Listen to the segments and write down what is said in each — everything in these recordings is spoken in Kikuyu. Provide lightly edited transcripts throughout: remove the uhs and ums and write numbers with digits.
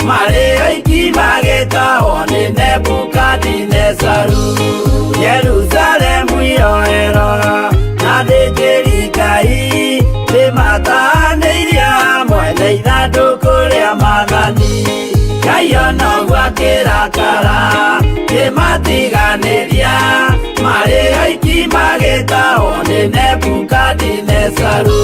Marĩ oiki magĩtahwo nĩ Nebukadinezaru. Jerusalemu yoerwo na athĩnjĩri Ngai nĩmatahanĩirie hamwe na ithandũkũ rĩa maathani. Ngai ona ũguo akĩrakara kĩmatiganĩria marĩ oiki magĩtahwo nĩ Nebukadinezaru.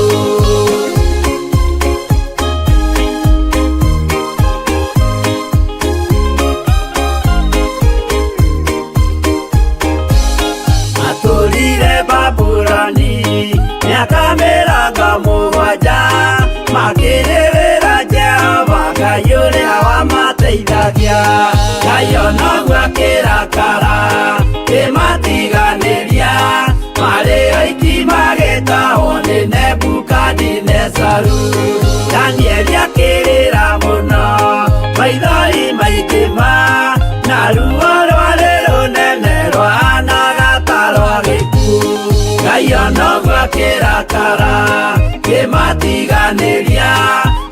Matũrire Babuloni mĩaka 70 makĩrĩrĩra Jehova Ngai ũrĩa wamateithagia. Ngai ona ũguo akĩrakara kĩmatiganĩria marĩ oiki magĩtahwo nĩ Nebukadinezaru. Danieli akĩrĩra mũno maithori maingĩ ma na ruo rwarĩ rũnene rwahanaga ta rwa gĩkuũ. Ngai ona ũguo akĩrakara kĩmatiganĩria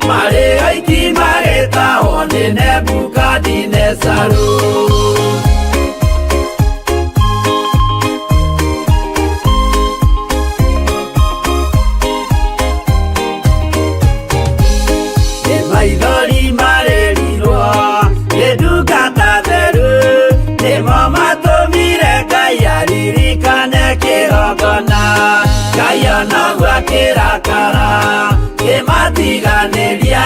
marĩ oiki magĩtahwo nĩ Nebukadinezaru. Nĩ maithori marĩrirwo nĩ ndungata theru nĩmo matũmire Ngai aririkane kĩgongona. Ngai ona ũguo akĩrakara kĩmatiganĩria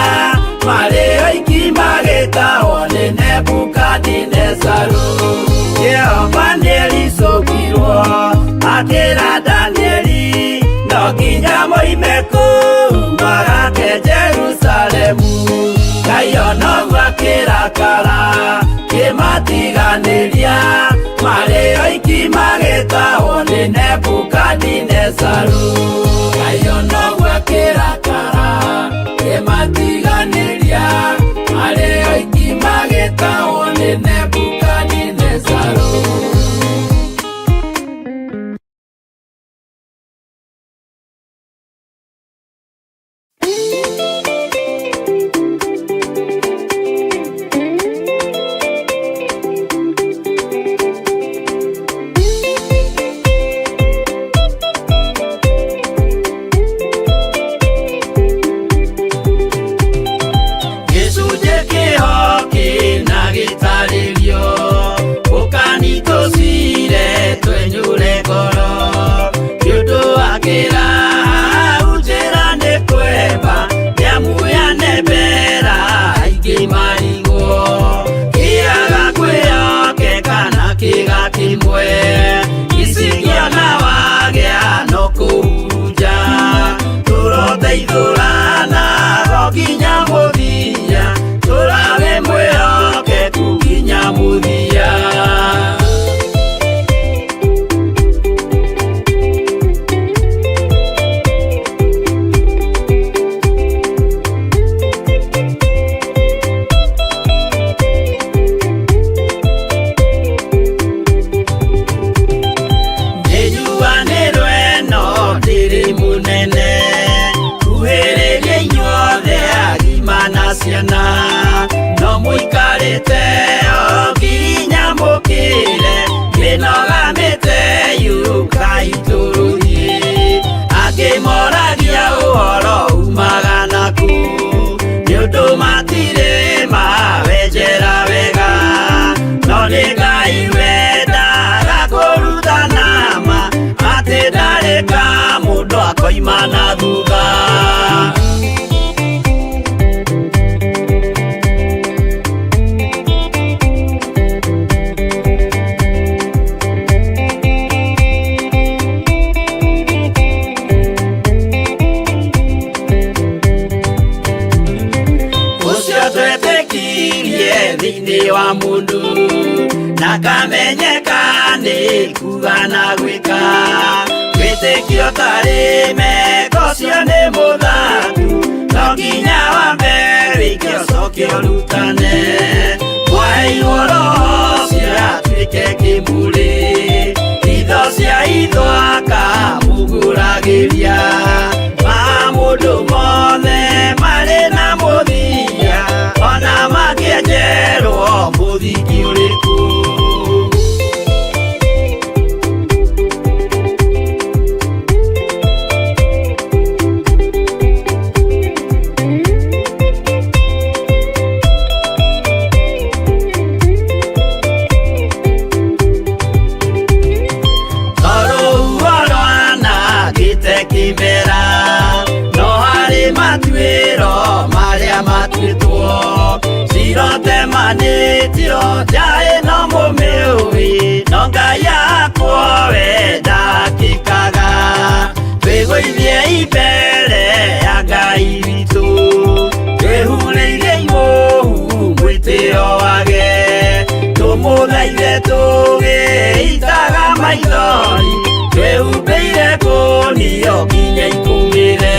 marĩ oiki magĩtahwo nĩ Nebukadinezaru. Jehova nĩericũkirwo akĩra Danieli no nginya moime kũu magake Jerusalemu. Ngai ona ũguo akĩrakara kĩmatiganĩria marĩ oiki magĩtahwo nĩ Nebukadinezaru. Ngai ona ũguo akĩrakara kĩmatiganĩria marĩ oiki magĩtahwo nĩ Nebukadinezaru. Gĩcunjĩ kĩho kĩna gĩtarĩrio ũkani tũcire twenyũre ngoro nĩ ũndũ wa kĩraha njĩra nĩ kwemba nĩamu yanembera aingĩ marigwo kĩaga kwĩyokeka na kĩga kĩmwe icingĩona wagĩa no kũhurunja tũroteithũrana go nginya mũthia tũrawe mwĩhokeku nginya mũthia. Nĩnjuanĩrwo ĩno ndĩrĩ mũnene kuhĩrĩria inyuothe agima na ciana no mũikarĩte o nginya mũkĩre mĩnoga mĩte yũkai tũrũthiĩ angĩ moragia ũhoro umaga naku nĩ ũndũ matirĩ mawenjera wega no nĩ Ngai wendaga kũrutana ma atĩ ndarĩ ka mũndũ akoima na thutha. Ũcio twetĩkirie thĩinĩ wa mũndũ na kamenyeka nĩ kuga na gwĩka wĩtĩkio tarĩ meko ũcio nĩ mũthaku no nginya wambe wĩke ũcoke ũrutane mwaheirwo roho ũcio atuĩke kĩmũrĩ itho cia itho akamũgũragĩria ma mũndũ mothe marĩ na mũthia ona mangĩenja mbere ya Ngai witũ twĩhurĩire imũhu mwĩtĩo wage tũmũthaithe tũgĩitaga maithori twĩhumbĩire kũnio nginya ikũmĩre.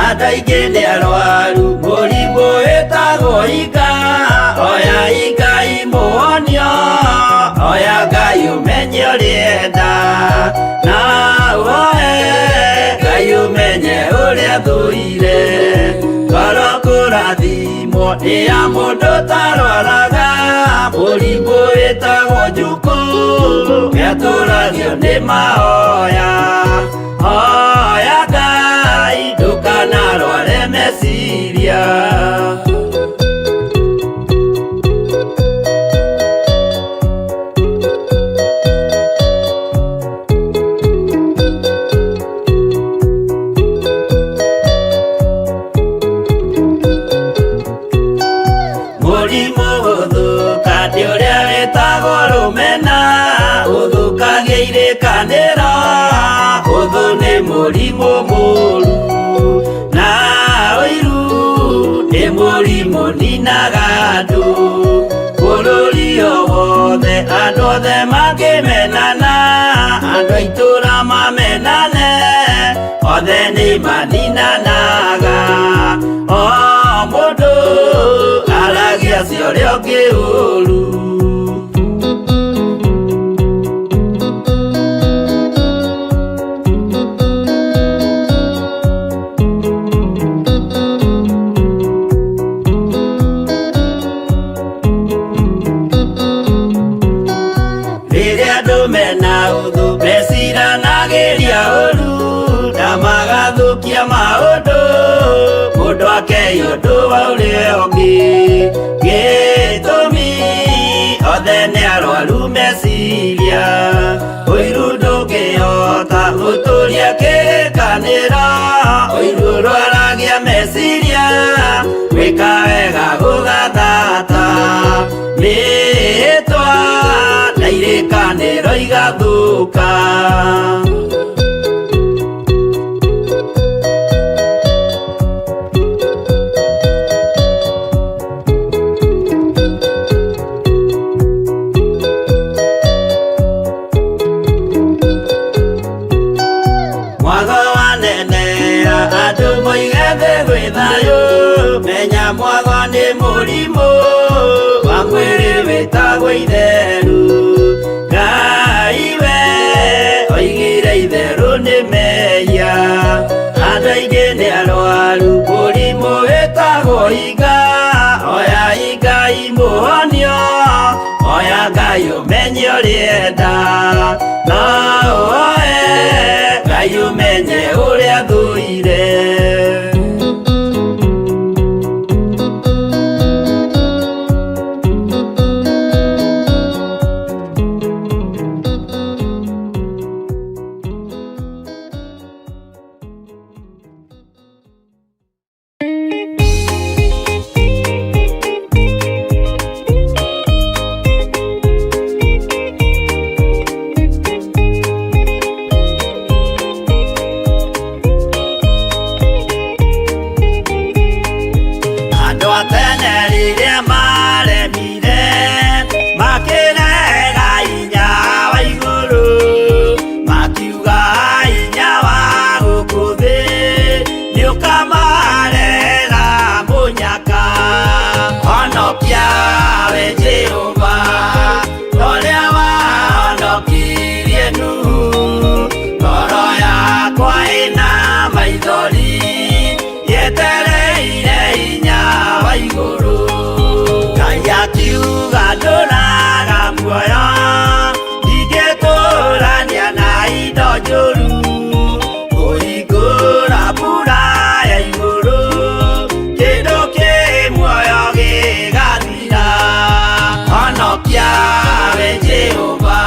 Andũ aingĩ nĩ arwaru mũrimũ wĩtagwo inga oya Ngai mũhonio oya Ngai ũmenye ũrĩa na ũhoe Ngai ũmenye ũrĩa thũire ngoro kũrathimwo nĩ ya mũndũ tarwaraga mũrimũ wĩtagwo njukũ nĩatũragio nĩ mahoya oya Ngai ndũkanarware meciria. Mũrimũ gũthũka nĩ ũrĩa wĩtagwo rũmena ũthũkagia irĩkanĩro ũthũ nĩ mũrimũ mũru na ũiru nĩ mũrimũ ninaga andũ bũrũri o wothe andũ othe mangĩmenana andũ a itũra mamenane othe nĩ maninanaga o mũndũ aragia cia ũrĩa ũngĩ ũru. Rĩrĩa andũ mena ũthũ meciranagĩria ũru na magathũkia maũndũ mũndũ akei ũndũ wa ũrĩa ũngĩ gĩtũmi othe nĩ arwaru meciria ũiru ndũngĩhota gũtũria kĩrĩkanĩro ũiru ũrwaragia meciria gwĩka wega gũgathata mĩhĩtwa na irĩkanĩro igathũka. Mwago wanenera andũ moige thĩ gwĩ thayũ menya mwago nĩ mũrimũ wa mwĩrĩ wĩtagwo itheru Ngai we oigire itherũ nĩ mehia andũ aingĩ nĩ arwaru mũrimũ wĩtagwo inga oya Ngai mũhonio oya Ngai ũmenye ũrĩa enda na ũhoe Ngai ũmenye ũrĩa thũire. tene rĩrĩa maremire makĩrega hinya wa igũrũ makiuga hinya wa gũkũ thĩ nĩũkamarehera mũnyaka. Honokia we Jehova ũrĩa wahonokirie Nuhu, ngoro yakwa ĩna maithori yetereire hinya wa igũrũ. Ngai akiuga ndũraga muoyo ndingĩtũrania na indo njũru, kũhingũra mbura ya igũrũ kĩndũ kĩ muoyo gĩgathira. Honokia we Jehova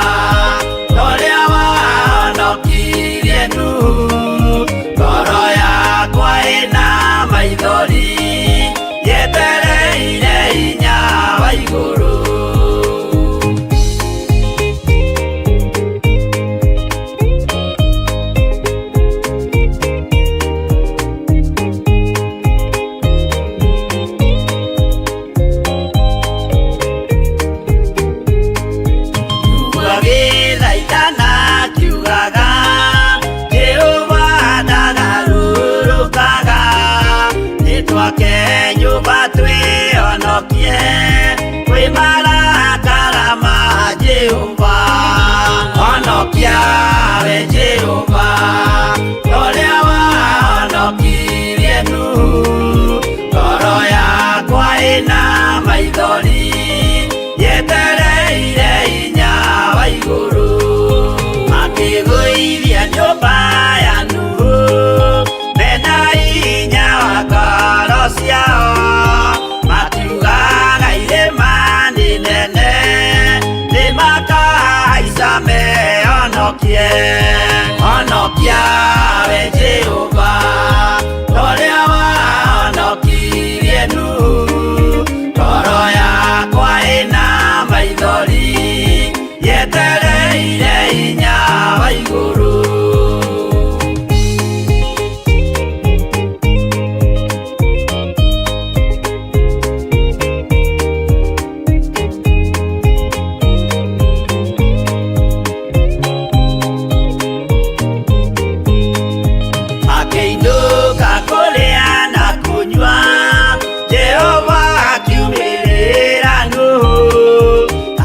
ũrĩa wahonokirie Nuhu, ngoro yakwa ĩna maithori yetereire hinya wa igũrũ. Agĩthaithana akiugaga Jehova ndagarũrũkaga, nĩtwake nyũmba twĩhonokie kwĩ marakara ma Jehova. Honokia we Jehova ũrĩa wahonokirie Nuhu, ngoro yakwa ĩna maithori yetereire hinya wa igũrũ. Makĩgũithia nyũmba ya Nuhu mena hinya wa ngoro ciao, makiugaga irĩma nĩ nene nĩmakahaica mehonokie. Honokia we Jehova ũrĩa wahonokirie Nuhu, ngoro yakwa ĩna maithori yetereire hinya wa igũrũ. Makĩinũka kũrĩa na kũnyua, Jehova akiumĩrĩra Nuhu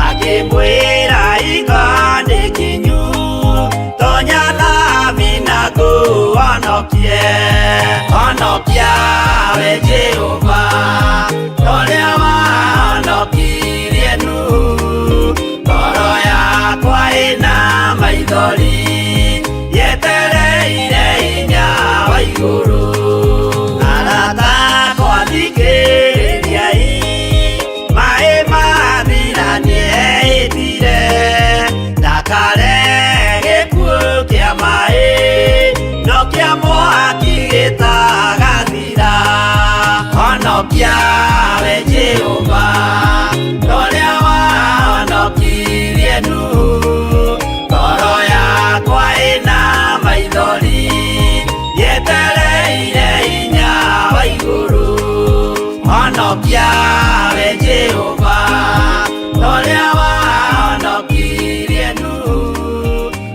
akĩmwĩra hingo nĩ kinyu, tonya thabina ngũhonokie. Honokia we Jehova ũrĩa wahonokirie Nuhu, ngoro yakwa ĩna maithori yetereire hinya wa igũrũ. Arata akwa thikĩrĩriai, maĩ mathira nĩehĩtire ndakare gĩkuũ kĩa maĩ no kĩa mwaki gĩtagathira. Honokia we Jehova ũrĩa wahonokirie Nuhu, ngoro yakwa ĩna maithori yetereire hinya wa igũrũ. Honokia we Jehova ũrĩa wahonokirie Nuhu,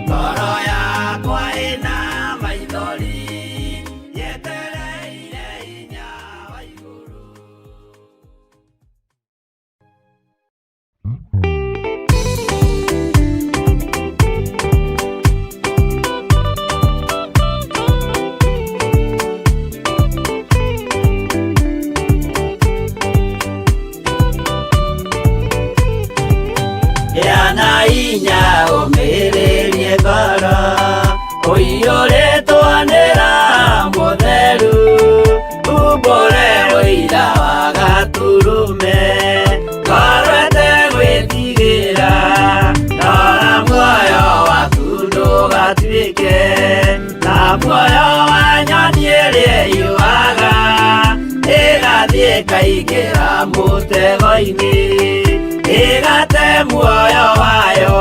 ngoro yakwa ĩna maithori yetereire hinya wa igũrũ. Gĩa na hinya ũmĩrĩrie ngoro ũiyũrĩtwo nĩ Roho Mũtheru, umbũre ũira wa Gatũrũme, ngoro ĩtegwĩtigĩra, rora muoyo waku ndũgatuĩke ta muoyo wa nyoni ĩrĩa ĩũaga ĩgathiĩ ĩkaingĩra mũtego-inĩ ĩgate muoyo wayo.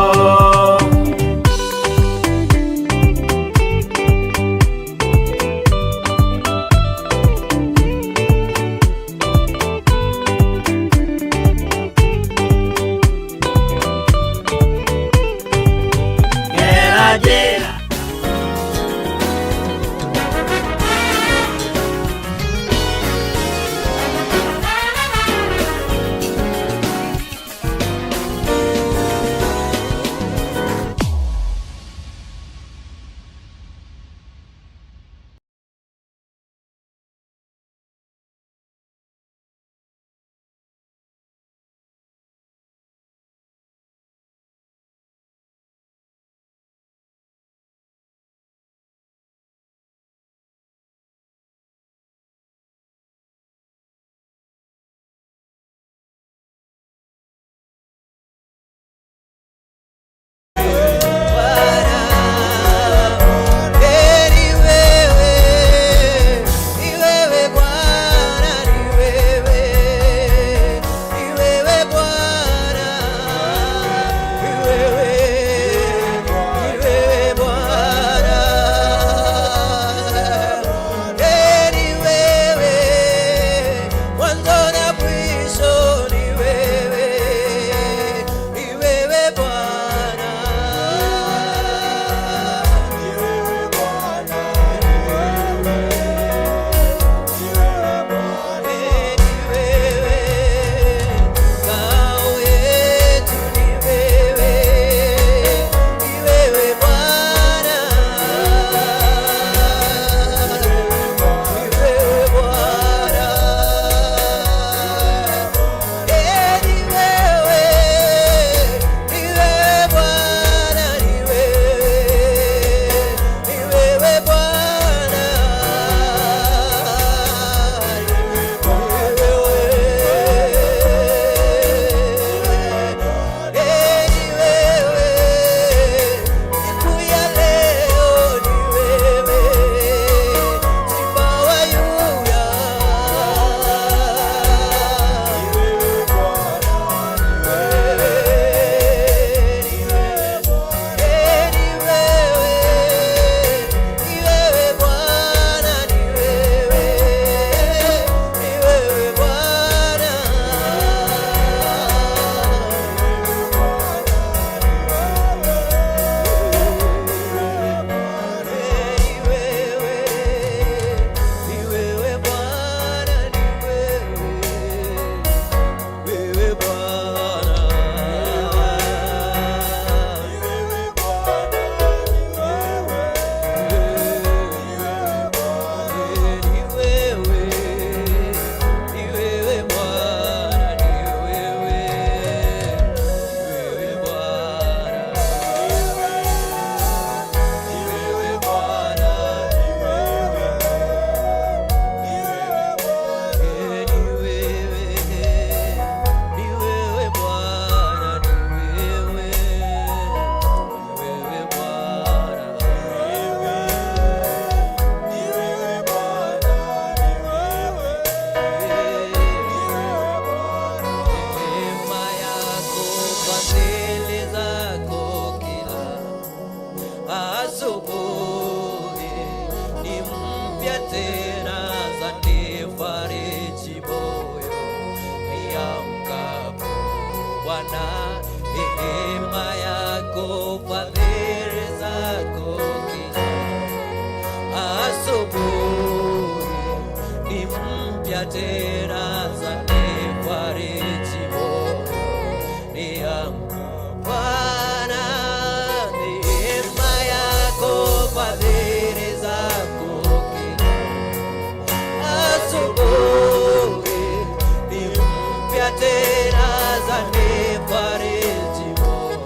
tena zanifariji moyo.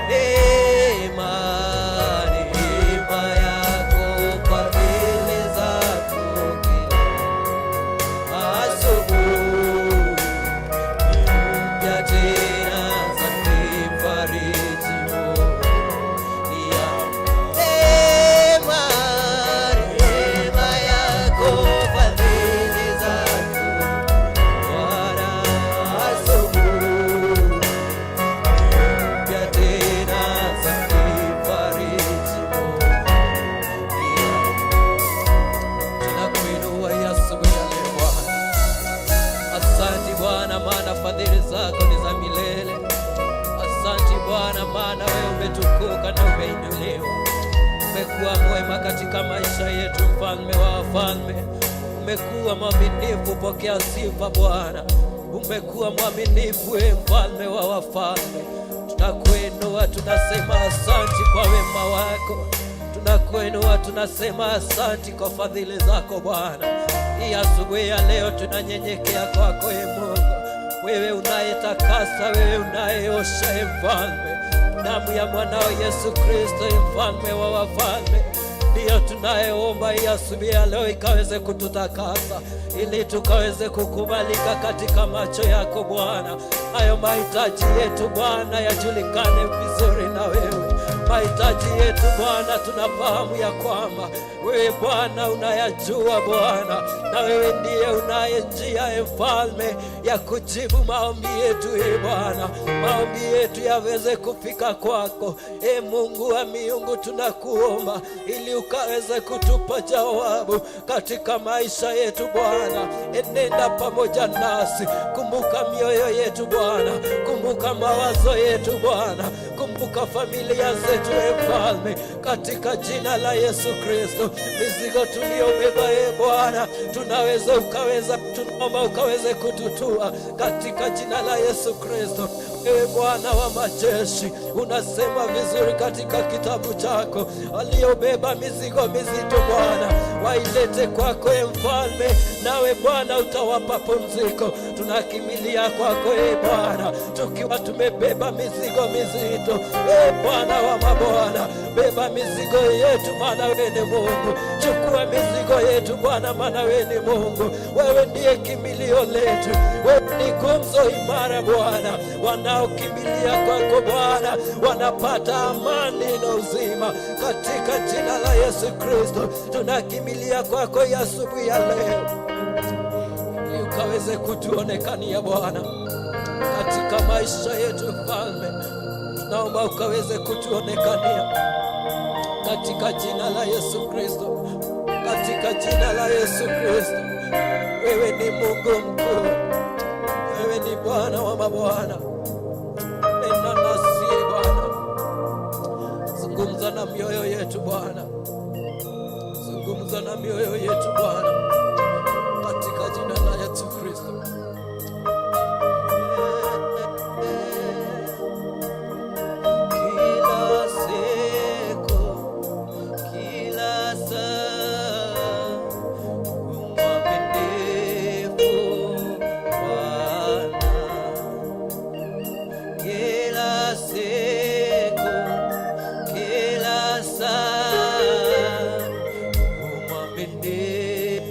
Neema, neema yako, fadhili zako kila asubuhi mpya tena zanifariji moyo. Neema, neema yako, fadhili zako Bwana, asubuhi mpya tena zanifariji moyo. Tunakuinua hii asubuhi ya leo, Bwana. Asante Bwana, maana fadhili zako ni za milele. Asante Bwana, maana wewe umetukuka na umeinuliwa. Umekuwa mwema katika maisha yetu, mfalme wa wafalme. Umekuwa mwaminifu, pokea sifa Bwana. Umekuwa mwaminifu, e mfalme wa wafalme. Tunakuinua, tunasema asante kwa wema wako. Tunakuinua, tunasema asante kwa fadhili zako Bwana. Hii asubuhi ya leo tunanyenyekea kwako, e Mungu, wewe unayetakasa, wewe unayeosha, e mfalme. Damu ya mwanao Yesu Kristo, e mfalme wa wafalme, ndiyo tunayeomba hii asubuhi ya leo ikaweze kututakasa ili tukaweze kukubalika katika macho yako Bwana. Hayo mahitaji yetu Bwana yajulikane vizuri na wewe. Mahitaji yetu Bwana, tunafahamu ya kwamba wewe Bwana unayajua Bwana, na wewe ndiye unaye njia, e mfalme, ya kujibu maombi yetu. E Bwana, maombi yetu yaweze kufika kwako. E Mungu wa miungu, tunakuomba ili ukaweze kutupa jawabu katika maisha yetu Bwana. Enenda pamoja nasi, kumbuka mioyo yetu Bwana, kumbuka mawazo yetu Bwana, kumbuka familia zetu, e Mfalme, katika jina la Yesu Kristo. Mizigo tuliyobeba, e Bwana, tunaweza ukaweza, tunaomba ukaweze kututua katika jina la Yesu Kristo. Ewe Bwana wa majeshi, unasema vizuri katika kitabu chako, waliobeba mizigo mizito Bwana, wailete kwako e Mfalme, nawe Bwana utawapa pumziko. Tunakimbilia kwako, e Bwana, tukiwa tumebeba mizigo mizito. E Bwana wa mabwana, beba mizigo yetu, maana wewe ni Mungu. Chukua mizigo yetu Bwana, maana wewe ni Mungu. Wewe ndiye kimbilio letu, wewe ni gumzo imara Bwana. Wanaokimbilia kwako Bwana wanapata amani na uzima, katika jina la Yesu Kristo tunakimbilia kwako ya asubuhi ya leo, ili ukaweze kutuonekania Bwana katika maisha yetu. Mfalme, tunaomba ukaweze kutuonekania katika jina la Yesu Kristo, katika jina la Yesu Kristo. Wewe ni Mungu mkuu, wewe ni Bwana wa mabwana. Nena nasi, Bwana, zungumza na mioyo yetu Bwana, zungumza na mioyo yetu Bwana, katika jina la Yesu Kristo. Kila siku, kila saa, mwaminifu Bwana. Kila siku, kila saa, mwaminifu.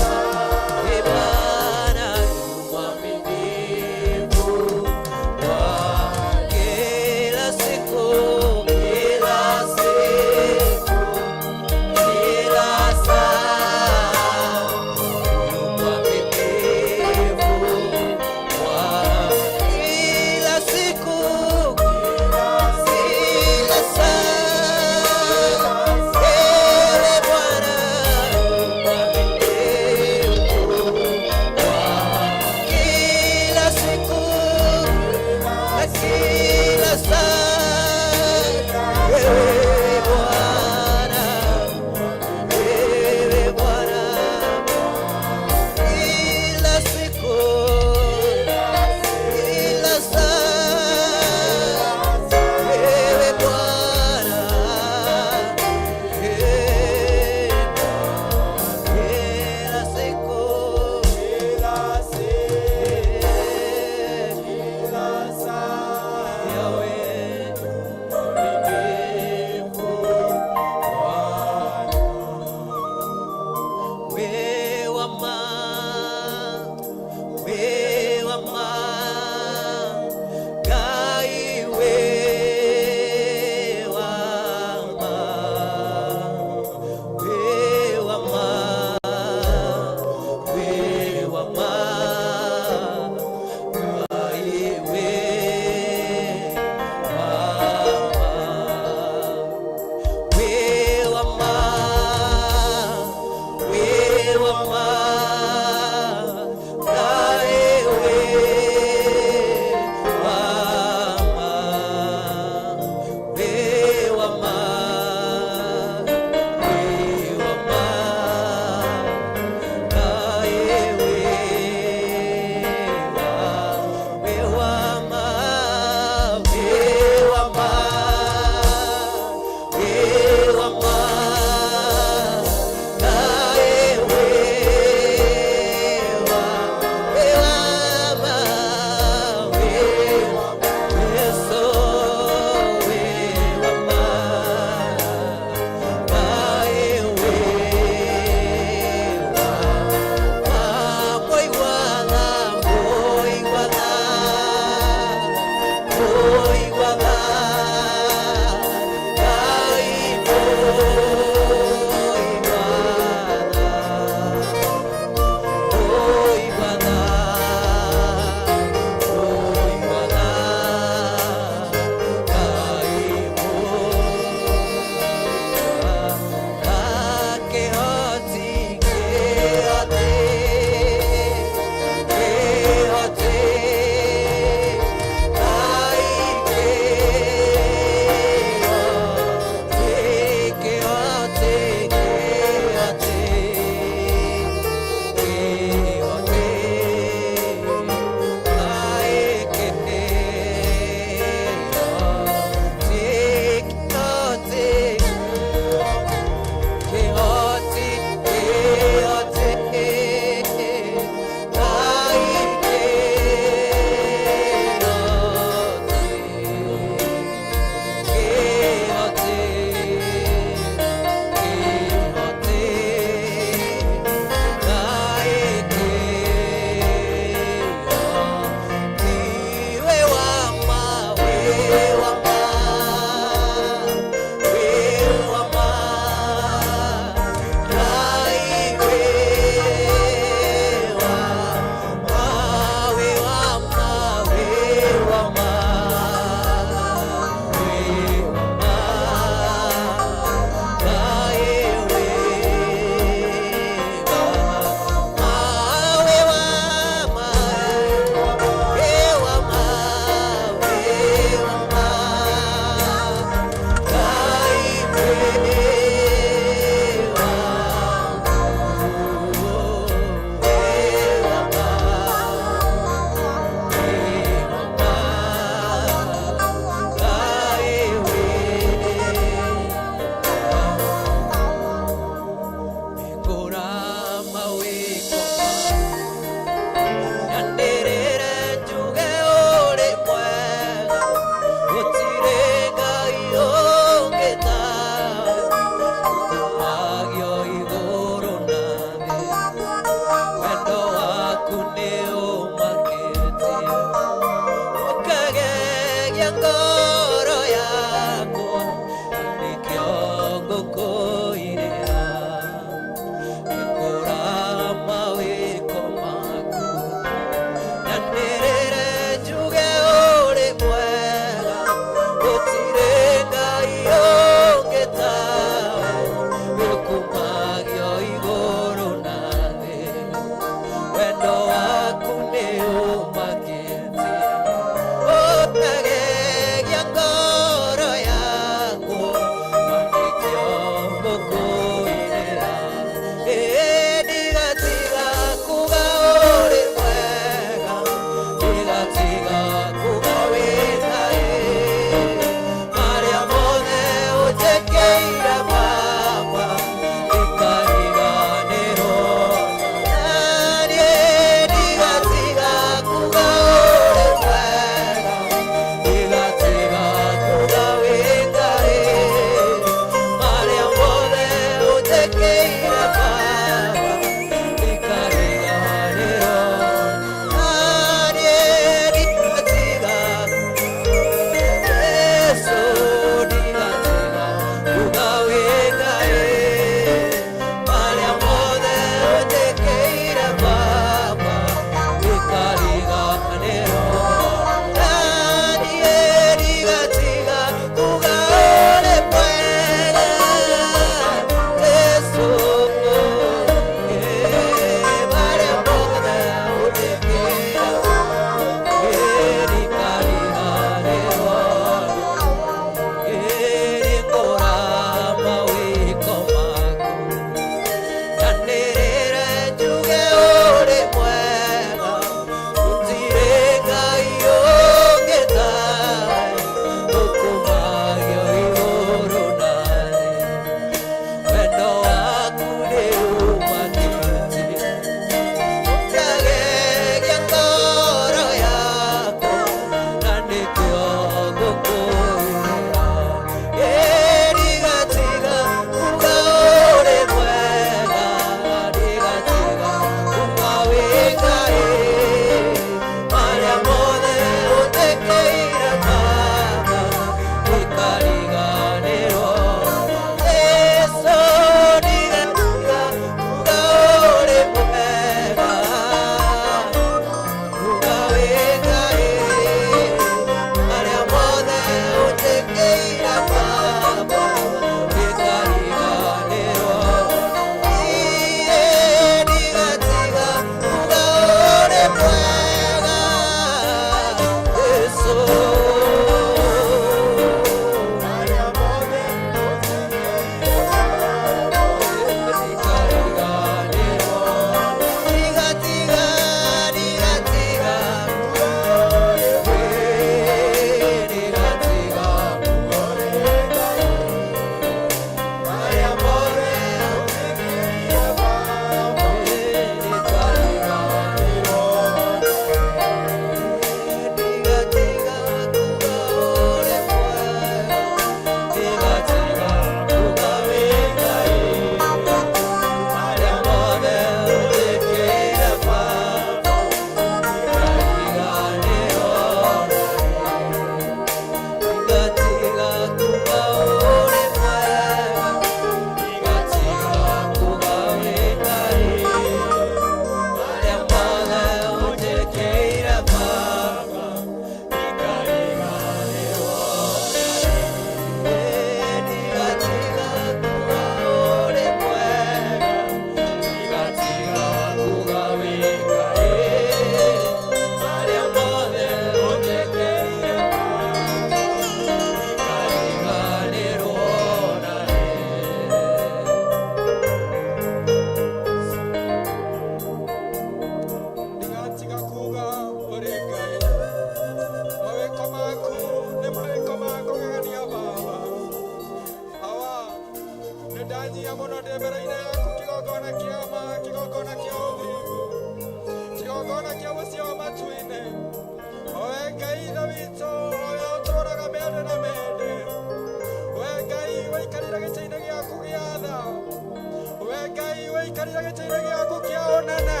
ũrĩikarire gĩtĩ-inĩ gĩaku kĩa ũnene.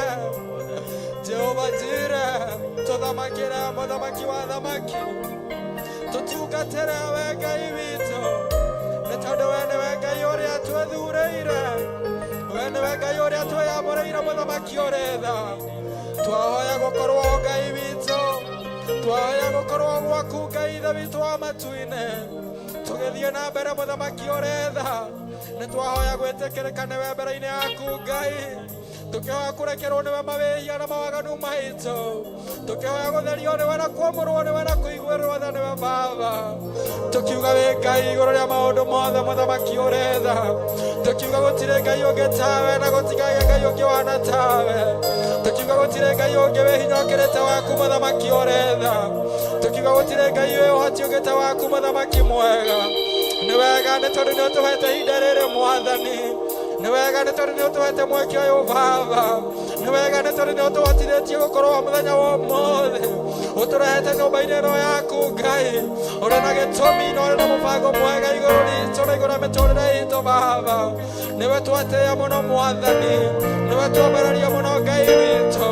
Jehova Jire, tũthamakĩre mũthamaki wa thamaki, tũtungatĩre we Ngai witũ, nĩ tondũ we nĩwe Ngai ũrĩa twĩthurĩire, we nĩwe Ngai ũrĩa twĩyamũrĩire, mũthamaki ũrĩ tha. Twahoya gũkorwo Ngai witũ, twahoya gũkorwo gwaku Ngai Ithe witũ wa matu-inĩ, tũgĩthiĩ na mbere mũthamaki ũrĩ tha. Nĩ twahoya gwĩtĩkĩrĩka nĩwe mbere-inĩ yaku Ngai, tũkĩhoya kũrekerwo nĩwe mawĩhia na mawaganu maitũ, tũkĩhoya gũtherio nĩwe na kwamũrwo nĩwe na kũiguĩrwo tha nĩwe Baba, tũkiuga wĩ Ngai igũrũ rĩa maũndũ mothe, mũthamaki ũrĩ tha. Tũkiuga gũtirĩ Ngai ũngĩ tawe na gũtikagĩa Ngai ũngĩ wana tawe. Tũkiuga gũtirĩ Ngai ũngĩ wĩ hinya ũkĩrĩte waku, mũthamaki ũrĩ tha. Tũkiuga gũtirĩ Ngai wĩ ũhoti ũngĩ ta waku, mũthamaki mwega. Nĩ wega nĩ tondũ nĩ ũtũhete ihinda rĩrĩ, mwathani. Nĩ wega nĩ tondũ nĩ ũtũhete mweke ũyũ, Baba. Nĩ wega nĩ tondũ nĩ ũtũhotithĩtie gũkorwo mũthenya wa ũmũthĩ, ũtũrehete nyũmba-inĩ ĩno yaku, Ngai ũrĩ na gĩtũmi na ũrĩ na mũbango mwega igũrũ ritũ na igũrũ rĩa mĩtũrĩre itũ. Baba, nĩwe twatĩĩa mũno, mwathani, nĩwe twambararia mũno, Ngai witũ,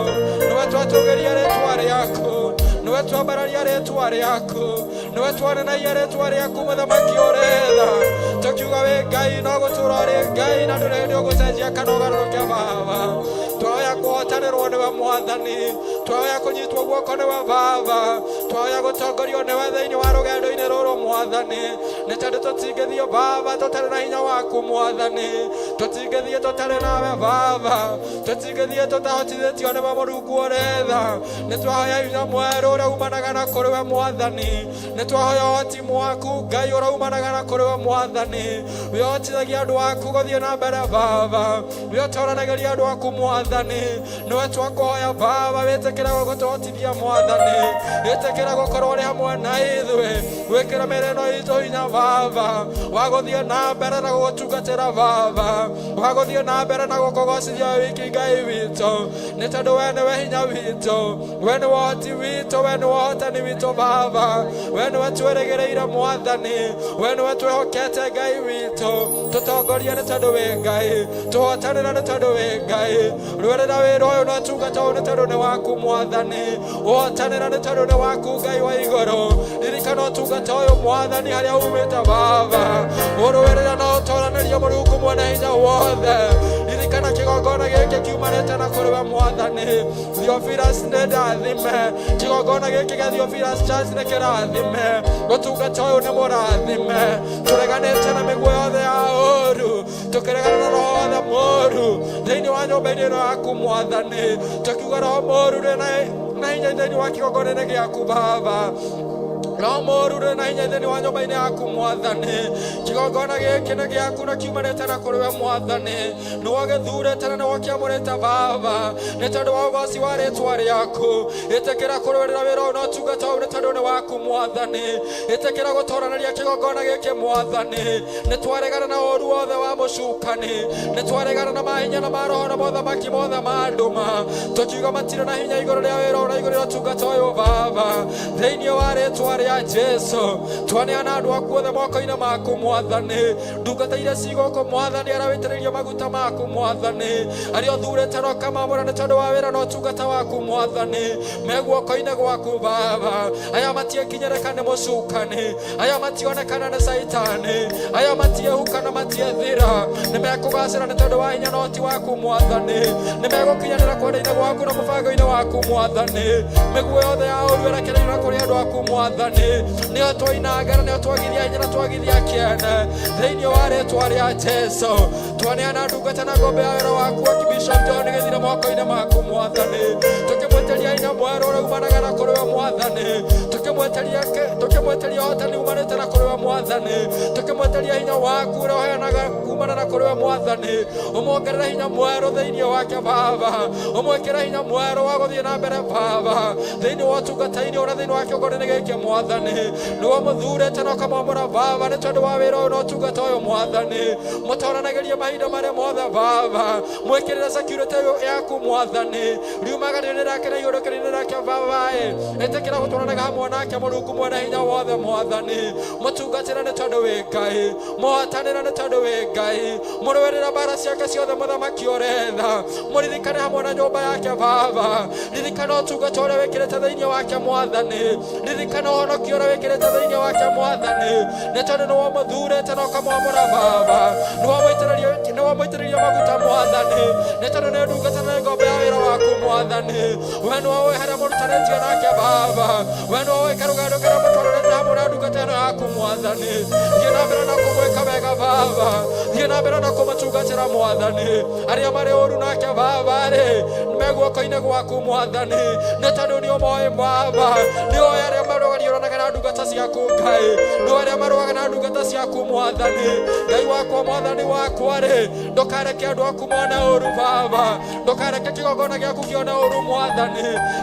nĩwe twatũgĩria rĩtwa rĩaku, nĩwe twambararia rĩtwa rĩaku, nĩwe twanenagia rĩtwa rĩaku, mũthamaki ũrĩ tha, tũkiuga wĩ Ngai no gũtũra ũrĩ Ngai na ndũrĩ hĩndĩ ũgũcenjia kana ũgarũrũke. Baba, twahoya kũhotanĩrwo nĩwe, mwathani, twahoya kũnyitwo guoko nĩwe, Baba, twahoya gũtongorio nĩwe thĩinĩ wa rũgendo-inĩ rũrũ, mwathani, nĩ tondũ tũtingĩthiĩ, Baba, tũtarĩ na hinya waku, mwathani. Tũtingĩthiĩ tũtarĩ nawe, Baba. Tũtingĩthiĩ tũtahotithĩtio nĩwe, Mũrungu ũrĩ tha. Nĩ twahoya hinya mwerũ ũrĩa umanaga na kũrĩ we, mwathani. Nĩ twahoya ũhoti mwaku, Ngai, ũrĩa umanaga na kũrĩ we, mwathani, wĩhotithagia andũ aku gũthiĩ na mbere, Baba, wĩtoranagĩria andũ aku, mwathani. Nĩwe twakũhoya, Baba, wĩtĩkĩra gũgũtũhotithia, mwathani, wĩtĩkĩra gũkorwo ũrĩ hamwe na ithuĩ, wĩkĩra mĩĩrĩ ĩno itũ hinya, Baba, wa gũthiĩ na mbere na gũgũtungatĩra, Baba, wa gũthiĩ na mbere na gũkũgocithia wĩ wiki, Ngai witũ, nĩ tondũ we nĩwe hinya witũ, we nĩ ũhoti witũ, we nĩ ũhotani witũ, Baba, we nĩwe twĩrĩgĩrĩire, mwathani, we nĩwe twĩhokete, Ngai witũ. Tũtongorie nĩ tondũ wĩ Ngai, tũhotanĩra nĩ tondũ wĩ Ngai, rũĩrĩra wĩra ũyũ na ũtungata ũyũ nĩ tondũ nĩ waku, mwathani, ũhotanĩra nĩ tondũ nĩ waku, Ngai wa igũrũ. Ririkana ũtungata ũyũ, mwathani, harĩa umĩte, Baba, ũrũĩrĩra na ũtoranĩrie, Mũrungu mwene hinya wothe. Ririkana kĩgongona gĩkĩ kiumanĩte na kũrĩ we, mwathani. Theophilus nĩ ndathime, kĩgongona gĩkĩ gĩa Theophilus Church nĩ kĩrathime, ũtungata ũyũ nĩ mũrathime. Tũreganĩte na mĩguo yothe ya ũru, tũkĩregana na roho wothe mũru thĩinĩ wa nyũmba-inĩ ĩno yaku, mwathani, tũkiuga roho mũru ndũrĩ na hinya thĩinĩ wa kĩgongona-inĩ gĩaku, Baba. Roho mũru ndũrĩ na hinya thĩinĩ wa nyũmba-inĩ yaku, mwathani. Kĩgongona gĩkĩ nĩ gĩaku na kiumanĩte na kũrĩ we, mwathani. Nĩ wagĩthurĩte na nĩ wakĩamũrĩte, Baba, nĩ tondũ wa ũgoci wa rĩtwa rĩaku. Ĩtĩkĩra kũrũĩrĩra wĩra ũyũ na ũtungata ũyũ nĩ tondũ nĩ waku, mwathani. Ĩtĩkĩra gũtoranĩria kĩgongona gĩkĩ, mwathani. Nĩ twaregana na ũru wothe wa mũcukani, nĩ twaregana na mahinya na maroho na mothamaki mothe ma nduma, tũkiuga matirĩ na hinya igũrũ rĩa wĩra ũyũ na igũrũ rĩa ũtungata ũyũ, Baba, thĩinĩ wa rĩtwa rĩa Jesu. Twaneana andũ aku othe moko-inĩ maku, mwathani, ndungata iria ci gũkũ, mwathani, arĩa wĩitĩrĩirie maguta maku, mwathani, arĩa ũthurĩte na ũkamamũra nĩ tondũ wa wĩra na ũtungata waku, mwathani, me guoko-inĩ gwaku, Baba. Aya matiekinyĩrĩka nĩ mũcukani, aya mationekana nĩ Caitani, aya matiehuka na matiethira, nĩ mekũgacĩra nĩ tondũ wa hinya na ũhoti waku, mwathani. Nĩ megũkinyanĩra kwenda-inĩ gwaku na mũbango-inĩ waku, mwathani. Mĩguo yothe ya ũru ĩrekereirio na kũrĩ andũ aku, mwathani, nĩo twainangana, nĩo twagithia hinya na twagithia kĩene thĩinĩ wa rĩtwa rĩa Jesu. Twaneana ndungata na ngombe ya wĩra waku Archbishop John gĩthire moko-inĩ maku, mwathani, tũkĩmwĩtĩria hinya mwerũ ũrĩa umanaga na kũrĩ we, mwathani, tũkĩmwĩtĩria ũhotani umanĩte na kũrĩ we, mwathani, tũkĩmwĩtĩria hinya waku ũrĩa ũheanaga kumana na kũrĩ we, mwathani. Ũmuongerere hinya mwerũ thĩinĩ wake, Baba, ũmwĩkĩre hinya mwerũ wa gũthiĩ na mbere, Baba, thĩinĩ wa ũtungata-inĩ ũrĩa thĩinĩ wa kĩgongona-inĩ gĩkĩ, mwathani. Nĩwe mũthurĩte na ũkamwamũra, Baba, nĩ tondũ wa wĩra ũyũ na ũtungata ũyũ, mwathani. Mũtoranagĩrie mahinda marĩa mothe, Baba, mwĩkĩrĩre security yaku, mwathani, riumagario rĩake na igũrũkĩrĩre rĩake, Baba. Ĩtĩkĩra gũtwaranaga hamwe nake, Mũrungu mwene hinya wothe, mwathani. Mũtungatĩre nĩ tondũ wĩ Ngai, mũhotanĩre nĩ tondũ wĩ Ngai. Ngai mũrũĩrĩra mbara ciake ciothe mũthamaki ũretha mũririkane hamwe na nyũmba yake baba ririkana ũtungata ũrĩa wĩkĩrĩte thĩinĩ wake mwathani ririkana ũhonokio ũrĩa wĩkĩrĩte thĩinĩ wake mwathani nĩ tondũ nĩ wamũthurĩte na ũkamwamũra baba nĩ wamũitĩrĩria maguta mwathani nĩ tondũ nĩ ndungata na ngombo ya wĩra waku mwathani we nĩ woĩ harĩa mũrutanĩtio nake baba we nĩ woĩ karũgendo karĩa mũtwarĩte hamwe na ndungata ĩno yaku mwathani thiĩ na mbere na kũmwĩka wega baba thiĩ na mbere na kũmũtungatĩra mwathani arĩa marĩ ũru nake baba rĩ me guoko-inĩ gwaku mwathani nĩ tondũ nĩ ũmoĩ baba nĩ ũĩ arĩa marũgariũranaga na ndungata ciaku ngai nĩ ũĩ arĩa marũaga na ndungata ciaku mwathani ngai wakwa mwathani wakwa rĩ ndũkareke andũ aku mone ũru baba ndũkareke kĩgongona gĩaku kĩone ũru mwathani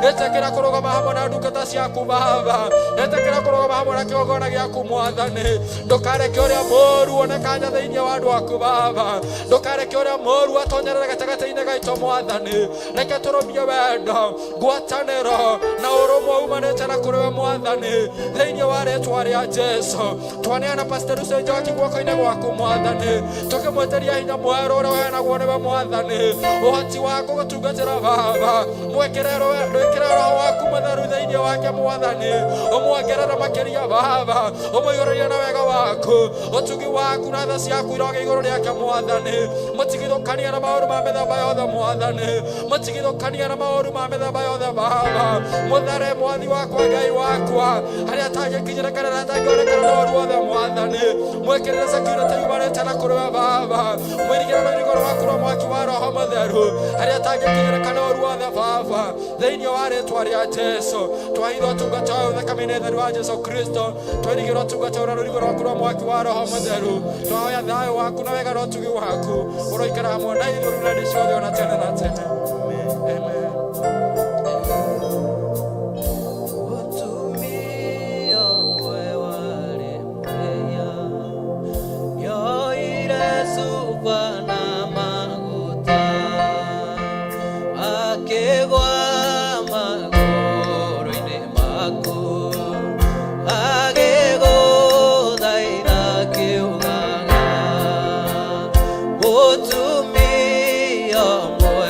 ĩtĩkĩra kũrũgama hamwe na ndungata ciaku baba ĩtĩkĩra kũrũgama hamwe na kĩgongona gĩaku mwathani ndũkareke ũrĩa mũru one kanya thĩinĩ wa andũ aku baba ndũkareke ũrĩa mũru atonyerere gatagatĩ-inĩ gaitũ mwathani reke tũrũmie wendo ngwatanĩro na ũrũmwe umanĩte na kũrĩ we mwathani thĩinĩ wa rĩtwa rĩa Jesu twaneana Pastor Lucy Njoki guoko-inĩ gwaku mwathani tũkĩmwĩtĩria hinya mwerũ ũrĩa ũheanagwo nĩwe mwathani ũhoti wa gũgũtungatĩra baba mwĩkĩre roho waku mũtheru thĩinĩ wake mwathani ũmuongerere makĩria baba ũmũihũrĩrie na wega waku ũtugi waku na tha ciaku iroge igũrũ rĩake mwathani mũtigithũkanie na maũru ma mĩthemba yothe mwathani mũtigithũkanie na maũru ma mĩthemba yothe baba mũthare mwathi wakwa ngai wakwa harĩa atangĩkinyĩra kana atangĩonekana na ũru wothe mwathani mwĩkĩrĩre security yumanĩte na kũrĩ we baba mwĩrigĩre na rũrigo rwaku rwa mwaki wa roho mũtheru harĩa atangĩkinyĩra kana ũru wothe baba thĩinĩ wa rĩtwa rĩa Jesu twahitha ũtungata ũyũ thakame-inĩ theru wa Jesu Kristo twairigĩra ũtungata ũyũ na rũrigo rwaku rwa mwaki wa roho mũtheru twahoya thayũ waku na wega na ũtugi waku ũroikara hamwe na ithuĩ na ndĩ ciothe ona tene na tene. Amen. Mũtumia ũmwe warĩ mũrĩa nĩoire cuba na maguta akĩgwa magũrũ-inĩ maku agĩgũthaitha akiugaga mũtumia ũmwe.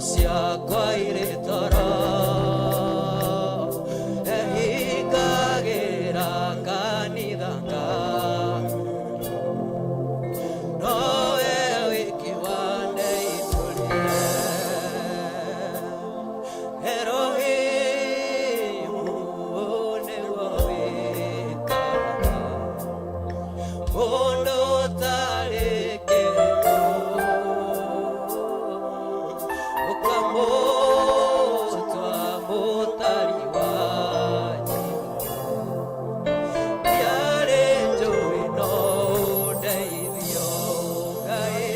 ciakwa irĩ toro ehingagĩra kanitha nga nowe wiki wandeithũrire Erohimu nĩguo wĩkaga mũndũ ũtarĩ kĩndũ ũkamũtua mũtari wa ndiarĩ njũĩ no ũndeithio Ngai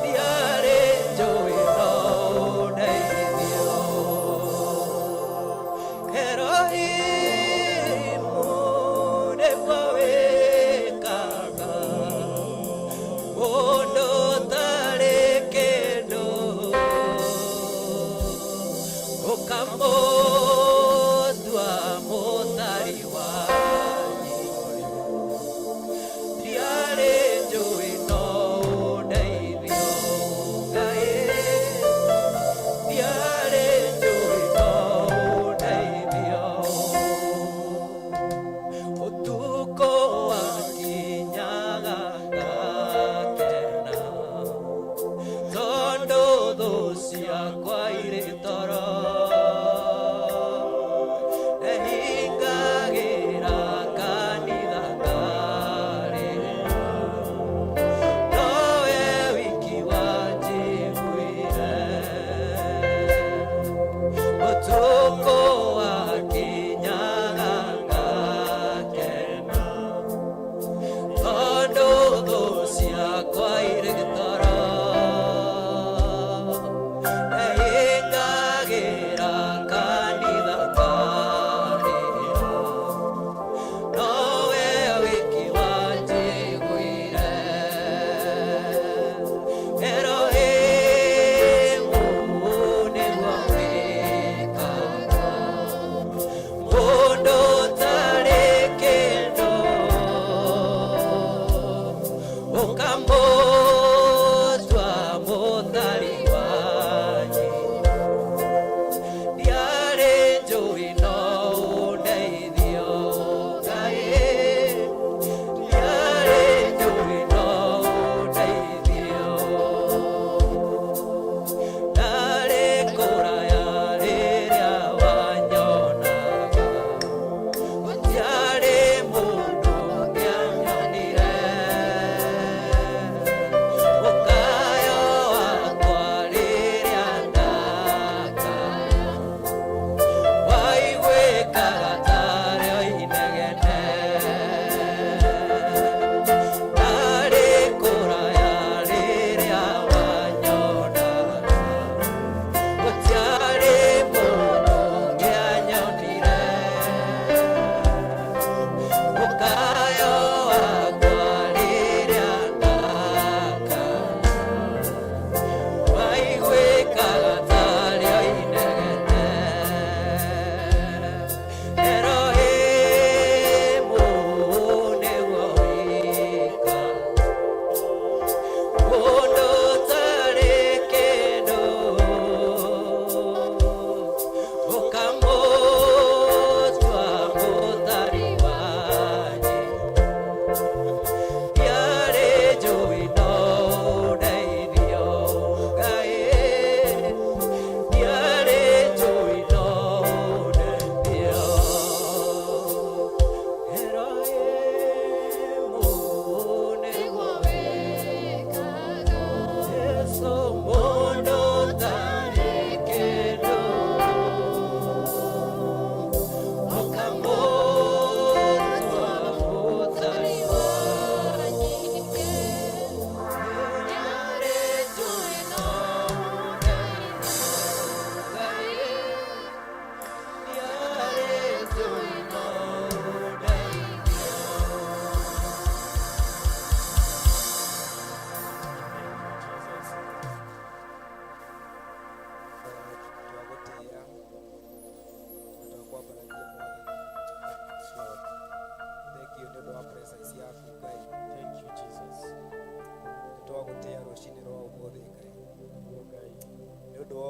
ndiarĩ njũĩ no ũndeithio Erohimu nĩguo wĩkaga mũndũ ũtarĩ kĩndũ ũkamũtua mũtari wa ndiarĩ njũĩ no ũndeithio Ngai ndiarĩ njũĩ no ũndeithio ũtukũ wakinyaga ngakena tondũ thũ ciakwa irĩ toro ehingagĩra kanitha ngarĩra nowe wiki wanjiguire ũtukũ wakinyaga ngakena tondũ thũ ciakwa irĩ toro ehingagĩra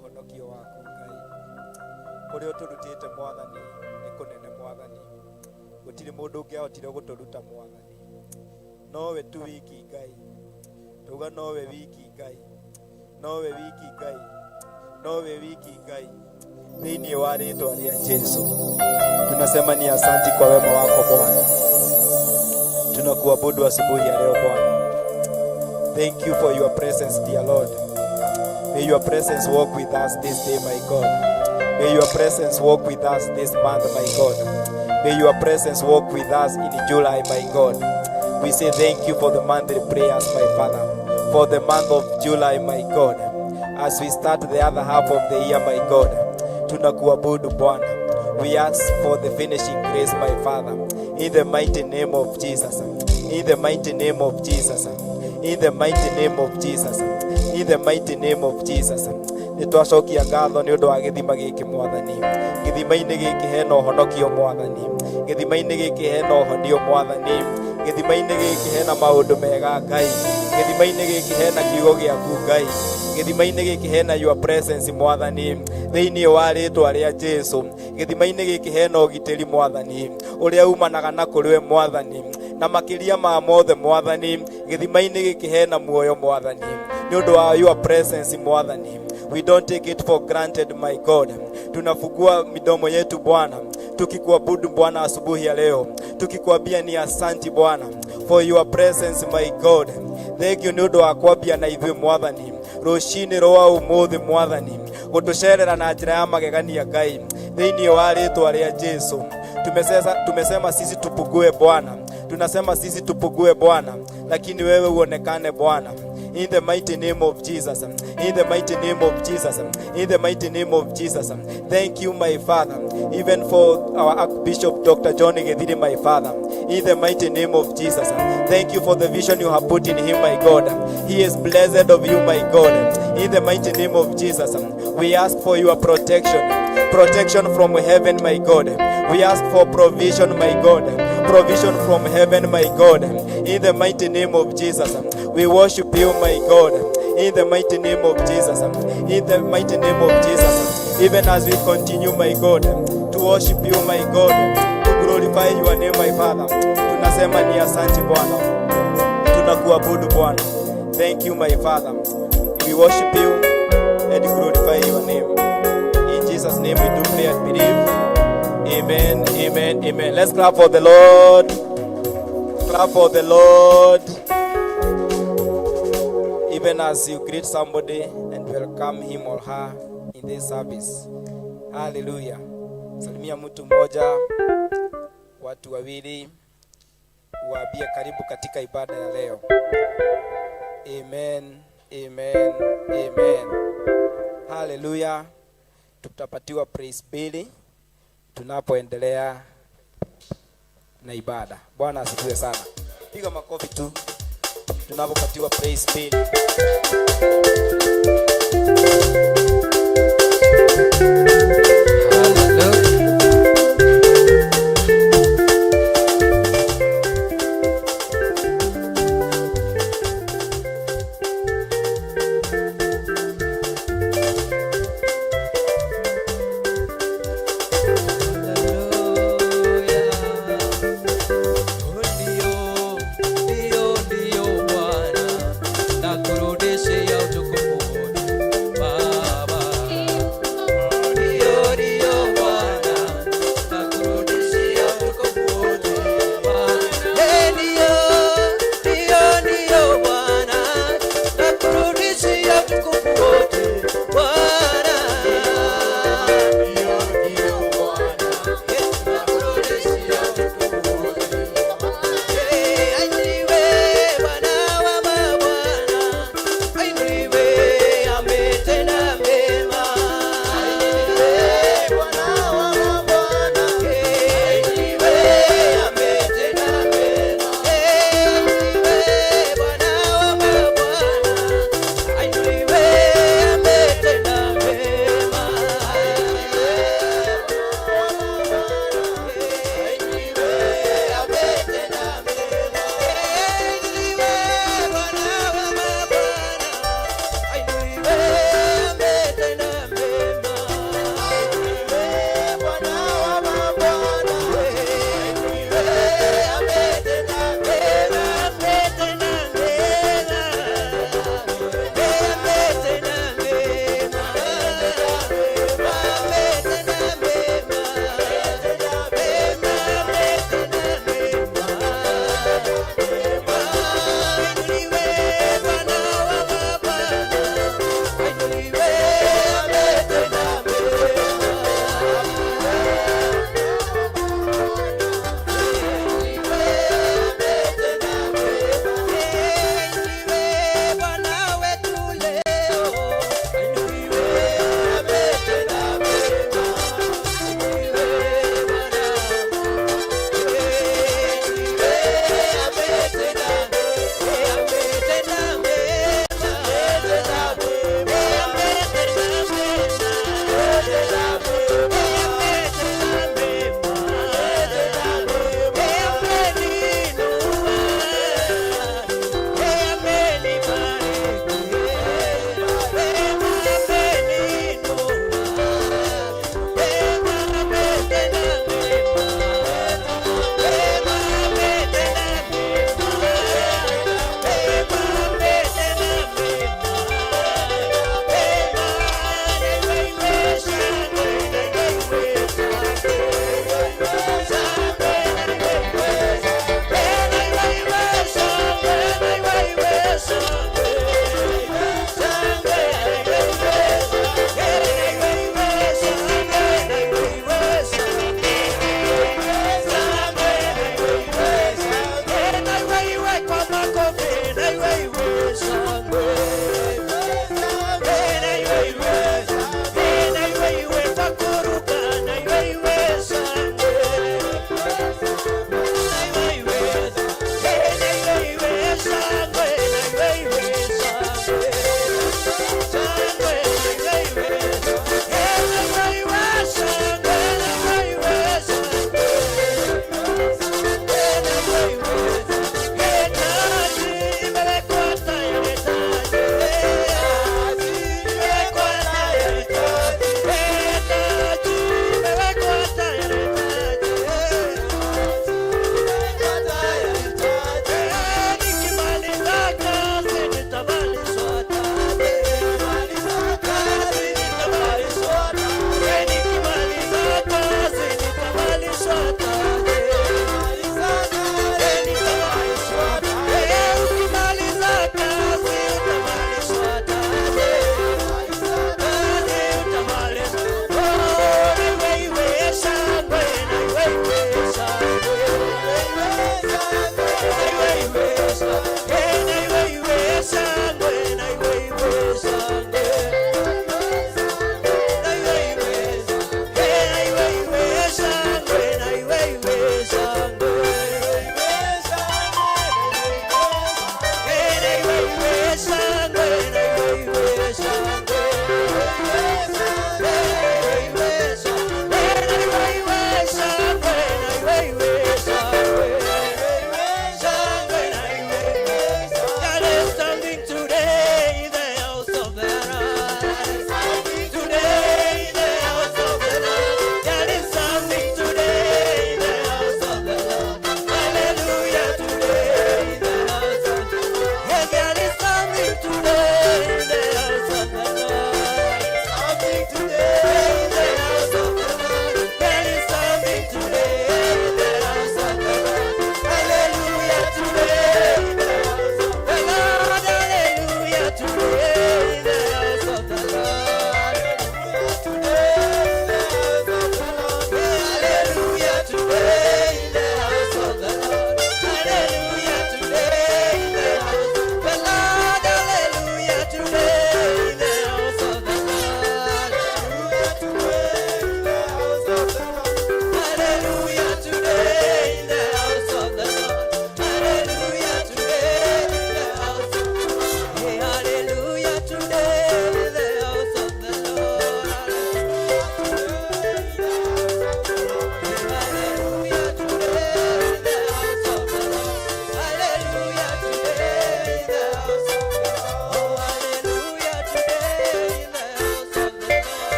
Ũhonokio waku Ngai. Kũrĩa ũtũrutĩte, Mwathani, nĩ kũnene. Mwathani, gũtirĩ mũndũ ũngĩahotire gũtũruta. Mwathani, nowe tu wiki Ngai. Tuga nowe wiki Ngai, nowe wiki Ngai, nowe wiki Ngai. Thĩinĩ wa rĩtwa rĩa Jesu tunasema ni asanti kwa wema wako Bwana. Tunakuabudu asubuhi ya leo, Bwana. Thank you for your presence, dear Lord. May your presence walk with us this day, my God. May your presence walk with us this month, my God. May your presence walk with us in July, my God. We say thank you for the monthly prayers, my Father, for the month of July, my God. As we start the other half of the year, my God, tunakuabudu Bwana. We ask for the finishing grace, my Father, in the mighty name of Jesus. In the mighty name of Jesus. In the mighty name of Jesus. In the mighty name of Jesus. Nĩ twacokia ngatho nĩ ũndũ wa gĩthima gĩkĩ, Mwathani. Gĩthima-inĩ gĩkĩ hena ũhonokio, Mwathani. Gĩthima-inĩ gĩkĩ hena ũhonio, Mwathani. Gĩthima-inĩ gĩkĩ hena maũndũ mega, Ngai. Gĩthima-inĩ gĩkĩ hena kiugo gĩaku, Ngai. Gĩthima-inĩ gĩkĩ hena your presence, Mwathani. Thĩinĩ wa rĩtwa rĩa Jesu, gĩthima-inĩ gĩkĩ hena ũgitĩri, Mwathani, ũrĩa umanaga na kũrĩ we, Mwathani. Na makĩria ma mothe, Mwathani, gĩthima-inĩ gĩkĩ hena muoyo, Mwathani, nĩ ũndũ wa your presence. Mwathani, we don't take it for granted, my God. Tunafungua midomo yetu, Bwana, tukikuabudu, Bwana, asubuhi ya leo, tukikuambia ni asanti, Bwana, for your presence, my God. Thank you nĩ ũndũ wa kwambia na ithuĩ, Mwathani, rũcinĩ rwa ũmũthĩ, Mwathani, gũtũcerera na njĩra ya magegania, Ngai. Thĩinĩ wa rĩtwa rĩa Jesu tumesema sisi tupugue, Bwana. Tunasema sisi tupugue, Bwana, lakini wewe uonekane, Bwana. In the mighty name of Jesus, in the mighty name of Jesus, in the mighty name of Jesus. Thank you, my Father, even for our Archbishop Dr. John Githiri, my Father. In the mighty name of Jesus, thank you for the vision you have put in him, my God. He is blessed of you, my God. In the mighty name of Jesus, we ask for your protection, protection from heaven, my God. We ask for provision, my God, provision from heaven, my God. In the mighty name of Jesus, we worship you, my God. In the mighty name of Jesus, in the mighty name of Jesus. Even as we continue, my God, to worship you, my God, to glorify your name, my Father, tunasema ni asante, Bwana. Tunakuabudu, Bwana. Thank you, my Father. We worship you and glorify your name. In Jesus' name we do pray and believe. Amen, amen, amen. Let's clap for the Lord. Clap for the Lord. Even as you greet somebody and welcome him or her in this service. Hallelujah. Salimia mtu mmoja, watu wawili, waambie karibu katika ibada ya leo. Amen, amen, amen. Hallelujah. Tutapatiwa praise mbili tunapoendelea na ibada. Bwana asifiwe sana. Piga makofi tu tunapopatiwa praise mbili. Hallelujah. Hallelujah. Ndio, ndio, ndio Bwana, nakurudishia.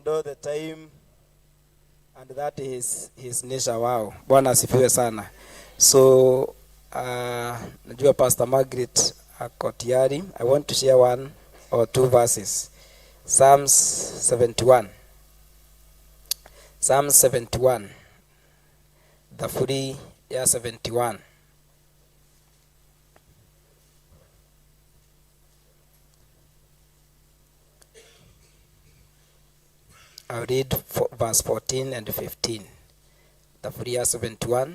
And all the time, and that is his nature. Wow, Bwana asifiwe sana. So najua Pastor Margaret ako tayari. I want to share one or two verses. Psalms 71, Psalms 71, Thaburi ya 71. I'll read verse 14 and 15. Thaburi ya 71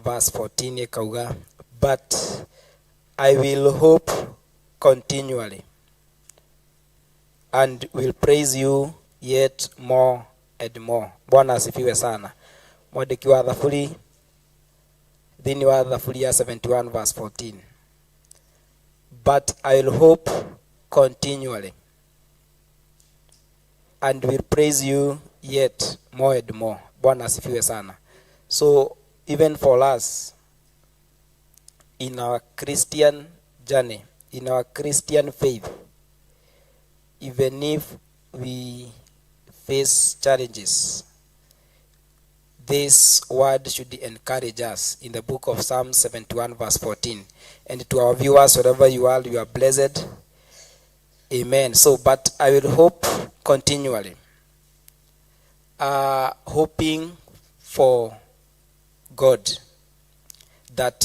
verse 14 ikauga, "But I will hope continually and will praise you yet more and more." Bwana asifiwe sana. Mwandĩki wa Thaburi thĩinĩ wa Thaburi ya 71 verse 14, "But I will hope continually and will praise you yet more and more." Bwana asifiwe sana. So even for us in our Christian journey, in our Christian faith, even if we face challenges, this word should encourage us in the book of Psalm 71 verse 14. And to our viewers, wherever you are, you are blessed. Amen. So, but I will hope continually. Hoping for God that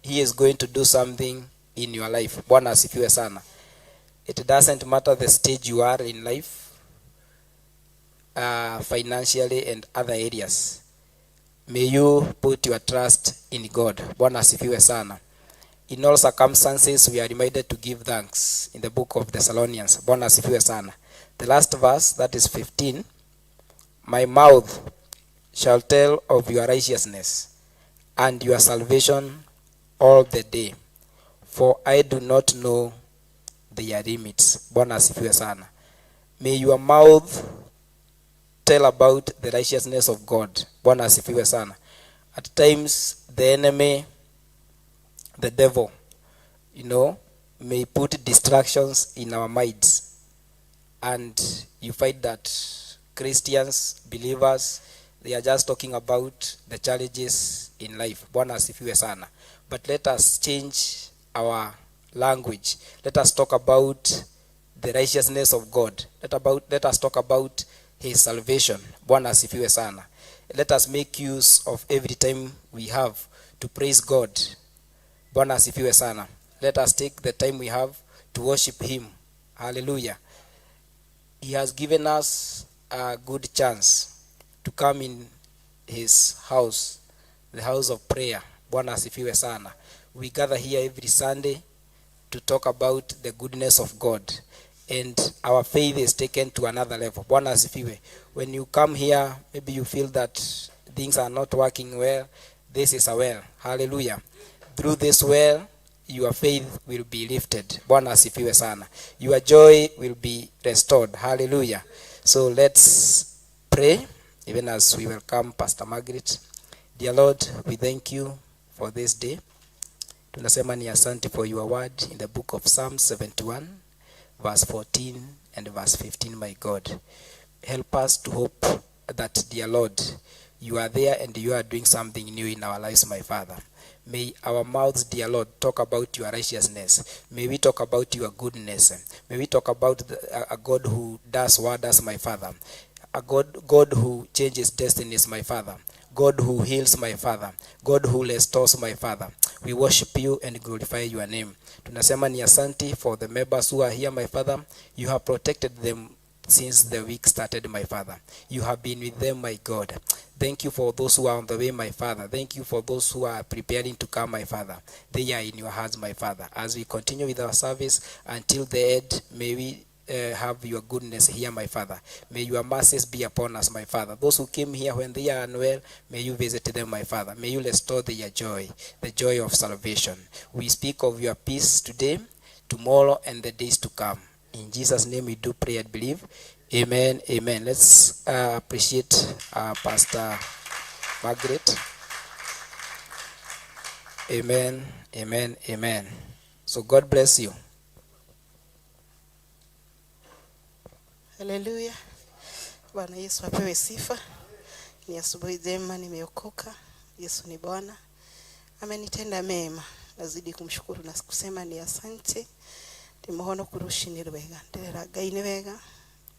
he is going to do something in your life. Bwana asifiwe sana. It doesn't matter the stage you are in life, financially and other areas. May you put your trust in God. Bwana asifiwe sana. In all circumstances, we are reminded to give thanks in the book of Thessalonians. Bwana asifiwe sana. The last verse, that is 15. "My mouth shall tell of your righteousness and your salvation all the day, for I do not know their limits." Bwana asifiwe sana. May your mouth tell about the righteousness of God. Bwana asifiwe sana. At times, the enemy, the devil, may put distractions in our minds. And you find that Christians, believers, they are just talking about the challenges in life. Bwana asifiwe sana. But let us change our language. Let us talk about the righteousness of God. Let us talk about his salvation. Bwana asifiwe sana. Let us make use of every time we have to praise God. Bwana asifiwe sana. Let us take the time we have to worship him. Hallelujah. He has given us a good chance to come in his house, the house of prayer. Bwana asifiwe sana. We gather here every Sunday to talk about the goodness of God. And our faith is taken to another level. Bwana asifiwe. When you come here, maybe you feel that things are not working well. This is a well. Hallelujah. Through this well, your faith will be lifted. Bwana asifiwe sana. Your joy will be restored. Hallelujah. So let's pray, even as we welcome Pastor Margaret. Dear Lord, we thank you for this day. Tunasema ni asante for your word in the book of Psalm 71, verse 14 and verse 15, my God. Help us to hope that, dear Lord, you are there and you are doing something new in our lives, my Father. May our mouths, dear Lord, talk about your righteousness. May we talk about your goodness. May we talk about a God who does wonders, my Father. A God who changes destinies, my Father. God who heals, my Father. God who restores, my Father. We worship you and glorify your name. Tunasema ni asante for the members who are here, my Father. You have protected them since the week started, my Father. You have been with them, my God. Thank you for those who are on the way, my Father. Thank you for those who are preparing to come, my Father. They are in your hands, my Father. As we continue with our service until the end, may we have your goodness here, my Father. May your mercies be upon us, my Father. Those who came here when they are unwell, may you visit them, my Father. May you restore their joy, the joy of salvation. We speak of your peace today, tomorrow, and the days to come. In Jesus' name we do pray and believe. Amen, amen. Let's appreciate Pastor Margaret. Amen, amen, amen. So God bless you. Haleluya. Bwana Yesu apewe sifa. Ni asubuhi njema, nimeokoka. Yesu ni Bwana, amenitenda mema. Nazidi kumshukuru na kusema ni asante. Ndimuhono kurushini rwega ndirera Ngai ni wega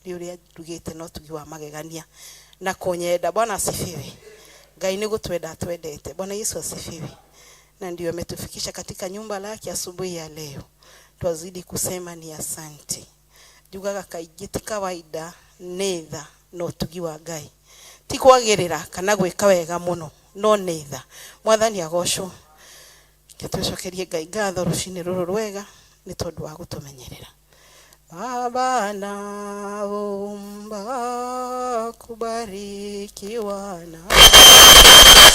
ni uria ndugite no tugi wa magegania na kunyenda. Bwana asifiwe. Ngai ni gutwenda atwendete. Bwana Yesu asifiwe. Na ndio ametufikisha katika nyumba lake asubuhi ya leo. Twazidi kusema ni asante. Njugaga kaingĩ ti kawaida nĩ tha na ũtugi wa Ngai, ti kwagĩrĩra kana gwĩka wega mũno, no nĩ tha. Mwathani agocwo. Tũcokerie Ngai ngatho rũcinĩ rũrũ rwega nĩ tondũ wa gũtũmenyerera. Baba, naomba kubarikiwa na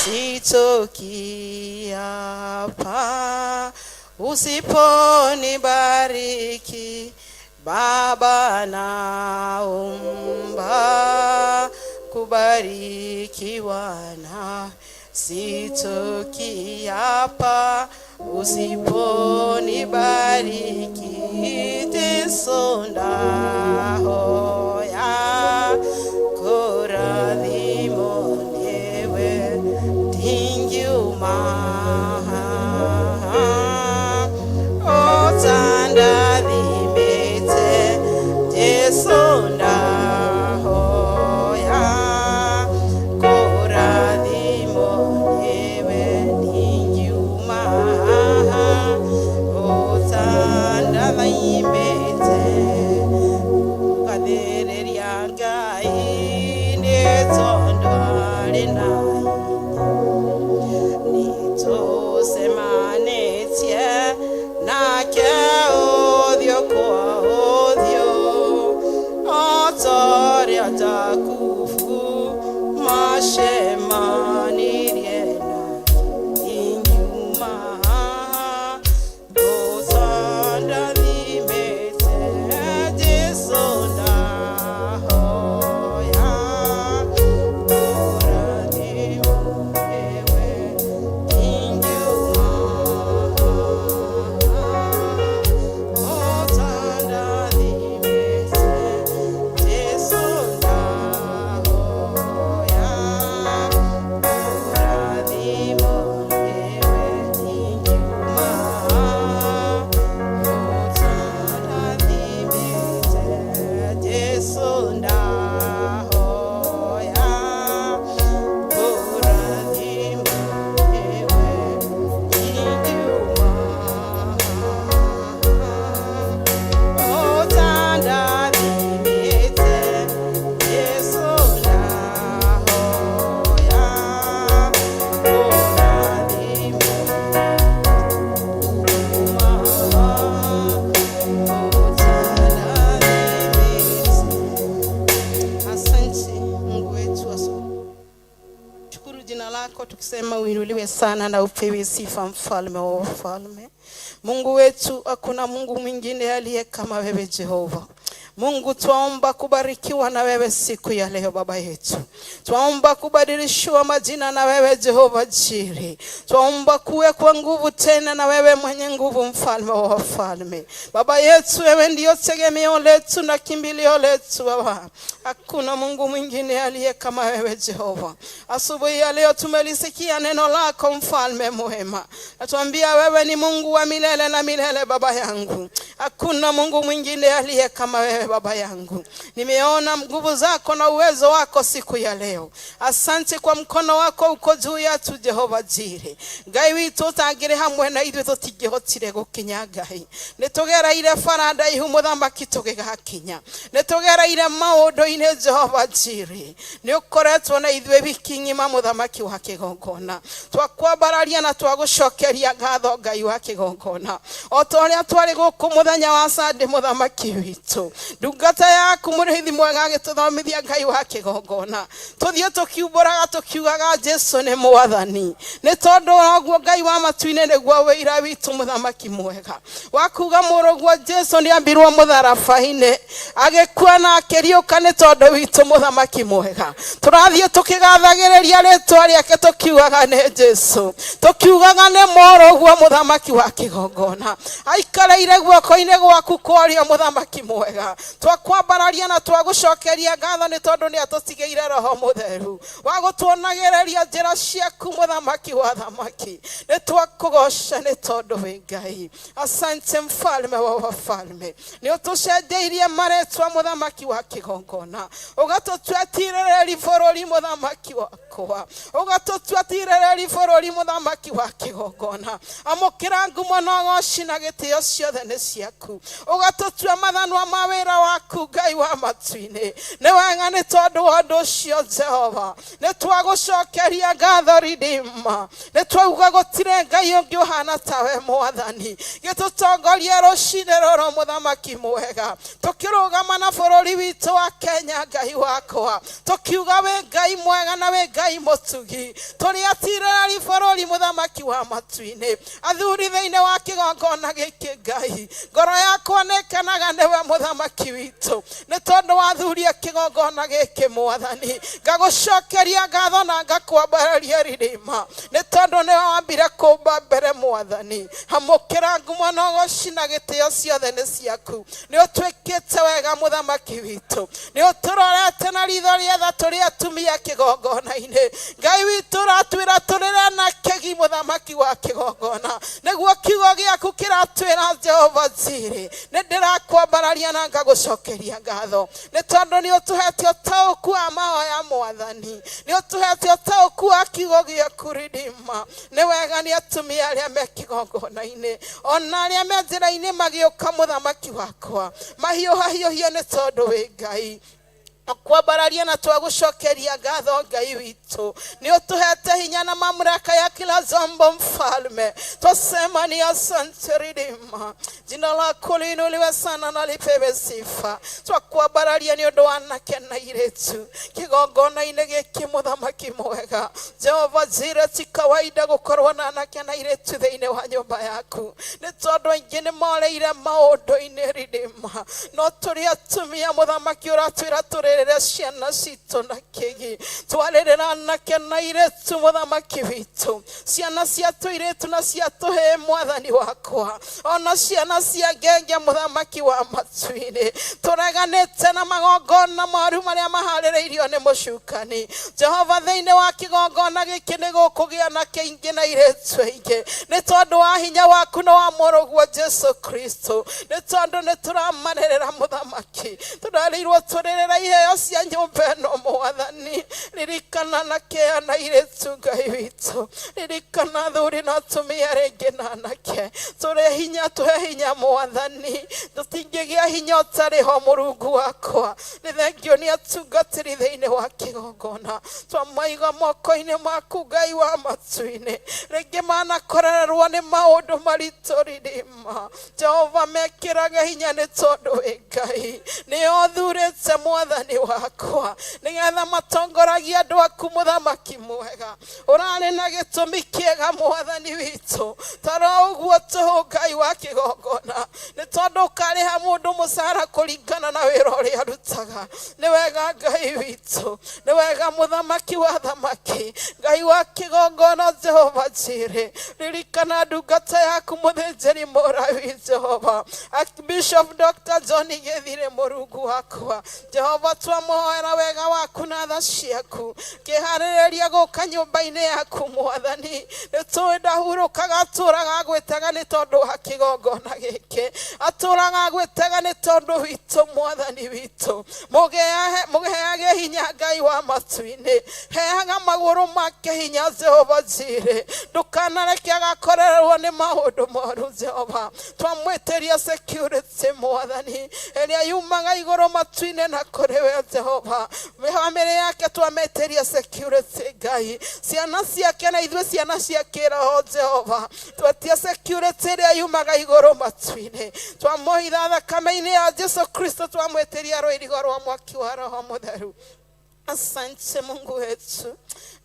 sitoki hapa usiponibariki. Baba, naomba kubarikiwa na sitoki hapa usiponibariki. Jesu ndahoya kũrathimwo nĩwe ndingiuma haha ũtandathimĩte. Jesu ndahoya kũrathimwo nĩwe ndingiuma haha ũtandathimĩte. Ngathĩrĩria Ngai nĩ tondũ arĩ na nĩtũcemanĩtie nake ũthiũ kwa ũthiũ o ta ũrĩa Jakubu macemanirie na ingiuma haha ũtandathimĩte. Jesu ndahoya kũrathimwo nĩwe ingiuma ũtandathimĩte. Jesu ndahoya kũrathimwo nĩwe ingiuma ũtandathimĩte. Jesu ndahoya kũrathimwo nĩwe ingiuma ũtandathimĩte. Jesu ndahoya kũrathimwo ũtandathimĩte. Asante Mungu wetu, shukuru jina lako tukisema uinuliwe sana na upewe sifa, mfalme wa wafalme. Mungu wetu, hakuna Mungu mwingine aliye kama wewe Jehova. Mungu, twaomba kubarikiwa na wewe siku ya leo Baba yetu. Twaomba kubadilishiwa majina na wewe Jehova Jire. Twaomba kuwekwa nguvu tena na wewe mwenye nguvu, mfalme wa wafalme. Baba yetu, wewe ndiyo tegemeo letu na kimbilio letu Baba. Hakuna Mungu mwingine aliye kama wewe Jehova. Asubuhi ya leo tumelisikia neno lako mfalme mwema. Natuambia wewe ni Mungu wa milele na milele Baba yangu. Hakuna Mungu mwingine aliye kama wewe Baba yangu. Nimeona nguvu zako na uwezo wako siku ya leo. Asante kwa mkono wako uko juu yetu Jehova Jire. Ngai witũ ũtangĩrĩ hamwe na ithuĩ tũtingĩhotire gũkinya Ngai. Nĩ tũgereire bara ndaihu mũthamaki tũgĩgakinya. Nĩ tũgereire maũndũ-inĩ Jehova Jire. Nĩ ũkoretwo na ithuĩ wiki ng'ima mũthamaki wa kĩgongona. Twakwambararia na twagũcokeria ngatho Ngai wa kĩgongona. O ta ũrĩa twarĩ gũkũ mũthenya wa Sunday mũthamaki witũ. Ndungata yaku mũrĩithi mwega agĩtũthomithia Ngai wa kĩgongona. Tũthiĩ tũkiumbũraga tũkiugaga Jesu nĩ mwathani. Nĩ tondũ ũguo Ngai wa matu-inĩ nĩguo wĩira witũ mũthamaki mwega. Wakuga mũrũguo Jesu nĩ ambirwo mũtharaba-inĩ agĩkua na akĩriũka nĩ tondũ witũ mũthamaki mwega. Tũrathiĩ tũkĩgathagĩrĩria rĩtwa rĩake tũkiugaga nĩ Jesu. Tũkiugaga nĩ mũrũguo mũthamaki wa kĩgongona. Aikarĩire guoko-inĩ gwaku kwa ũrĩo mũthamaki mwega. Twakwambararia na twagũcokeria ngatho nĩ tondũ nĩ atũtigĩire Roho Mũtheru wa gũtuonagĩrĩria njĩra ciaku, mũthamaki wa thamaki. Nĩ twakũgoca nĩ tondũ wĩ Ngai. Asante, mfalme wa wafalme. Nĩ ũtũcenjeirie marĩtwa, mũthamaki wa kĩgongona, ũgatũtua tirĩrĩri bũrũri, mũthamaki wakwa, ũgatũtua tirĩrĩri bũrũri, mũthamaki wa kĩgongona. Amũkĩra ngumo na ũgoci na gĩtĩo, ciothe nĩ ciaku. Ũgatũtua mathanwa ma wĩra waku, Ngai wa matu-inĩ. Nĩ wega nĩ tondũ wa ũndũ ũcio, Jehova, nĩ twagũcokeria ngatho. Ridima, nĩ twauga gũtirĩ Ngai ũngĩ ũhana tawe, Mwathani. Gĩtũtongorie rũcinĩ rũrũ, mũthamaki mwega, tũkĩrũgama na bũrũri witũ wa Kenya. Ngai wakwa, tũkiuga wĩ Ngai mwega na wĩ Ngai mũtugi. Tũrĩ atirĩrĩri bũrũri, mũthamaki wa matu-inĩ, athuri thĩinĩ wa kĩgongona gĩkĩ. Ngai, ngoro yakwa nĩ kenaga nĩwe mũthamaki witũ, nĩ tondũ wathuria kĩgongona gĩkĩ. Mwathani, ngagũcokeria ngatho na ngakwambararia, ririma, nĩ tondũ nĩwe wambire kũmba mbere. Mwathani, amũkĩra ngumo na ũgoci na gĩtĩo, ciothe nĩ ciaku. Nĩ ũtwĩkĩte wega, mũthamaki witũ. Nĩ ũtũrorete na ritho rĩetha tũrĩ atumia kĩgongona-inĩ. Ngai witũ, ũratwĩra tũrĩre na kĩgi, mũthamaki wa kĩgongona, nĩguo kiugo gĩaku kĩratwĩra. Jehova Jire, nĩ ndĩrakwambararia na ngagũcokeria ngatho nĩ tondũ nĩ ũtũhete ũtaũku wa mahoya. Mwathani, nĩ ũtũhete ũtaũku wa kiugo gĩaku. Ridima, nĩ wega nĩ atumia arĩa me kĩgongona-inĩ, ona arĩa me njĩra-inĩ magĩũka, mũthamaki wakwa, mahiũhahiũhie nĩ tondũ wĩ Ngai. Kwambararia na twagũcokeria ngatho. Ngai witũ, nĩ ũtũhete hinya na mamlaka ya kila jambo. Mfalme, twasema ni asante. Ridima, jina lako liinuliwe sana na lipewe sifa. Twakwambararia nĩ ũndũ wa anake na airĩtu kĩgongona-inĩ gĩkĩ, mũthamaki mwega. Jehova Jire, ti kawaida gũkorwo na anake na airĩtu thĩinĩ wa nyũmba yaku, nĩ tondũ aingĩ nĩ moreire maũndũ-inĩ. Ridima, no tũrĩ atumia, mũthamaki, ũratwĩra tũrĩrĩre ciana citũ na kĩgi. Twarĩrĩra anake na airĩtu, mũthamaki witũ, ciana cia tũirĩtu na cia tũhĩĩ, mwathani wakwa, ona ciana cia ngenge, mũthamaki wa matu-inĩ, tũreganĩte na magongona moru marĩa maharĩrĩirio nĩ mũcukani. Jehova, thĩinĩ wa kĩgongona gĩkĩ nĩ gũkũgĩa na kĩingĩ na irĩtu aingĩ, nĩ tondũ wa hinya waku na wa mũrũguo Jesu Kristo, nĩ tondũ nĩ tũramarĩrĩra. Mũthamaki, tũrarĩirwo tũrĩrĩra iheo cia nyũmba ĩno. Mwathani, ririkana na kĩa na irĩtu. Ngai witũ, ririkana thuri na atumia rĩngĩ na anake. Tũrĩ hinya, tũhe hinya, Mwathani. Tũtingĩgĩa hinya ũtarĩ ho, Mũrungu wakwa. Nĩ thengio nĩ atungatĩri thĩinĩ wa kĩgongona, twamaiga moko-inĩ maku, Ngai wa matu-inĩ. Rĩngĩ manakorererwo nĩ maũndũ maritũ. Ririma, Jehova, mekĩrage hinya nĩ tondũ wĩ Ngai. Nĩo thurĩte, mwathani wakwa, nĩgetha matongoragie andũ aku. Mũthamaki mwega, ũrarĩ na gĩtũmi kĩega, mwathani witũ, toro ũguo tũhũ, Ngai wa kĩgongona, nĩ tondũ ũkarĩha mũndũ mũcara kũringana na wĩra ũrĩa arutaga. Nĩ wega, Ngai witũ, nĩ wega, mũthamaki wa thamaki, Ngai wa kĩgongona. Jehova Jire, ririkana ndungata yaku, mũthĩnjĩri mũrawi, Jehova, Archbishop Dr. John Gĩthire. Mũrungu wakwa, Jehova, twamũhoera wega waku na tha ciaku kĩharĩrĩria gũka nyũmba-inĩ yaku. Mwathani, nĩ tũĩ ndahurũkaga, atũraga gwĩtega nĩ tondũ wa kĩgongona gĩkĩ, atũraga gwĩtega nĩ tondũ witũ. Mwathani witũ, mũheage hinya. Ngai wa matu-inĩ, heaga magũrũ make hinya. Jehova Jire, ndũkanareke agakorererwo nĩ maũndũ moru. Jehova, twamwĩtĩria security, Mwathani, ĩrĩa yumaga igũrũ matu-inĩ na kũrĩ we. Jehova, bamĩrĩ yake twamĩtĩria security. Ngai, ciana ciake na ithuĩ ciana cia kĩroho, Jehova, twetia security ĩrĩa yumaga igũrũ matu-inĩ. Twamũhitha thakame-inĩ ya Jesu Kristo, twamwĩtĩria rũirigo rwa mwaki wa Roho Mũtheru. Asante Mungu wetu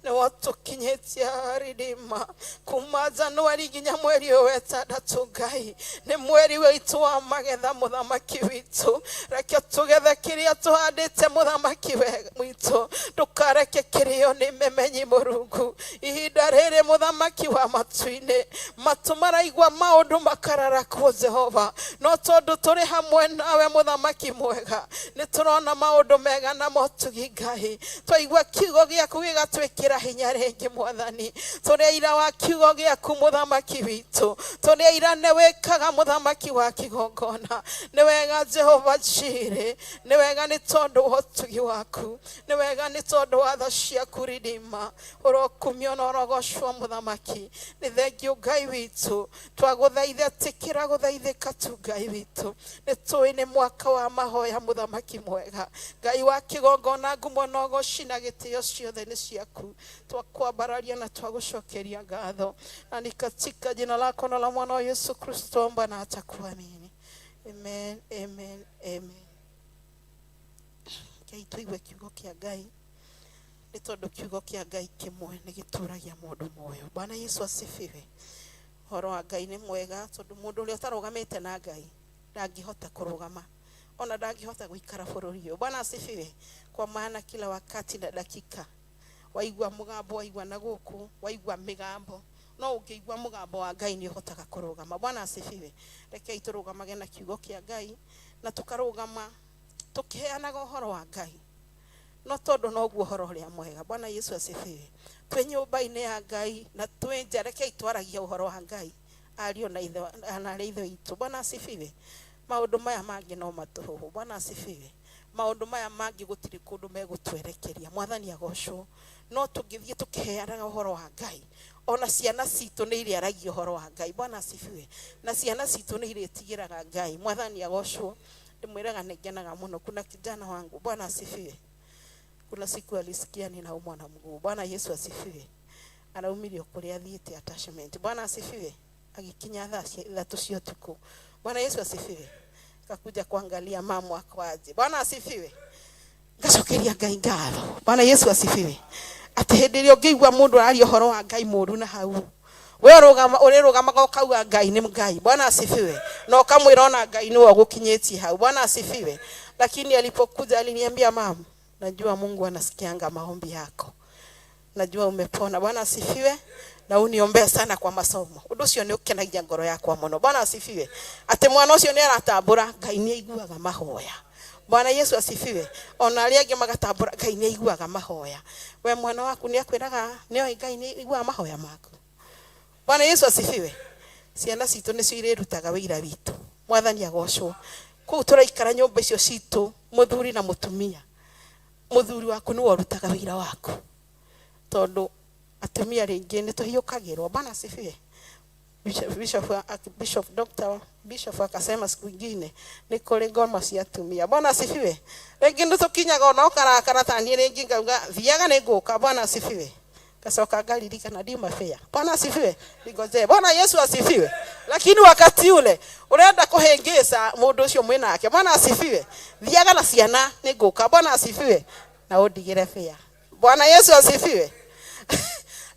nĩ watũkinyĩtie ririma kuma Januari nginya mweri ũyũ wetandatũ. Ngai, nĩ mweri witũ wa magetha. Mũthamaki witũ, reke tũgethe kĩrĩa tũhandĩte. Mũthamaki witũ, ndũkareke kĩrĩo nĩ memenyi. Mũrungu, ihinda rĩrĩ, mũthamaki wa matu-inĩ, matũ maraigua maũndũ makararakwo, Jehova, no tondũ tũrĩ hamwe nawe, mũthamaki mwega, nĩ tũrona maũndũ mega na motugi. Ngai, twaigua kiugo gĩaku gĩgatwĩkĩra hinya rĩngĩ. Mwathani, tũrĩ aira wa kiugo gĩaku. Mũthamaki witũ, tũrĩ aira nĩ wĩkaga. Mũthamaki wa kĩgongona, nĩ wega. Jehova Jireh, nĩ wega nĩ tondũ wa ũtugi waku, nĩ wega nĩ tondũ wa tha ciaku. Ririma ũrokumio na ũrogocwo. Mũthamaki, nĩ thengiũ. Ngai witũ, twagũthaitha, tĩkĩra gũthaithĩka tu. Ngai witũ, nĩ tũĩ nĩ mwaka wa mahoya. Mũthamaki mwega, Ngai wa kĩgongona, ngumo na ũgoci na gĩtĩo ciothe nĩ ciaku. Twakwambararia na twagũcokeria ngatho, na ni katika jina lako na la mwana wa Yesu Kristo omba na hata kuamini. Amen, amen, amen. Ngai, tũigue kiugo kĩa Ngai, nĩ tondũ kiugo kĩa Ngai kĩmwe nĩ gĩtũragia mũndũ muoyo. Bwana Yesu asifiwe. Ũhoro wa Ngai nĩ mwega, tondũ mũndũ ũrĩa ũtarũgamĩte na Ngai ndangĩhota kũrũgama, ona ndangĩhota gũikara bũrũri ũyũ. Bwana asifiwe. Kwa maana kila wakati na dakika waigua mũgambo, waigua na gũkũ, waigua mĩgambo, no ũngĩigua mũgambo wa Ngai nĩ ũhotaga kũrũgama. Bwana asifiwe. Rekei tũrũgamage na kiugo kĩa Ngai na tũkarũgama tũkĩheanaga ũhoro wa Ngai, no tondũ noguo ũhoro ũrĩa mwega. Bwana Yesu asifiwe. Twĩ nyũmba-inĩ ya Ngai na twĩ nja, rekei twaragia ũhoro wa Ngai, ariũ na ithe na arĩa ithe witũ. Bwana asifiwe. Maũndũ maya mangĩ no matũhũhũ. Bwana asifiwe. Maũndũ maya mangĩ gũtirĩ kũndũ megũtwerekeria. Mwathani agocwo. No tũngĩthiĩ tũkĩheanaga ũhoro wa Ngai, ona ciana citũ nĩ irĩaragia ũhoro wa Ngai. Bwana asifiwe. Na ciana citũ nĩ irĩtigĩraga Ngai. Mwathani agocwo. Ndĩmwĩraga nĩ ngenaga mũno. Kuna kijana wangu, Bwana asifiwe, kuna siku alisikia ninaumwa na mguu. Bwana Yesu asifiwe. Araumirio kũrĩa athiĩte attachment. Bwana asifiwe. Agĩkinya thaa 3 cia ũtukũ. Bwana Yesu asifiwe. Kakuja kuangalia mamu ako aje. Bwana asifiwe. Ngacokeria Ngai ngatho. Bwana Yesu asifiwe. Atĩ hĩndĩ ĩrĩa ũngĩigua mũndũ araria ũhoro wa Ngai mũũru na hau, we ũrũgama, ũrĩrũgamaga ũkauga Ngai nĩ Ngai. Bwana asifiwe. Na ũkamwĩra ona Ngai nĩwe ũgũkinyĩtie hau. Bwana asifiwe. Lakini alipokuja aliniambia, "Mam, najua Mungu anasikianga maombi yako, najua umepona." Bwana asifiwe. Na uniombee sana kwa masomo. Ũndũ ũcio nĩ ũkenagia ngoro yakwa mũno. Bwana asifiwe. Atĩ mwana ũcio nĩ aratambũra, Ngai nĩ aiguaga mahoya. Bwana Yesu asifiwe. Ona arĩa angĩ magatambũra, Ngai nĩ aiguaga mahoya. We mwana waku nĩ akwĩraga nĩ oĩ Ngai nĩ aiguaga mahoya maku? Bwana Yesu asifiwe. Ciana citũ nĩcio irĩrutaga wĩira witũ. Mwathani agocwo. Kũu tũraikara nyũmba icio citũ, mũthuri na mũtumia, mũthuri waku nĩwe ũrutaga wĩira waku, tondũ atumia rĩngĩ nĩ tũhiũkagĩrwo. Bwana asifiwe. Bishop, Dr. Bishop akasema siku ingine nĩ kũrĩ ngoma cia atumia. Bwana asifiwe. Rĩngĩ nĩ tũkinyaga ona ũkarakara, ta niĩ rĩngĩ ngauga thiaga nĩ ngũka. Bwana asifiwe. Ngacoka ngaririkana ndiuma fair. Bwana asifiwe. Ningojee. Bwana Yesu asifiwe. Lakini wakati ule urenda kũhĩngĩca mũndũ ũcio mwĩnake. Bwana asifiwe. Thiaga na ciana nĩ ngũka. Bwana asifiwe. Na ũndigĩre fair. Bwana Yesu asifiwe.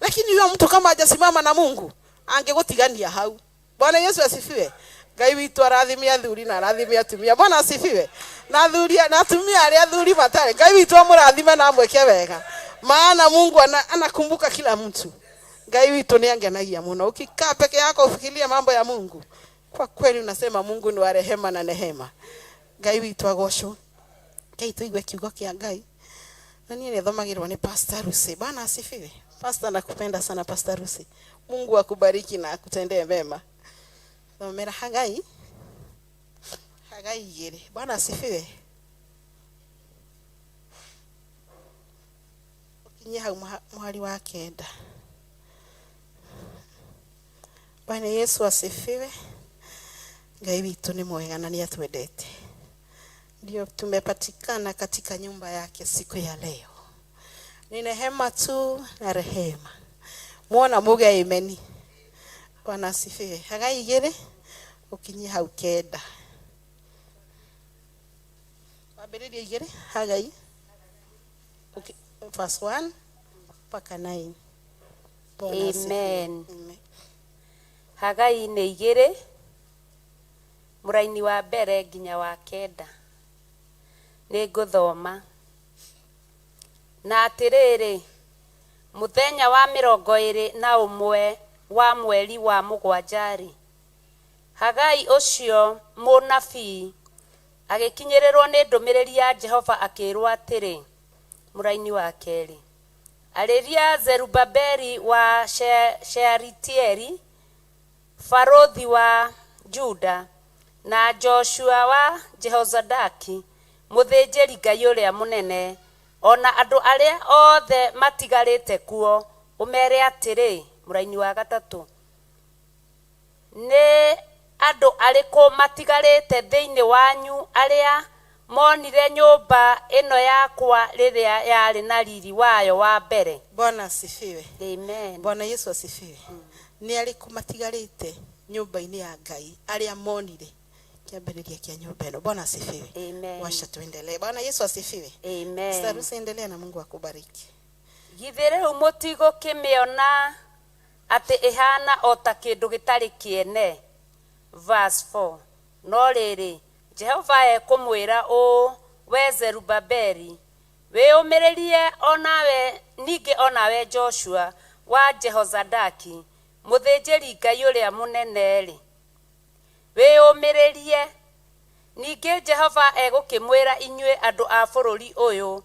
Lakini huyo mtu kama hajasimama na Mungu angĩgũtigania hau. Bwana Yesu asifiwe. Ngai witũ arathime athuri na arathime atumia. Bwana asifiwe. Na athuri na atumia arĩa athuri matarĩ, Ngai witũ amũrathime na amwĩke wega, maana Mungu anakumbuka kila mtu. Ngai witũ nĩ angenagia mũno. Ukikaa peke yako ufikirie mambo ya Mungu, kwa kweli unasema Mungu ni wa rehema na nehema. Ngai witũ agocwo. Ngai, tũigue kiugo kĩa Ngai, na niĩ nĩthomagĩrwo nĩ Pastor Lucy. Bwana asifiwe. Pastor, nakupenda sana. Pastor Lucy, Mungu akubariki na akutendee mema. Thomera Hagai, Hagai 2. Bwana asifiwe. Ũkinye hau mũhari wa 9. Bwana Yesu asifiwe. Ngai witũ nĩ mwega na nĩ atwendete, ndio tumepatikana katika nyumba yake siku ya leo. Ni rehema tu na rehema. Mwona muge ameni. Bwana asifiwe. Hagai 2, ũkinye hau 9. Wambĩrĩria 2, Hagai. Verse 1 mpaka 9. Bwana asifiwe. Amen. Amen. Hagai nĩ igĩrĩ mũraini wa mbere nginya wa kenda. Nĩ ngũthoma. Na atĩrĩrĩ, mũthenya wa 21 wa mweri wa mũgwanja-rĩ, Hagai ũcio mũnabii agĩkinyĩrĩrwo nĩ ndũmĩrĩri ya Jehova akĩĩrwo atĩrĩ, mũraini wa kerĩ, arĩria Zerubabeli wa Shealitieli barũthi wa Juda na Joshua wa Jehozadaki mũthĩnjĩri Ngai ũrĩa mũnene ona andũ arĩa othe matigarĩte kuo ũmere atĩrĩ, mũraini wa gatatũ, nĩ andũ arĩkũ matigarĩte thĩinĩ wanyu arĩa monire nyũmba ĩno yakwa rĩrĩa yarĩ na riri wayo wa mbere? Bwana asifiwe. Amen. Bwana Yesu asifiwe. Nĩ arĩkũ matigarĩte nyũmba-inĩ ya Ngai arĩa monire kĩambĩrĩria kĩa nyũmba ĩno? Bwana asifiwe. Amen. Washa tuendelee. Bwana Yesu asifiwe. Amen. Sarusi, endelea na Mungu akubariki. Githĩ rĩu mũtigũkĩmĩona atĩ ĩhana o ta kĩndũ gĩtarĩ kĩene? Verse 4. No rĩrĩ, Jehova ekũmwĩra ũũ, we Zerubabeli, wĩyũmĩrĩrie onawe ningĩ onawe Joshua wa Jehozadaki mũthĩnjĩri Ngai ũrĩa mũnene-rĩ, wĩyũmĩrĩrie. Ningĩ Jehova egũkĩmwĩra inyuĩ andũ a bũrũri ũyũ,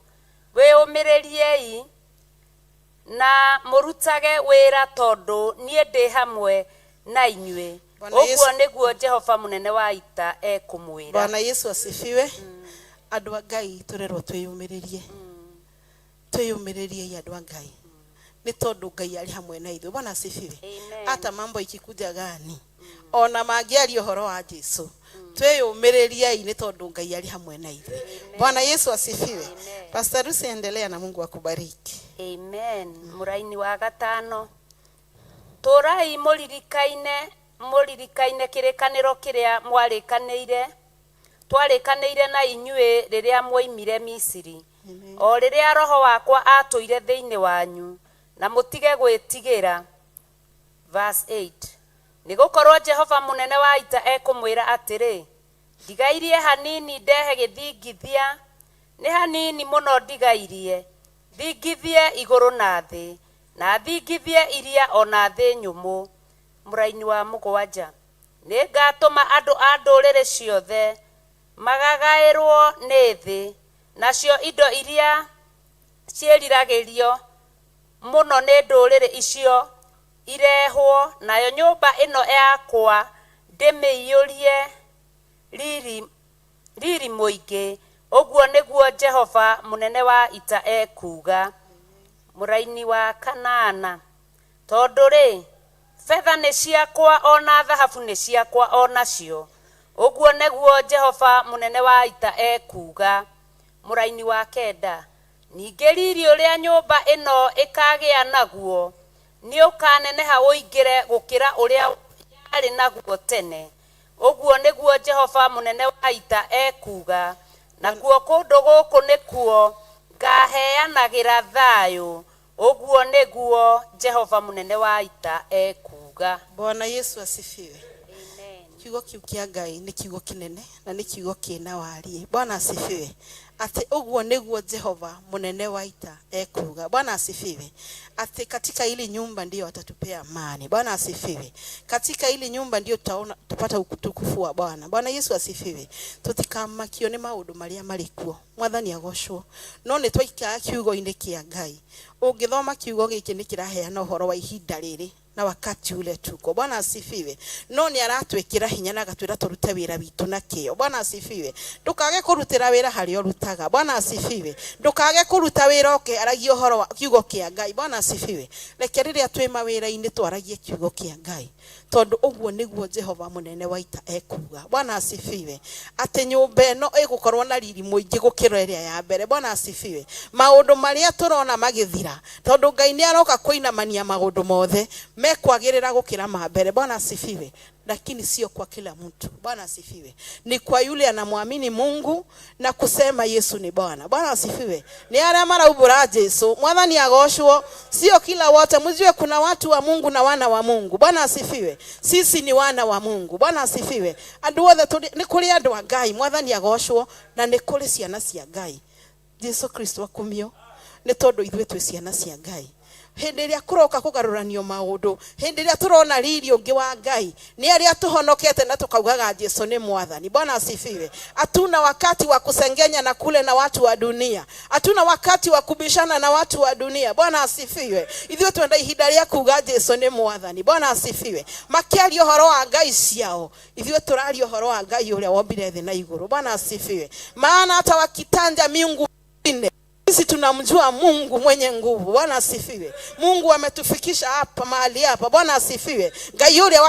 wĩyũmĩrĩriei na mũrutage wĩra tondũ niĩ ndĩ hamwe na inyuĩ. Bwana Ũguo Yesu- nĩguo Jehova mũnene wa ita ekũmwĩra. Bwana Yesu asifiwe. Andũ a Ngai tũrerwo twĩyũmĩrĩrie. Twĩyũmĩrĩriei andũ a Ngai nĩ tondũ Ngai arĩ hamwe na ithuĩ. Bwana asifiwe. Amen. Hata mambo ikikuja gani, ona mangĩaria ũhoro wa Jesu, twĩyũmĩrĩriei nĩ tondũ Ngai arĩ hamwe na ithuĩ. Bwana Yesu asifiwe. Pastor Lucy, endelea na Mungu akubariki. Amen. Mũraini wa gatano, tũrai mũririkaine kĩrĩkanĩro kĩrĩa mwarĩkanĩire twarĩkanĩire na inyuĩ rĩrĩa mwoimire Misiri, o rĩrĩa roho wakwa atũire thĩinĩ wanyu, na mũtige gwĩtigĩra. Verse 8. Nĩgũkorwo Jehova mũnene wa ita ekũmwĩra atĩrĩ, ndigairie hanini ndehe gĩthingithia, nĩ hanini mũno ndigairie thingithie igũrũ na thĩ, na thingithie iria ona thĩ nyũmũ. Mũraini wa mũgwanja, nĩngatũma andũ a ndũrĩrĩ ciothe magagaĩrwo nĩ thĩ, nacio indo iria ciĩriragĩrio mũno nĩ ndũrĩrĩ icio irehwo, nayo nyũmba ĩno yakwa ndĩmĩiyũrie riri mũingĩ. Ũguo nĩguo Jehova mũnene wa ita ekuuga. Mũraini wa kanana, tondũ rĩ, betha nĩ ciakwa ona thahabu nĩ ciakwa onacio. Ũguo nĩguo Jehova mũnene wa ita ekuuga. Mũraini wa kenda, ningĩ riri ũrĩa nyũmba ĩno ĩkagĩa naguo nĩ ũkaneneha ũingĩre gũkĩra ũrĩa yarĩ naguo tene. Ũguo nĩguo Jehova mũnene wa ita ekuuga. Nakuo kũndũ gũkũ nĩkuo ngaheanagĩra thayũ. Ũguo nĩguo Jehova mũnene wa ita ekuuga. Bwana Yesu asifiwe. Amen. Kiugo kiu kĩa Ngai nĩ kiugo kĩnene na nĩ kiugo kĩna wariĩ. Bwana asifiwe. Atĩ ũguo nĩguo Jehova mũnene wa ita ekuuga. Bwana asifiwe. Atĩ katika hili nyumba ndiyo atatupea amani. Bwana asifiwe. Katika hili nyumba ndiyo tutaona tupata utukufu wa Bwana. Bwana Yesu asifiwe. Tutikamakio nĩ maũndũ marĩa marĩ kuo. Mwathani agocwo. No nĩ twaikara kiugo-inĩ kĩa Ngai. Ũngĩthoma kiugo gĩkĩ nĩ kĩraheana ũhoro wa ihinda rĩrĩ na wakati ule tuko. Bwana asifiwe. No nĩ aratwĩkĩra hinya na agatwĩra tũrute wĩra witũ na kĩyo. Bwana asifiwe. Ndũkage kũrutĩra wĩra harĩa ũrutaga. Bwana asifiwe. Ndũkage kũruta wĩra ũkĩaragia ũhoro wa kiugo kĩa Ngai. Bwana asifiwe. Reke rĩrĩa twĩ mawĩra-inĩ twaragie kiugo kĩa Ngai, tondũ ũguo nĩguo Jehova mũnene wa ita ekuuga. Bwana asifiwe. Atĩ nyũmba ĩno ĩgũkorwo na riri mũingĩ gũkĩra ĩrĩa ya mbere. Bwana asifiwe. Maũndũ marĩa tũrona magĩthira, tondũ Ngai nĩ aroka kũinamania maũndũ mothe, mekwagĩrĩra gũkĩra ma mbere. Bwana asifiwe. Na lakini sio kwa kila mtu. Bwana asifiwe. Ni kwa yule anamwamini Mungu na kusema Yesu ni Bwana. Bwana asifiwe. Ni aria maraumbura Jesu, Mwathani agocwo. Sio kila wote, mjue kuna watu wa Mungu na wana wa Mungu. Bwana asifiwe. Sisi ni wana wa Mungu. Bwana asifiwe. Andu othe ni kuri andu a Ngai, Mwathani agocwo, na ni kuri ciana cia Ngai. Jesu Kristo akumio nĩ tondũ ithuĩ twĩ ciana cia Ngai. Hĩndĩ ĩrĩa kũroka kũgarũranio maũndũ, hĩndĩ ĩrĩa tũrona riri ũngĩ wa Ngai, nĩ arĩa tũhonokete na tũkaugaga Jesu nĩ Mwathani. Bwana asifiwe. Hatuna wakati wa kusengenya na kule na watu wa dunia, hatuna wakati wa kubishana na watu wa dunia. Bwana asifiwe. Ithuĩ twenda ihinda rĩa kuga Jesu nĩ Mwathani. Bwana asifiwe. Makĩaria ũhoro wa ngai ciao, ithuĩ tũraria ũhoro wa Ngai ũrĩa wombire thĩ na igũrũ. Bwana asifiwe. Maana hata wakitanja miungu mingine, sisi tunamjua Mungu mwenye nguvu. Bwana asifiwe. Mungu ametufikisha hapa mahali hapa. Bwana asifiwe. Ngai uria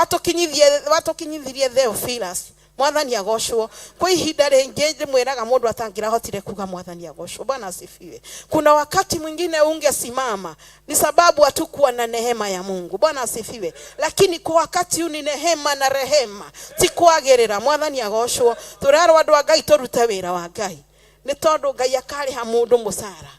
watukinyithirie Theophilus, Mwathani agocwo. Kwa ihinda rĩngĩ ndĩmwĩraga mũndũ atangĩrahotire kuga Mwathani agocwo. Bwana asifiwe. Kuna wakati mwingine ungesimama ni sababu hatukuwa na neema ya Mungu. Bwana asifiwe. Lakini kwa wakati huu ni neema na rehema, ti kwagĩrĩra. Mwathani agocwo. Tũrerwo andũ a Ngai tũrute wĩra wa Ngai, nĩ tondũ Ngai akarĩha mũndũ mũcara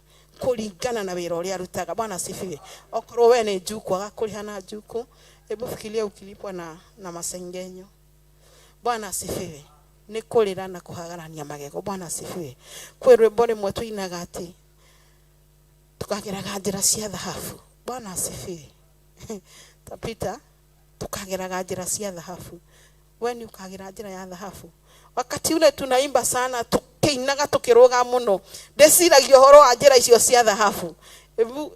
kũringana na wĩra ũrĩa arutaga. Bwana asifiwe. Okorwo we nĩ njuku, agakũrĩha na njuku. Hebu fikiria ukilipwa na masengenyo. Bwana asifiwe. Nĩ kũrĩra na kũhagarania magego. Bwana asifiwe. Kwĩ rwĩmbo rĩmwe tũinaga atĩ tukageraga njĩra cia thahabu. Bwana asifiwe. Tapita tukageraga njĩra cia thahabu. We nĩ ũkagera njĩra ya thahabu. Wakati ule tunaimba sana, tukiinaga tukiruga muno, ndeciragia ũhoro wa njĩra icio cia thahabu.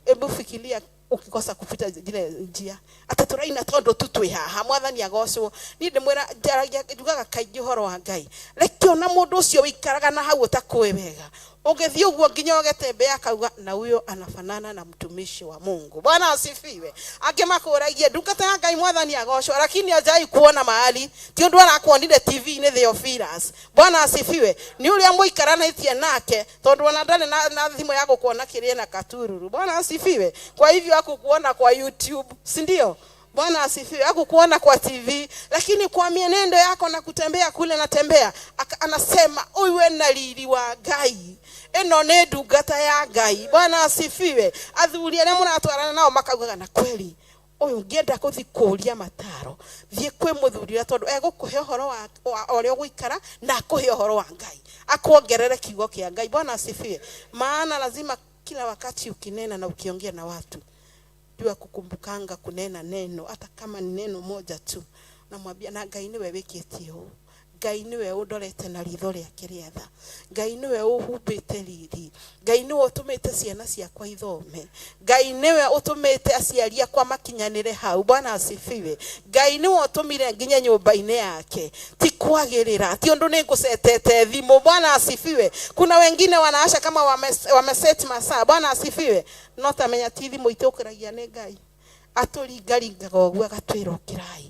Hebu fikiria ukikosa kupita zile njia, atĩ tũraina tondũ tu twĩ haha. Mwathani agocwo. Niĩ ndĩmwĩra, njaragia, njugaga kaingĩ ũhoro wa Ngai, reke ona mũndũ ũcio wĩikaraga na hau ũtakũĩ wega, ũgĩthiĩ ũguo nginya ũgetembea akauga na huyo anafanana na mtumishi wa Mungu. Bwana asifiwe. Angĩ makũragie ndungata ya Ngai, Mwathani agocwo, lakini hajai kuona mahali, ti ũndũ arakuonire TV-inĩ Theophilus. Bwana asifiwe. Nĩ ũrĩa mũikaranĩtie nake, tondũ ona ndarĩ na thimũ ya gũkuona kĩrĩa na katururu. Bwana asifiwe. Kwa hivyo hakukuona kwa YouTube, si ndio? Bwana asifiwe. Hakukuona kwa TV, lakini kwa mienendo yako na kutembea kule natembea, anasema uyu ena riri wa Ngai, ĩno nĩ ndungata ya Ngai. Bwana asifiwe. Athuri arĩa mũratwarana nao makaugaga na kweli ũyũ ngĩenda gũthiĩ kũũria mataro, thiĩ kwĩ mũthuri ũrĩa, tondũ egũkũhe ũhoro wa ũrĩa ũgũikara na akũhe ũhoro wa Ngai, akuongerere kiugo kĩa Ngai. Bwana asifiwe. Maana lazima kila wakati ukinena na ukiongea na watu, jua kukumbukanga kunena neno, hata kama ni neno moja tu, namwambia na Ngai niwe wĩkĩtie ũũ, Ngai niwe ũndorete na ritho rĩake rĩa tha, Ngai niwe ũhumbĩte riri, Ngai niwe ũtũmĩte ciana ciakwa ithome, Ngai niwe ũtũmĩte aciari akwa makinyanĩre hau. Bwana asifiwe. Ngai niwe ũtũmire nginye nyũmba-inĩ yake, ti kwagĩrĩra, ti ũndũ nĩ ngũcetete thimũ. Bwana asifiwe. Kuna wengine wanaasha kama wameset masaa. Bwana asifiwe. No tamenya ti thimũ itũkĩragia, nĩ Ngai atũringaringaga ũguo agatwĩra ũkĩrai,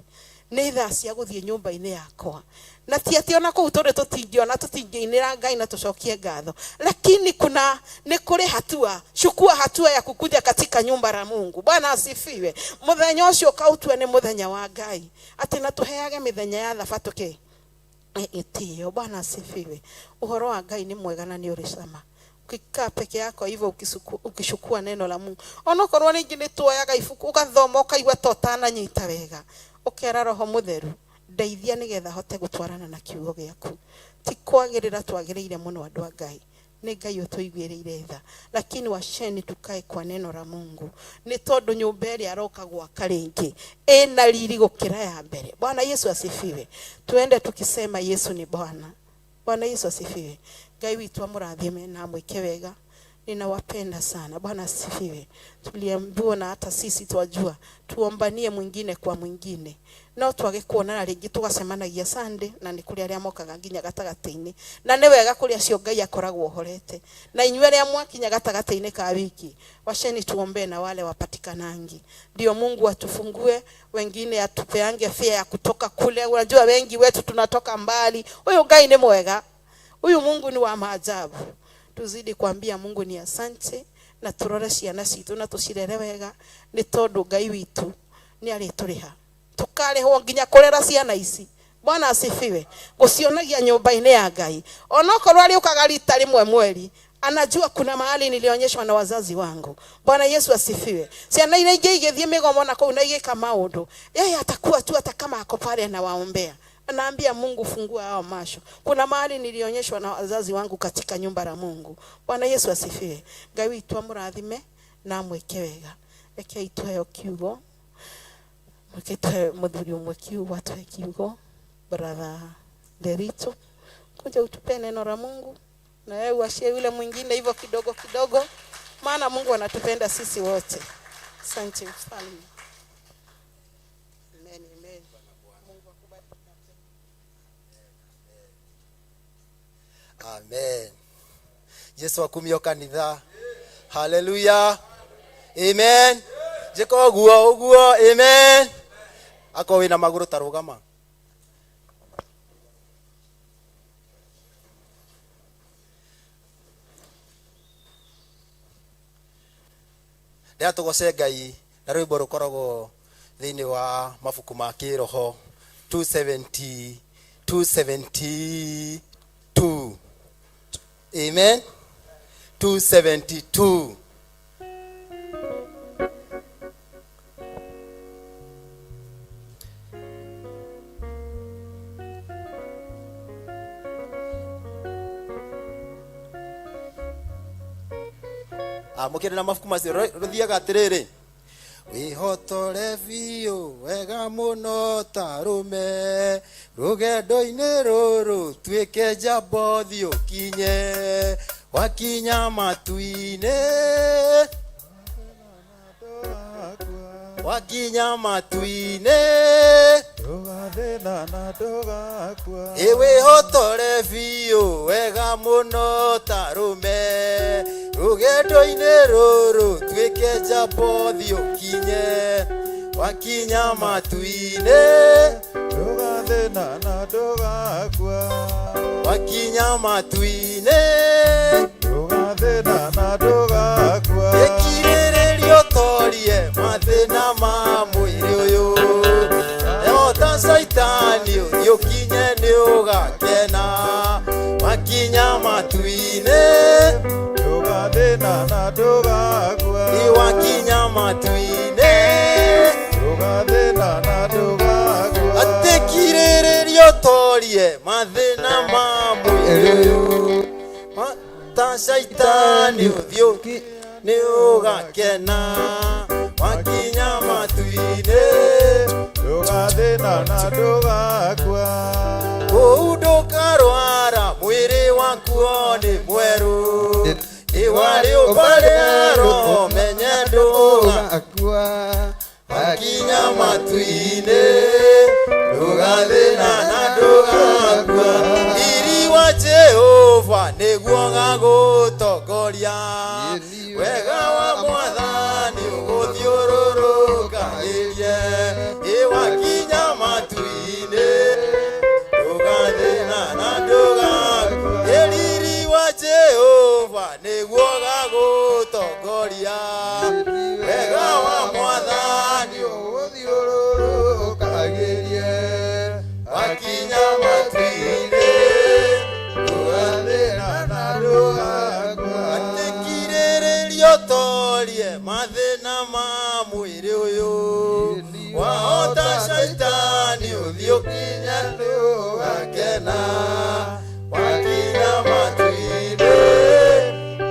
nĩ thaa cia gũthiĩ nyũmba-inĩ yakwa. Na ti atĩ ona kũu tũrĩ tũtingĩona, tũtingĩinĩra Ngai na tũcokie ngatho, lakini kuna nĩ kũrĩ hatua, chukua hatua ya kukuja katika nyumba la Mungu. Bwana asifiwe. Mũthenya ũcio ũkaũtua nĩ mũthenya wa Ngai, atĩ na tũheage mĩthenya ya thabatũ kĩ ĩtĩo. Bwana asifiwe. Ũhoro wa Ngai nĩ mwega na nĩ ũrĩ cama ukikaa peke yako hivyo ukishukua neno la Mungu. Onokorwo rĩngĩ nĩ tuoyaga ibuku ũgathoma ũkaigua ta ũtananyita wega, ũkera Roho Mũtheru, ndeithia nĩgetha hote gũtwarana na kiugo gĩaku. Ti kwagĩrĩra twagĩrĩire mũno, andũ a Ngai, nĩ Ngai ũtũiguĩrĩire tha, lakini wacheni tukae kwa neno la Mungu, nĩ tondũ nyũmba ĩrĩa aroka gwaka rĩngĩ ĩna riri gũkĩra ya mbere. Bwana Yesu asifiwe. Tuende tukisema Yesu ni Bwana. Bwana Yesu asifiwe. Ngai witũ amũrathime na amwĩke wega. Ninawapenda sana. Bwana asifiwe. Tuliambiwa na hata sisi twajua tuombanie mwingine kwa mwingine, no twage kuonana rĩngĩ, tũgacemanagia Sunday, na nĩ kũrĩ arĩa mokaga nginya gatagatĩ-inĩ, na nĩ wega kũrĩ acio Ngai akoragwo ohorete. Na inyuĩ arĩa mwakinya gatagatĩ-inĩ ka wiki, wacheni tuombee na wale wapatikanangi, ndio Mungu atufungue wengine, atupeange fare ya kutoka kule. Unajua wengi wetu tunatoka mbali. Huyu Ngai ni mwega, huyu Mungu ni wa maajabu. Tuzidi kuambia Mungu ni asante, na turore ciana citũ na tũcirere wega, nĩ tondũ Ngai witũ nĩ arĩtũrĩha. Tukarĩhwo nginya kũrera ciana ici. Bwana asifiwe. Gucionagia nyũmba-inĩ ya Ngai. Onokorwo arĩũkaga rita rĩmwe mweri, anajua kuna mahali nilionyeshwa na wazazi wangu. Bwana Yesu asifiwe. Ciana iria ingĩ igĩthiĩ mĩgomo na kũu na igĩka maũndũ, yeye atakuwa tu hata kama ako pale anawaombea. Anaambia Mungu, fungua hao macho. Kuna mahali nilionyeshwa na wazazi wangu katika nyumba la Mungu. Bwana Yesu asifiwe. Ngai witũ amũrathime na amwĩke wega. Rekei tuheo kiugo. Reke tuhe mũthuri ũmwe kiugo, atuhe kiugo. Brother Derito, kuja utupe neno la Mungu na wewe uashie yule mwingine hivyo kidogo kidogo, maana Mungu anatupenda sisi wote. Asante mfalme. Amen, amen. Mungu akubariki. Amen. Yesu akumio kanitha. Haleluya. Amen. Njĩka ũguo ũguo. Amen. Akorwo wĩna magũrũ ta rũgama. Ndĩra tũgoce Ngai na rwĩmbo rũkoragwo thĩinĩ wa mabuku ma kĩroho 270 272. Amen. 272. Mũkĩrĩ na mabuku macio rũthiaga atĩrĩrĩ, wĩhotore biũ wega mũno ta rũme rũgendo-inĩ rũrũ tuĩke njamba ũthiĩ ũkinye wakinya matu-inĩ wakinya matu-inĩ Ndũgathĩna na ndũgakua. Ĩ wĩhotore biũ wega mũno ta rũme rũgendo-inĩ rũrũ tuĩke njamba ũthiĩ ũkinye wakinya matu-inĩ Ndũgathĩna na ndũgakua. Wakinya matu-inĩ Ndũgathĩna na ndũgakua. Ĩkirĩrĩria ũtorie mathĩna ma mwĩrĩ ũyũ Ehota caitani ũthiĩ ũkinye nĩ ũgakena wakinya matu-inĩ Ndũgathĩna na ndũgakua. Ĩ wakinya matu-inĩ Ndũgathĩna na ndũgakua. Atĩ kirĩrĩria ũtorie mathĩna ma mwĩrĩ ũyũ ta caitani ũthiĩ ũkinye nĩ ũgakena wakinya matu-inĩ Ndũgathĩna na ndũgakua. Kũu ndũkarwara mwĩrĩ wakuo nĩ mwerũ Ĩwarĩ ũbarĩ roho menye ndũgakua wakinya matu-inĩ ndũgathĩna na ndũgakua Riri wa Jehova nĩguo gagũtongoria wega wa Mwathani ũgũthiũrũrũkagĩrie Ĩ wakinya matu-inĩ ndũgathĩna na ndũgakua Riri wa Jehova nĩguo gagũtongoria wega wa Mwathani Ũgũthiũrũrũkagĩrie wakinya matu-inĩ ndũgathĩna na ndũgakua. Atĩ kirĩrĩria ũtorie mathĩna ma mwĩrĩ ũyũ wahota caitani ũthiĩ ũkinye ndũgakena wakinya matu-inĩ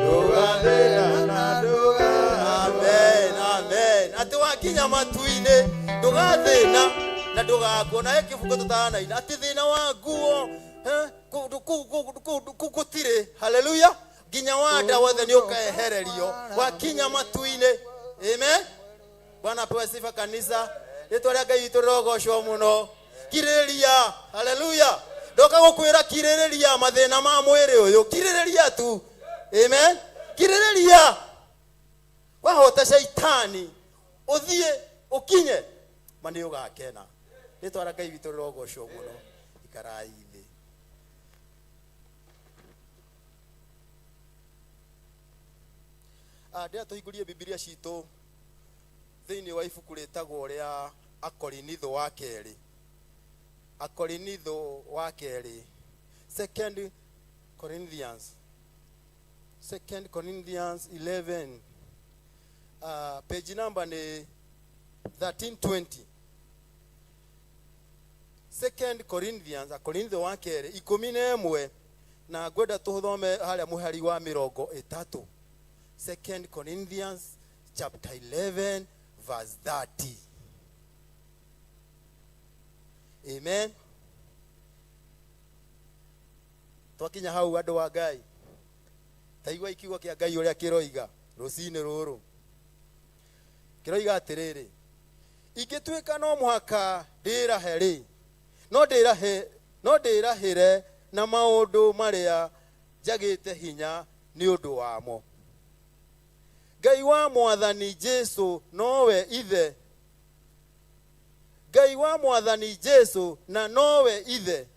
ndũgathĩna na ndũgakua. Amen, amen. Atĩ wakinya matu-inĩ ndũgathĩna na ndũgakua na he kĩbungo tũtanaina atĩ thĩna wa nguo kũu gũtirĩ. Haleluya. Nginya wanda wothe nĩ ũkehererio wakinya matu-inĩ. Amen. Bwana apewe sifa kanisa. Rĩtwa rĩa Ngai witũ rĩrogocwo mũno. Kirĩrĩria. Haleluya. Ndoka gũkwĩra kirĩrĩria mathĩna ma mwĩrĩ ũyũ. Kirĩrĩria tu. Amen. Kirĩrĩria. Wahota caitani ũthiĩ ũkinye ma nĩ ũgakena. Rĩtwa rĩa Ngai witũ rĩrogocwo mũno. Ikarai thĩ. Ndĩra tũhingũrie Bibilia citũ thĩinĩ wa ibuku rĩtagwo rĩa Akorinitho wa kerĩ. Akorinitho wa kerĩ. Second Corinthians. Second Corinthians 11. Page number ni 1320. Second Corinthians, Akorintho wa kerĩ 11, na ngwenda tũthome harĩa mũhari wa 30. Second Corinthians chapter 11 verse 30. Amen. Twakinya hau andũ a Ngai, taigua ikiugo kĩa Ngai ũrĩa kĩroiga rũcinĩ rũrũ. Kĩroiga atĩrĩrĩ, ingĩtuĩka no mũhaka ndĩrahe rĩ, no ndĩrahĩre na maũndũ marĩa njagĩte hinya nĩ ũndũ wamo. Ngai wa Mwathani Jesu nowe ithe. Ngai wa Mwathani Jesu na nowe ithe,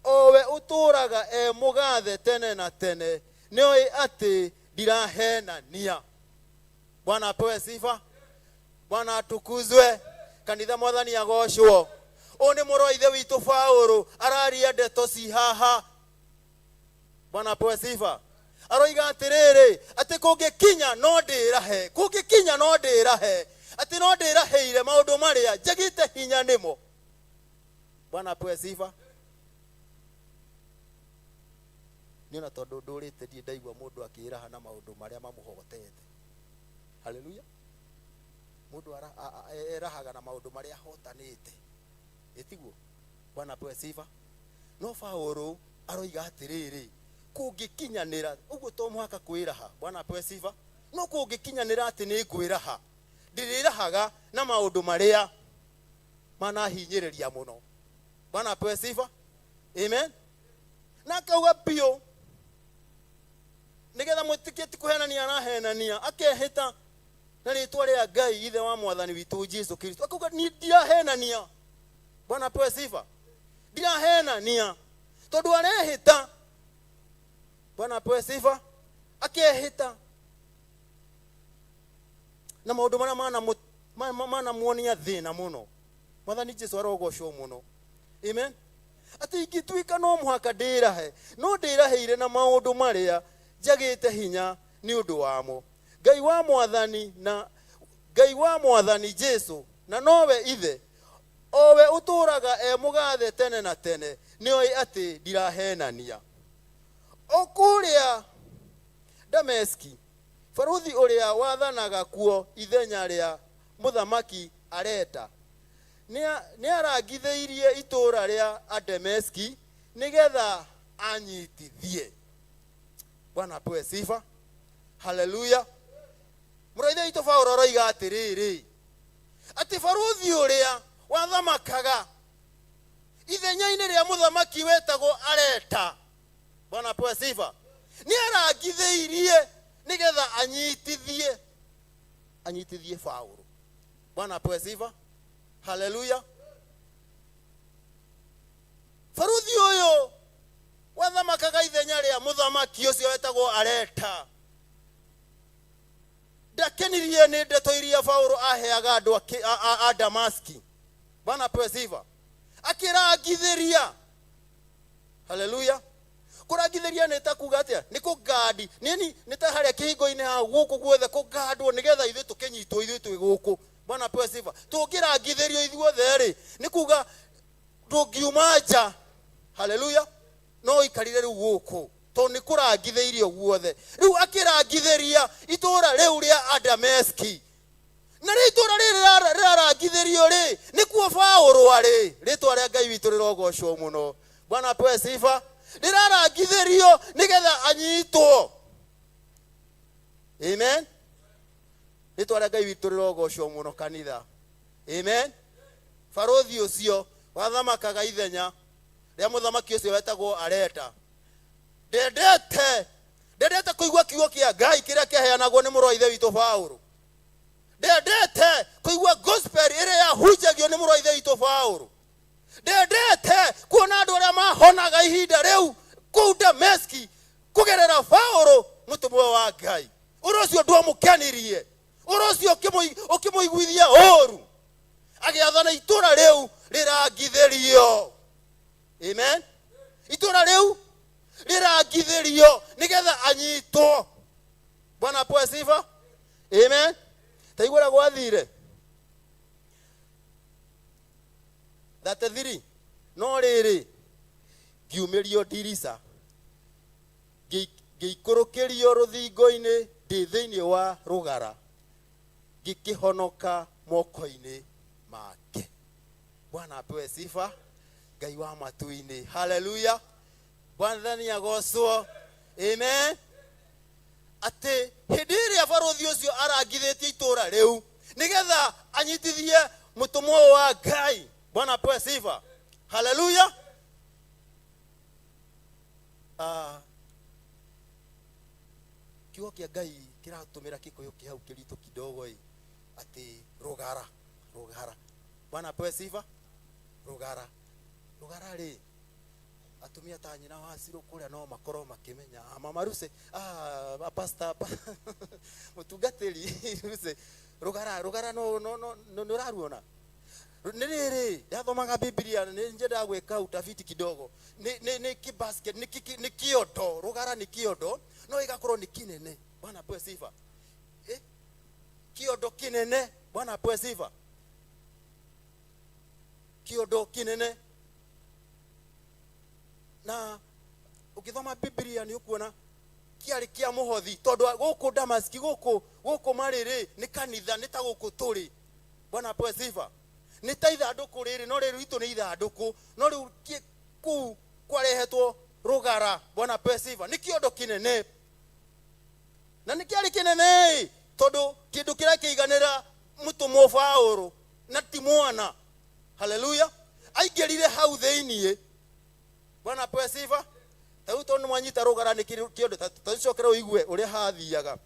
owe ũtũũraga e mũgathe tene na tene, nĩoĩ atĩ ndirahenania. Bwana apewe sifa. Bwana atukuzwe. Kanitha Mwathani agocwo. Ũyũ nĩ mũrũ wa ithe witũ Paũlũ araria ndeto ci haha. Bwana apewe sifa. Aroiga atĩrĩrĩ, atĩ kũngĩkinya no ndĩrahe, kũngĩkinya no ndĩrahe, atĩ no ndĩraheire maũndũ marĩa njagĩte hinya nĩmo. Bwana apewe sifa. Niĩ ona tondũ ndũrĩte ndirĩ ndaigua mũndũ akĩĩraha na maũndũ marĩa mamũhotete. Haleluya. Mũndũ erahaga na maũndũ marĩa ahotanĩte. Ĩtiguo? Bwana apewe sifa. No Paũlũ aroiga atĩrĩrĩ, kũngĩkinyanĩra ũguo to mũhaka kwĩraha. Bwana apewe sifa. No kũngĩkinyanĩra atĩ nĩ ngwĩraha, ndĩrĩrahaga na maũndũ marĩa manahinyĩrĩria mũno. Bwana apewe sifa. Amen. Na akauga biũ nĩgetha mwĩtĩkie ti kũhenania arahenania, akehĩta na rĩtwa rĩa Ngai ithe wa Mwathani witũ Jesu Kristo, akauga niĩ ndirahenania. Bwana apewe sifa. Ndirahenania tondũ arehĩta. Bwana apewe sifa. Akehĩta na maũndũ marĩa manamuonia thĩna mũno. Mwathani Jesu arogocwo mũno. Amen. Atĩ ingĩtuĩka no mũhaka ndĩrahe, no ndĩraheire na maũndũ marĩa njagĩte hinya nĩ ũndũ wamo. Ngai wa Mwathani na Ngai wa Mwathani Jesu na nowe ithe, owe ũtũũraga e mũgathe tene na tene, nĩoĩ atĩ ndirahenania. O kũrĩa Dameski, barũthi ũrĩa wathanaga kuo ithenya rĩa mũthamaki Areta nĩarangithĩirie itũũra rĩa Dameski nĩgetha anyitithie. Bwana apewe sifa. Haleluya. Mũrũ ithe witũ Paũlũ aroiga atĩrĩrĩ, atĩ barũthi ũrĩa wathamakaga ithenya-inĩ rĩa mũthamaki wetagwo Areta, Bwana apewe sifa, nĩarangithĩirie nĩgetha anyitithie Paũlũ. Bwana apewe sifa. Haleluya. Barũthi ũyũ wathamakaga ithenya rĩa mũthamaki ũcio wetagwo Areta ndakenirie nĩ ndeto iria Paũlũ aheaga andũ a Damaski. Bwana apewe sifa. Akĩrangithĩria. Haleluya. Kũrangithĩria nĩ ta kuga atĩa? Nĩ kũgandi. Nĩ nĩ ta harĩa kĩhingo-inĩ haha gũkũ guothe kũgandwo nĩgetha ithuĩ tũkĩnyitwo ithuĩ twĩ gũkũ. Bwana apewe sifa. Tũngĩrangithĩrio ithuothe rĩ, nĩ kuga ndũngiuma nja. Haleluya. No ũikarire rĩu gũkũ tondũ nĩ kũrangithĩirio guothe. Rĩu akĩrangithĩria itũũra rĩu rĩa Dameski. Na rĩu itũũra rĩrĩ rĩrarangithĩrio rĩ, nĩkuo Paũlũ arĩ. Rĩtwa rĩa Ngai witũ rĩrogocwo mũno. Bwana apewe sifa. Rĩrarangithĩrio nĩgetha anyitwo. Amen. Rĩtwa rĩa Ngai witũ rĩrogocwo mũno kanitha. Amen. Barũthi ũcio wathamakaga ithenya rĩa mũthamaki ũcio wetagwo Areta ndendete kũigua kiugo kĩa Ngai kĩrĩa kĩaheanagwo nĩ mũrũ wa ithe witũ Paũlũ. Ndendete kũigua gospel ĩrĩa yahunjagio nĩ mũrũ wa ithe witũ Paũlũ. Ndendete kuona andũ arĩa mahonaga ihinda rĩu kũu Dameski kũgerera Paũlũ mũtũmwo wa Ngai. Ũndũ ũcio ndwamũkenirie, ũndũ ũcio ũkĩmũiguithia ũũru. Agĩathana itũra rĩu rĩrangithĩrio. Amen. Itũra rĩu rĩrangithĩrio nĩgetha anyitwo. Bwana apewe sifa. Amen. Ta igua ũrĩa gwathire. 33. No rĩrĩ, ngiumĩrio ndirica, ngĩikũrũkĩrio rũthingo-inĩ ndĩ thĩinĩ wa rũgara, ngĩkĩhonoka moko-inĩ make. Bwana apewe sifa. Ngai wa matu-inĩ. Haleluya. Bwana agocwo. Amen. Atĩ hĩndĩ ĩrĩa barũthi ũcio arangithĩtie itũra rĩu nĩgetha anyitithie mũtũmwo wa Ngai. Bwana apewe sifa. Haleluya. Kiugo kĩa Ngai kĩratũmĩra Gĩkũyũ kĩ hau kĩritũ kidogo ĩ, atĩ rũgara, rũgara. Bwana apewe sifa. Rũgara. Rũgara rĩ, atumia ta nyina wa Ciro kũrĩa no makorwo makĩmenya. Mama Ruse, pastor, mũtungatĩri Ruse, rũgara, rũgara no, no, no, no, nĩ ũraruona? Nĩ rĩrĩ, ndathomaga Biblia, nĩ nyendaga gwĩka utafiti kidogo. Nĩ, nĩ, nĩ kĩbasket, nĩ kĩ, nĩ kĩondo, rũgara nĩ kĩondo, no ĩgakorwo nĩ kĩnene. Bwana apewe sifa. Kĩondo kĩnene. Bwana apewe sifa. Kĩondo kĩnene. Na ũgĩthoma Biblia nĩ ũkuona kĩarĩ kĩa mũhothi, tondũ gũkũ Damaski, gũkũ marĩ rĩ, nĩ kanitha, nĩ ta gũkũ tũrĩ. Bwana apewe sifa. Nĩ ta ithandũkũ rĩrĩ, no rĩu itũ nĩ ithandũkũ, no rĩu kũu kwarehetwo rũgara. Bwana apewe sifa. Nĩ kĩondo kĩnene. Na nĩ kĩarĩ kĩnene ĩ, tondũ kĩndũ kĩrĩa kĩiganĩra mũtũmwo Paũlũ na ti mwana. Haleluya. Aingĩrire hau thĩiniĩ. Bwana apewe sifa. Ta rĩu tondũ nĩ mwanyita rũgara nĩ kĩondo, ta ũcokere ũigue ũrĩa hathiaga.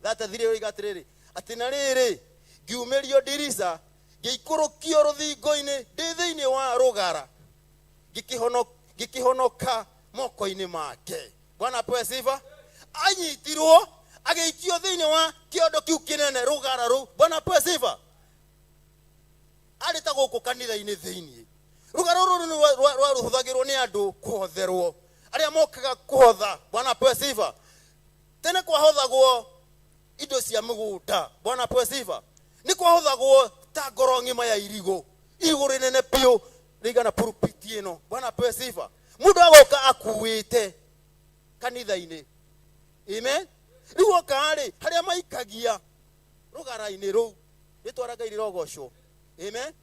Thate thiri oiga atĩrĩrĩ, atĩ na rĩrĩ, ngiumĩrio ndirica, ngĩikũrũkio rũthingo-inĩ ndĩ thĩinĩ wa rũgara, ngĩkĩhonoka moko-inĩ make. Bwana apewe sifa. Anyitirwo agĩikio thĩinĩ wa kĩondo kĩu kĩnene, rũgara rũu. Bwana apewe sifa. Arĩ ta gũkũ kanitha-inĩ thĩinĩ. Rũgara rũrũ nĩ rwarũhũthagĩrwo nĩ andũ kũhotherwo, arĩa mokaga kũhotha. Bwana apewe sifa. Tene kwahothagwo indo cia mũgũnda. Bwana apewe sifa. Nĩ kwahothagwo ta ngoro ng'ima ya irigũ, irigũ rĩnene biũ rĩigana pulpiti ĩno. Bwana apewe sifa. Mũndũ agoka akuĩte kanitha-inĩ. Amen. Rĩu oka rĩ, harĩa maikagia rũgara-inĩ rũu, rĩtwa rĩa Ngai rĩrogocwo. Amen.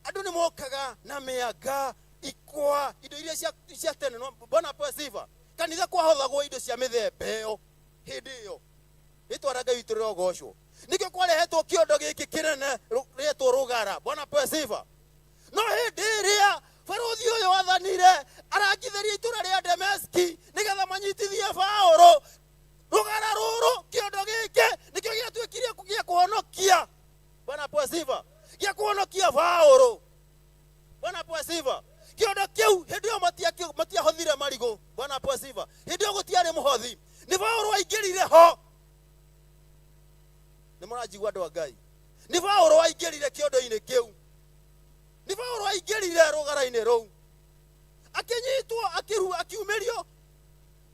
Andũ nĩ mokaga na mĩanga, ikwa, indo iria cia tene. No, Bwana apewe sifa. Kanitha kwahothagwo indo cia mĩthemba ĩyo hĩndĩ ĩyo. Rĩtwa rĩa Ngai witũ rĩrogocwo. Nĩkĩo kwarehetwo kĩondo gĩkĩ kĩnene rĩetwo rũgara. Bwana apewe sifa. No hĩndĩ ĩrĩa barũthi ũyũ athanire arangithĩrie itũra rĩa Dameski nĩgetha manyitithie Paũlũ, rũgara rũrũ, kĩondo gĩkĩ nĩkĩo gĩatuĩkire gĩa kũhonokia. Bwana apewe sifa. Gĩa kũhonokia Paũlũ. Bwana apewe sifa. Kĩondo kĩu hĩndĩ ĩyo matiahothire marigũ. Bwana apewe sifa. Hĩndĩ ĩyo gũtiarĩ mũhothi. Nĩ Paũlũ aingĩrire ho. Nĩ mũranjigua andũ a Ngai? Nĩ Paũlũ aingĩrire kĩondo-inĩ kĩu. Nĩ Paũlũ aingĩrire rũgara-inĩ rũu. Akĩnyitwo, akiumĩrio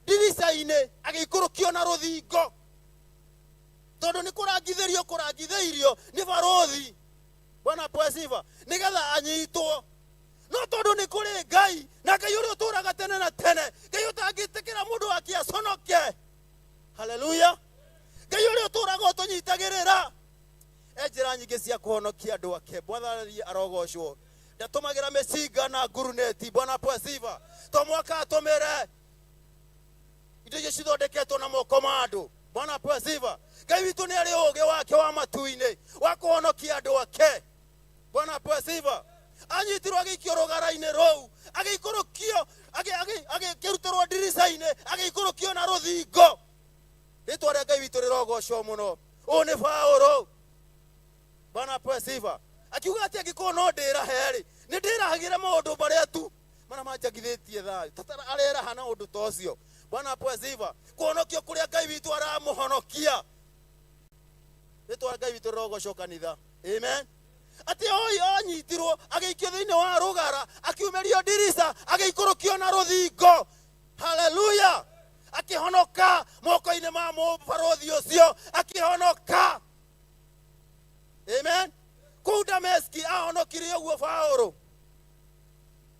ndirica-inĩ, agĩikũrũkio na rũthingo. Tondũ nĩ kũrangithĩrio kũrangithĩirio nĩ barũthi. Bwana apewe sifa. Nĩgetha anyitwo. No tondũ nĩ kũrĩ Ngai, na Ngai ũrĩa ũtũũraga tene na tene, Ngai ũtangĩtĩkĩra mũndũ wake aconoke. Haleluya. Ngai ũrĩa ũtũũraga ũtũnyitagĩrĩra. E njĩra nyingĩ cia kũhonokia andũ ake. Mwathani arogocwo. Ndatũmagĩra mĩcinga na nguruneti. Bwana apewe sifa. To mwaka atũmĩre indo icio cithondeketwo na moko ma andũ. Bwana apewe sifa. Ngai witũ nĩ arĩ ũũgĩ wake wa matu-inĩ wa kũhonokia andũ ake. Bwana apewe sifa. Anyitirwo agĩikio rũgara-inĩ rũu, agĩikũrũkio, agĩkĩrutĩrwo ndirica-inĩ, agĩikũrũkio na rũthingo. Rĩtwa rĩa Ngai witũ rĩrogocwo mũno. Ũyũ nĩ Paũlũ. Bwana apewe sifa. Akiuga atĩ angĩkorwo no ndĩrahe rĩ, nĩ ndĩrahagĩra maũndũ marĩa tu marĩa manjagithĩtie thayũ. Tata areraha na ũndũ ta ũcio. Bwana apewe sifa. Kũhonokio kũrĩa Ngai witũ aramũhonokia. Rĩtwa Ngai witũ rĩrogocwo kanitha. Amen. Atĩ oi anyitirwo agĩikio thĩinĩ wa rũgara, akiumĩrio ndirica, agĩikũrũkio na rũthingo. Haleluya. Akĩhonoka moko-inĩ ma mũbarũthi ũcio, akĩhonoka. Amen. Kũu Dameski ahonokire ũguo Paũlũ.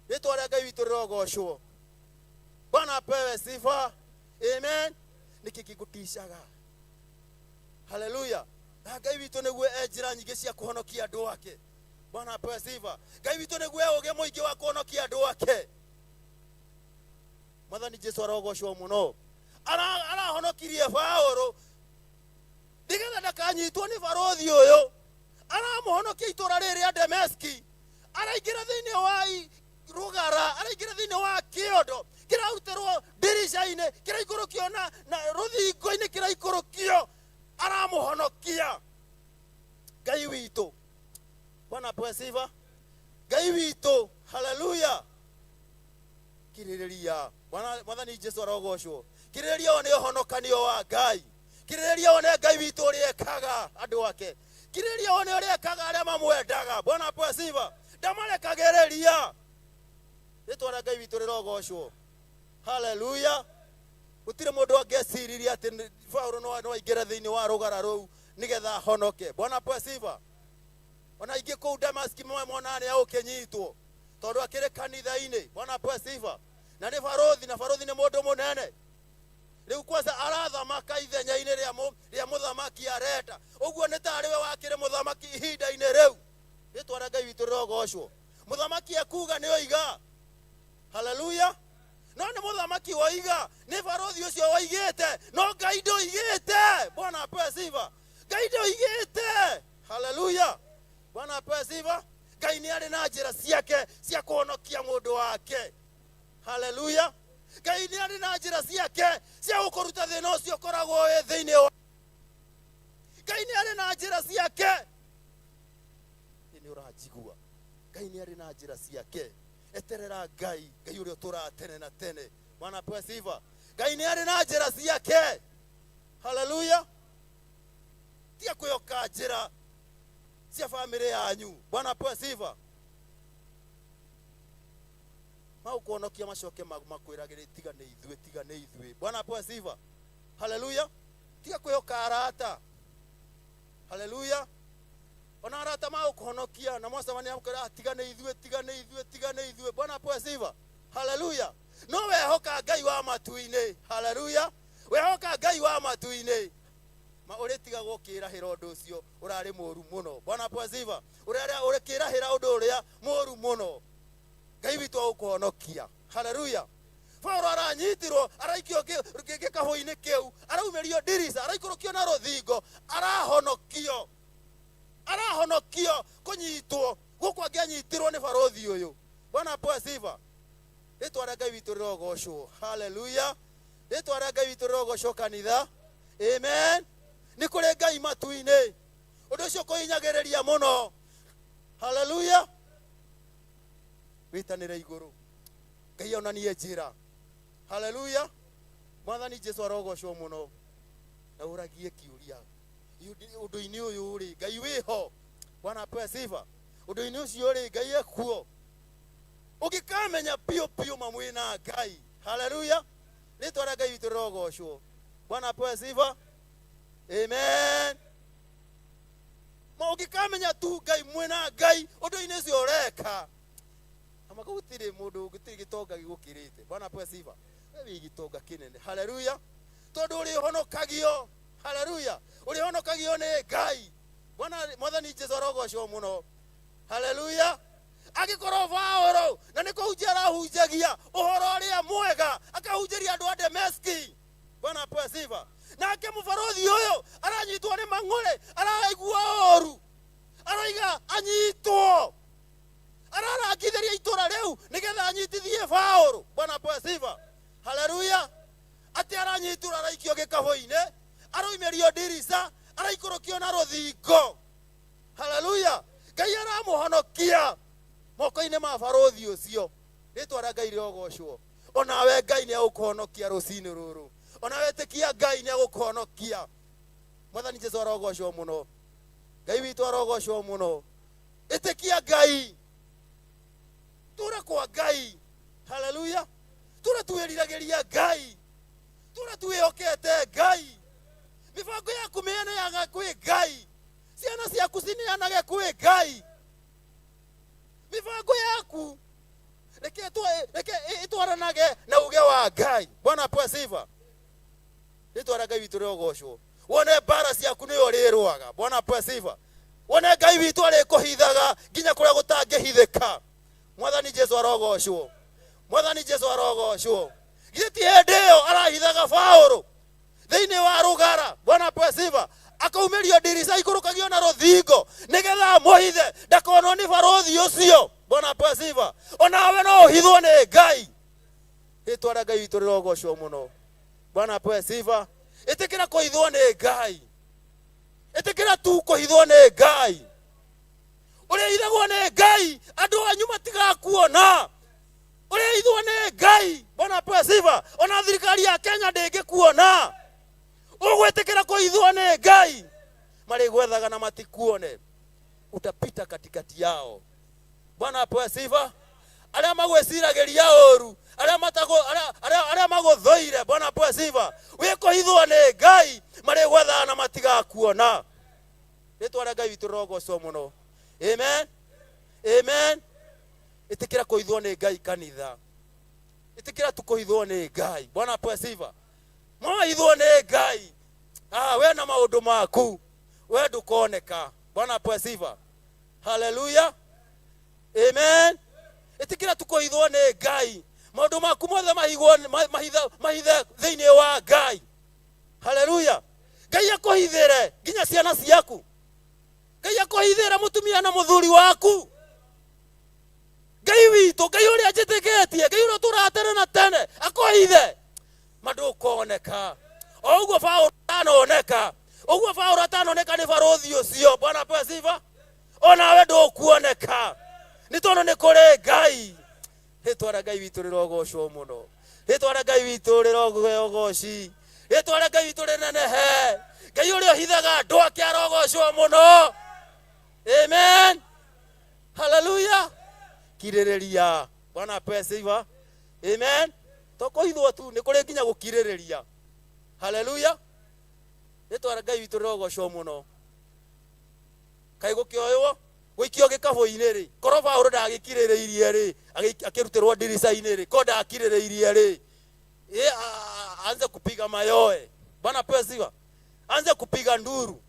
Rĩtwa rĩa Ngai witũ rĩrogocwo. Bwana apewe sifa. Amen. Nĩkĩ kĩngũticaga? Haleluya. Na Ngai witũ nĩguo e njĩra nyingĩ cia kũhonokia andũ ake. Bwana apewe sifa. Ngai witũ nĩguo e ũũgĩ mũingĩ wa kũhonokia andũ ake. Mwathani Jesu arogocwo mũno. Arahonokirie Paũlũ nĩgetha ndakanyitwo nĩ barũthi ũyũ. Aramũhonokia itũũra rĩrĩ rĩa Dameski. Araingĩra thĩinĩ wa rũgara, araingĩra thĩinĩ wa kĩondo kĩrarutĩrwo ndirica-inĩ, kĩraikũrũkio na rũthingo-inĩ kĩraikũrũkio. Aramũhonokia Ngai witũ. Bwana apewe sifa. Ngai witũ. Haleluya. Kirĩrĩria. Bwana Mwathani Jesu arogocwo. Kirĩrĩria wone ũhonokanio wa Ngai. Kirĩrĩria wone Ngai witũ ũrĩa ekaga andũ ake. Kirĩrĩria wone ũrĩa ekaga arĩa mamwendaga. Bwana apewe sifa. Ndamarekagĩrĩria. Rĩtwa rĩa Ngai witũ rĩrogocwo. Haleluya. Gũtirĩ mũndũ angĩeciririe atĩ Paũlũ no aingĩre thĩinĩ wa rũgara rũu nĩgetha ahonoke. Bwana apewe sifa. Ona aingĩ kũu Damaski monaga nĩ agũkĩnyitwo tondũ akĩrĩ kanitha-inĩ. Bwana apewe sifa. Na nĩ barũthi, na barũthi nĩ mũndũ mũnene. Rĩu kwanza arathamaka ithenya-inĩ rĩa mũthamaki Areta. Ũguo nĩ tarĩ we wakĩrĩ mũthamaki ihinda-inĩ rĩu. Rĩtwa rĩa Ngai witũ rĩrogocwo. Mũthamaki ekuga nĩ oiga. Haleluya. No nĩ mũthamaki woiga, nĩ barũthi ũcio woigĩte, no Ngai ndoigĩte. Bwana apewe sifa. Ngai ndoigĩte. Haleluya. Bwana apewe sifa. Ngai nĩ arĩ na njĩra ciake cia kũhonokia mũndũ wake. Haleluya. Ngai nĩ arĩ na njĩra ciake cia gũkũruta thĩna ũcio ũkoragwo wĩ thĩinĩ wa. Ngai nĩ arĩ na njĩra ciake. Nĩ ũranjigua? Ngai nĩ arĩ na njĩra ciake. Eterera Ngai, Ngai ũrĩa ũtũũraga tene na tene. Bwana apewe sifa. Ngai nĩ arĩ na njĩra ciake. Haleluya. Tiga kwĩhoka njĩra cia bamĩrĩ yanyu. Bwana apewe sifa. Magũkũhonokia macoke makwĩragĩre tiga nĩ ithuĩ, tiga nĩ ithuĩ. Bwana apewe sifa. Haleluya. Tiga kwĩhoka arata. Haleluya. Ona arata magũkũhonokia na mwacemania makwĩra tiga nĩ ithuĩ, tiga nĩ ithuĩ, tiga nĩ ithuĩ. Bwana apewe sifa. Haleluya. No wehoka Ngai wa matu-inĩ. Haleluya. Wehoka Ngai wa matu-inĩ. Ma ũrĩtigagwo ũkĩrahĩra ũndũ ũcio ũrarĩ mũũru mũno. Bwana apewe sifa. Ũrĩkĩrahĩra ũndũ ũrĩa mũũru mũno. Ngai witũ agũkũhonokia. Haleluya. Paũlũ aranyitirwo, araikio gĩkabũ-inĩ kĩu, araumĩrio ndirica, araikũrũkio na rũthingo, arahonokio. Arahonokio kũnyitwo gũkũ angĩanyitirwo nĩ barũthi ũyũ. Bwana apewe sifa. Rĩtwa rĩa Ngai witũ rĩrogocwo. Haleluya. Rĩtwa rĩa Ngai witũ rĩrogocwo kanitha. Amen. Nĩ kũrĩ Ngai matu-inĩ. Ũndũ ũcio kũhinyagĩrĩria mũno. Haleluya. Wĩtanĩre igũrũ. Ngai onanie njĩra. Haleluya. Mwathani Jesu arogocwo mũno. Na ũragie kĩũria. Ũndũ-inĩ ũyũ rĩ, Ngai wĩho. Bwana apewe sifa. Ũndũ-inĩ ũcio rĩ, Ngai ekuo. Ũngĩkamenya biũ biũ ma mwĩna Ngai. Haleluya. Rĩtwa rĩa Ngai witũ rĩrogocwo. Bwana apewe sifa. Amen. Ma ũngĩkamenya tu Ngai mwĩna Ngai ũndũ-inĩ ũcio ũreka. Ama gũtirĩ mũndũ, gũtirĩ gĩtonga gĩgũkĩrĩte. Bwana apewe sifa. We wĩ gĩtonga kĩnene. Haleluya. Tondũ ũrĩhonokagio. Haleluya. Ũrĩhonokagio nĩ Ngai. Bwana Mwathani Jesu arogocwo mũno. Haleluya. Angĩkorwo Paũlũ na nĩ kũhunjia arahunjagia ũhoro ũrĩa mwega, akahunjĩria andũ a Dameski. Bwana apewe sifa. Nake mũbarũthi ũyũ aranyitwo nĩ mang'ũrĩ, araigua ũũru, aroiga anyitwo, ararangithĩria itũũra rĩu nĩgetha anyitithie Paũlũ. Bwana apewe sifa. Haleluya. Atĩ aranyitwo, araikio gĩkabũ-inĩ, aroimĩrio ndirica, araikũrũkio na rũthingo. Haleluya. Ngai aramũhonokia moko-inĩ ma barũthi ũcio. Rĩtwa rĩa Ngai rĩrogocwo. Onawe Ngai nĩ agũkũhonokia rũcinĩ rũrũ. Onawe ĩtĩkia Ngai nĩ agũkũhonokia. Mwathani Jesu arogocwo mũno. Ngai witũ arogocwo mũno. Ĩtĩkia Ngai, tũra kwa Ngai. Haleluya. Tũra twĩriragĩria Ngai, tũra twĩhokete Ngai. Mĩbango yaku mĩneaga kwĩ Ngai, ciana ciaku cineanage kwĩ Ngai. Mĩbango yaku reke reke ĩtwaranage na uge wa Ngai. Bwana apewe sifa. Rĩtwa rĩa Ngai witũ rĩogocwo. Wone mbara ciaku nĩwe ũrĩrũaga. Bwana apewe sifa. Wone Ngai witũ arĩkũhithaga nginya kũrĩa gũtangĩhithĩka. Mwathani Jesu arogocwo. Mwathani Jesu arogocwo. Githĩ ti hĩndĩ ĩyo arahithaga Paũlũ thĩinĩ wa rũgara? Bwana apewe sifa. Akaumĩrio ndirica ikũrũkagio na rũthingo nĩgetha amũhithe ndakonwo nĩ barũthi ũcio. Bwana apewe sifa. Onawe no ũhithwo nĩ Ngai. Rĩtwa rĩa Ngai witũ rĩrogocwo mũno. Bwana apewe sifa. Ĩtĩkĩra kũhithwo nĩ Ngai, ĩtĩkĩra tu kũhithwo nĩ Ngai. Ũrĩa hithagwo nĩ Ngai, andũ anyu matigakuona. Ũrĩa hithwo nĩ Ngai. Bwana apewe sifa. Ona thirikari ya Kenya ndĩngĩkuona. Ũgwĩtĩkĩra kũhithwo nĩ Ngai, marĩgwethaga na matikuone. Utapita katikati yao. Bwana apewe sifa. Arĩa magwĩciragĩria ũru, arĩa matago, arĩa arĩa arĩa magũthũire, Bwana apewe sifa. Wĩkũhithwo nĩ Ngai, marĩgwethaga na matigakuona. Rĩtwa rĩa Ngai witũ rĩrogocwo mũno. Amen, amen. Ĩtĩkĩra kũhithwo nĩ Ngai, kanitha. Ĩtĩkĩra tu kũhithwo nĩ Ngai. Bwana apewe sifa. Mwahithwo nĩ Ngai, we na maũndũ maku we ndũkoneka. Bwana apewe sifa. Haleluya, amen. Ĩtĩkĩra tu kũhithwo nĩ Ngai, maũndũ maku mothe mahigwo mahithe thĩinĩ wa Ngai. Haleluya. Ngai akũhithĩre nginya ciana ciaku. Ngai akũhithĩre mũtumia na mũthuri waku. Ngai witũ, Ngai ũrĩa njĩtĩkĩtie, Ngai ũrĩa ũtũraga tene na tene akũhithe, ma ndũkoneka. O ũguo Paũlũ atanoneka, ũguo Paũlũ atanoneka nĩ barũthi ũcio. Bwana apewe sifa. Onawe ndũkuoneka, nĩ tondũ nĩ kũrĩ Ngai. Rĩtwa rĩa Ngai witũ rĩrogocwo mũno. Rĩtwa rĩa Ngai witũ rĩrogũe rĩtwa rĩa Ngai witũ rĩnenehe. Ngai ũrĩa ũhithaga andũ ake arogocwo mũno. Amen, haleluya. Kirĩrĩria. Bwana apewe sifa. Amen. To kũhithwo tu, nĩ kũrĩ nginya gũkirĩrĩria. Haleluya. Rĩtwa rĩa Ngai witũ rĩrogocwo mũno. Kaĩ gũkĩoywo gũikio gĩkabũ-inĩ rĩ, korwo Paũlũ ndagĩkirĩrĩirie rĩ, akĩrutĩrwo ndirica-inĩ rĩ, korwo ndakirĩrĩirie rĩ, aanze kupiga mayoe. Bwana apewe sifa. Aanze kupiga nduru,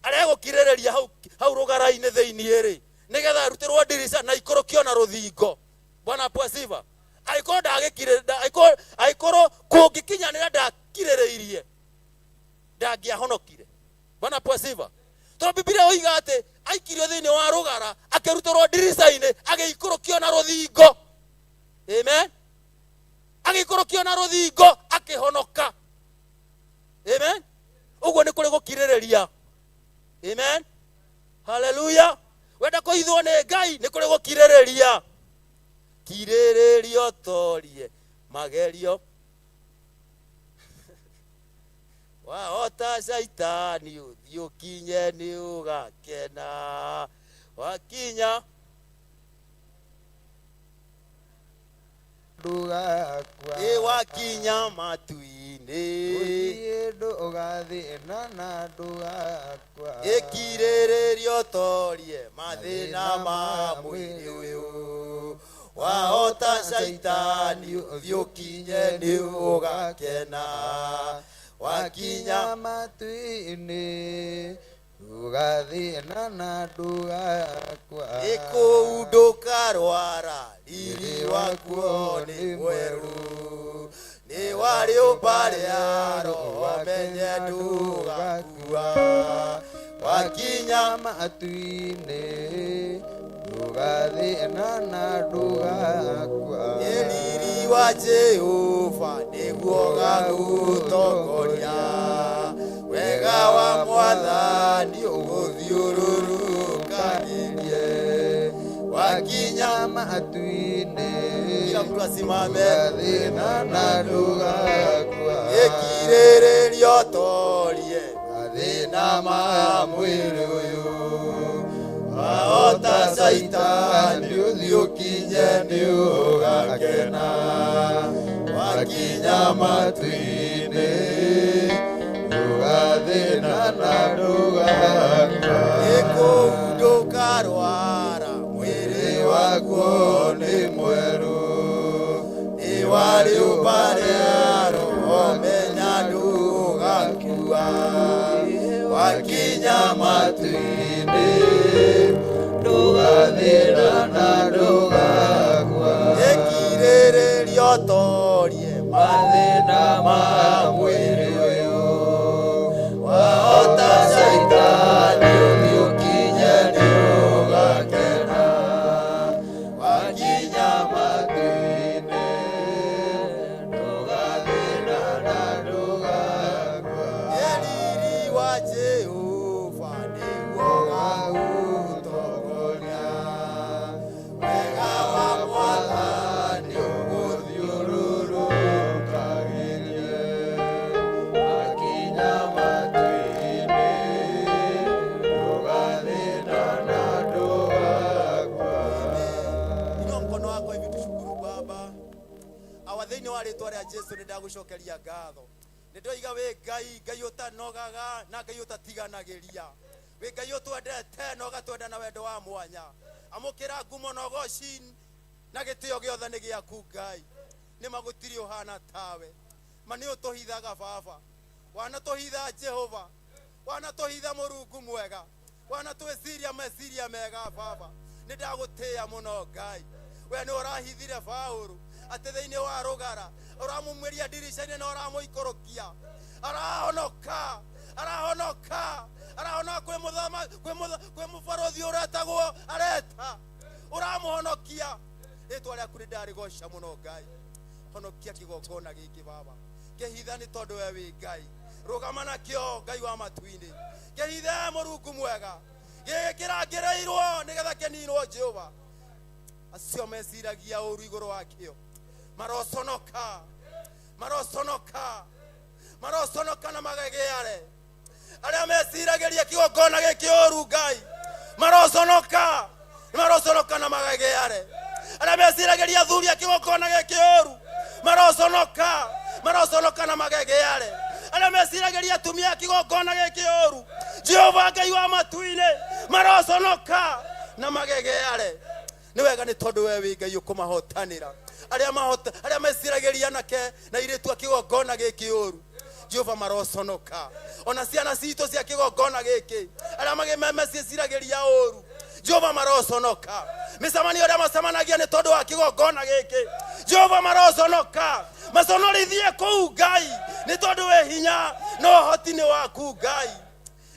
arĩa gũkirĩrĩria hau hau rũgara-inĩ thĩiniĩ rĩ, nĩgetha arutĩrwo ndirica na ikũrũkio na rũthingo. Bwana apewe sifa. Angĩkorwo ndagĩkirĩ, angĩkorwo kũngĩkinyanĩra ndakirĩrĩirie, ndangĩahonokire. Bwana apewe sifa. Tondũ Bibilia yoiga atĩ aikirio thĩinĩ wa rũgara, akĩrutĩrwo ndirica-inĩ, agĩikũrũkio na rũthingo. Amen. Agĩikũrũkio na rũthingo, akĩhonoka. Amen. Ũguo nĩ kũrĩ gũkirĩrĩria. Amen, haleluya. Wenda kũhithwo nĩ Ngai, nĩ kũrĩ gũkirĩrĩria. Kirĩrĩrio torie magerio, wahota caitani ũthiĩ ũkinye nĩ ũgakena wakinya. Ndũgakua. Ĩ wakinya matu-inĩ. Ũthiĩ ndũgathĩna na ndũgakua. Ĩkirĩrĩrio torie mathĩna ma mwĩrĩ ũyũ, wahota caitani ũthiĩ ũkinye nĩ ũgakena wakinya matu-inĩ, ndũgathĩna na ndũgakua. Ĩkũu ndũkarwara, riri wakuo nĩ mwerũ, nĩ wa rĩũmba rĩa roho, menye ndũgakua wakinya matu-inĩ, ndũgathĩna na ndũgakua. Riri wa Jehova nĩguo gagũtongoria, wega wa Mwathani ũgũthiũrũrũkagĩrie wakinya matu-inĩ. Kila mtu asimame. Ndũgathĩna na ndũgakua. Ĩkirĩrĩrio torie mathĩna ma mwĩrĩ. Mwĩrĩ ũyũ wahota Caitani ũthiĩ ũkinye nĩ ũgakena wakinya matu-inĩ ndũgathĩna na ndũgakua. Ĩkũu ndũkarwara. Mwĩrĩ wakuo nĩ mwerũ nĩ wa rĩũmba rĩa roho menya ndũgakua wakinya matu-inĩ ndũgathĩna na ndũgakua. Ĩkirĩrĩria ũtorie mathĩna ma mwĩrĩ ũyũ wahota Caitani ũthiĩ ũkinye nĩ ũgakena wakinya matu-inĩ ndũgathĩna na ndũgakua. Ĩriri wa Jehova nĩguo Ũgagũtongoria wega wa Mwathani ũgũthiũrũrũkagĩrie wakinya matu-inĩ ndũgathĩna na ndũgakua. Inua mkono wako hivi tushukuru Baba. Awa thĩinĩ wa rĩtwa rĩa Jesu nĩ ndagũcokeria ngatho. Nĩ ndoiga wĩ Ngai, Ngai ũtanogaga na Ngai ũtatiganagĩria. Wĩ Ngai ũtwendete na ũgatwenda na wendo wa mwanya. Amũkĩra ngumo na ũgoci na gĩtĩo gĩothe nĩ gĩaku Ngai. Nĩ ma gũtirĩ ũhana tawe. Ma nĩ ũtũhithaga Baba. Wanatũhitha Jehova. Wanatũhitha Mũrungu mwega. Wanatwĩciria meciria mega Baba. Nĩ ndagũtĩĩa mũno Ngai. We nĩ ũrahithire Paũlũ atĩ thĩinĩ wa rũgara ũramumĩria ndirica-inĩ na ũramũikũrũkia. Arahonoka, arahonoka, arahonoka kwĩ mũthama kwĩ mũtha kwĩ mũbarũthi ũretagwo Areta. Ũramũhonokia. Rĩtwa rĩaku nĩ ndarĩgoca mũno Ngai. Honokia kĩgongona gĩkĩ Baba. Kĩhitha nĩ tondũ we wĩ Ngai. Rũgama nakĩo Ngai wa matu-inĩ. Kĩhithe Mũrungu mwega. Gĩkĩ kĩrangĩrĩirwo nĩgetha kĩninwo Jehova. Acio meciragia ũru igũrũ wakĩo maroconoka, maroconoka, maroconoka na magegeare. Arĩa meciragĩria kĩgongona gĩkĩ ũru Ngai maroconoka, maroconoka na magegeare. Arĩa meciragĩria athuri a kĩgongona gĩkĩ ũru maroconoka, maroconoka na magegeare. Arĩa meciragĩria atumia a kĩgongona gĩkĩ ũru Jehova Ngai wa matu-inĩ maroconoka na magegeare. Nĩ wega nĩ tondũ we wĩ Ngai ũkũmahotanĩra. Arĩa mahota arĩa meciragĩria anake na airĩtu a kĩgongona gĩkĩ ũru Jehova maroconoka. Ona ciana citũ cia kĩgongona gĩkĩ arĩa meciragĩria ũru Jehova maroconoka. Mĩcemanio ĩrĩa macemanagia nĩ tondũ wa kĩgongona gĩkĩ Jehova maroconoka. Maconorithie kũu Ngai nĩ tondũ wĩ hinya na ũhoti nĩ waku Ngai.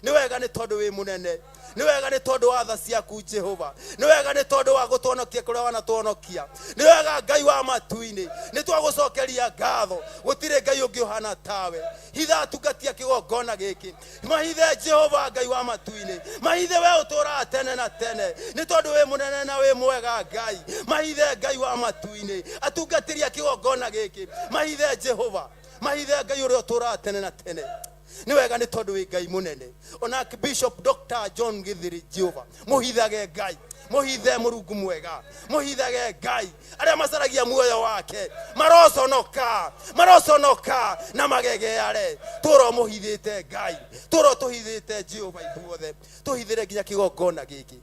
Nĩ wega nĩ tondũ wĩ mũnene. Nĩ wega nĩ tondũ wa tha ciaku Jehova. Nĩ wega nĩ tondũ wa gũtũhonokia kũrĩa wanatũhonokia. Nĩ wega Ngai wa matu-inĩ. Nĩ twagũcokeria ngatho. Gũtirĩ Ngai ũngĩ ũhana tawe. Hitha atungatia kĩgongona gĩkĩ. Mahithe Jehova Ngai wa matu-inĩ. Mahithe we ũtũũraga tene na tene. Nĩ tondũ wĩ mũnene na wĩ mwega Ngai. Mahithe Ngai wa matu-inĩ. Atungatĩria kĩgongona gĩkĩ. Mahithe Jehova. Mahithe Ngai ũrĩa ũtũũraga tene na tene. Nĩ wega nĩ tondũ wĩ Ngai mũnene. Ona Bishop Dr. John Githiri Jehova mũhithage Ngai, mũhithe Mũrungu mwega, mũhithage Ngai. Arĩa macaragia muoyo wake maroconoka, maroconoka na magegeare. Tũro mũhithĩte Ngai, tũro tũhithĩte Jehova ithuothe, tũhithĩre nginya kĩgongona gĩkĩ.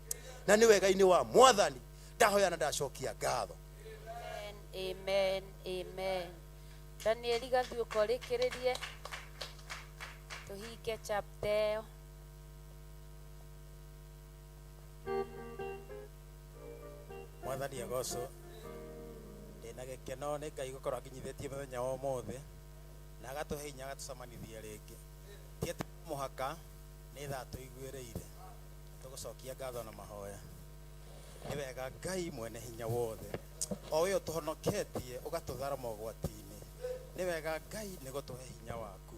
Na nĩ wega-inĩ wa Mwathani ndahoya na ndacokia ngatho. Amen, amen. Danieli gathiũka ũrĩkĩrĩrie tũhinge chapter ĩyo. Mwathani agocwo. Ndĩna gĩkeno nĩ Ngai gũkorwo akinyithĩtie mũthenya wa ũmũthĩ na agatũhe hinya agatũcemanithia rĩngĩ. Ti atĩ mũhaka nĩ thaa tũiguĩrĩire. Tũgũcokia ngatho na mahoya. Nĩ wega Ngai mwene hinya wothe o we ũtũhonoketie ũgatũthara mogwati-inĩ. Nĩ wega Ngai nĩ gũtũhe hinya waku.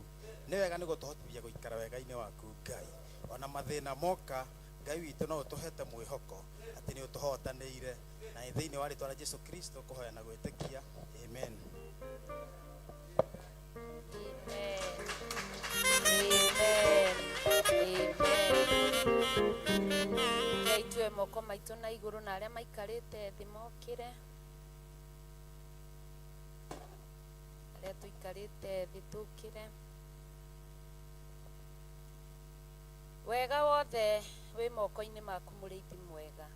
Nĩ wega nĩ gũtũhotithia gũikara wega-inĩ waku Ngai. Ona mathĩna moka Ngai witũ no ũtũhete mwĩhoko atĩ nĩ ũtũhotanĩire. Na thĩinĩ wa rĩtwa rĩa Jesu Kristo kũhoya na gwĩtĩkia. Amen. Amen. Amen. Amen. Moko maitũ na igũrũ na arĩa maikarĩte thĩ mokĩre. Arĩa tũikarĩte thĩ tũkĩre. Wega wothe wĩ moko-inĩ maku mũrĩithi mwega.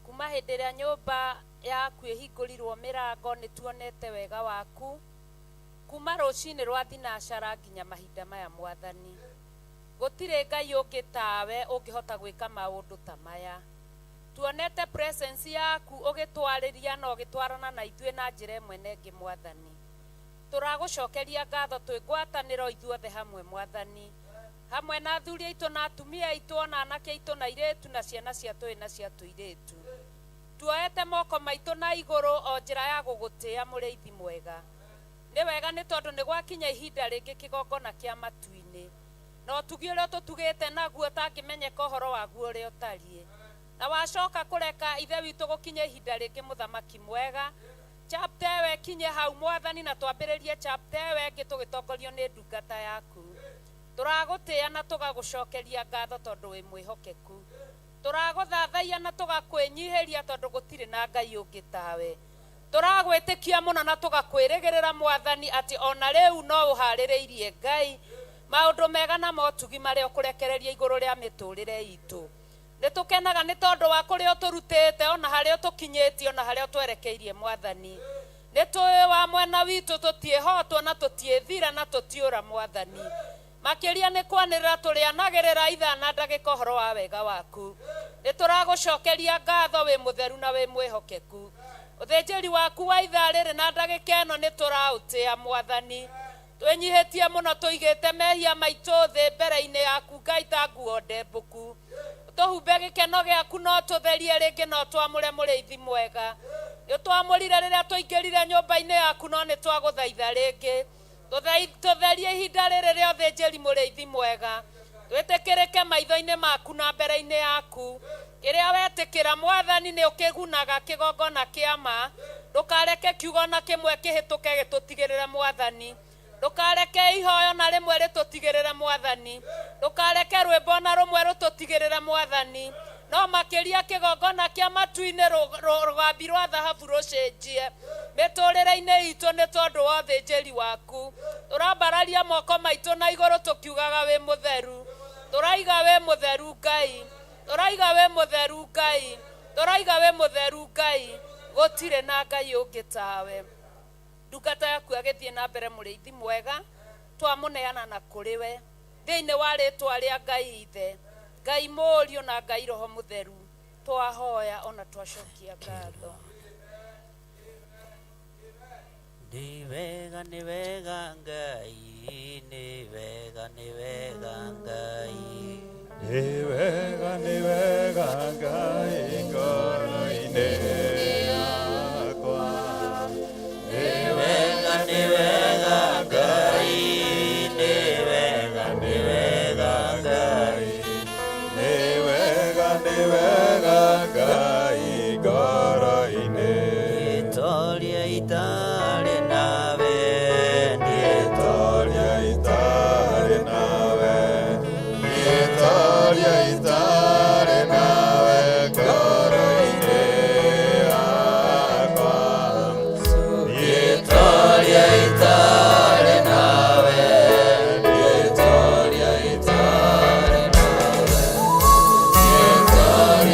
Kuma hĩndĩ ĩrĩa nyũmba yaku ĩhingũrirwo mĩrango nĩ tuonete wega waku. Kuma rũcinĩ rwa thinacara nginya mahinda maya mwathani. Gũtirĩ Ngai ũngĩ tawe ũngĩhota gwĩka maũndũ ta maya. Tuonete presence yaku ũgĩtwarĩria na ũgĩtwarana na ithuĩ na njĩra ĩmwe na ĩngĩ mwathani. Tũragũcokeria ngatho twĩ ngwatanĩro ithuothe hamwe mwathani. Hamwe na athuri aitũ na atumia aitũ ona anake aitũ na airĩtu na ciana cia tũĩ na cia tũirĩtu. Tuoete moko maitũ na igũrũ o njĩra ya gũgũtĩa mũrĩithi mwega. Nĩ wega nĩ tondũ nĩ gwakinya ihinda rĩngĩ kĩgongona kĩa matu-inĩ. Na ũtugi ũrĩa ũtũtugĩte naguo ũtangĩmenyeka ũhoro waguo ũrĩa ũtariĩ. Na wacoka kũreka Ithe witũ gũkinye ihinda rĩngĩ mũthamaki mwega. Chapter ĩyo ĩkinye hau mwathani na twambĩrĩrie chapter ĩyo ĩngĩ tũgĩtongorio nĩ ndungata yaku. Tũragũtĩa na tũgagũcokeria ngatho tondũ wĩ mwĩhokeku. Tũragũthathaiya na tũgakwĩnyihĩria tondũ gũtirĩ na Ngai ũngĩ tawe. Tũragwĩtĩkia mũno na tũgakwĩrĩgĩrĩra mwathani atĩ ona rĩu no ũharĩrĩirie Ngai maũndũ mega na motugi marĩa ũkũrekereria igũrũ rĩa mĩtũrĩre itũ. Nĩ tũkenaga nĩ tondũ wa kũrĩa ũtũrutĩte ona harĩa ũtũkinyĩtie ona harĩa ũtwerekeirie mwathani. Nĩ tũĩ wa mwena witũ tũtiĩhotwo na tũtiĩthira na tũtiũra mwathani. Makĩria nĩ kwanĩrĩra tũrĩanagĩrĩra ithaa na ndagĩka ũhoro wa wega waku. Nĩ tũragũcokeria ngatho wĩ mũtheru na wĩ mwĩhokeku. Ũthĩnjĩri waku wa ithaa rĩrĩ na ndagĩka ĩno nĩ tũraũtĩa mwathani. Twĩnyihĩtie mũno tũigĩte mehia maitũ thĩ mbere-inĩ yaku Ngai ta nguo ndembũku. Tũhumbe gĩkeno gĩaku no tũtherie rĩngĩ no twamũre mũrĩithi mwega. Nĩ ũtwamũrire rĩrĩa tũingĩrire nyũmba-inĩ yaku no nĩ twagũthaitha rĩngĩ. Tũtherie ihinda rĩrĩ rĩa ũthĩnjĩri mũrĩithi mwega. Twĩtĩkĩrĩke maitho-inĩ maku na mbere-inĩ yaku. Kĩrĩa wetĩkĩra mwathani nĩ ũkĩgunaga kĩgongona kĩa ma. Ndũkareke kiugo na kĩmwe kĩhĩtũke gĩtũtigĩrĩre mwathani. Ndũkareke ihoyo na rĩmwe rĩtũtigĩrĩre mwathani. Ndũkareke rwĩmbo na rũmwe rũtũtigĩrĩre mwathani. No makĩria kĩgongona kĩa matu-inĩ rũgambi rwa thahabu rũcenjie mĩtũrĩre-inĩ itũ nĩ tondũ wa ũthĩnjĩri waku. Tũrambararia moko maitũ na igũrũ tũkiugaga wĩ mũtheru. Tũraiga wĩ mũtheru Ngai. Tũraiga wĩ mũtheru Ngai. Tũraiga wĩ mũtheru Ngai. Gũtirĩ na Ngai ũngĩ tawe. Ndungata yaku agĩthiĩ na mbere mũrĩithi mwega twamũneana na kũrĩ we thĩinĩ wa rĩtwa rĩa Ngai Ithe, Ngai Mũriũ na Ngai Roho Mũtheru twahoya ona twacokia ngatho. Nĩ wega nĩ wega Ngai, nĩ wega nĩ wega Ngai. Nĩ wega nĩ wega Ngai ngoro-inĩ yakwa. Nĩ wega nĩ wega Ngai, nĩ wega nĩ wega Ngai. Nĩ wega nĩ wega Ngai ngoro-inĩ. Gĩtoria itarĩ nawe, Gĩtoria itarĩ nawe, gĩtoria itarĩ nawe ngoro-inĩ yakwa. Gĩtoria itarĩ nawe, gĩtoria itarĩ nawe, gĩtoria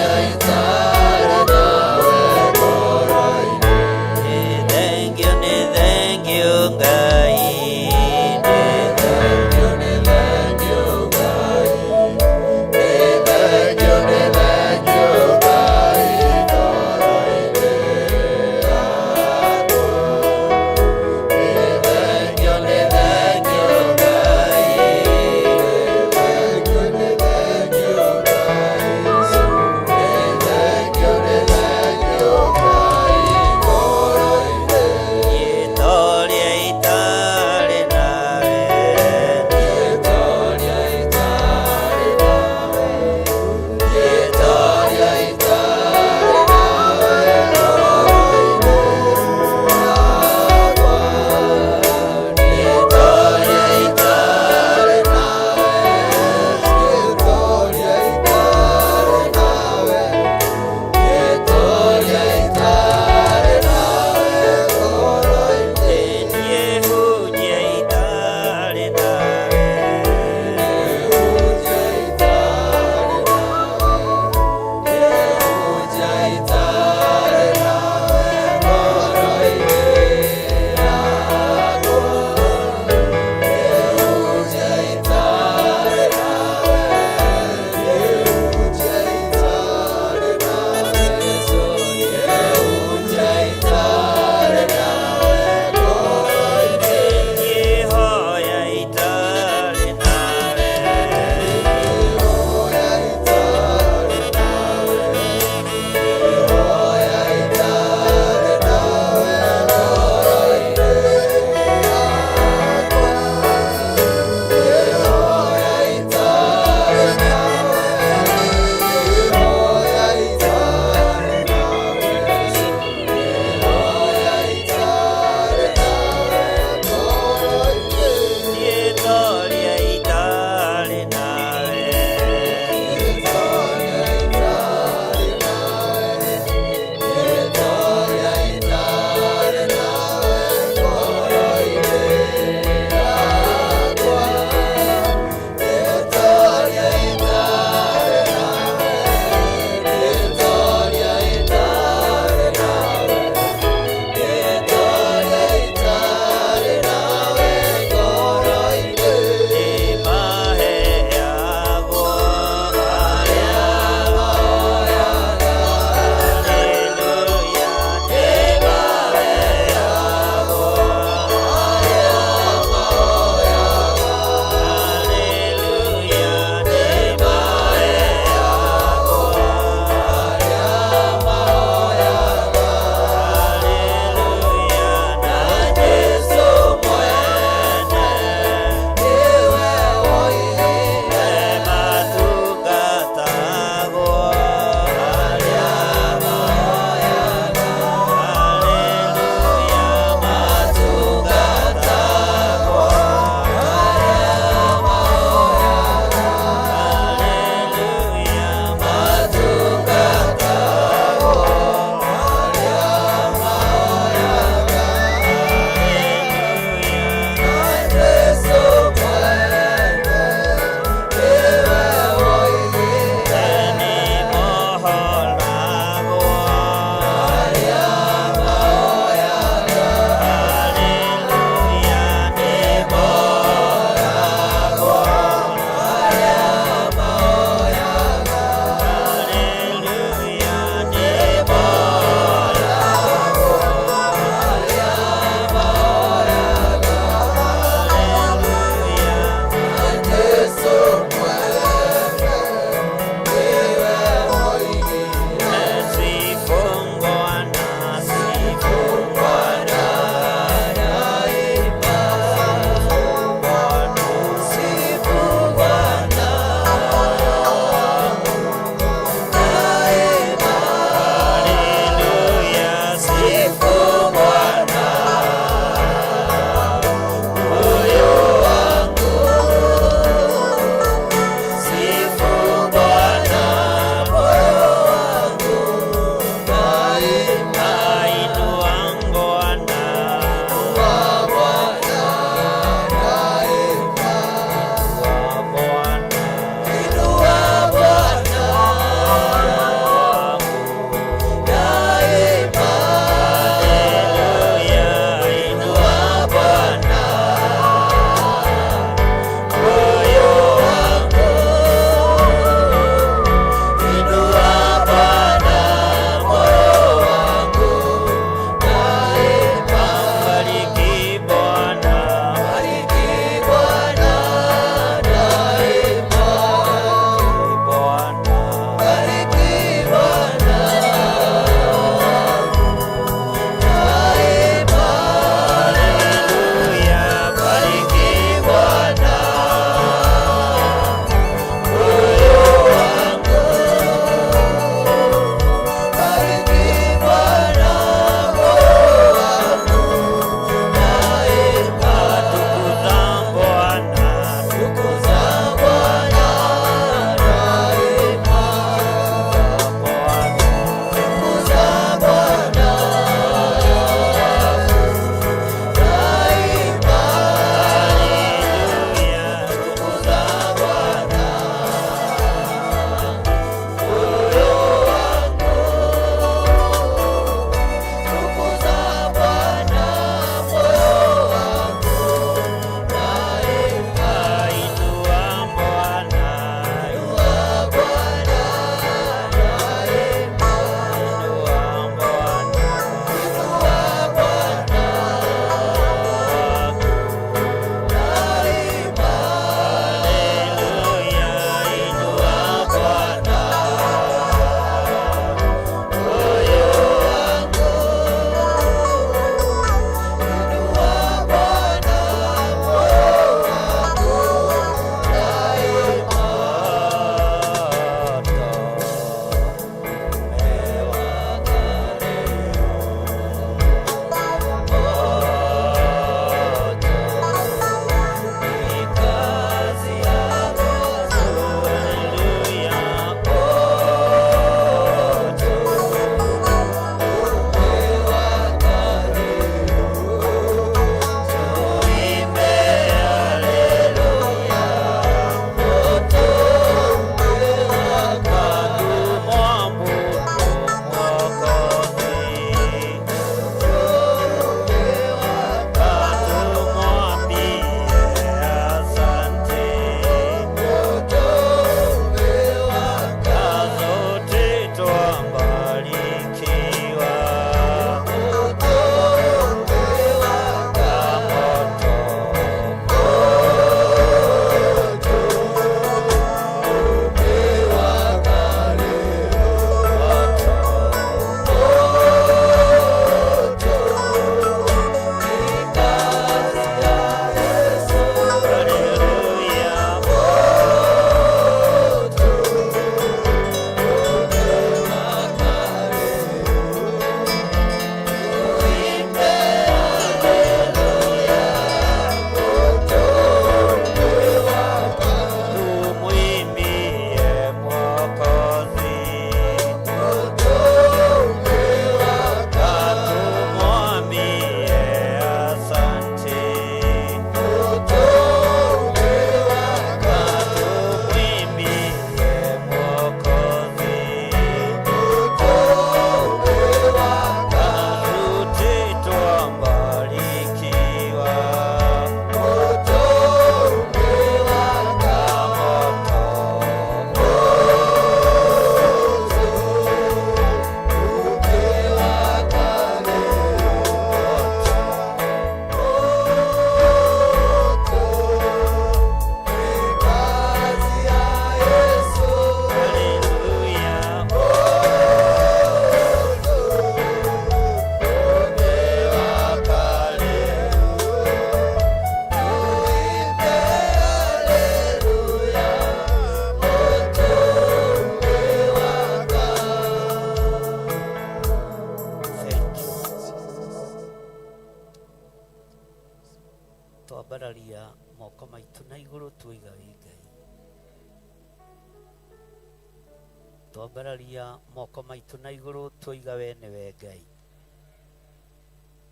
Twambararia moko maitũ na igũrũ twoiga we nĩwe Ngai.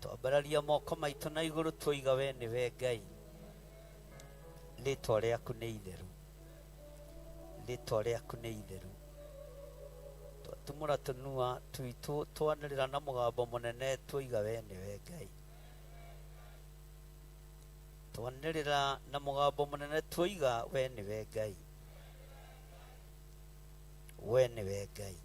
Twambararia moko maitũ na igũrũ twoiga we nĩwe Ngai. Rĩtwa rĩaku nĩ itheru, rĩtwa rĩaku nĩ itheru. Twatumũra tũnua twitũ twanĩrĩra na mũgambo mũnene twoiga we nĩwe Ngai. Twanĩrĩra na mũgambo mũnene twoiga we nĩwe Ngai, we nĩwe Ngai.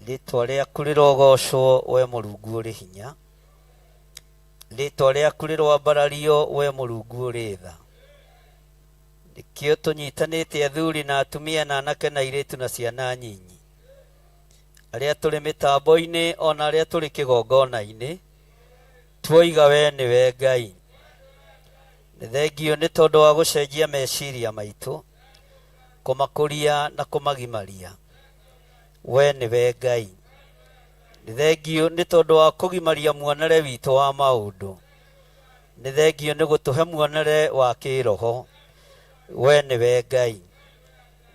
Rĩtwa rĩaku rĩrogocwo we Mũrungu ũrĩ hinya, rĩtwa rĩaku rĩroambarario we Mũrungu ũrĩ tha. Nĩkĩo tũnyitanĩte athuri na atumia na anake na airĩtu na ciana nyinyi, arĩa tũrĩ mĩtambo-inĩ ona arĩa tũrĩ kĩgongona-inĩ, twoiga we nĩwe Ngai. Nĩ thengio nĩ tondũ wa gũcenjia meciria maitũ, kũmakũria na kũmagimaria. We nĩwe Ngai. Nĩ thengio nĩ tondũ wa kũgimaria muonere witũ wa maũndũ. Nĩ thengio nĩ gũtũhe muonere wa kĩroho. We nĩwe Ngai.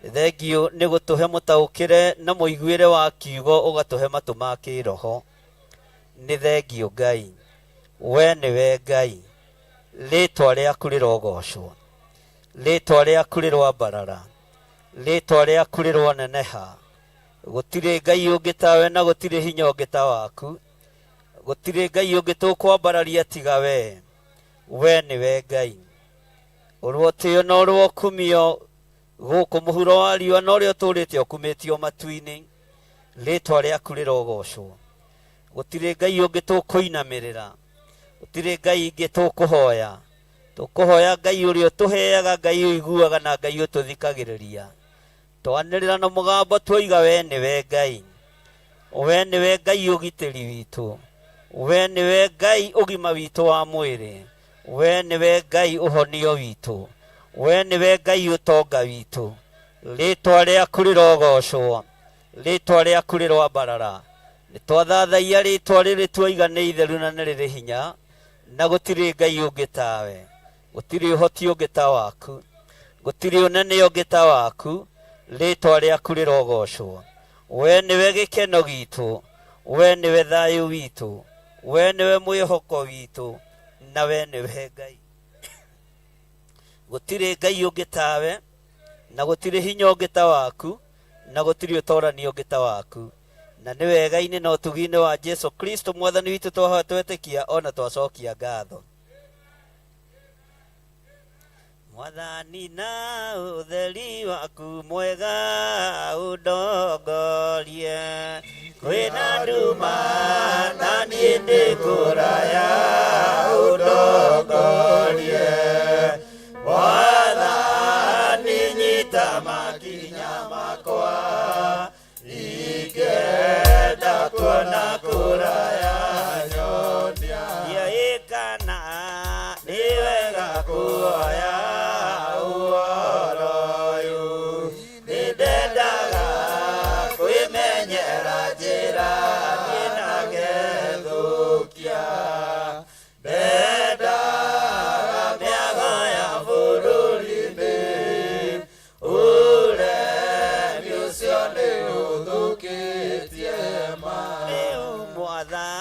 Nĩ thengio nĩ gũtũhe mũtaũkĩre na mũiguĩre wa kiugo, ũgatũhe matũ ma kĩroho. Nĩ thengio Ngai. We nĩwe Ngai. Rĩtwa rĩaku rĩrogocwo, rĩtwa rĩaku rĩroambarara, rĩtwa rĩaku rĩroneneha. Gũtirĩ Ngai ũngĩ tawe na gũtirĩ hinya ũngĩ ta waku. Gũtirĩ Ngai ũngĩ tũkwambararia tiga we. We nĩwe Ngai. Ũrwotĩo na ũrwokumio gũkũ mũhuro wa riũa na ũrĩa ũtũũrĩte ũkumĩtio matu-inĩ. Rĩtwa rĩaku rĩrogocwo. Gũtirĩ Ngai ũngĩ tũkũinamĩrĩra, gũtirĩ Ngai ingĩ tũkũhoya. Tũkũhoya Ngai ũrĩa ũtũheaga, Ngai ũiguaga na Ngai ũtũthikagĩrĩria. Twanĩrĩra na mũgambo twoiga we nĩwe Ngai. We nĩwe Ngai ũgitĩri witũ, we nĩwe Ngai ũgima witũ wa mwĩrĩ, we nĩwe Ngai ũhonio witũ, we nĩwe Ngai ũtonga witũ. Rĩtwa rĩaku rĩrogocwo, rĩtwa rĩaku rĩroambarara. Nĩ twathathaia rĩtwa rĩrĩ twoiga nĩ itheru na nĩ rĩrĩ hinya, na gũtirĩ Ngai ũngĩ tawe, gũtirĩ ũhoti ũngĩ ta waku, gũtirĩ ũnene ũngĩ ta waku. Rĩtwa rĩaku rĩrogocwo. We nĩwe gĩkeno gitũ, we nĩwe thayũ witũ, we nĩwe mwĩhoko witũ, na we nĩwe Ngai. Gũtirĩ Ngai ũngĩ tawe, na gũtirĩ hinya ũngĩ ta waku, na gũtirĩ ũtorani ũngĩ ta waku. Na nĩ wega-inĩ na ũtugi-inĩ wa Jesu Kristo mwathani witũ twahoya twetĩkia ona twacokia ngatho. Mwathani na ũtheri waku mwega ũndongorie, kwĩna nduma na niĩ ndĩ kũraya ũndongorie. Mwathani nyita makinya makwa, ingĩenda kuona kũraya nyonia. Ndiaĩkana nĩ wega kuoya ũhoro ũyũ, nĩndendaga kwĩmenyera njĩra niĩ na ngethũkia. Ndendaga mĩago ya bũrũri-inĩ, ũremi ũcio nĩ ũthũkĩtie ma. Rĩu Mwathani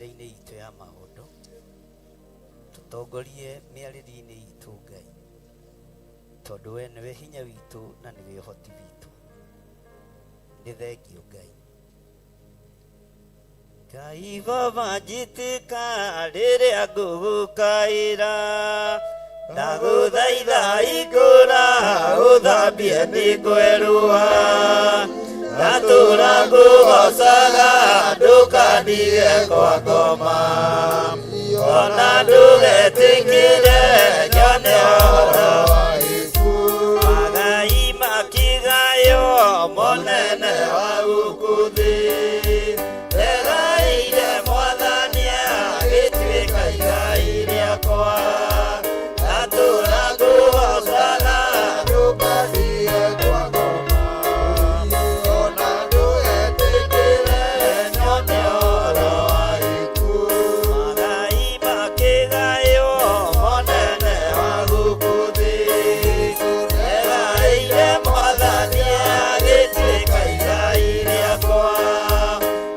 Mĩkĩre-inĩ itũ ya maũndũ, tũtongorie mĩarĩrie-inĩ itũ, Ngai, tondũ we nĩwe hinya witũ na nĩwe ũhoti witũ. Nĩ thengio, Ngai. Ngai Baba, njĩtĩka rĩrĩa ngũgũkaĩra, ndagũthaitha ikũra ũthambie nĩ kwerũha, ndatũra ngũgocaga, ndũkandige kwa ngoma, ona ndũgetĩkĩre nyone ũhoro. Magai makigayo monene wa gũkũ thĩ, Ndĩraire Mwathani agĩtuĩka igai rĩakwa, ndatũra ngũgocaga, ndũkandige kwa ngoma, ona ndũgetĩkĩre nyone ũhoro wa gĩkuũ. Magai makigayo monene wa gũkũ thĩ, Ndĩraire Mwathani agĩtuĩka igai rĩakwa,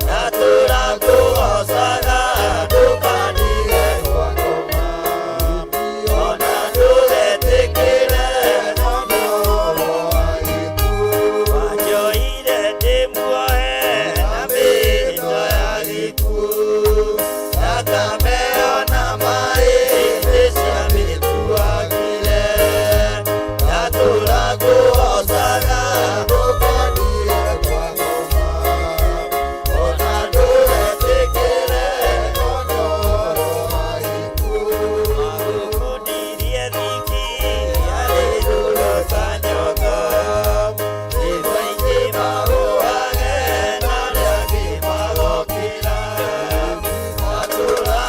ndatũra ngũgocaga, ndũkandige kwa ngoma, ona ndũgetĩkĩre nyone ũhoro wa gĩkuũ. Wanjoire ndĩ muohe na mĩhĩndo ya gĩkuũ, thakame ona maĩ nĩ ciamĩtuagire, ndatũra ngũgocaga, ndũkandige kwa ngoma, ona ndũgetĩkĩre nyone ũhoro wa gĩkuũ. Magũkundirie thiki yarĩ rũrũ ta nyoka, nĩguo aingĩ magũage na arĩa angĩ magokĩra, ndatũra.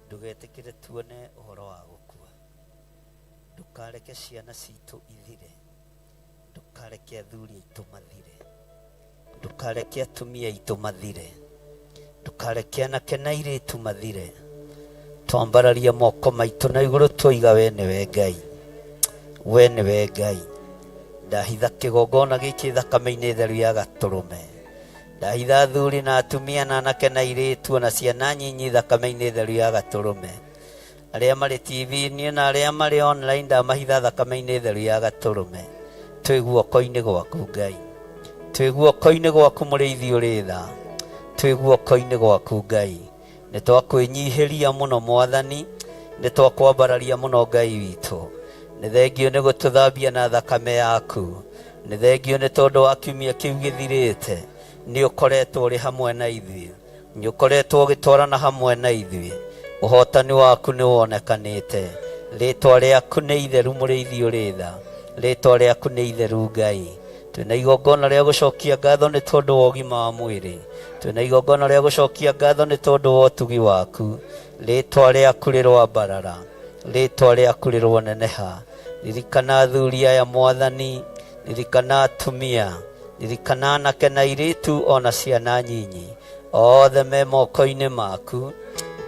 Ndũgetĩkĩre tuone ũhoro wa gũkua. Ndũkareke ciana citũ ithire. Ndũkareke athuri aitũ mathire. Ndũkareke atumia aitũ mathire. Ndũkareke anake na airĩtu mathire. Twambararia moko maitũ na igũrũ twoiga we nĩwe Ngai. We nĩwe Ngai. Ndahitha kĩgongona gĩkĩ thakame-inĩ theru ya gatũrũme. Ndahitha athuri na atumia na anake na airĩtu ona ciana nyinyi thakame-inĩ theru ya gatũrũme. Arĩa marĩ TV-inĩ na arĩa marĩ online ndamahitha thakame-inĩ theru ya gatũrũme. Twĩ guoko-inĩ gwaku Ngai. Twĩ guoko-inĩ gwaku mũrĩithi ũrĩ tha. Twĩ guoko-inĩ gwaku Ngai. Nĩ twakwĩnyihĩria mũno Mwathani, nĩ twakwambararia mũno Ngai witũ. Nĩ thengio nĩ gũtũthambia na thakame yaku. Nĩ thengio nĩ tondũ wa kiumia kĩu gĩthirĩte. Nĩ ũkoretwo ũrĩ hamwe na ithuĩ. Nĩ ũkoretwo ũgĩtwarana hamwe na ithuĩ. Ũhotani waku nĩ wonekanĩte. Rĩtwa rĩaku nĩ itheru mũrĩithi ũrĩ tha. Rĩtwa rĩaku nĩ itheru Ngai. Twĩna igongona rĩa gũcokia ngatho nĩ tondũ wa ũgima wa mwĩrĩ. Twĩna igongona rĩa gũcokia ngatho nĩ tondũ wa ũtugi waku. Rĩtwa rĩaku rĩroambarara. Rĩtwa rĩaku rĩroneneha. Ririkana athuri aya Mwathani. Ririkana atumia. Ririkana anake na airĩtu ona ciana nyinyi. Othe me moko-inĩ maku.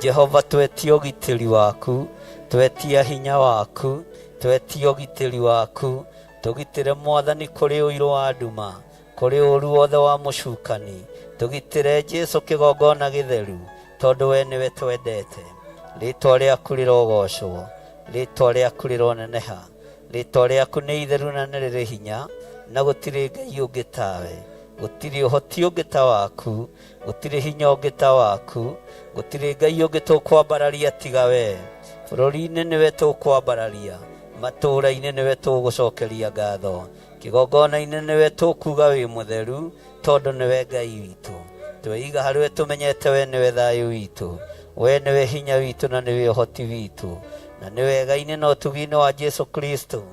Jehova twetia ũgitĩri waku. Twetia hinya waku. Twetia ũgitĩri waku. Tũgitĩre Mwathani kũrĩ ũirũ wa nduma, kũrĩ ũru wothe wa mũcukani. Tũgitĩre Jesu kĩgongona gĩtheru, tondũ we nĩwe twendete. Rĩtwa rĩaku rĩrogocwo. Rĩtwa rĩaku rĩroneneha. Rĩtwa rĩaku nĩ itheru na nĩ rĩrĩ hinya, na gũtirĩ Ngai ũngĩ tawe. Gũtirĩ ũhoti ũngĩ ta waku. Gũtirĩ hinya ũngĩ ta waku. Gũtirĩ Ngai ũngĩ tũkwambararia tiga we. Bũrũri-inĩ nĩwe tũkwambararia. Matũũra-inĩ nĩwe tũgũcokeria ngatho. Kĩgongona-inĩ nĩwe tũkuga wĩ mũtheru, tondũ nĩwe Ngai witũ. Tweiga harĩ we tũmenyete we nĩwe thayũ witũ. We nĩwe hinya witũ na nĩwe ũhoti witũ. Na nĩ wega-inĩ na ũtugi-inĩ wa Jesu Kristo.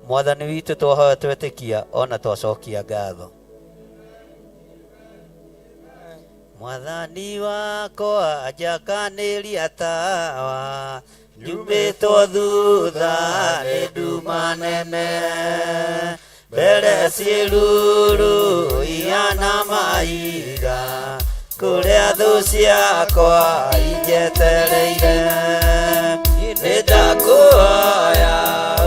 Mwathani witũ twahoya twetĩkia ona twacokia ngatho. Mwathani wakwa njakanĩria tawa, nyumĩtwo thutha nĩ nduma nene. Mbere ciĩruru ihana mahiga, kũrĩa thũ ciakwa injetereire. Nĩ ndakũhoya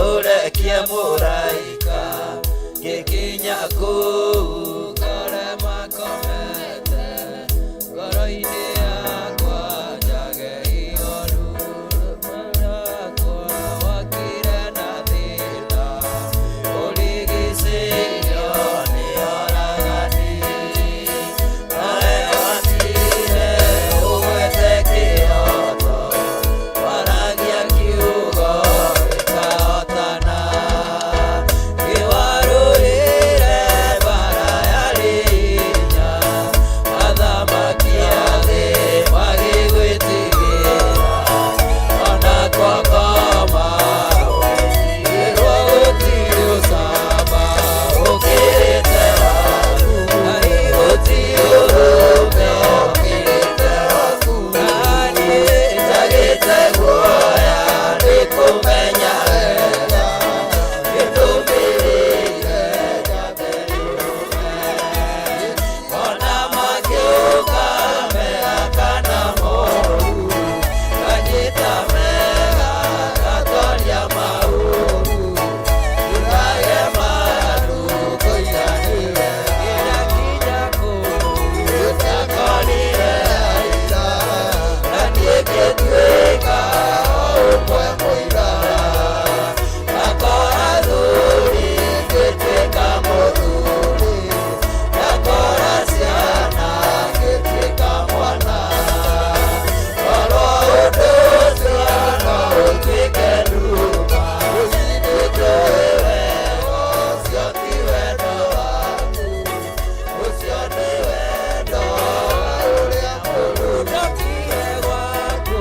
ũrekie mũraika, ngĩkinya kũu ngore makomete. Ngoro-inĩ yakwa njage ihoru, yakwa wakire na thĩna, ũrigicĩirio nĩ oragani. Nawe watire ũgwete kĩroto, waragia kiugo gĩkahotana. Nĩwarũĩre mbara yarĩ hinya, athamaki a thĩ magĩgwĩtigĩra. Ona kwakoma wĩrwo gũtirĩ ũcamba ũkĩrĩte waku, Ngai gũtirĩ ũrũme ũkĩrĩte waku. Na niĩ njagĩte guoya nĩ kũmenya wega, nĩndũmĩrĩire njambe ndũme. Ona magĩũka mega kana moru, nganyita mega ngatoria maũru. Ndurage maru ngũiga nĩwe kĩrĩa kinya kũu ũtakorire aira, na niĩ ngĩtuĩka o ũmwe mũira. Ngakora thuri ngĩtuĩka mũthuri, ngakora ciana ngĩtuĩka mwana. Korwo ũndũ ũcio no ũtuĩke nduma, nĩnjũĩ wega ũcio ti wendo waku, ũcio nĩ wendo wa ũrĩa mũũru. Ndokire gwaku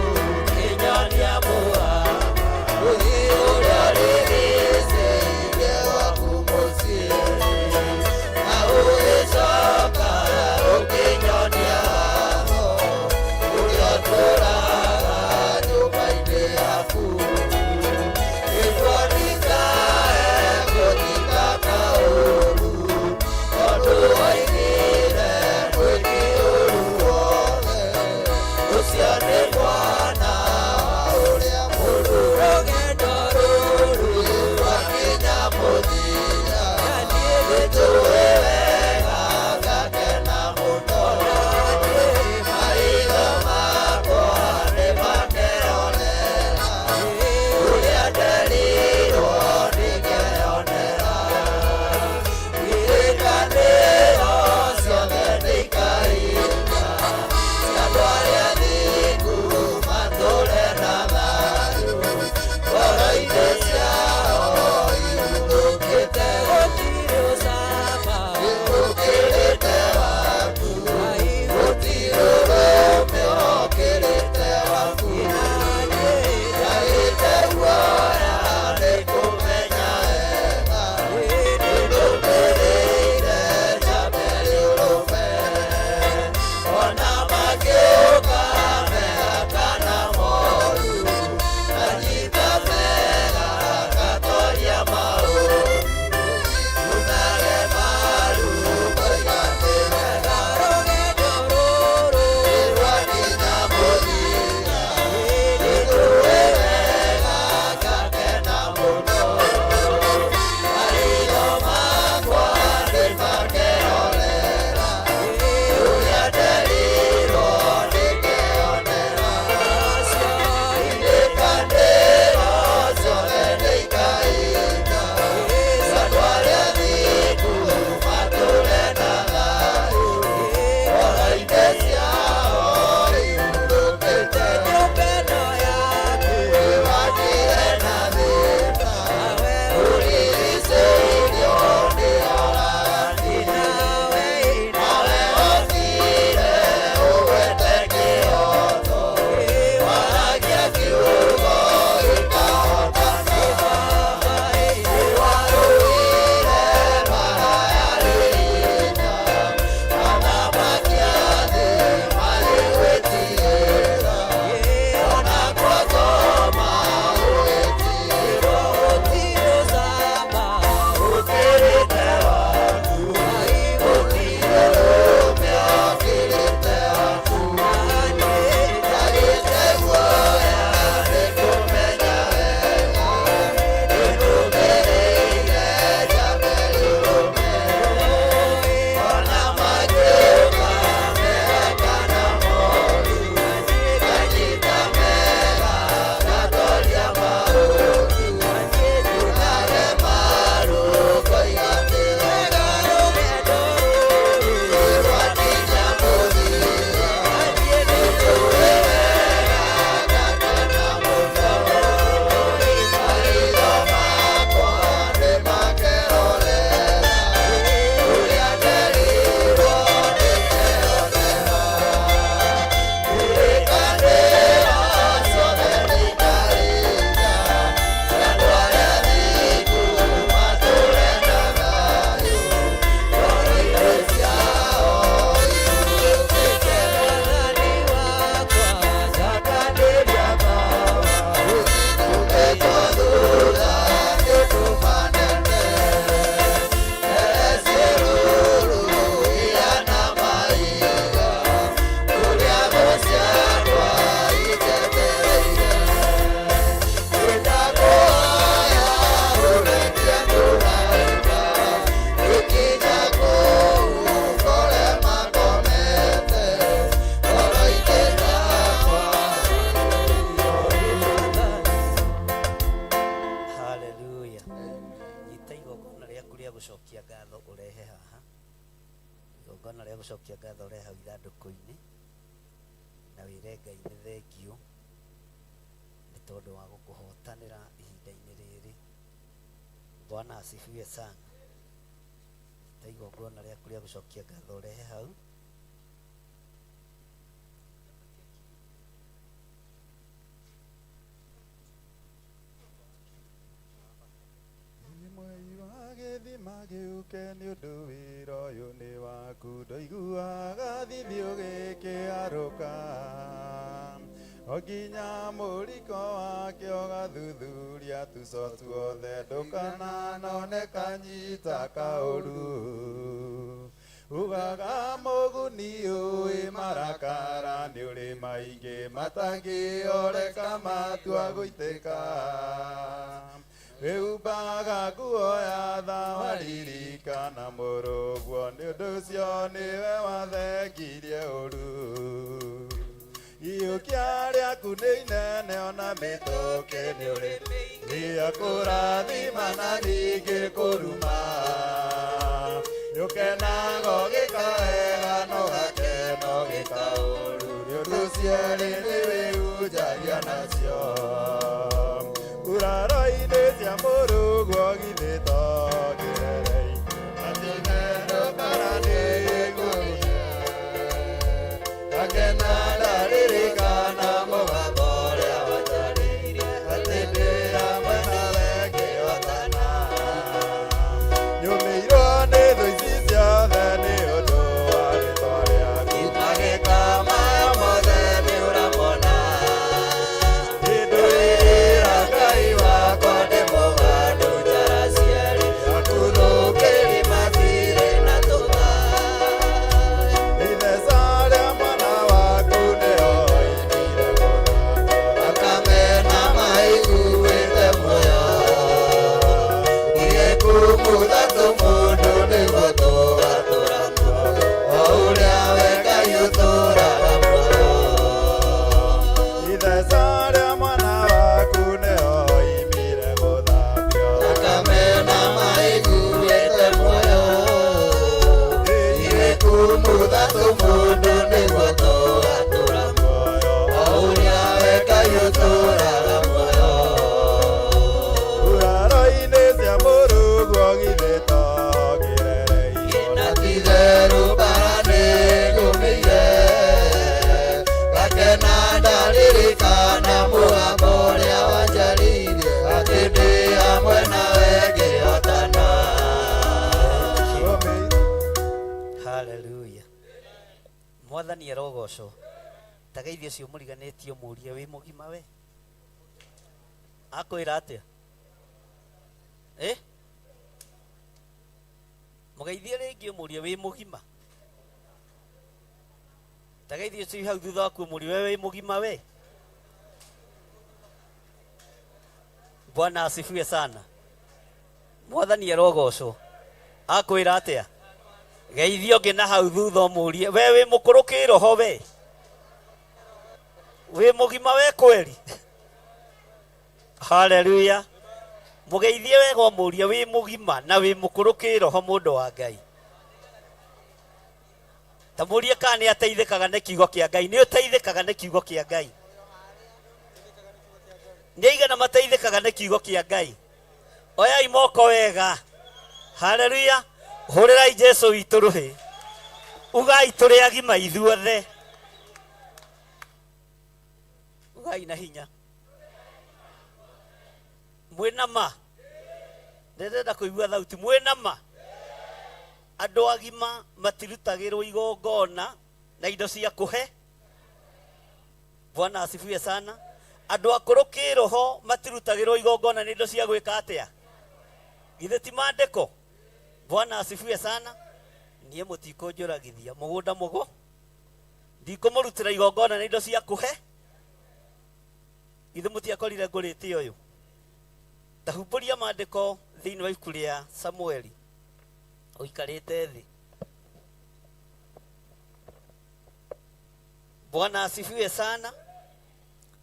Gũcokia ngatho ũrehe hau ithandũkũ-inĩ na wĩre Ngai nĩ thengiũ nĩ tondũ wa gũkũhotanĩra ihinda-inĩ rĩrĩ. Bwana asifiwe sana. Ta igongona rĩaku rĩa gũcokia ngatho ũrehe hau. Mwei wa gĩthima gĩũke nĩ ũndũ wĩra ũyũ nĩ waku, ndũiguaga thithi ũgĩkĩarũka o nginya mũriko wake ũgathuthuria tuco tuothe, ndũkananone kanyita kaũru. Ugaga mũguni ũĩ marakara nĩ ũrĩ maingĩ matangĩoreka matua gũitĩka. Wĩhumbaga nguo ya thawaririkana mũrũguo, nĩ ũndũ ũcio nĩwe wathengirie ũru. Iyũkia rĩaku nĩ inene ona mĩtũkĩ nĩ ũrĩ ria kũrathima na ningĩ kũruma. Nĩũkenaga ũgĩka wega na ũgakena ũgĩka ũru, nĩ ũndũ cierĩ nĩwĩhunjagia nacio. Nguraro-inĩ cia mũrũguo githĩ to kĩrerei atĩ bara nĩ ngũrune. Ngakena ndaririkana mũgambo ũrĩa wanjarĩirie atĩ ndĩ hamwe nawe ngĩhotana. Nyũmĩirwo nĩ thũ ici ciothe nĩ ũndũ wa rĩtwa rĩaku, magĩka maya mothe nĩ ũramona. Ndĩndũĩra Ngai wakwa ndĩ mũgandu njara cierĩ, akuthũkĩri matirĩ na tũma. Itheca rĩa mwana waku nĩo oimire gũthambio, akamena maiguĩte muoyo. Ngigekumutha tũmũndũ nĩguo tũgatũra muoyo, o ũrĩa we Ngai ũtũraga muoyo. Itheca rĩa mwana waku nĩo oimire gũthambio, akamena maiguĩte muoyo. Ngigekumutha tũmũndũ nĩguo tũgatũra muoyo, o ũrĩa we Ngai ũtũraga muoyo. Nguraro-inĩ cia mũrũguo githĩ to kĩrereirwo na ti-itherũ bara nĩ ngũmĩire. Ngakena ndaririkana mũgambo ũrĩa wanjarĩirie atĩ ndĩ hamwe nawe ngĩhotana. Haleluya. Mwathani arogocwo. Tageithio ũcio mũriganĩtie ũmũrie wĩ mũgima we. Akwĩra atĩa? Eh? Mũgeithie rĩngĩ ũmũrie wĩ mũgima. Tageithio ũcio hau thutha waku ũmũrie we wĩ mũgima we. Bwana asifiwe sana. Mwathani arogocwo. Akwĩra atĩa? Geithio ũngĩ na hau thutha ũmũrie we wĩ mũkũrũ kĩroho we. Wĩ mũgima we kweri. Haleluya. Mũgeithie wega ũmũrie wĩ mũgima na wĩ mũkũrũ kĩroho mũndũ wa Ngai. Ta mũrie kana nĩ ateithĩkaga nĩ kiugo kĩa Ngai. Nĩ ũteithĩkaga nĩ kiugo kĩa Ngai. Nĩ aigana mateithĩkaga nĩ kiugo kĩa Ngai. Oyai moko wega. Haleluya. Hũrĩrai Jesu witũ rũhĩ. Ugai tũrĩ agima ithuothe. Ugai na hinya. Mwĩna ma. Ndĩrenda kũigua thauti. Mwĩna ma. Andũ agima matirutagĩrwo igongona na indo cia kũhe. Bwana asifiwe sana. Andũ akũrũ kĩroho matirutagĩrwo igongona na indo cia gwĩka atĩa? Githĩ ti maandĩko? Bwana asifiwe sana. Niĩ mũtikũnjũragithia mũgũnda mũgo, ndikũmũrutĩra igongona na indo cia kũhe. Githĩ mũtiakorire ngũrĩte ũyũ? Tahumbũria maandĩko thĩinĩ wa ibuku rĩa Samueli ũikarĩte thĩ. Bwana asifiwe sana.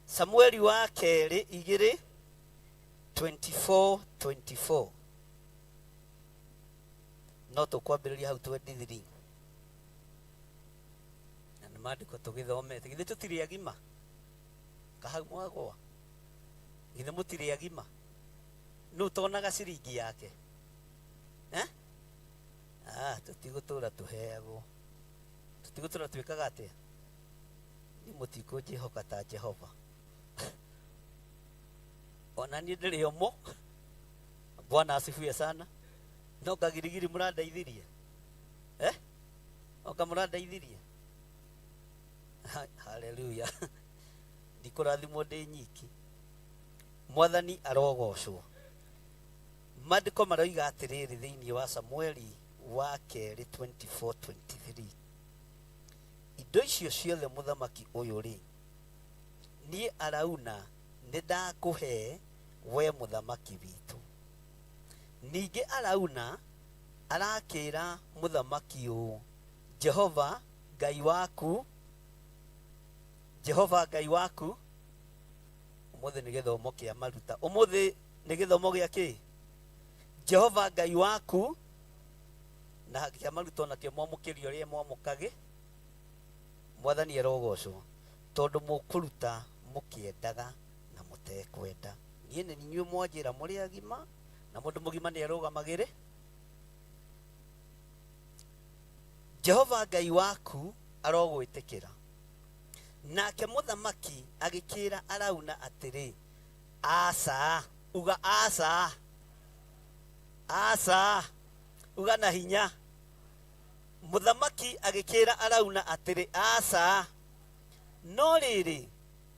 Samueli wa kerĩ igĩrĩ 24 24. No tũkwambĩrĩria hau 23. Maandĩko tũgĩthomete, githĩ tũtirĩ agima? Kahau mwagwa, githĩ mũtirĩ agima? Nũ ũtonaga ciringi yake? Eh? Ah, tũtigũtũra tũheagwo, tũtigũtũra twĩkaga atĩa? Niĩ mũtikũnjĩhoka ta Jehova. Ona niĩ ndĩrĩ omo. Bwana asifiwe sana. No kagirigiri mũrandeithirie, eh? Oka mũrandeithirie. Haleluya. Ndikũrathimwo ndĩ nyiki. Mwathani arogocwo. Maandĩko maroiga atĩrĩrĩ thĩinĩ wa Samueli wa kerĩ 24:23, indo icio ciothe mũthamaki ũyũ rĩ, niĩ Arauna nĩ ndakũhe we mũthamaki witũ. Ningĩ Arauna arakĩra mũthamaki ũũ, Jehova Ngai waku, Jehova Ngai waku. Ũmũthĩ nĩ gĩthomo kĩa maruta, ũmũthĩ nĩ gĩthomo gĩa kĩ? Jehova Ngai waku na kĩa maruta onakĩo mwamũkĩri ũrĩa mwamũkagĩ. Mwathani arogocwo, tondũ mũkũruta mũkĩendaga na mũtekwenda. Niĩ nĩ inyuĩ mwanjĩra mũrĩ agima, na mũndũ mũgima nĩ arũgamagĩrĩ. Jehova Ngai waku arogwĩtĩkĩra. Nake mũthamaki agĩkĩra Arauna atĩrĩ, aca, uga aca, aca, uga na hinya. Mũthamaki agĩkĩra Arauna atĩrĩ, aca, no rĩrĩ,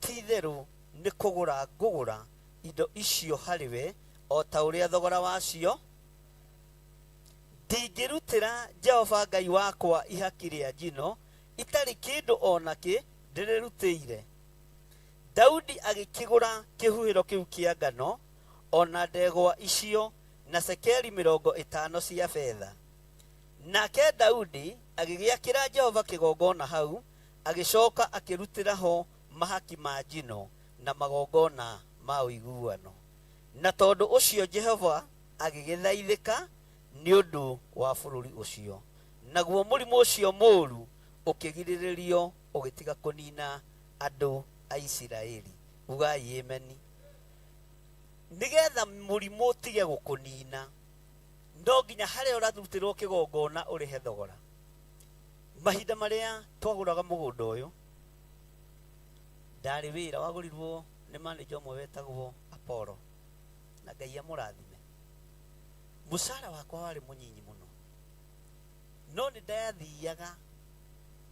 ti-itherũ nĩ kũgũra ngũgũra indo icio harĩ we o ta ũrĩa thogora wacio. Ndingĩrutĩra Jehova Ngai wakwa ihaki rĩa njino itarĩ kĩndũ o nakĩ ndĩrĩrutĩire. Daudi agĩkĩgũra kĩhuhĩro kĩu kĩa ngano o na ndegwa icio na cekeri 50 cia betha. Nake Daudi agĩgĩakĩra Jehova kĩgongona hau, agĩcoka akĩrutĩra ho mahaki ma njino na magongona ma ũiguano. Na tondũ ũcio Jehova agĩgĩthaithĩka nĩ ũndũ wa bũrũri ũcio, naguo mũrimũ ũcio mũũru ũkĩgirĩrĩrio ũgĩtiga kũnina andũ a Isiraeli. Ugai ameni. Nĩgetha mũrimũ ũtige gũkũnina, no nginya harĩa ũrarutĩrwo kĩgongona ũrĩhe thogora. Mahinda marĩa twagũraga mũgũnda ũyũ, ndarĩ wĩra wagũrirwo nĩ manager ũmwe wetagwo Apollo, na Ngai amũrathime. Mũcara wakwa warĩ mũnyinyi mũno, no nĩ ndathiaga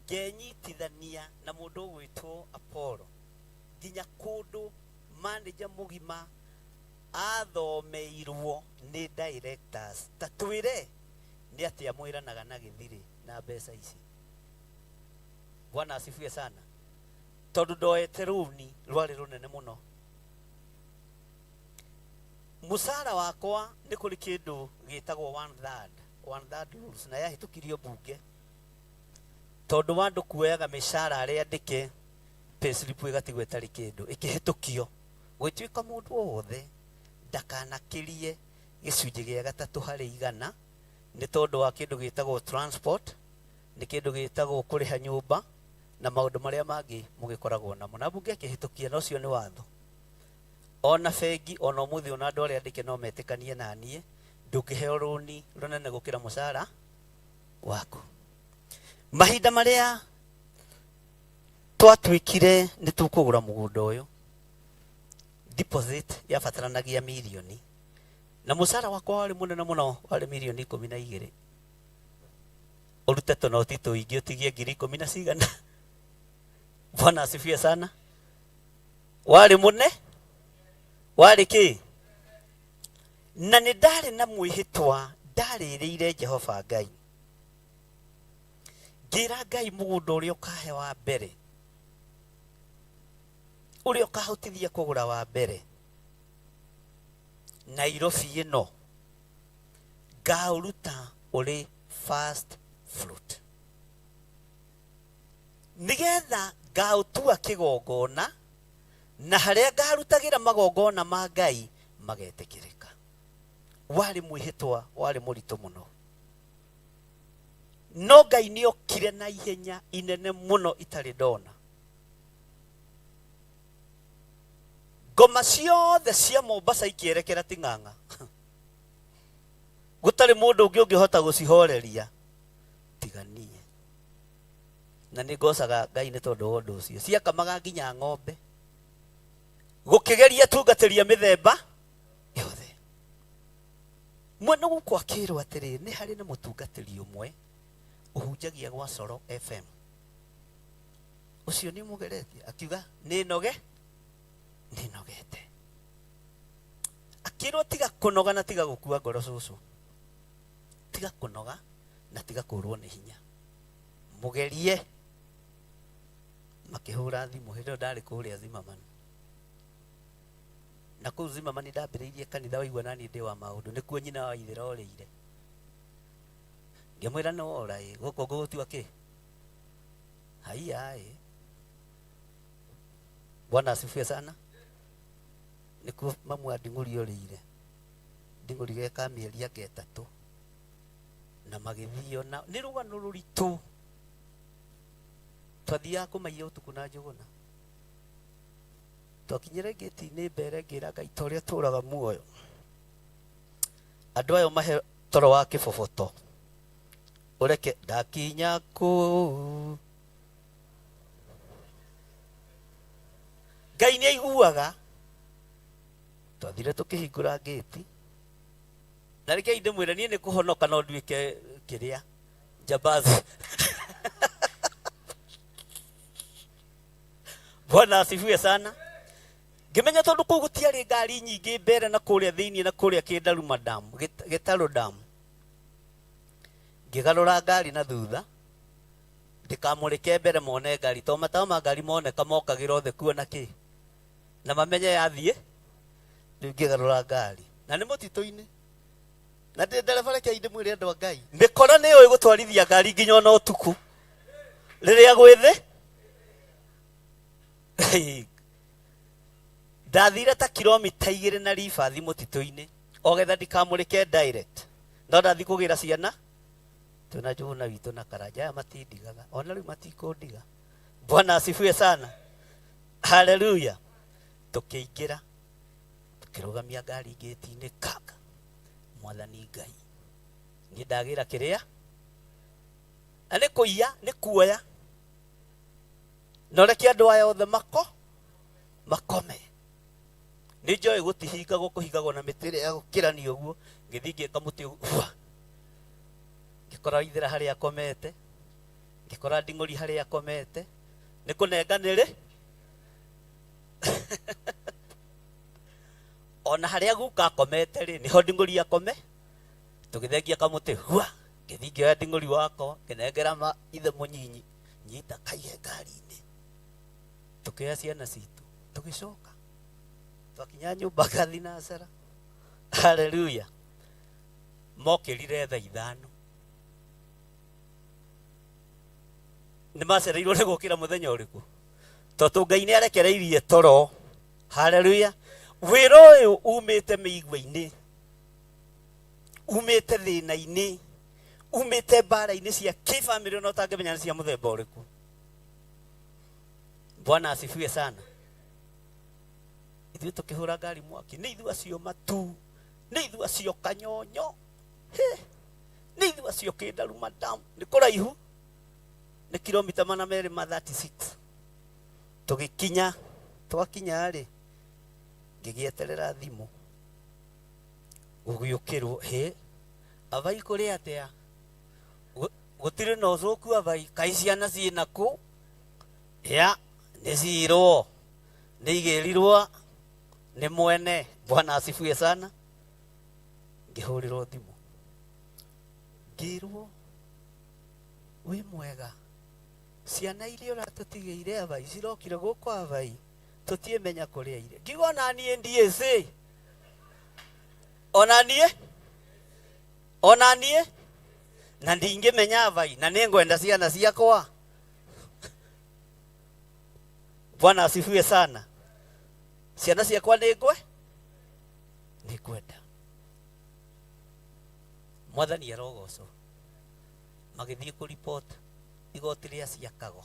ngenyitithania na mũndũ ũgwĩtwo Apollo nginya kũndũ manager mũgima athomeirwo nĩ directors. Ta twĩre nĩ atĩa mwĩranaga na gĩthirĩ na mbeca ici. Bwana asifiwe sana. Tondũ ndoete rũni rwarĩ rũnene mũno. Mũcara wakwa nĩ kũrĩ kĩndũ gĩtagwo one third, one third rules, na yahĩtũkirio mbunge tondũ wa andũ kuoyaga mĩcara arĩa andĩke payslip ĩgatigwo ĩtarĩ kĩndũ, ĩkĩhĩtũkio gwĩtuĩka mũndũ o wothe ndakanakĩrie gĩcunjĩ gĩa 3 harĩ 100, nĩ tondũ wa kĩndũ gĩtagwo transport, nĩ kĩndũ gĩtagwo kũrĩha nyũmba na maũndũ marĩa mangĩ mũgĩkoragwo namo. Na mbunge ĩkĩhĩtũkia, na ũcio nĩ watho. Ona bengi ona ũmũthĩ ona andũ arĩa andĩke no metĩkanie na niĩ, ndũngĩheo rũni rũnene gũkĩra mũcara waku. Mahinda marĩa twatuĩkire nĩ tũkũgũra mũgũnda ũyũ, deposit yabataranagia mirioni, na mũcara wakwa warĩ mũnene mũno, warĩ mirioni 12. Ũrute tũnoti tũingĩ ũtigie ngiri ikũmi na cigana. Bwana asifiwe sana. Warĩ mũne, warĩ kĩ? Na nĩ ndarĩ na mwĩhĩtwa ndarĩrĩire Jehova Ngai, ngĩra Ngai mũgũnda ũrĩa ũkahe wa mbere, ũrĩa ũkahotithia kũgũra wa mbere Nairobi ĩno, ngaũruta ũrĩ first fruit, nĩgetha ngaũtua kĩgongona, na harĩa ngarutagĩra magongona ma Ngai magetĩkĩrĩka. Warĩ mwĩhĩtwa warĩ mũritũ mũno. No Ngai nĩ okire na ihenya inene mũno itarĩ ndona. Ngoma ciothe cia Mombasa ikĩerekera Ting'ang'a. Gũtarĩ mũndũ ũngĩ ũngĩhota gũcihoreria tiga niĩ. Na nĩ ngocaga Ngai nĩ tondũ wa ũndũ ũcio. Ciakamaga nginya ng'ombe. Gũkĩgeria tungatĩria mĩthemba yothe. Mwene gũkũ akĩrwo atĩrĩ, nĩ harĩ na mũtungatĩri ũmwe ũhunjagia gwa Coro FM. Ũcio nĩ ũmũgeretie? Akiuga nĩ noge, nĩ nogete. Akĩrwo tiga kũnoga na tiga gũkua ngoro cũcũ. Tiga kũnoga na tiga kũrwo nĩ hinya. Mũgerie. Makĩhũra thimũ hĩndĩ ĩyo ndarĩ kũrĩa Zimmerman. Na kũu Zimmerman ndambĩrĩirie kanitha waigua nani ndĩ wa maũndũ, nĩkuo nyina wa ithĩra orĩire. Ngĩmwĩra nĩ wora ĩ, gũkũ ngũgũtua kĩ? Haiya ĩ. Bwana asifiwe sana. Nĩkuo mamu wa Nding'ũri orĩire. Nding'ũri geka mĩeri anga ĩtatũ. Na magĩthiĩ ona, nĩ rũgano rũritũ. Twathiaga kũmaiya ũtukũ na njũgũna. Twakinyire ngĩti-inĩ mbere ngĩra Ngai ta ũrĩa tũraga muoyo. Andũ aya mahe toro wa kĩboboto. Ũreke ndakinya kũu. Ngai nĩ aiguaga. Twathire tũkĩhingũra ngĩti. Na rekei ndĩmwĩre niĩ nĩ kũhonoka no nduĩke kĩrĩa jambazi. Bwana asifiwe sana. Ngĩmenya tondũ kũu gũtiarĩ ngari nyingĩ mbere na kũrĩa thĩinĩ na kũrĩa Kĩndaruma dam, Gĩtarũ dam. Ngĩgarũra ngari na thutha ndikamũrĩke mbere mone ngari, tondũ matawa ma ngari moneka mokagĩra othe kuona kĩ na mamenye yathiĩ. Rĩu ngĩgarũra ngari na nĩ mũtitũ-inĩ, na ndĩ ndereba, rekei ndĩmwĩre andũ a Ngai, mĩkora nĩ yũĩ gũtwarithia ngari nginya ona ũtukũ rĩrĩa gwĩthĩ. Ndathire ta kilomita 2 na ribathi mũtitũ-inĩ ogetha ndikamũrĩke direct, no ndathi kũgĩra ciana twĩna Njũgũna witũ na Karanja, aya matindigaga ona rĩu matikũndiga. Bwana asifiwe sana, haleluya. Tũkĩingĩra tũkĩrũgamia ngari ngĩti-inĩ, kaka Mwathani Ngai, niĩ ndagĩra kĩrĩa na nĩ kũiya nĩ kuoya, na ũreke andũ aya othe makome. Nĩ njoĩ gũtihingagwo, kũhingagwo na mĩtĩ ĩrĩa ya gũkĩrania ũguo. Ngĩthiĩ ngĩka mũtĩ ũguo, ngĩkora ithĩra harĩa akomete, ngĩkora nding'ũri harĩa akomete, nĩ kũnenganĩrĩ ona harĩa guka akomete rĩ, nĩho nding'ũri akome. Tũgĩthengia kamũtĩ hua, ngĩthiĩ ngĩoya nding'ũri wakwa ngĩnengera ma ithe mũnyinyi, nyita kaige ngari-inĩ. Tũkĩoya ciana citũ tũgĩcoka twakinya nyũmba Gathinacera. Haleluya. Mokĩrire thaa 5, nĩ macereirwo nĩ gũkĩra mũthenya ũrĩkũ, tondũ Ngai nĩ arekereirie toro. Haleluya. Wĩra ũyũ umĩte mĩigua-inĩ, umĩte thĩna-inĩ, umĩte mbara-inĩ cia kĩbamĩrĩ ona ũtangĩmenya nĩ cia mũthemba ũrĩkũ. Bwana asifiwe sana. Ithuĩ tũkĩhũra ngari mwaki, nĩ ithuĩ acio matu, nĩ ithuĩ acio kanyonyo, nĩ ithuĩ acio Kĩndaruma dam, nĩ kũraihu, nĩ kilomita mana merĩ ma 36. Tũgĩkinya, twakinya rĩ, ngĩgĩeterera thimũ gũgĩũkĩrwo, hĩ abai kũrĩ atĩa? Gũtirĩ na ũcũku abai, kaĩ ciana ciĩna kũ? Ya nĩ ciirwo, nĩ igĩrirwo nĩ mwene. Bwana asifiwe sana. Ngĩhũrĩrwo thimũ ngĩrwo wĩ mwega, ciana iria ũratũtigĩire abai cirokire gũkũ abai, tũtiĩmenya kũrĩa irĩ. Ngiuga ona niĩ ndiĩcĩ, ona niĩ, ona niĩ na ndingĩmenya abai, na nĩ ngwenda ciana ciakwa. Bwana asifiwe sana. Ciana ciakwa nĩ ngwe nĩ ngwenda. Mwathani arogocwo. Magĩthiĩ kũripoti igoti rĩa Ciakago.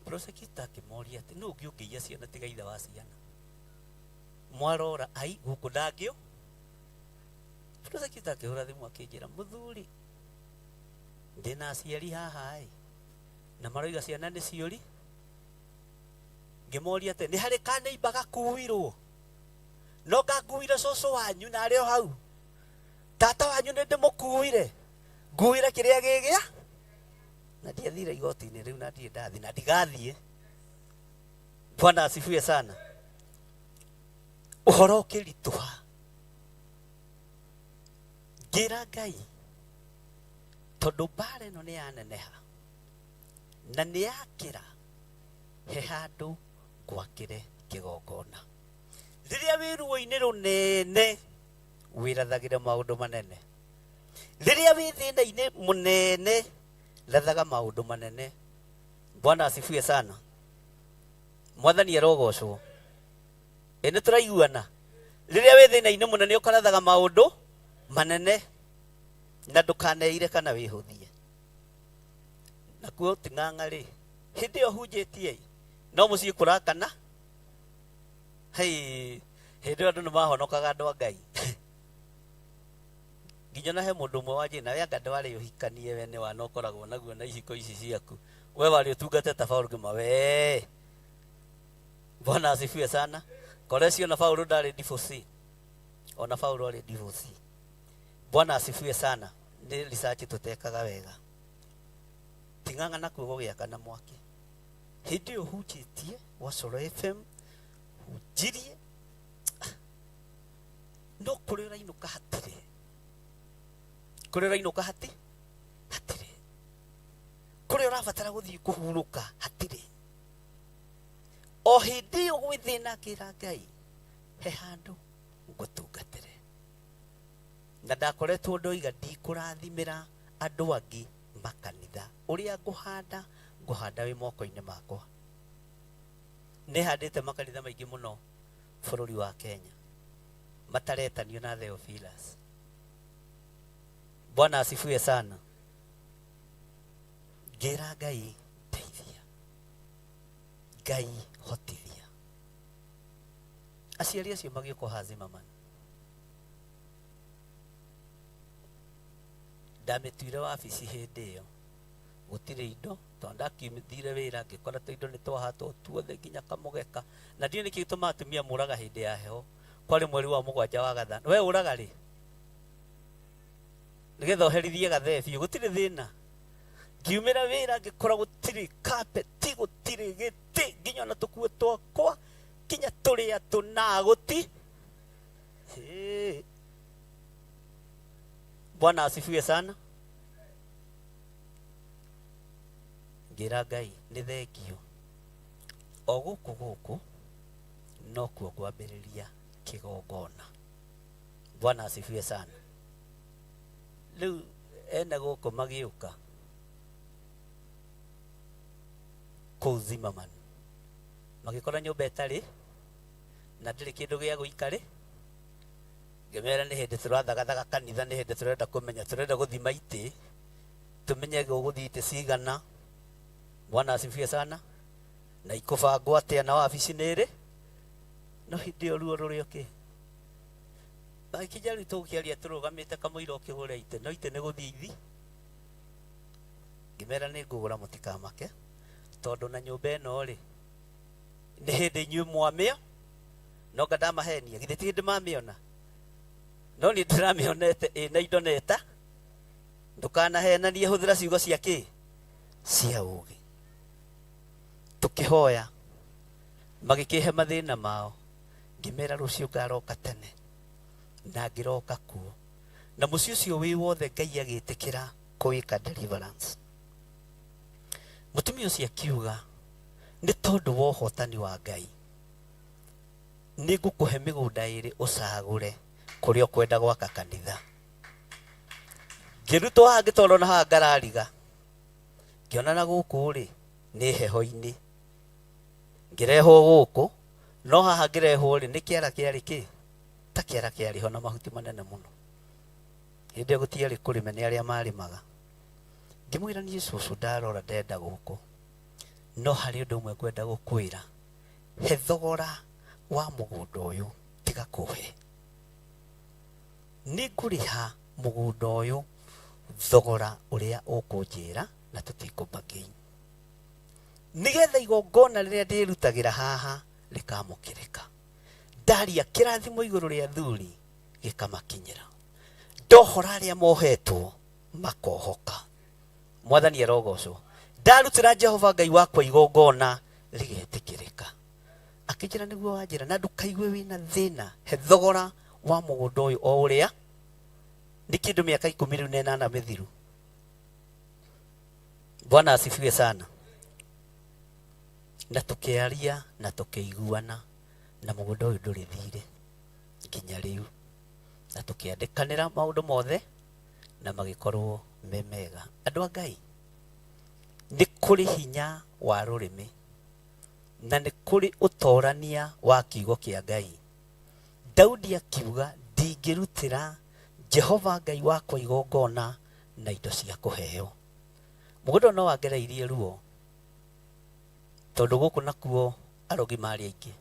Prosecutor akĩmoria atĩ nũ ũngĩ ũngĩiya ciana tiga ithe wa ciana. Mwarora ai gũkũ ndangĩo. Prosecutor akĩhũra thimũ akĩnjĩra, mũthuri, ndĩna aciari haha ĩ, na maroiga ciana nĩ ciũri. Ngĩmoria atĩ nĩ harĩ kanĩimba gakuirwo, no ngakuire cũcũ wanyu na arĩ o hau, tata wanyu nĩ ndĩmũkuire, nguire kĩrĩa gĩgĩa. Na ndiathire igoti-inĩ rĩu, na ndirĩ ndathiĩ na ndigathiĩ. Bwana asifiwe sana. Ũhoro ũkĩritũha, ngĩra Ngai, tondũ mbara ĩno nĩ yaneneha na nĩ yakĩra, he handũ ngwakĩre kĩgongona. Rĩrĩa wĩ ruo-inĩ rũnene, wĩrathagĩre maũndũ manene. Rĩrĩa wĩ thĩna-inĩ mũnene, rathaga maũndũ manene. Bwana asifiwe sana. Mwathani arogocwo. Ĩ nĩ tũraiguana? Rĩrĩa wĩ thĩna-inĩ mũnene ũkarathaga maũndũ manene, na ndũkaneire kana wĩhũthie. Nakuo ti ng'ang'a rĩ, hĩndĩ ĩyo hunjĩtie no mũciĩ kũrakana. Hei, hĩndĩ ĩyo andũ nĩ mahonokaga, andũ a Ngai. Nginya na he mũndũ ũmwe wanjĩra, nawe anga ndwarĩ ũhikanie, we nĩ wana ũkoragwo naguo na ihiko ici ciaku, we warĩ ũtungate ta Paũlũ. Ngĩma we, Bwana asifiwe sana. Korecio na Paũlũ ndarĩ divorcee, ona Paũlũ arĩ divorcee. Bwana asifiwe sana. Nĩ research tũtekaga wega. Ting'ang'a nakuo gũgĩakana mwaki. Hĩndĩ ĩyo hunjĩtie gwa Coro FM, hunjirie no kũrĩa ũrainũka hatirĩ, kũrĩa ũrainũka hatirĩ, kũrĩa ũrabatara gũthiĩ kũhurũka hatirĩ. O hĩndĩ ĩyo gwĩ thĩna, ngĩra Ngai, he handũ ngũtungatĩre. Na ndakoretwo ndoiga ndikũrathimĩra andũ angĩ makanitha, ũrĩa ngũhanda ngũhanda wĩ moko-inĩ makwa. Nĩ handĩte makanitha maingĩ mũno bũrũri wa Kenya mataretanio na Theophilus. Bwana asifiwe sana. Ngĩra Ngai, ndeithia, Ngai hotithia. Aciari acio magĩũka haha Zimmerman, ndamĩtuire wabici. Hĩndĩ ĩyo gũtirĩ indo, tondũ ndakiumithire wĩra ngĩkora tũindo nĩ twahatwo tuothe nginya kamũgeka. Na ndiũĩ nĩkĩ gĩtũmaga atumia mũraga hĩndĩ ya heho. Kwarĩ mweri wa 7 wa gathano, we ũraga rĩ nĩgetha ũherithie gathee biũ, gũtirĩ thĩna. Ngiumĩra wĩra ngĩkora gũtirĩ kapeti, gũtirĩ gĩtĩ, nginya ona tũkuo twakwa nginya tũrĩa tũna gũti. Hĩ. Bwana asifiwe sana. Ngĩra Ngai nĩ thengio, o gũkũ gũkũ nokuo ngwambĩrĩria kĩgongona. Bwana asifiwe sana. Rĩu ene gũkũ magĩũka kũu Zimmerman, magĩkora nyũmba ĩtarĩ na ndĩrĩ kĩndũ gĩa gũikarĩ. Ngĩmera nĩ hĩndĩ tũrathagathaga kanitha, nĩ hĩndĩ tũrenda kũmenya, tũrenda gũthima itĩ, tũmenye gũgũthiĩ itĩ cigana. Bwana asifiwe sana. Na ikũbangwo atĩa, na wabici nĩ ĩrĩ. No hĩndĩ ĩyo ruo rũrĩ okĩ magĩkinya. Rĩu tũgũkĩaria tũrũgamĩte kamũira ũkĩgũra itĩ, no itĩ nĩ gũthiĩ ithi. Ngĩmera nĩ ngũgũra, mũtikamake, tondũ na nyũmba ĩno rĩ, nĩ hĩndĩ inyuĩ mwamĩo no nga ndamahenia. Githĩ ti hĩndĩ mamĩona? No niĩ ndĩramĩonete ĩna indo neta. Ndũkanahenanie, hũthĩra ciugo cia kĩ cia ũgĩ. Tũkĩhoya, magĩkĩhe mathĩna mao. Ngĩmera rũciũ ngaroka tene, na ngĩroka kuo na mũciĩ ũcio wĩ wothe. Ngai agĩtĩkĩra kũwĩka deliverance. Mũtumia ũcio akiuga, nĩ tondũ wa ũhotani wa Ngai, nĩ ngũkũhe mĩgũnda ĩrĩ ũcagũre kũrĩa ũkwenda gwaka kanitha. Ngĩrutwo haha, ngĩtwarwo na haha ngarariga, ngĩona na gũkũ rĩ nĩ heho-inĩ. Ngĩrehwo gũkũ, no haha ngĩrehwo rĩ, nĩ kĩara kĩarĩ kĩ. Ta kĩara kĩarĩ ho na mahuti manene mũno. Hĩndĩ ĩyo gũtiarĩ kũrĩme nĩ arĩa marĩmaga. Ngĩmwĩra niĩ cũcũ ndarora ndenda gũkũ. No harĩ ũndũ ũmwe ngwenda gũkwĩra. He thogora wa mũgũnda ũyũ tiga kũhe. Nĩ ngũrĩha mũgũnda ũyũ thogora ũrĩa ũkũnjĩra na tũtikũ bargain. Nĩgetha igongona rĩrĩa ndĩrutagĩra haha rĩkamũkĩrĩka. Ndaria kĩrathimo igũrũ rĩa athuri gĩkamakinyĩra. Ndohora arĩa mohetwo makohoka. Mwathani arogocwo. Ndarutĩra Jehova Ngai wakwa igongona rĩgetĩkĩrĩka. Akĩnjĩra nĩguo wanjĩra na ndũkaigue wĩna thĩna, he thogora wa mũgũnda ũyũ o ũrĩa nĩ kĩndũ mĩaka ikũmi rĩu na ĩnana mĩthiru. Bwana asifiwe sana. Na tũkĩaria na tũkĩiguana na mũgũnda ũyũ ndũrĩ thirĩ nginya rĩu, na tũkĩandĩkanĩra maũndũ mothe na magĩkorwo me mega. Andũ a Ngai, nĩ kũrĩ hinya wa rũrĩmĩ na nĩ kũrĩ ũtorania wa kiugo kĩa Ngai. Daudi akiuga ndingĩrutĩra Jehova Ngai wakwa igongona na indo cia kũheo. Mũgũnda ũyũ no wangereirie ruo tondũ gũkũ nakuo arogi marĩ aingĩ.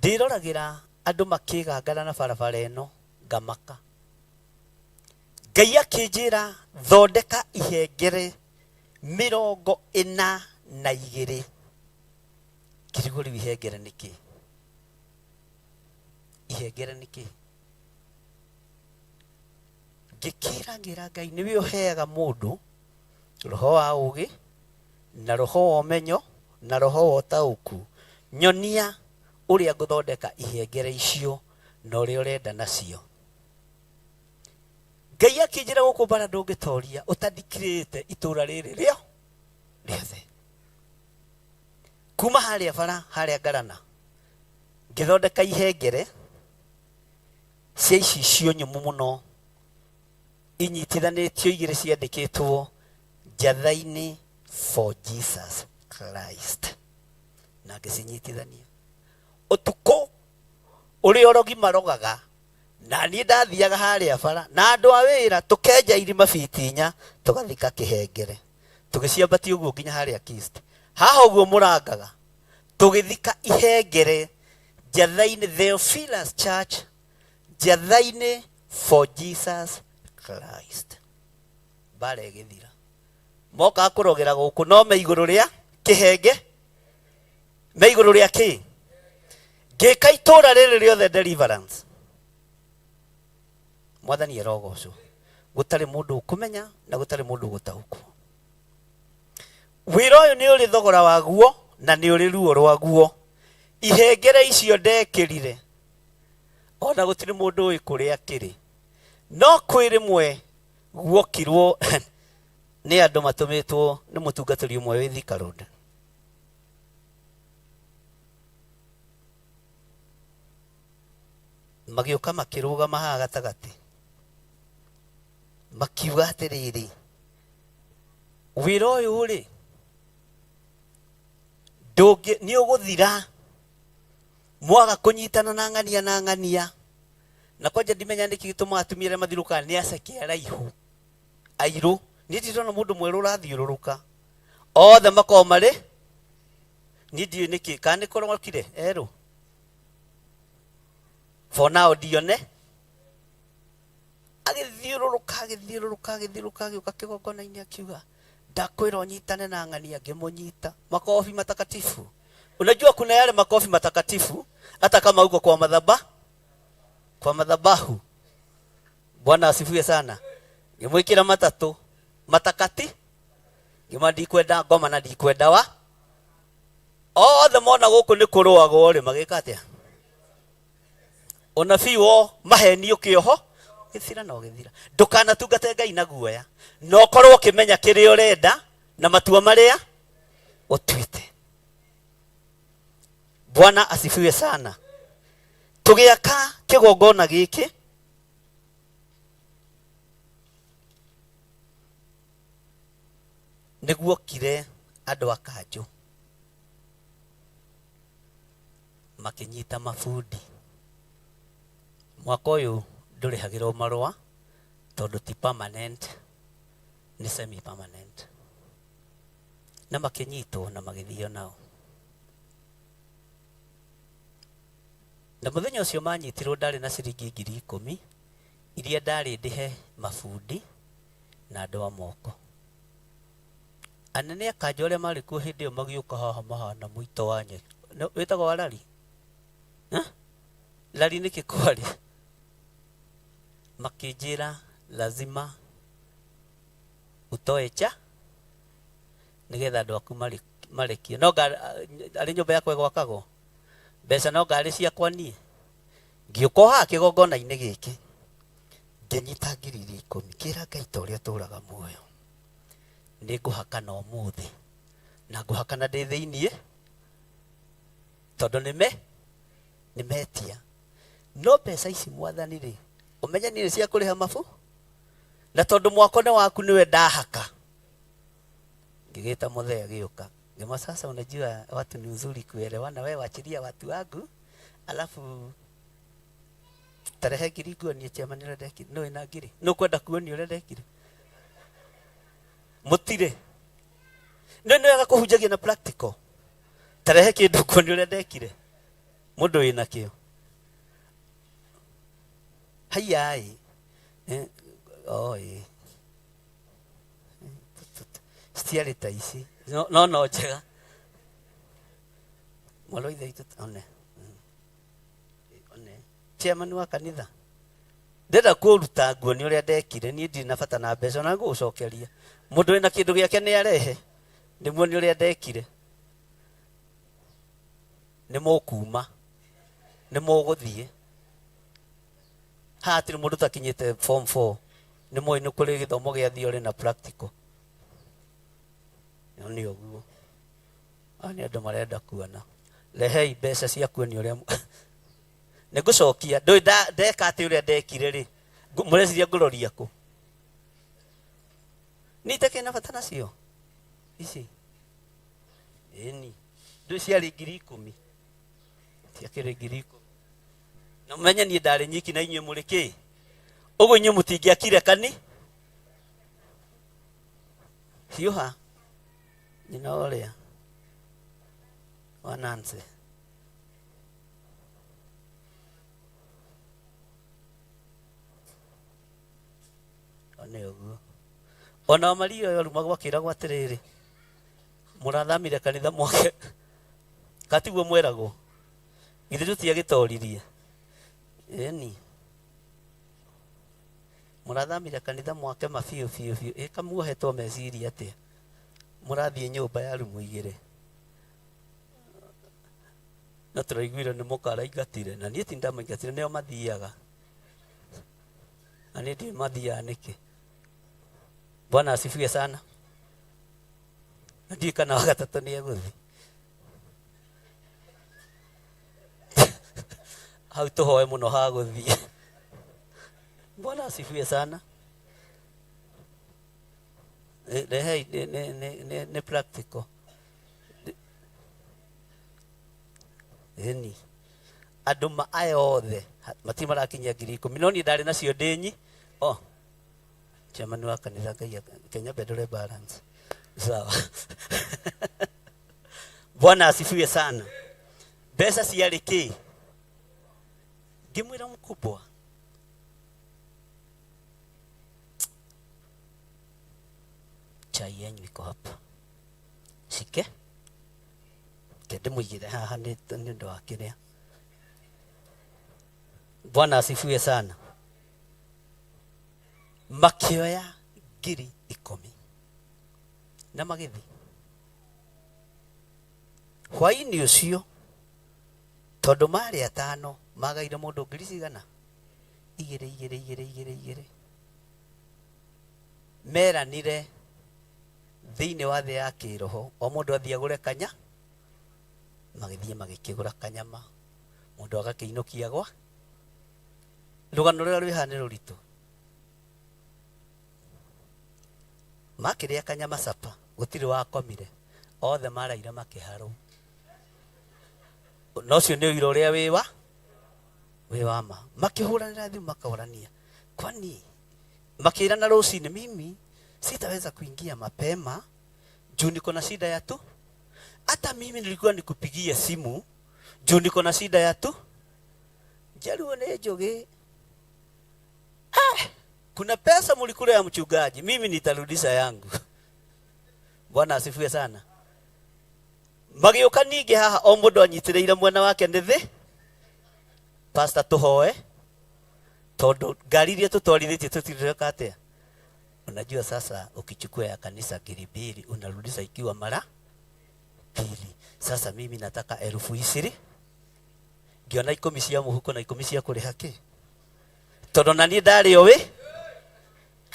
Ndĩroragĩra andũ makĩgangara na barabara ĩno ngamaka. Ngai akĩnjĩra thondeka ihengere 42. Ngĩrigwo rĩu ihengere nĩ kĩ? Ihengere nĩ kĩ? Ngĩkĩra ngĩra Ngai nĩwe ũheaga mũndũ roho wa ũũgĩ na roho wa ũmenyo na roho wa ũtaũku. Nyonia ũrĩa ngũthondeka ihengere icio na ũrĩa ũrenda nacio. Ngai akĩnjĩra gũkũ bara ndũngĩtoria ũtandikirĩte itũra rĩrĩ rĩo rĩothe. Kuma harĩa bara harĩa Ngarana ngĩthondeka ihengere cia icicio nyũmũ mũno inyitithanĩtio igĩrĩ ciandĩkĩtwo Njatha-inĩ for Jesus Christ, na ngĩcinyitithania ũtukũ ũrĩa ũrogi marogaga, na niĩ ndathiaga harĩa bara na andũ a wĩra tũkenja irima biti inya tũgathika kĩhengere tũgĩciambatia ũguo nginya harĩa Kist. Haha ũguo mũrangaga tũgĩthika ihengere Njatha-inĩ Theophilus Church, Njatha-inĩ for Jesus Christ. Mbara ĩgĩthira, mokaga kũrogera gũkũ no me igũrũ rĩa kĩhenge, me igũrũ rĩa kĩ. Ngĩka itũra rĩrĩ rĩothe deliverance. Mwathani arogocwo. Gũtarĩ mũndũ ũkũmenya na gũtarĩ mũndũ ũgũtaũkwo. Wĩra ũyũ nĩ ũrĩ thogora waguo na nĩ ũrĩ ruo rwaguo. Ihengere icio ndekĩrire ona gũtirĩ mũndũ ũĩ kũrĩa kĩrĩ, no kwĩ rĩmwe guokirwo nĩ andũ matũmĩtwo nĩ mũtungatĩri ũmwe wĩ Thika Road. Magĩũka makĩrũgama haha gatagatĩ makiuga atĩrĩrĩ, wĩra ũyũ rĩ nĩ ũgũthira mwaga kũnyitana na ng'ania na ng'ania. Na kwanja ndimenya nĩkĩ gĩtũmaga atumia arĩa mathiũrũrũkaga nĩ aceke araihu airũ. Niĩ ndirona mũndũ mwerũ ũrathiũrũrũka, othe makoragwo marĩ niĩ ndiũĩ nĩkĩ, kana nĩ kũrokire erũ. For now ndione agĩthiũrũrũka agĩthiũrũrũka agĩthiũrũrũka agĩũka kĩgongona-inĩ akiuga ndakwĩra ũnyitane na ng'ania. Ngĩmũnyita makobi matakatifu. Unajua kuna yale makofi matakatifu hata kama uko kwa madhaba, kwa madhabahu. Bwana asifiwe sana. Ngĩmwĩkĩra matatũ matakati, ngĩma ndikwenda ngoma na ndikwenda wa othe mona gũkũ nĩ kũrũagwo rĩ, magĩka atĩa? Ũnabii wo maheni ũkĩoho gĩthira na ũgĩthira. Ndũkanatungate Ngai na guoya, na ũkorwo ũkĩmenya kĩrĩa ũrenda na matua marĩa ũtuĩte. Bwana asifiwe sana. Tũgĩaka kĩgongona gĩkĩ nĩguokire andũ a kanjũ makĩnyita mabundi. Mwaka ũyũ ndũrĩhagĩrwo marũa tondũ ti permanent, nĩ semi permanent. Na makĩnyitwo na magĩthio nao. Na mũthenya ũcio manyitirwo ndarĩ na ciringi 10,000 iria ndarĩ ndĩhe mabundi na andũ a moko. Anene a kanjũ arĩa marĩ kuo hĩndĩ ĩyo magĩũka haha mahana mũito wa nyeki. Wĩtagwo wa rari? Rari nĩkĩ kwarĩ? Makĩnjĩra lazima utoe cha nĩgetha andũ aku marekie. No arĩ nyũmba yakwa ĩgwakagwo mbeca no ngarĩ ciakwa niĩ. Ngĩũka o haha kĩgongona-inĩ gĩkĩ ngĩnyita 10,000 kĩra Ngai ta ũrĩa tũraga muoyo nĩ ngũhakana ũmũthĩ na ngũhakana ndĩ thĩiniĩ tondũ nĩ metia. No mbeca ici mwathani rĩ ũmenye niĩ nĩ cia kũrĩha mabu na tondũ mwako nĩ waku nĩwe ndahaka. Ngĩgĩta mũthee agĩũka ngĩmwa sasa unajua watu ni uzuri kuelewana, wewe wachilia watu wangu alafu tarehe ngiri nguonie chairman ũrĩa ndekire. Nũ wĩna ngiri? Nũ ũkwenda kuonio ũrĩa ndekire? Mũtirĩ. Nĩ nĩ wega kũhunjagia na practical. Tarehe kĩndũ kuonio ũrĩa ndekire. Mũndũ wĩna kĩo. Haiya ĩ. Oh ĩ. Citiarĩ ta ici. No no no njega. Mwarĩ wa ithe witũ one. One. Chairman wa kanitha. Ndĩrenda kũruta nguo nĩ ũrĩa ndekire niĩ ndirĩ na bata na mbeca ona ngũgũcokeria. Mũndũ wĩna kĩndũ gĩake nĩ arehe nĩmuonie ũrĩa ndekire. Nĩ mũkuma. Nĩ mũgũthiĩ. Haha hatirĩ mũndũ ũtakinyĩte form 4. Nĩ mũĩ nĩ kũrĩ gĩthomo gĩa theory na practical. No nĩ ũguo. Aya nĩ andũ marenda kuona. Rehei mbeca cia kuonia ũrĩa nĩ ngũcokia. Ndũĩ ndeka atĩ ũrĩa ndekire rĩ. Mũreciria ngũroria kũ? Niĩ itakĩrĩ na bata nacio. Ici. Ĩni. Ndũĩ ciarĩ 10,000. Ciakĩrĩ 10,000. Na mũmenye niĩ ndarĩ nyiki na inyuĩ mũrĩ kĩ? Ũguo inyuĩ mũtingĩakire kani? Hiũha. Nyina ũrĩa. Wa Nancy. One ũguo. Ona Maria ũyũ arumagwo akĩragwo atĩrĩrĩ, mũrathamire kanitha mwake. Katiguo mweragwo. Githĩ tũtiagĩtoririe? Ĩni. Mũrathamire kanitha mwake ma biũ biũ biũ. Ĩ kamuohetwo meciria atĩa? Mũrathiĩ nyũmba ya rumu igĩrĩ. No tũraiguire nĩ mũkaraingatire. Na niĩ ti ndamaingatire, nĩo mathiaga. Na niĩ ndiũĩ mathiaga nĩkĩ. Bwana asifiwe sana. Na ndiũĩ kana wa gatatũ nĩ egũthiĩ. Hau tũhoe mũno ha gũthiĩ. Bwana asifiwe sana. Rehei nĩ practical. Ĩni. Andũ ma aya othe matirĩ marakinyia 10,000 no niĩ ndarĩ nacio ndĩ nyi. Oh. Chairman wa kanitha Ngai Kenya ndore balance. Sawa. Bwana asifiwe sana. Mbeca ciarĩ kĩ? Ngĩmwĩra mkubwa. Chai yenyu iko hapa. Shike. Ke ndĩmũigĩre haha nĩ ũndũ wa kĩrĩa. Bwana asifiwe sana. Makĩoya 10,000 na magĩthiĩ. Hwaĩ-inĩ ũcio tondũ marĩ atano magaire mũndũ ngiri cigana? Igĩrĩ igĩrĩ igĩrĩ igĩrĩ igĩrĩ. Meranire thĩinĩ wa thĩ ya kĩroho o mũndũ athiĩ agũre kanya, magĩthiĩ magĩkĩgũra kanyama, mũndũ agakĩinũkia gwa. Rũgano rũrĩa rwĩ haha nĩ rũritũ. Makĩrĩa kanyama capa, gũtirĩ wakomire, othe maraire makĩharwo. Na ũcio nĩ ũira ũrĩa wĩ wa. Wĩ wa ma. Makĩhũranĩra thimũ makaũrania, kwani makĩrana rũcinĩ, mimi sitaweza kuingia mapema juu niko na shida ya tu, hata mimi nilikuwa nikupigie simu juu niko na shida ya tu. Jaluo nĩ njũgĩ. Ah, kuna pesa mlikula ya mchungaji, mimi nitarudisha yangu. Bwana asifiwe sana. Magĩũka ningĩ haha o mũndũ anyitĩrĩire mwena wake nĩ thĩ. Pastor, tũhoe tondũ ngari iria tũtwarithĩtie tũtireka atĩa. Unajua sasa ukichukua ya kanisa 2000 unarudisha ikiwa mara pili. Sasa mimi nataka 20,000, ngĩona 10 cia mũhuko na 10 cia kũrĩha kĩ, tondũ na niĩ ndarĩ o wĩ.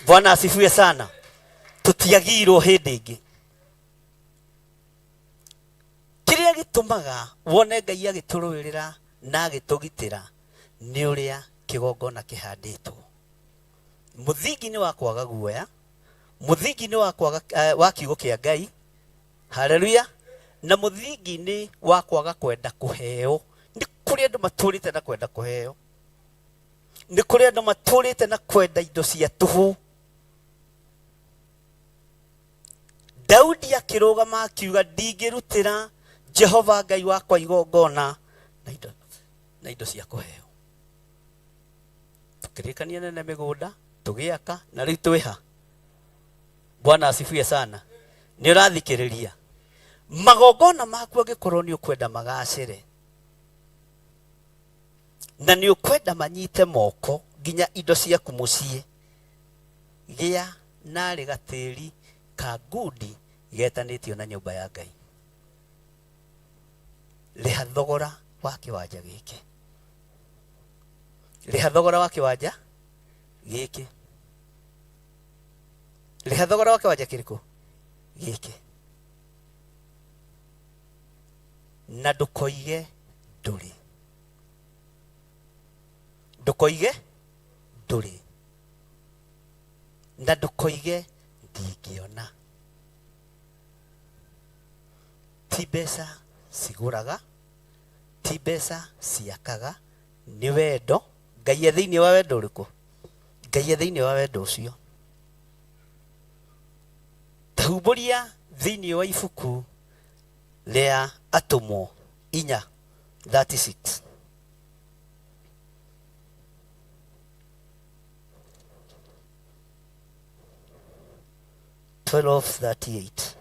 Bwana asifiwe sana. Tũtiagirwo hĩndĩ ĩngĩ. Kĩrĩa gĩtũmaga wone Ngai agĩtũrũĩrĩra na agĩtũgitĩra nĩ ũrĩa kĩgongona kĩhandĩtwo. Mũthingi nĩ wa kwaga guoya, mũthingi nĩ wa kwaga wa kiugo kĩa Ngai, haleluya, na mũthingi nĩ wa kwaga kwenda kũheo. Nĩ kũrĩ andũ matũrĩte na kwenda kũheo, nĩ kũrĩ andũ matũrĩte na kwenda indo cia tũhũ. Daudi akĩrũgama akiuga, ndingĩrutĩra Jehova Ngai wakwa igongona na indo cia kũheo. Tukĩrĩkania nene mĩgũnda, tũgĩaka, na rĩu twĩha. Bwana asifiwe sana. Nĩ ũrathikĩrĩria magongona maku, angĩkorwo nĩ ũkwenda magacĩre na nĩ ũkwenda manyite moko nginya indo ciaku mũciĩ, gĩa narĩ gatĩri ka ngundi getanĩtio na nyũmba ya Ngai. Rĩha thogora wa kĩwanja gĩkĩ, rĩha thogora wa kĩwanja gĩkĩ, rĩha thogora wa kĩwanja kĩrĩkũ gĩkĩ, na ndũkoige ndũrĩ, ndũkoige ndũrĩ, na ndũkoige ndingĩona. Ti mbeca cigũraga, ti mbeca ciakaga, nĩ wendo. Ngai e thĩinĩ wa wendo ũrĩkũ? Ngai e thĩinĩ wa wendo ũcio. Tahumbũria thĩinĩ wa ibuku rĩa Atũmwo 4:36. 12:38.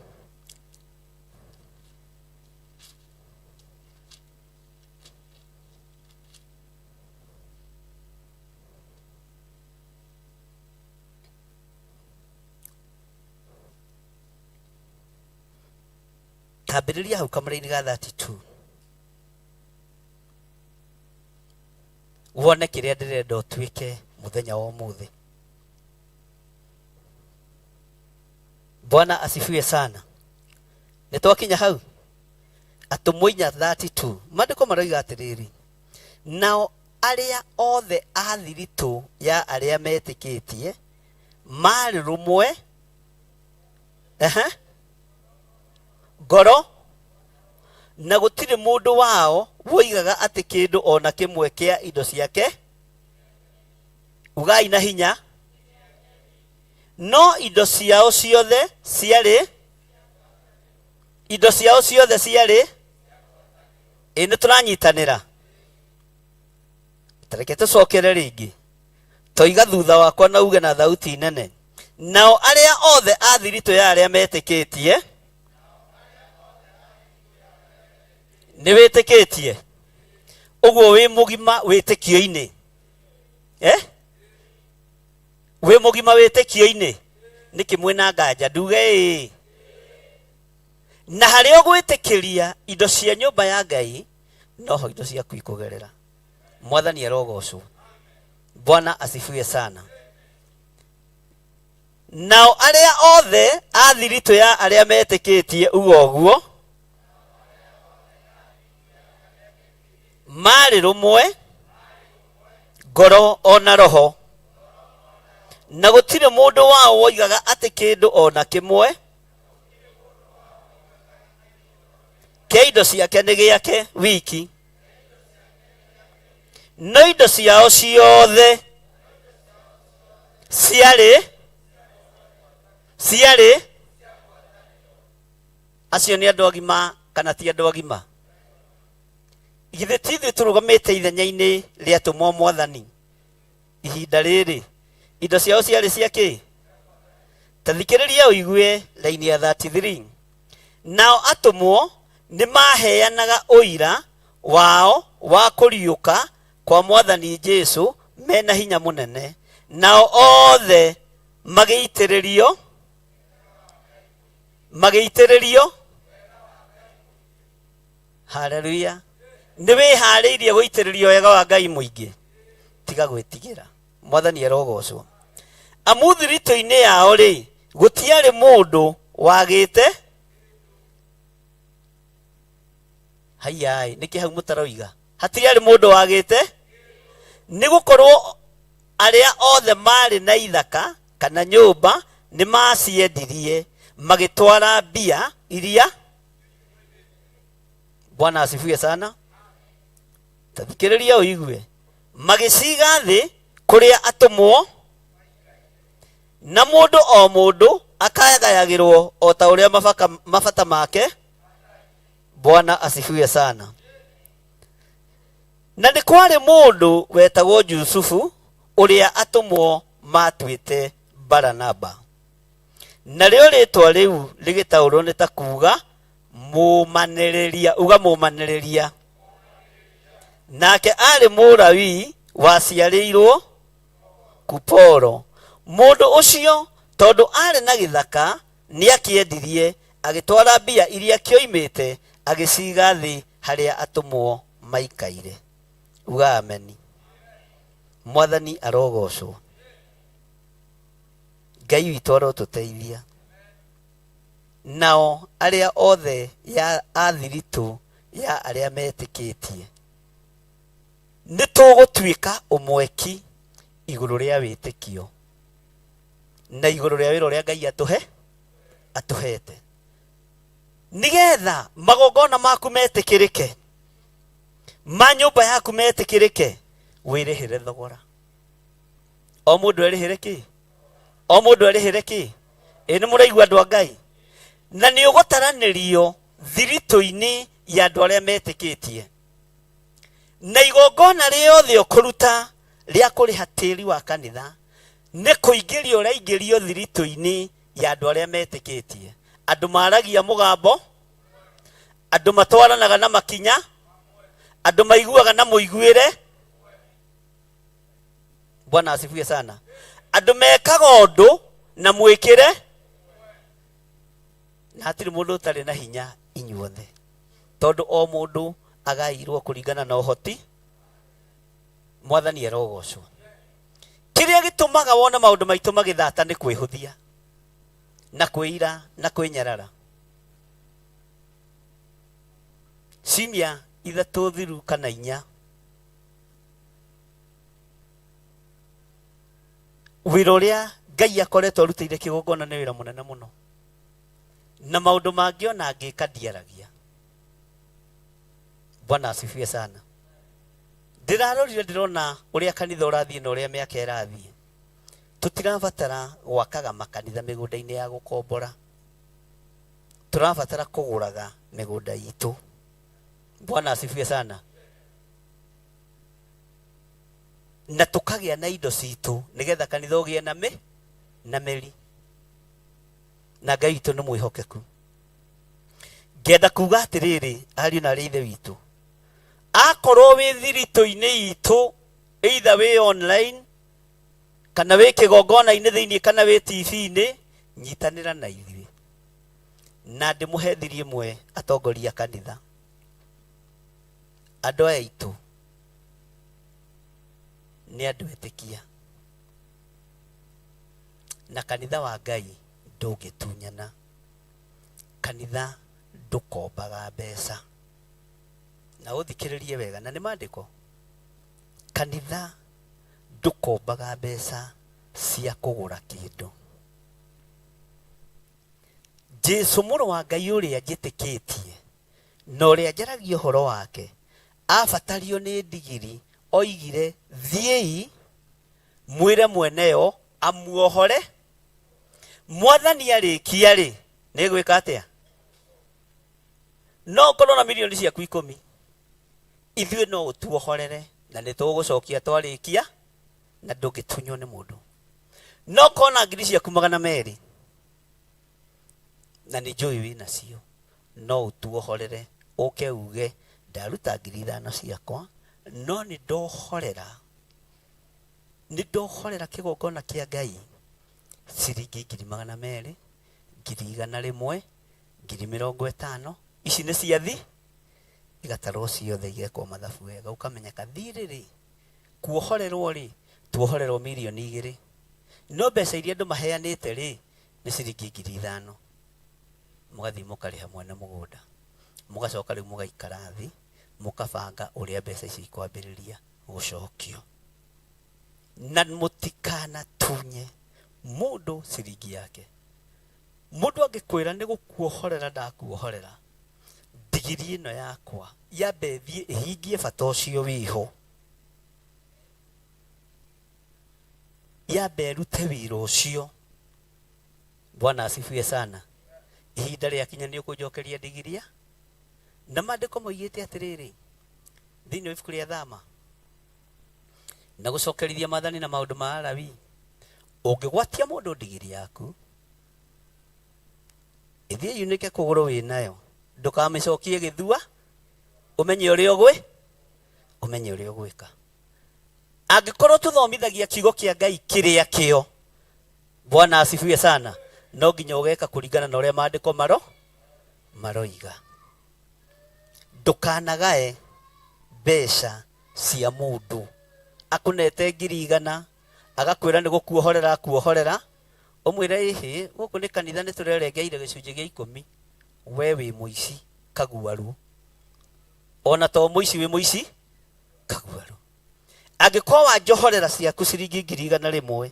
Tambĩrĩria hau kamũra-inĩ ga 32 wone kĩrĩa ndĩrenda ũtuĩke mũthenya wa ũmũthĩ. Bwana asifiwe sana. Nĩ twakinya hau Atũmwo 4:32, maandĩko maroiga atĩrĩrĩ, nao arĩa othe a thiritũ ya arĩa metĩkĩtie marĩ rũmwe, ehe, ngoro, na gũtirĩ mũndũ wao woigaga atĩ kĩndũ o na kĩmwe kĩa indo ciake, ugai na hinya, no indo ciao ciothe ciarĩ, indo ciao ciothe ciarĩ. Ĩ nĩ tũranyitanĩra? Tareke tũcokere rĩngĩ, toiga thutha wakwa na uge na thauti nene, nao arĩa othe a thiritũ ya arĩa metĩkĩtie. Nĩ wĩtĩkĩtie ũguo? Wĩ mũgima wĩtĩkio-inĩ? Eh? Wĩ mũgima wĩtĩkio-inĩ? Nĩkĩ mwĩna nganja? Nduge ĩĩ. Na harĩa ũgwĩtĩkĩria indo cia nyũmba ya Ngai, noho indo ciaku ikũgerera. Mwathani arogocwo. Bwana asifiwe sana. Nao arĩa othe a thiritũ ya arĩa metĩkĩtie, uga ũguo, marĩ rũmwe ngoro o na roho, na gũtirĩ mũndũ wao woigaga atĩ kĩndũ o na kĩmwe kĩa indo ciake nĩ gĩake wiki, No indo ciao ciothe ciarĩ ciarĩ acio nĩ andũ agima kana ti andũ agima? Githĩ ti ithuĩ tũrũgamĩte ithenya-inĩ rĩa atũmwo Mwathani ihinda rĩrĩ? Indo ciao ciarĩ cia kĩ? Ta thikĩrĩria ũigue raini ya 33. Nao atũmwo nĩ maheanaga ũira wao wa kũriũka kwa Mwathani Jesu mena hinya mũnene, nao othe magĩitĩrĩrio magĩitĩrĩrio. Haleluya! Nĩ wĩharĩirie gũitĩrĩrio wega wa Ngai mũingĩ? Tiga gwĩtigĩra, Mwathani arogocwo. Amu thiritũ-inĩ yao rĩ, gũtiarĩ mũndũ wagĩte haiyaĩ. Nĩkĩ hau mũtaroiga hatiarĩ mũndũ wagĩte? Nĩ gũkorwo arĩa othe maarĩ na ithaka kana nyũmba nĩ maciendirie magĩtwara mbia iria. Bwana asifiwe sana. Tathikĩrĩria ũigue. Magĩciga thĩ kũrĩa atũmwo, na mũndũ o mũndũ akagayagĩrwo o ta ũrĩa mabata make. Bwana asifiwe sana. Na nĩ kwarĩ mũndũ wetagwo Jusufu, ũrĩa atũmwo matuĩte Baranaba, narĩo rĩtwa rĩu rĩgĩtaũrwo nĩ ta kuuga mũũmanĩrĩria. Uga mũũmanĩrĩria. Nake arĩ Mũlawii waciarĩirwo Kuporo. Mũndũ ũcio tondũ arĩ na gĩthaka nĩakĩendirie, agĩtwara mbia iria kĩoimĩte, agĩciga thĩ harĩa atũmwo maikaire. Uga ameni. Mwathani arogocwo. Ngai witũ arotũteithia. Nao arĩa othe ya athiritũ ya arĩa metĩkĩtie, nĩ tũgũtuĩka ũmweki igũrũ rĩa wĩtĩkio na igũrũ rĩa wĩra ũrĩa Ngai atũhete, nĩgetha magongona maku metĩkĩrĩke, ma nyũmba yaku metĩkĩrĩke, wĩrĩhĩre thogora. O mũndũ erĩhĩre kĩ? O mũndũ erĩhĩre kĩ? Ĩ nĩ mũraigua andũ a Ngai? Na nĩ ũgũtaranĩrio thiritũ-inĩ ya andũ arĩa metĩkĩtie, na igongona rĩothe ũkũruta rĩa kũrĩha tĩri wa kanitha nĩ kũingĩrio ũraingĩrio thiritũ-inĩ ya andũ arĩa metĩkĩtie. Andũ maragia mũgambo, andũ matwaranaga na makinya, andũ maiguaga na mũiguĩre. Bwana asifiwe sana. Andũ mekaga ũndũ na mwĩkĩre, na hatirĩ mũndũ ũtarĩ na hinya inyuothe, tondũ o mũndũ agairwo kũringana na ũhoti. Mwathani arogocwo. Kĩrĩa gĩtũmaga wone maũndũ maitũ magĩthata nĩ kwĩhũthia na kwĩira na kwĩnyarara. Ciumia 3 thiru kana 4, wĩra ũrĩa Ngai akoretwo arutĩire kĩgongona nĩ wĩra mũnene mũno, na maũndũ mangĩ ona ngĩka ndiaragia. Bwana asifiwe sana. Ndĩrarorire ndĩrona ũrĩa kanitha ũrathiĩ na ũrĩa mĩaka ĩrathiĩ. Tũtirabatara gwakaga makanitha mĩgũnda-inĩ ya gũkombora, tũrabatara kũgũraga mĩgũnda itũ. Bwana asifiwe sana. Na tũkagĩa na indo citũ nĩgetha kanitha ũgĩe na mĩ na mĩri. Na Ngai witũ nĩ mwĩhokeku. Ngenda kuga atĩrĩrĩ, ariũ na arĩ ithe witũ, akorwo wĩ thiritũ-inĩ itũ, either wĩ online kana wĩ kĩgongona-inĩ thĩinĩ kana wĩ TV-inĩ, nyitanĩra na ithuĩ na ndĩmũhe thiri ĩmwe atongoria kanitha. Andũ aya aitũ nĩ andũ etĩkia, na kanitha wa Ngai ndũngĩtunyana. Kanitha ndũkombaga mbeca. Na ũthikĩrĩrie wega, na nĩ maandĩko. Kanitha ndũkombaga mbeca cia kũgũra kĩndũ. Jesu mũrũ wa Ngai ũrĩa njĩtĩkĩtie na ũrĩa njaragia ũhoro wake, abatario nĩ ndigiri Oigire, thiĩi mwĩre mweneyo amuohore. Mwathani arĩkia rĩ, nĩ gwĩka atĩa? No ũkorwo na mirioni ciaku ikũmi, ithuĩ no ũtuohorere na nĩ tũgũcokia twarĩkia, na ndũngĩtunywo nĩ mũndũ. No ũkorwo na ngiri ciaku 200 na nĩ njũĩ wĩ nacio, no ũtuohorere ũke uge ndaruta 5,000 ciakwa, no nĩ ndohorera, nĩ ndohorera kĩgongona kĩa Ngai ciringi 200,000, 100,000, 50,000. Ici nĩ ciathi igatarwo ciothe, igekwo mathabu wega, ũkamenya kathirĩ rĩ kuohorerwo rĩ, tuohorerwo 2 mirioni, no mbeca iria andũ maheanĩte rĩ nĩ ciringi 5,000. Mũgathiĩ mũkarĩha mwene mũgũnda, mũgacoka rĩu mũgaikara thĩ mũkabanga ũrĩa mbeca icio ikwambĩrĩria gũcokio, na mũtikanatunye mũndũ ciringi yake. Mũndũ angĩkwĩra nĩ gũkuohorera, ndakuohorera ndigiri ĩno yakwa, yambe ĩthiĩ ĩhingie bata ũcio wĩho, yambe ĩrute wĩra ũcio. Bwana asifiwe sana. Ihinda rĩakinya nĩ ũkũnjokeria ndigiria. Na maandĩko moigĩte atĩrĩrĩ thĩinĩ wa ibuku rĩa Thama na gũcokerithia maathani na maũndũ ma Alawi, ũngĩgwatia mũndũ ndigiri yaku ĩthiĩ yunĩke kũgũrũ wĩ nayo, ndũkamĩcokie gĩthua, ũmenye ũrĩa ũgwĩ ũmenye ũrĩa ũgwĩka. Angĩkorwo tũthomithagia kiugo kĩa Ngai kĩrĩa kĩo, Bwana asifiwe sana, no nginya ũgeka kũringana na ũrĩa maandĩko maroiga. Ndũkanagae mbeca cia mũndũ akũnete 100,000, agakwĩra nĩ gũkuohorera akuohorera, ũmwĩre ĩhĩ, gũkũ nĩ kanitha, nĩ tũrerengeire gĩcunjĩ gĩa ikũmi. We wĩ mũici kaguaru, ona to mũici, wĩ mũici kaguaru. Angĩkorwo wanjohorera ciaku ciringi 100,000,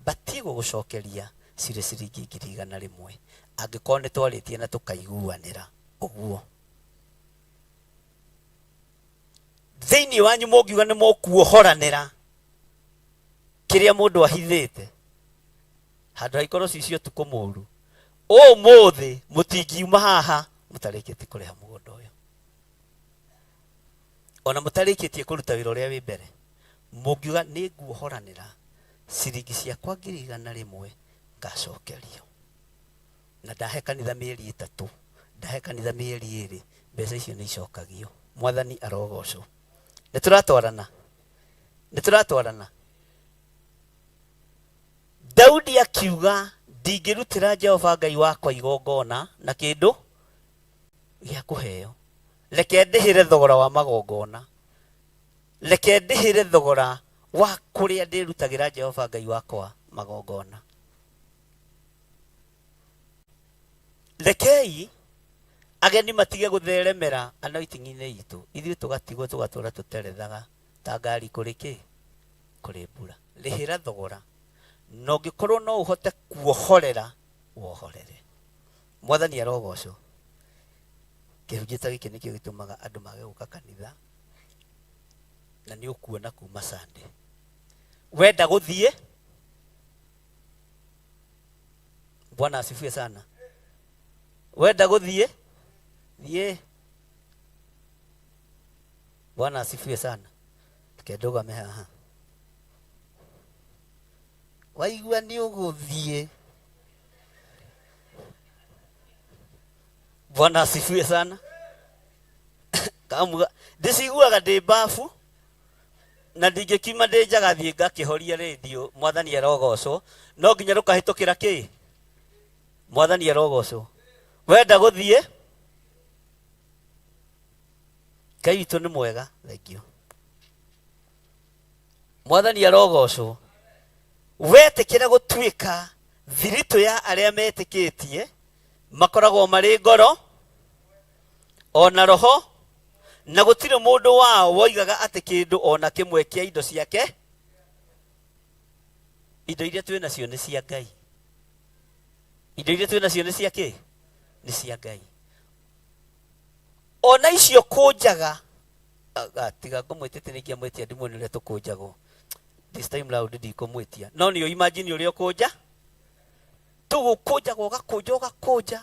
batiĩ gũgũcokeria cirĩ ciringi 100,000, angĩkorwo nĩ twarĩtie na tũkaiguanĩra ũguo. Thĩinĩ wanyu mũngiuga nĩ mũkuohoranĩra kĩrĩa mũndũ ahithĩte, handũ haikorwo cicio ũtukũ mũru, ũmũthĩ mũtingiuma haha mũtarĩkĩtie kũrĩha mũgũnda ũyũ, ona mũtarĩkĩtie kũruta wĩra ũrĩa wĩ mbere. Mũngiuga nĩ nguohoranĩra ciringi ciakwa 100,000, ngacokerio, na ndahe kanitha mĩeri 3, ndahe kanitha mĩeri 2, mbeca icio nĩ icokagio. Mwathani arogocwo. Nĩ tũratwarana, nĩ tũratwarana. Daudi akiuga, ndingĩrutĩra Jehova Ngai wakwa igongona na kĩndũ gĩa kũheo, reke ndĩhĩre thogora wa magongona, reke ndĩhĩre thogora wa kũrĩa ndĩrutagĩra Jehova Ngai wakwa magongona. Rekei ageni matige gũtheremera anointing-inĩ itũ, ithuĩ tũgatigwo tũgatũra tũterethaga ta ngari kũrĩ kĩ kũrĩ mbura. Rĩhĩra thogora, na ũngĩkorwo no ũhote kuohorera, wohorere. Mwathani arogocwo. Kĩhunjio ta gĩkĩ nĩkĩo gĩtũmaga andũ mage gũka kanitha, na nĩ ũkuona kuma Sunday wenda gũthiĩ. Bwana asifiwe sana. Wenda gũthiĩ, thiĩ. Bwana asifiwe sana. Reke ndũgame haha. Waigua nĩ ũgũthiĩ. Bwana asifiwe sana. Kamuga ndĩciguaga ndĩ bafu na ndingĩkiuma ndĩ njaga, thiĩ ngakĩhoria rĩndiũ. Mwathani arogocwo. No nginya rũkahĩtũkĩra kĩ. Mwathani arogocwo. Wenda gũthiĩ, Ngai witũ nĩ mwega. Thank you. Mwathani arogocwo. Wetĩkĩra gũtuĩka thiritũ ya arĩa metĩkĩtie, makoragwo marĩ ngoro ona roho, na gũtirĩ mũndũ wao woigaga atĩ kĩndũ ona kĩmwe kĩa indo ciake. Indo iria twĩ nacio nĩ cia Ngai. Indo iria twĩ nacio nĩ cia kĩ? Nĩ cia Ngai. Ona icio kũnjaga. Tiga ngũmwĩtĩte nĩ ingĩamwĩtia ndĩmuone ũrĩa tũkũnjagwo. This time round ndikũmwĩtia. No nĩ imagine ũrĩa ũkũnja. Tũgũkũnjagwo ũgakũnja ũgakũnja.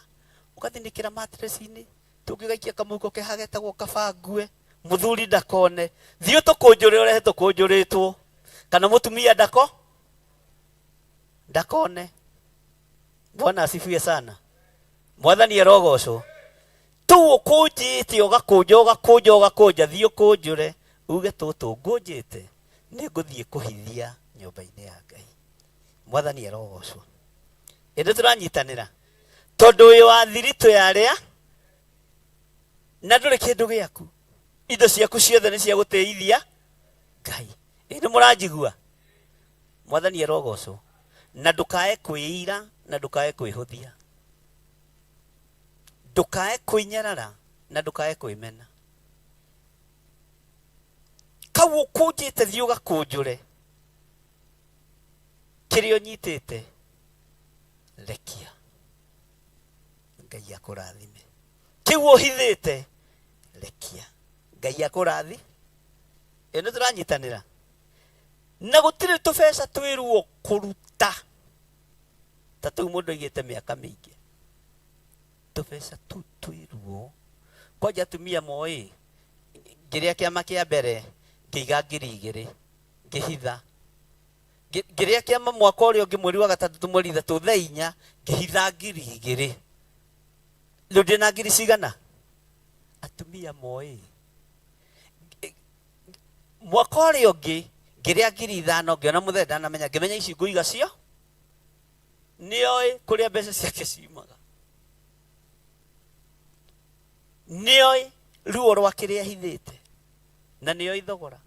Ũgathinĩkĩra mattress-inĩ. Tũngĩgaikia kamũhuko ke hagetagwo kabangue. Mũthuri ndakone. Thiĩ ũtũkũnjũre ũrehe tũkũnjũrĩtwo. Kana mũtumia ndako ndakone. Bwana asifiwe sana. Mwathani arogocwo. Tũu ũkũnjĩte ũgakũnja ũgakũnja ũgakũnja thiĩ ũkũnjũre uge tũtũ ngũnjĩte nĩ ngũthiĩ kũhithia nyũmba-inĩ ya Ngai. Mwathani arogocwo. Ĩndĩ tũranyitanĩra tondũ wĩ wa thiritũ ya arĩa na ndũrĩ kĩndũ gĩaku, indo ciaku ciothe nĩ cia gũtĩithia Ngai. Ĩndĩ mũranjigua? Mwathani arogocwo. Na ndũkae kwĩira na ndũkae kwĩhũthia, ndũkae kwĩnyarara na ndũkae kwĩmena. Kau ũkũnjĩte thiĩ ũgakũnjũre, kĩrĩa ũnyitĩte rekia, Ngai akũrathime. Kĩu ũhithĩte rekia, Ngai akũrathi. Ĩ nĩ tũranyitanĩra na gũtirĩ tũbeca twĩruo kũruta ta tũu mũndũ aigĩte mĩaka mĩingĩ. Tũbeca tũu twĩruo kwanja atumia moĩ. Ngĩrĩa kĩama kĩa mbere ngĩiga 2000 ngĩhitha. Ngĩrĩa kĩama mwaka ũrĩa ũngĩ mweri wa gatandatũ mweri ithatũ thaa inya ngĩhitha 2000. Rĩu ndĩna ngiri cigana? Atumia moĩ. Mwaka ũrĩa ũngĩ ngĩrĩa 5000 ngĩona mũthee ndanamenya, ngĩmenya ici ngũiga cio nĩoĩ kũrĩa mbeca ciake ciumaga, nĩoĩ ruo rwa kĩrĩa ahithĩte, na nĩoĩ thogora.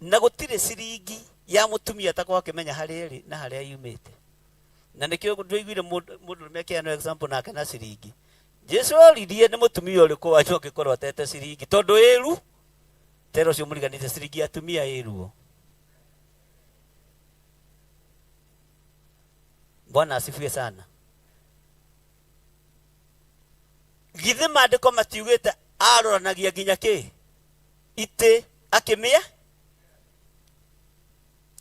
Na gũtirĩ ciringi ya mũtumia atakorwo akĩmenya harĩa ĩrĩ na harĩa yumĩte. Na nĩkĩo ndwaiguire mũndũrũme akĩheana example nake na ciringi. Jesu oririe nĩ mũtumia ũrĩkũ wanyu angĩkorwo atete ciringi, tondũ ĩru tera ũcio mũriganĩte ciringi ya atumia ĩruo. Bwana asifiwe sana. Githĩ maandĩko matiugĩte aroranagia nginya kĩ itĩ akĩmĩa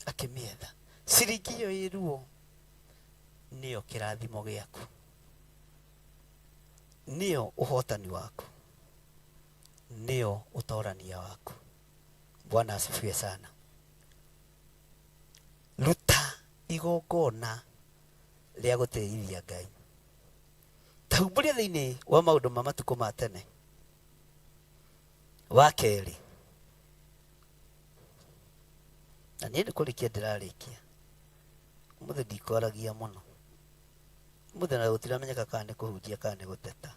akĩmĩetha. Ciringi ĩyo ĩruo nĩyo kĩrathimo gĩaku, nĩyo ũhotani waku, nĩyo ũtorania waku. Bwana asifiwe sana. Ruta igongona rĩa gũtĩithia Ngai. Tahumbũria thĩinĩ wa maũndũ ma matukũ ma tene. Wa kerĩ, na niĩ nĩ kũrĩkia ndĩrarĩkia, ũmũthĩ ndikwaragia mũno, ũmũthĩ na gũtiramenyeka kana nĩ kũhunjia kana nĩ gũteta.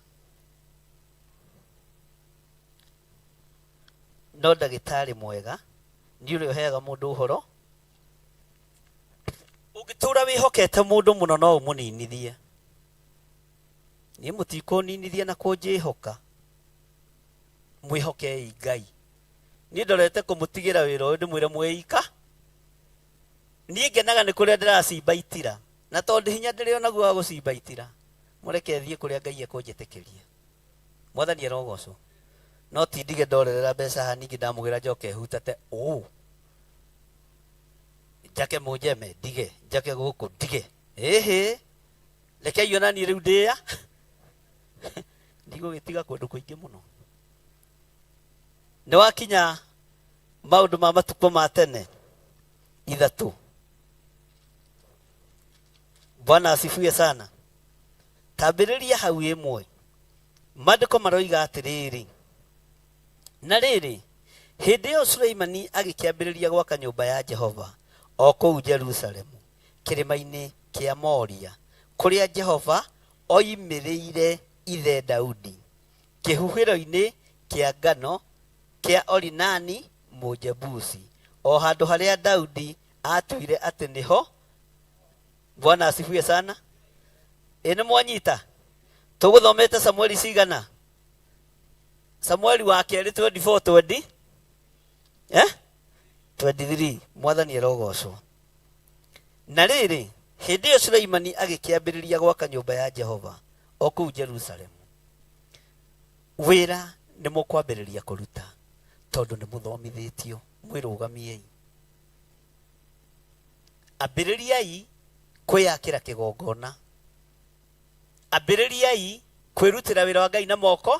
No ndagĩtarĩ mwega nĩ ũrĩa ũheaga mũndũ ũhoro. Ũngĩtũra wĩhokete mũndũ mũno no ũmũninithie. Niĩ mũtikũninithia na kũnjĩhoka, mwĩhokei Ngai. Niĩ ndorete kũmũtigĩra wĩra ũyũ ndĩmwĩre mwĩika. Niĩ ngenaga nĩ kũrĩa ndĩracimba itira, na tondũ hinya ndĩrĩ onaguo wa gũcimba itira, mũreke thiĩ kũrĩa Ngai ekũnjĩtĩkĩria. Mwathani arogocwo. No ti ndige ndorerera mbeca haha ningĩ ndamũgĩra njoke hutate ũũ. Njake mũnjeme ndige, njake gũkũ ndige. Ĩhĩ, rekei ona niĩ rĩu ndĩya. Ndigũgĩtiga kũndũ kũingĩ mũno. Nĩ wakinya maũndũ ma matukũ ma tene ithatũ. Bwana asifiwe sana. Tambĩrĩria hau ĩmwe. Maandĩko maroiga atĩrĩrĩ, na rĩrĩ, hĩndĩ ĩyo Suleimani agĩkĩambĩrĩria gwaka nyũmba ya Jehova o kũu Jerusalemu, kĩrĩma-inĩ kĩa Moria, kũrĩa Jehova oimĩrĩire ithe Daudi, kĩhuhĩro-inĩ kĩa ngano kĩa Orinani Mũjebusi, o handũ harĩa Daudi aatuire atĩ nĩho. Bwana asifiwe sana. Ĩ nĩ mwanyita? Tũgũthomete Samueli cigana? Samueli wa kerĩ 24 20 23. Mwathani arogocwo. Na rĩrĩ, hĩndĩ ĩyo Suleimani agĩkĩambĩrĩria gwaka nyũmba ya Jehova o kũu Jerusalemu. Wĩra nĩ mũkwambĩrĩria kũruta. Tondũ nĩ mũthomithĩtio, mwĩrũgamiei. Ambĩrĩriai kwĩyakĩra kĩgongona. Ambĩrĩriai kwĩrutĩra wĩra wa Ngai na moko,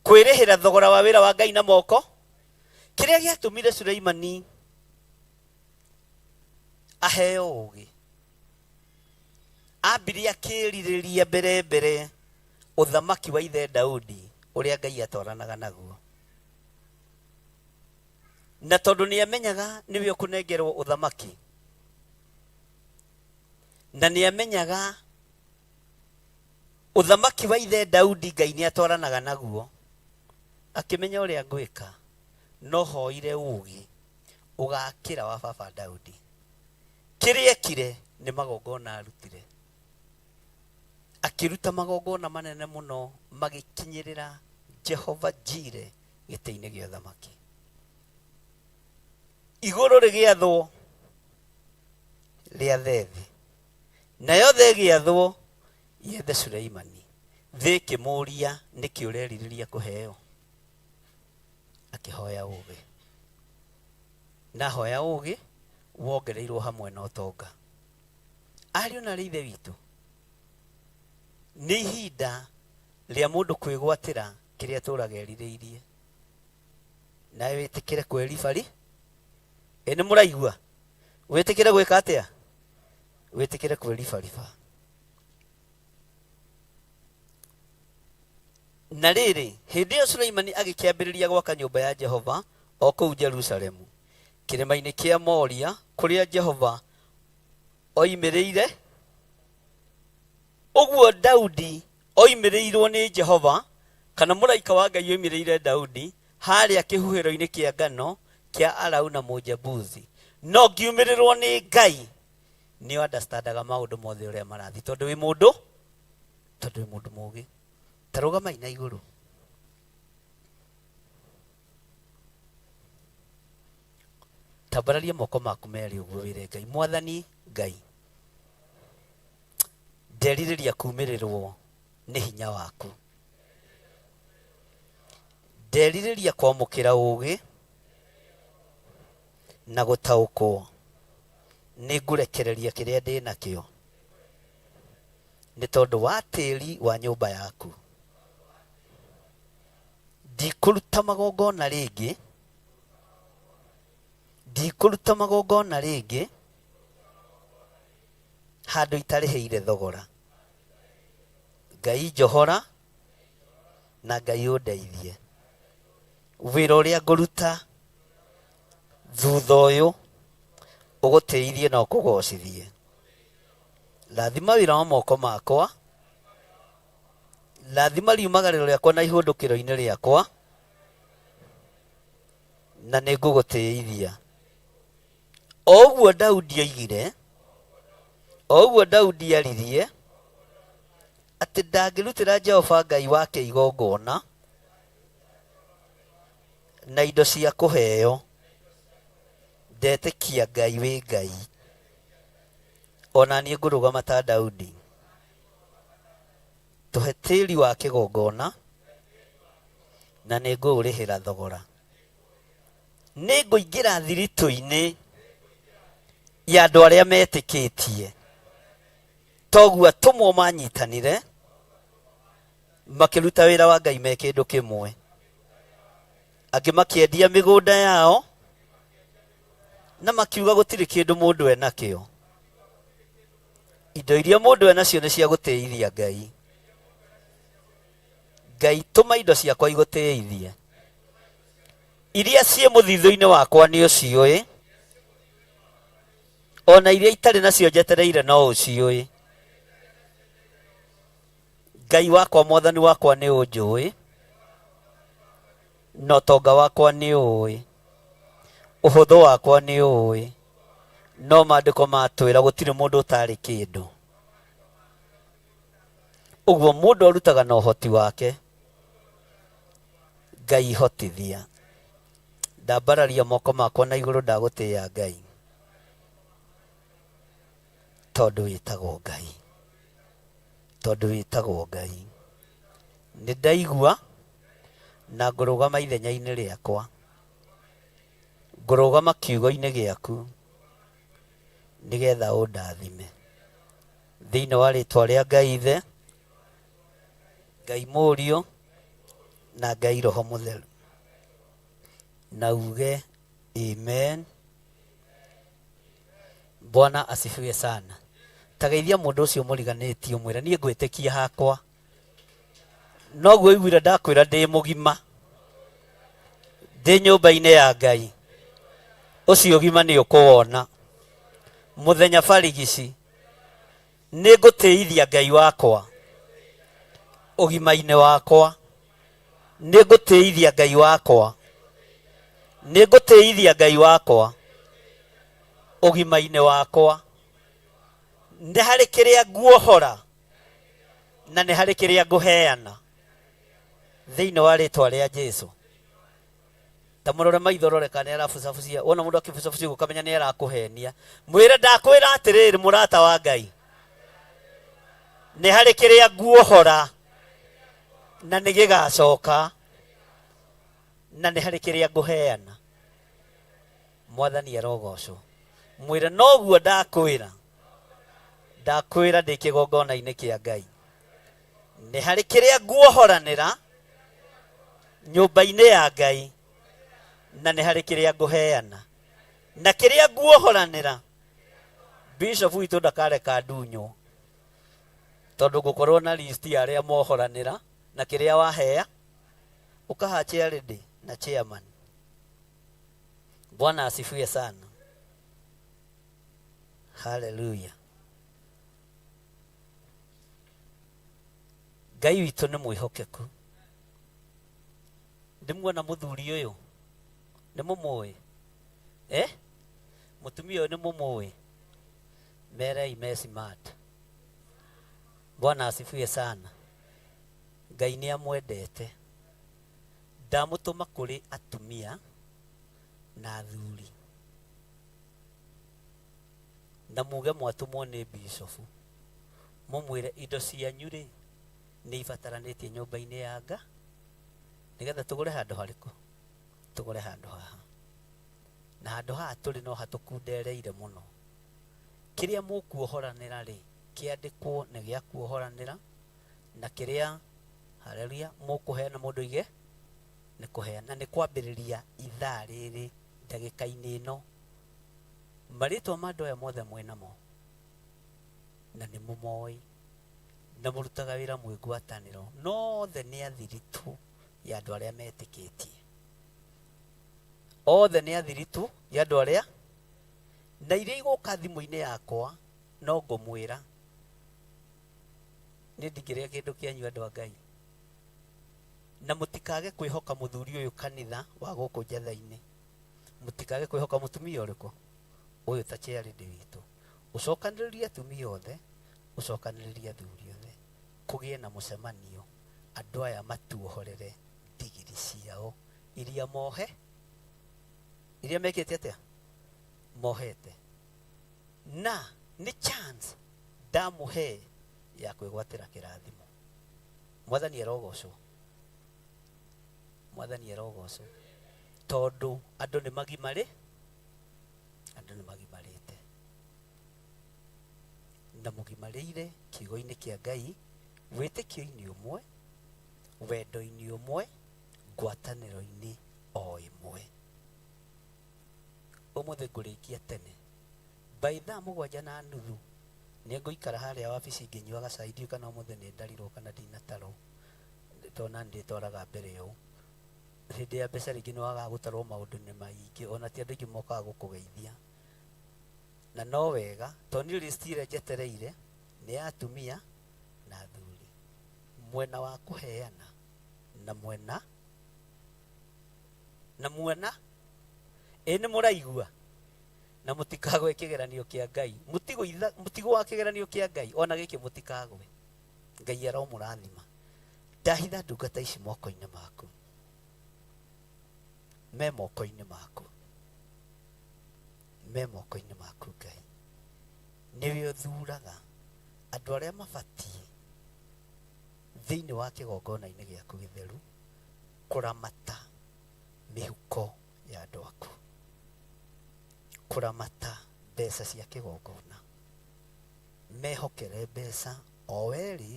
kwĩrĩhĩra thogora wa wĩra wa Ngai na moko. Kĩrĩa gĩatũmire Suleimani aheo ũũgĩ, ambire akĩrirĩria mbere mbere ũthamaki wa ithe Daudi ũrĩa Ngai atwaranaga naguo. Na tondũ nĩ amenyaga nĩwe ũkũnengerwo ũthamaki, na nĩ amenyaga ũthamaki wa ithe Daudi Ngai nĩ atwaranaga naguo, akĩmenya ũrĩa ngwĩka, no hoire ũũgĩ ũgakĩra wa baba Daudi. Kĩrĩa ekire nĩ magongona arutire. Akĩruta magongona manene mũno magĩkinyĩrĩra Jehova Jire gĩtĩ-inĩ gĩa ũthamaki. Igũrũ rĩgĩathwo rĩathe thĩ, nayo thĩ ĩgĩathwo yethe Suleimani. Thĩ ĩkĩmũũria nĩkĩ ũrerirĩria kũheo, akĩhoya ũũgĩ. Na ahoya ũũgĩ wongereirwo hamwe na ũtonga. Ariũ na arĩ ithe witũ, nĩ ihinda rĩa mũndũ kwĩgwatĩra kĩrĩa atũraga erirĩirie. Nawe wĩtĩkĩre kwĩribari. Ĩ nĩ mũraigua? Wĩtĩkĩre gwĩka atĩa? Wĩtĩkĩre kwĩribariba. Na rĩrĩ, hĩndĩ ĩyo Suleimani agĩkĩambĩrĩria gwaka nyũmba ya Jehova o kũu Jerusalemu, kĩrĩma-inĩ kĩa Moria, kũrĩa Jehova oimĩrĩire. Ũguo Daudi oimĩrĩirwo nĩ Jehova, kana mũraika wa Ngai oimĩrĩire Daudi harĩa kĩhuhĩro-inĩ kĩa ngano kĩa Arauna Mũjebusi. No ngiumĩrĩrwo nĩ Ngai, nĩ understandaga maũndũ mothe ũrĩa marathiĩ, tondũ wĩ mũndũ, tondũ wĩ mũndũ mũũgĩ. Ta rũgamai na igũrũ. Tambararia moko maku merĩ ũguo wĩre Ngai, Mwathani Ngai, nderirĩria kumĩrĩrwo nĩ hinya waku. Nderirĩria kwamũkĩra ũũgĩ na gũtaũkwo. Nĩ ngũrekereria kĩrĩa ndĩ nakĩo nĩ tondũ wa tĩri wa nyũmba yaku. Ndikũruta magongona rĩngĩ, ndikũruta magongona rĩngĩ handũ itarĩhĩire thogora. Ngai njohora na Ngai ũndeithie. Wĩra ũrĩa ngũruta thutha ũyũ ũgũtĩithie na ũkũgocithie. Rathima wĩra wa moko makwa, rathima riumagarĩro rĩakwa na ihũndũkĩro-inĩ rĩakwa, na nĩ ngũgũtĩithia. O ũguo Daudi oigire, o ũguo Daudi aririe, atĩ ndangĩrutĩra Jehova Ngai wake igongona na indo cia kũheo. Ndetĩkia Ngai wĩ Ngai. O na niĩ ngũrũgama ta Daudi. Tũhe tĩri wa kĩgongona na nĩ ngũũrĩhĩra thogora. Nĩ ngũingĩra thiritũ-inĩ ya andũ arĩa metĩkĩtie. Toguo atũmwo manyitanire makĩruta wĩra wa Ngai me kĩndũ kĩmwe. Angĩ makĩendia mĩgũnda yao na makiuga gũtirĩ kĩndũ mũndũ enakĩo. Indo iria mũndũ enacio nĩ cia gũtĩithia Ngai. Ngai tũma indo ciakwa igũtĩithie. Iria ciĩ mũthithũ-inĩ wakwa nĩ ũciũĩ, ona iria itarĩ nacio njetereire no ũciũĩ. Ngai wakwa mwathani wakwa nĩ ũnjũĩ, na ũtonga wakwa nĩ ũĩ, ũhũthũ wakwa nĩ ũĩ, no maandĩko matwĩra gũtirĩ mũndũ ũtarĩ kĩndũ. Ũguo mũndũ arutaga na ũhoti wake. Ngai hotithia. Ndambararia moko makwa na igũrũ ndagũtĩĩa Ngai, tondũ wĩtagwo Ngai, tondũ wĩtagwo Ngai. Nĩ ndaigua na ngũrũgama ithenya-inĩ rĩakwa. Ngũrũgama kiugo-inĩ gĩaku nĩgetha ũndathime. Thĩinĩ wa rĩtwa rĩa Ngai Ithe, Ngai Mũriũ na Ngai Roho Mũtheru. Na uge amen. Bwana asifiwe sana. Tageithia mũndũ ũcio mũriganĩtie ũmwĩre niĩ ngwĩtĩkia hakwa. Noguo iguire ndakwĩra ndĩ mũgima. Ndĩ nyũmba-inĩ ya Ngai. Ũcio ũgima nĩ ũkũwona. Mũthenya barigici. Nĩ ngũtĩithia Ngai wakwa. Ũgima-inĩ wakwa. Nĩ ngũtĩithia Ngai wakwa. Nĩ ngũtĩithia Ngai wakwa. Ũgima-inĩ wakwa. Nĩ harĩ kĩrĩa nguohora na nĩ harĩ kĩrĩa ngũheana thĩinĩ wa rĩtwa rĩa Jesu. Ta mũrore maitho rore kana nĩ arabucabucia. Wona mũndũ akĩbucabucia ũguo ũkamenya nĩ arakũhenia. Mwĩre ndakwĩra atĩrĩrĩ mũrata wa Ngai, nĩ harĩ kĩrĩa nguohora na nĩ gĩgacoka, na nĩ harĩ kĩrĩa ngũheana. Mwathani arogocwo. Mwĩre noguo ndakwĩra, ndakwĩra ndĩ kĩgongona-inĩ kĩa Ngai, nĩ harĩ kĩrĩa nguohoranĩra nyũmba-inĩ ya Ngai, na nĩ harĩ kĩrĩa ngũheana. Na kĩrĩa nguohoranĩra, bishop witũ ndakareka ndunywo, tondũ ngũkorwo na list ya arĩa mohoranĩra na kĩrĩa wahea, ũkaha chairlady na chairman. Bwana asifiwe sana. Haleluya. Ngai witũ nĩ mwĩhokeku. Ndĩmuona mũthuri ũyũ, nĩ mũmũĩ? Eh? Mũtumia ũyũ nĩ mũmũĩ? Merei me smart. Bwana asifiwe sana. Ngai nĩ amwendete. Ndamũtũma kũrĩ atumia na athuri. Na muge mwatũmwo nĩ bishofu. Mũmwĩre indo cianyu rĩ nĩ ibataranĩtie nyũmba-inĩ ya Nga nĩgetha tũgũre handũ harĩkũ? Tũgũre handũ haha. Na handũ haha tũrĩ no hatũkundereire mũno. Kĩrĩa mũkuohoranĩra rĩ, kĩandĩkwo nĩ gĩa kuohoranĩra, na kĩrĩa, haleluya, mũkũheana mũndũ aige nĩ kũheana. Na nĩ kwambĩrĩria ithaa rĩrĩ ndagĩka-inĩ ĩno. Marĩtwa ma andũ aya mothe mwĩ namo na nĩ mũmoĩ na mũrutaga wĩra mwĩ ngwatanĩro, no othe nĩ athiritũ ya andũ arĩa metĩkĩtie. Othe nĩ athiritũ ya andũ arĩa, na iria igũka thimũ-inĩ yakwa no ngũmwĩra nĩ ndingĩrĩa kĩndũ kĩanyu andũ a Ngai. Na mũtikage kwĩhoka mũthuri ũyũ kanitha wa gũkũ Njatha-inĩ. Mũtikage kwĩhoka mũtumia ũrĩkũ ũyũ ta chairlady witũ. Ũcokanĩrĩrie atumia othe, ũcokanĩrĩrie athuri othe, kũgĩe na mũcemanio, andũ aya matuohorere ndigiri ciao iria mohe, iria mekĩte atĩa? Mohete. Na nĩ chance ndamũhe ya kwĩgwatĩra kĩrathimo. Mwathani arogocwo. Mwathani arogocwo. Tondũ andũ nĩ magimarĩ, andũ nĩ magimarĩte. Na mũgimarĩire kiugo-inĩ kĩa Ngai, wĩtĩkio-inĩ ũmwe, wendo-inĩ ũmwe, ngwatanĩro-inĩ o ĩmwe. Ũmũthĩ ngũrĩkia tene. By thaa mũgwanja na nuthu nĩ ngũikara harĩa wabici ngĩnyuaga cai, ndiũĩ kana ũmũthĩ nĩ ndarirwo kana ndinatarwo, tondũ na nĩ ndĩtwaraga mbere ũũ. Hĩndĩ ya mbeca rĩngĩ nĩ wagaga gũtarwo maũndũ nĩ maingĩ, ona ti andũ aingĩ mokaga gũkũgeithia. Na no wega, tondũ niĩ list ĩrĩa njetereire nĩ ya atumia na athuri. Mwena wa kũheana na mwena na mwena, ĩ nĩ mũraigua? Na mũtikagwe kĩgeranio kĩa Ngai. Mũtigũa kĩgeranio kĩa Ngai, ona gĩkĩ mũtikagwe. Ngai aromũrathima. Ndahitha ndungata ici moko-inĩ maku. Me moko-inĩ maku. Me moko-inĩ maku Ngai. Nĩwe ũthuraga andũ arĩa mabatiĩ thĩinĩ wa kĩgongona-inĩ gĩaku gĩtheru kũramata mĩhuko ya andũ aku. Kũramata mbeca cia kĩgongona. Mehokere mbeca o erĩ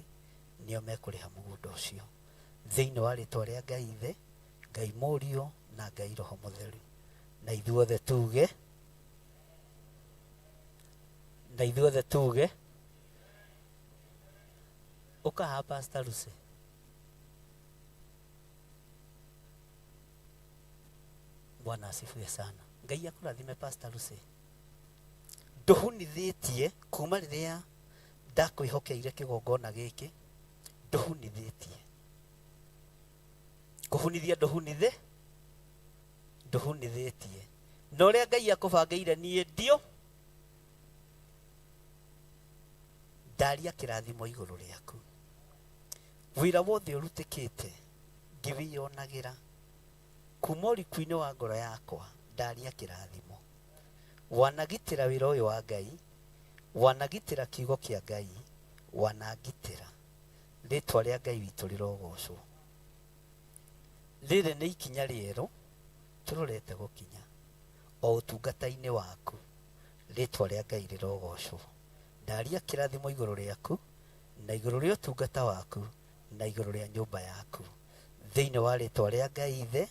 nĩo mekũrĩha mũgũnda ũcio. Thĩinĩ wa rĩtwa rĩa Ngai Ithe, Ngai Mũriũ na Ngai Roho Mũtheru. Na ithuothe tuge na ithuothe tuge ũka haha Pastor Lucy. Bwana asifiwe sana. Ngai akũrathime Pastor Lucy. Ndũhunithĩtie kuma rĩrĩa ndakwĩhokeire kĩgongona gĩkĩ, ndũhunithĩtie. Kũhunithia ndũhunithĩ, ndũhunithĩtie. Na ũrĩa Ngai akũbangĩire niĩ ndio ndaria kĩrathimo igũrũ rĩaku. Wĩra wothe ũrutĩkĩte ngĩwĩyonagĩra kuma ũriku-inĩ wa ngoro yakwa ndaria kĩrathimo. Wanagitĩra wĩra ũyũ wa Ngai, wanagitĩra kiugo kĩa Ngai, wanangitĩra. Rĩtwa rĩa Ngai witũ rĩrogocwo. Rĩrĩ nĩ ikinya rĩerũ tũrorete gũkinya o ũtungata-inĩ waku. Rĩtwa rĩa Ngai rĩrogocwo. Ndaria kĩrathimo igũrũ rĩaku na igũrũ rĩa ũtungata waku na igũrũ rĩa nyũmba yaku. Thĩinĩ wa rĩtwa rĩa Ngai Ithe,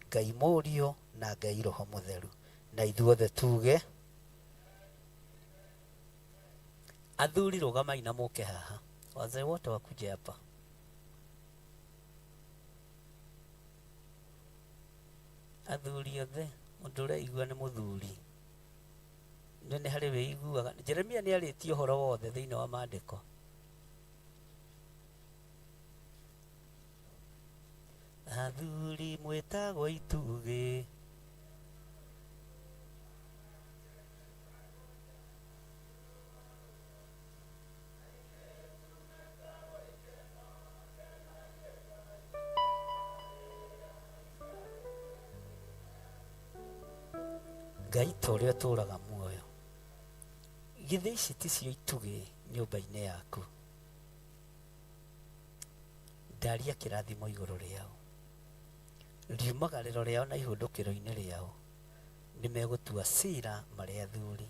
Ngai Mũriũ na Ngai Roho Mũtheru. Na ithuothe tuge athuri rũgamai na mũke haha. Wazee wote wakuje hapa. Athuri othe mũndũ ũreigua nĩ mũthuri. Nĩ nĩ harĩ wĩiguaga. Jeremia nĩ arĩtie ũhoro wothe thĩinĩ wa maandĩko. Athuri mwĩtagwo itugĩ. Ngai ta ũrĩa ũtũũraga muoyo. Githĩ ici ticio itugĩ nyũmba-inĩ yaku? Ndaria kĩrathimo igũrũ rĩao. Riumagarĩro rĩao na ihũndũkĩro-inĩ rĩao nĩ megũtua cira marĩ athuri.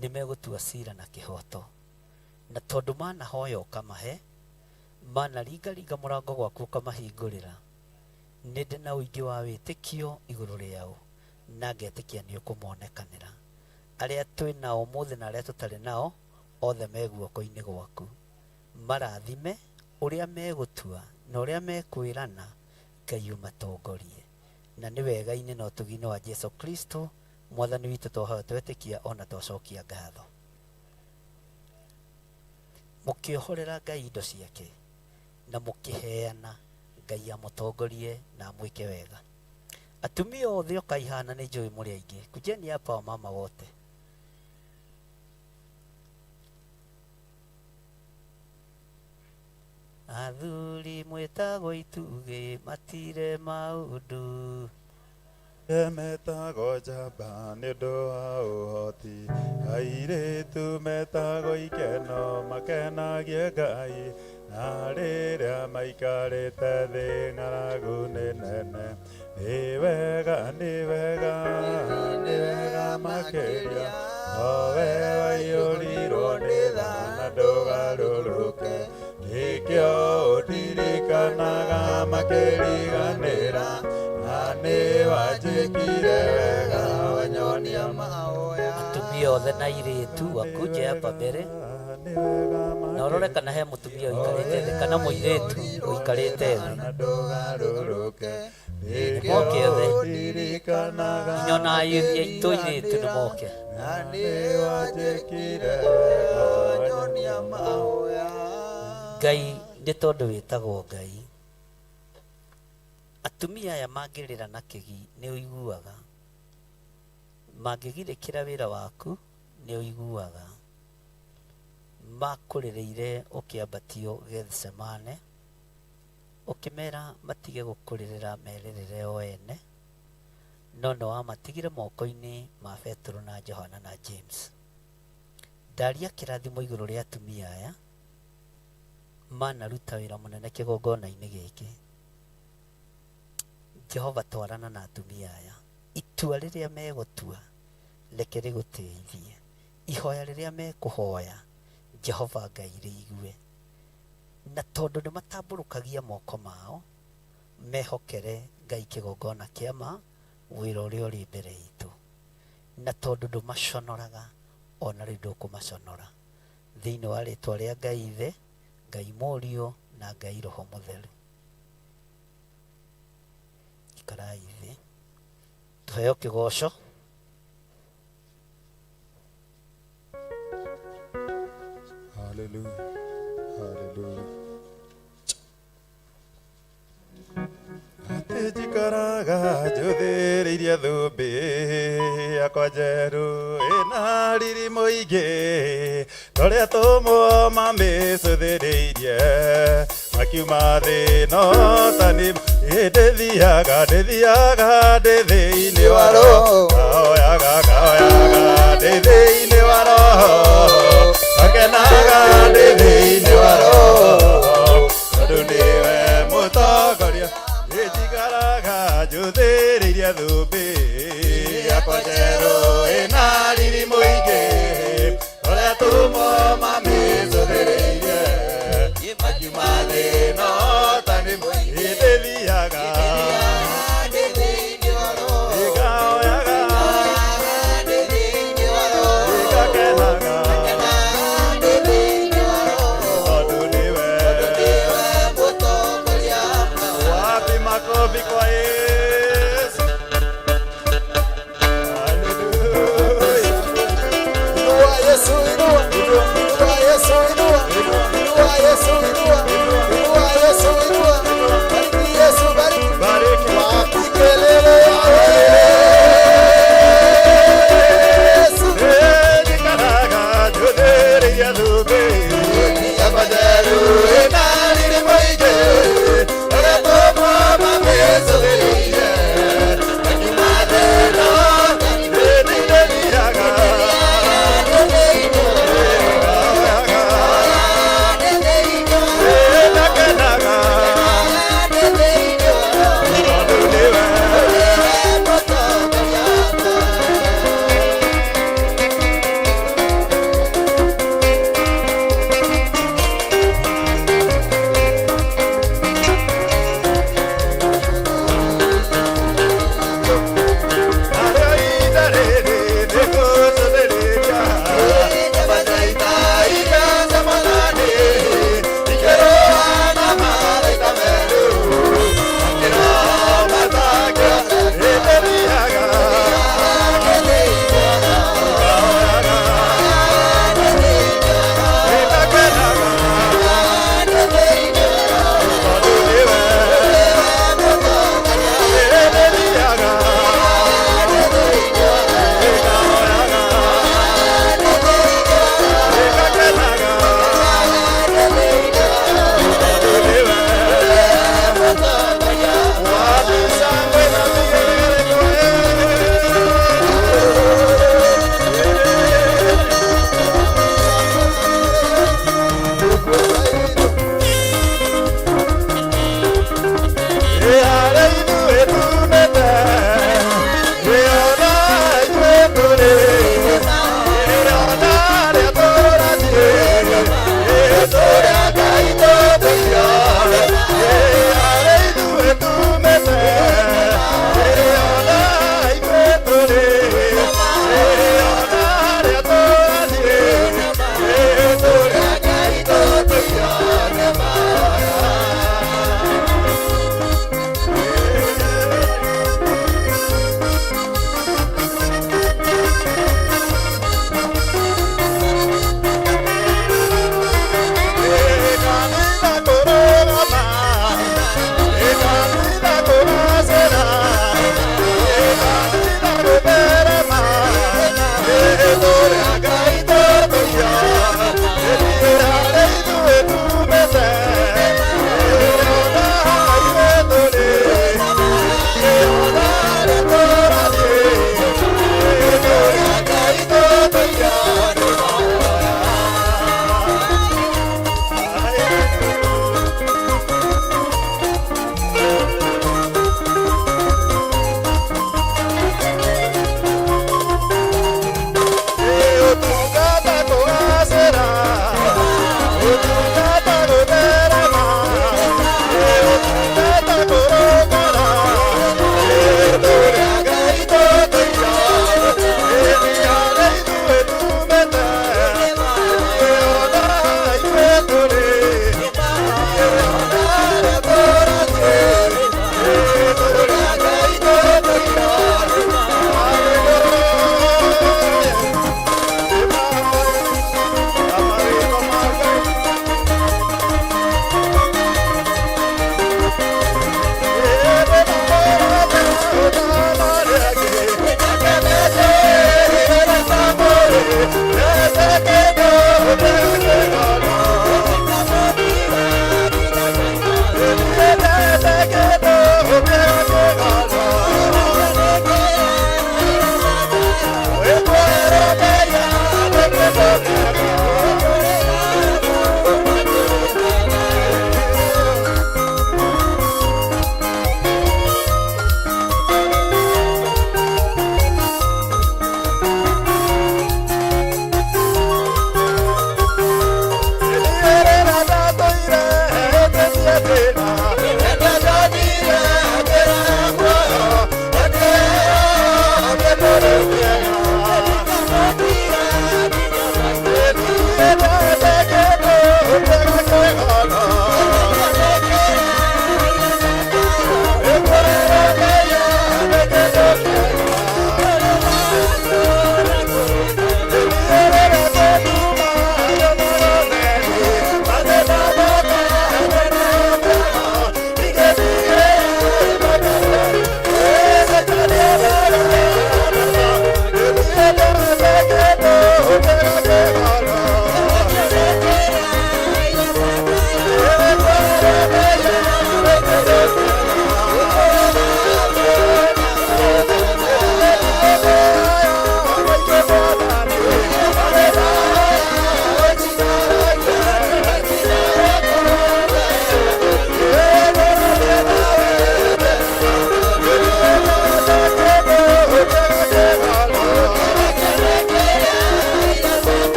Nĩ megũtua cira na kĩhoto. Na tondũ manahoya ũkamahe, manaringaringa mũrango gwaku ũkamahingũrĩra, nĩ ndĩ na ũingĩ wa wĩtĩkio igũrũ rĩao na ngetĩkia nĩ ũkũmonekanĩra. Arĩa twĩ nao ũmũthĩ na arĩa tũtarĩ nao, othe me guoko-inĩ gwaku. Marathime ũrĩa megũtua na ũrĩa mekwĩrana, Ngai ũmatongorie. Na nĩ wega-inĩ na ũtugi-inĩ wa Jesu Kristo, Mwathani witũ twahoya twetĩkia ona twacokia ngatho. Mũkĩohorera Ngai indo ciake na mũkĩheana, Ngai amũtongorie na amwĩke wega. Atumia othe ũkai haha na nĩ njũĩ mũrĩ aingĩ. Kujeni hapa wamama wote. Athuri mwĩtagwo itugĩ matire maũndũ. Metagwo njamba nĩ ũndũ wa ũhoti, airĩtu metagwo ikeno makenagie Ngai, na rĩrĩa maikarĩte thĩ ng'aragu nĩ nene. Nĩ wega, nĩ wega, nĩ wega makĩria, o we waiyũrirwo nĩ tha na ndũgarũrũke, nĩkĩo ũndirikanaga makĩriganĩra, na nĩ wanjĩkire wega wanyonia mahoya. Atumia othe na airĩtu wakuje hapa mbere na ũrore kana he mũtumia ũikarĩte thĩ kana mũirĩtu ũikarĩte thĩ. Nĩ moke othe nginya ona ayuthi aitũ airĩtu nĩ moke. Na nĩ wanjĩkire wega wanyonia mahoya. Ngai nĩ tondũ wĩtagwo Ngai. Atumia aya mangĩrĩra na kĩgi nĩ ũiguaga. Mangĩgirĩkĩra wĩra waku nĩ ũiguaga. Makũrĩrĩire ũkĩambatio Gethsemane, ũkĩmera matige gũkũrĩrĩra merĩrĩre o ene, no nĩ wamatigire moko-inĩ ma Petero na Johana na James. Ndaria kĩrathimo igũrũ rĩa atumia aya manaruta wĩra mũnene kĩgongona-inĩ gĩkĩ. Jehova twarana na atumia aya. Itua rĩrĩa megũtua Reke rĩgũtĩithie. Ihoya rĩrĩa mekũhoya, Jehova Ngai rĩigue. Na tondũ nĩ matambũrũkagia moko mao, mehokere Ngai kĩgongona kĩa ma, wĩra ũrĩa ũrĩ mbere itũ. Na tondũ ndũmaconoraga, ona rĩu ndũkũmaconora. Thĩinĩ wa rĩtwa rĩa Ngai Ithe, Ngai Mũriũ, na Ngai Roho Mũtheru. Ikarai thĩ. Tũheo kĩgoco. Hallelujah. Hallelujah. Atĩ njikaraga njũthĩrĩirie thũmbĩ yakwa njerũ ĩna riri mũingĩ torĩa tũmwo mamĩcũthĩrĩirie makiuma thĩ no tani ndĩthiaga ndĩthiaga ndĩ thĩinĩ wa roho ngahoyaga ngahoyaga ndĩ thĩinĩ wa roho ngakenaga ndĩ thĩinĩ wa roho tondũ nĩwe mũtongoria njikaraga njũthĩrĩirie thũmbĩ yakwa njerũ ĩna riri mũingĩ ũrĩa tũmwo mamĩcũthĩrĩirie makiuma thĩ no ta nĩ mũingĩ ndĩthiaga ngahoyaga ngakenaga tondũ nĩwe. Wapi makofi kwa Yesu? Hallelujah. Inua Yesu, inua. Inua Yesu, inua. Inua Yesu, inua. Inua Yesu, inua. Bariki Yesu, bariki. Bariki. Wapi kelele ya Yesu? Njikaraga njũthĩrĩirie thũmbĩ Yakwa njerũ ĩna riri mũingĩ, ũrĩa tũmwo mamĩcũthĩrĩirie.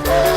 Yeah.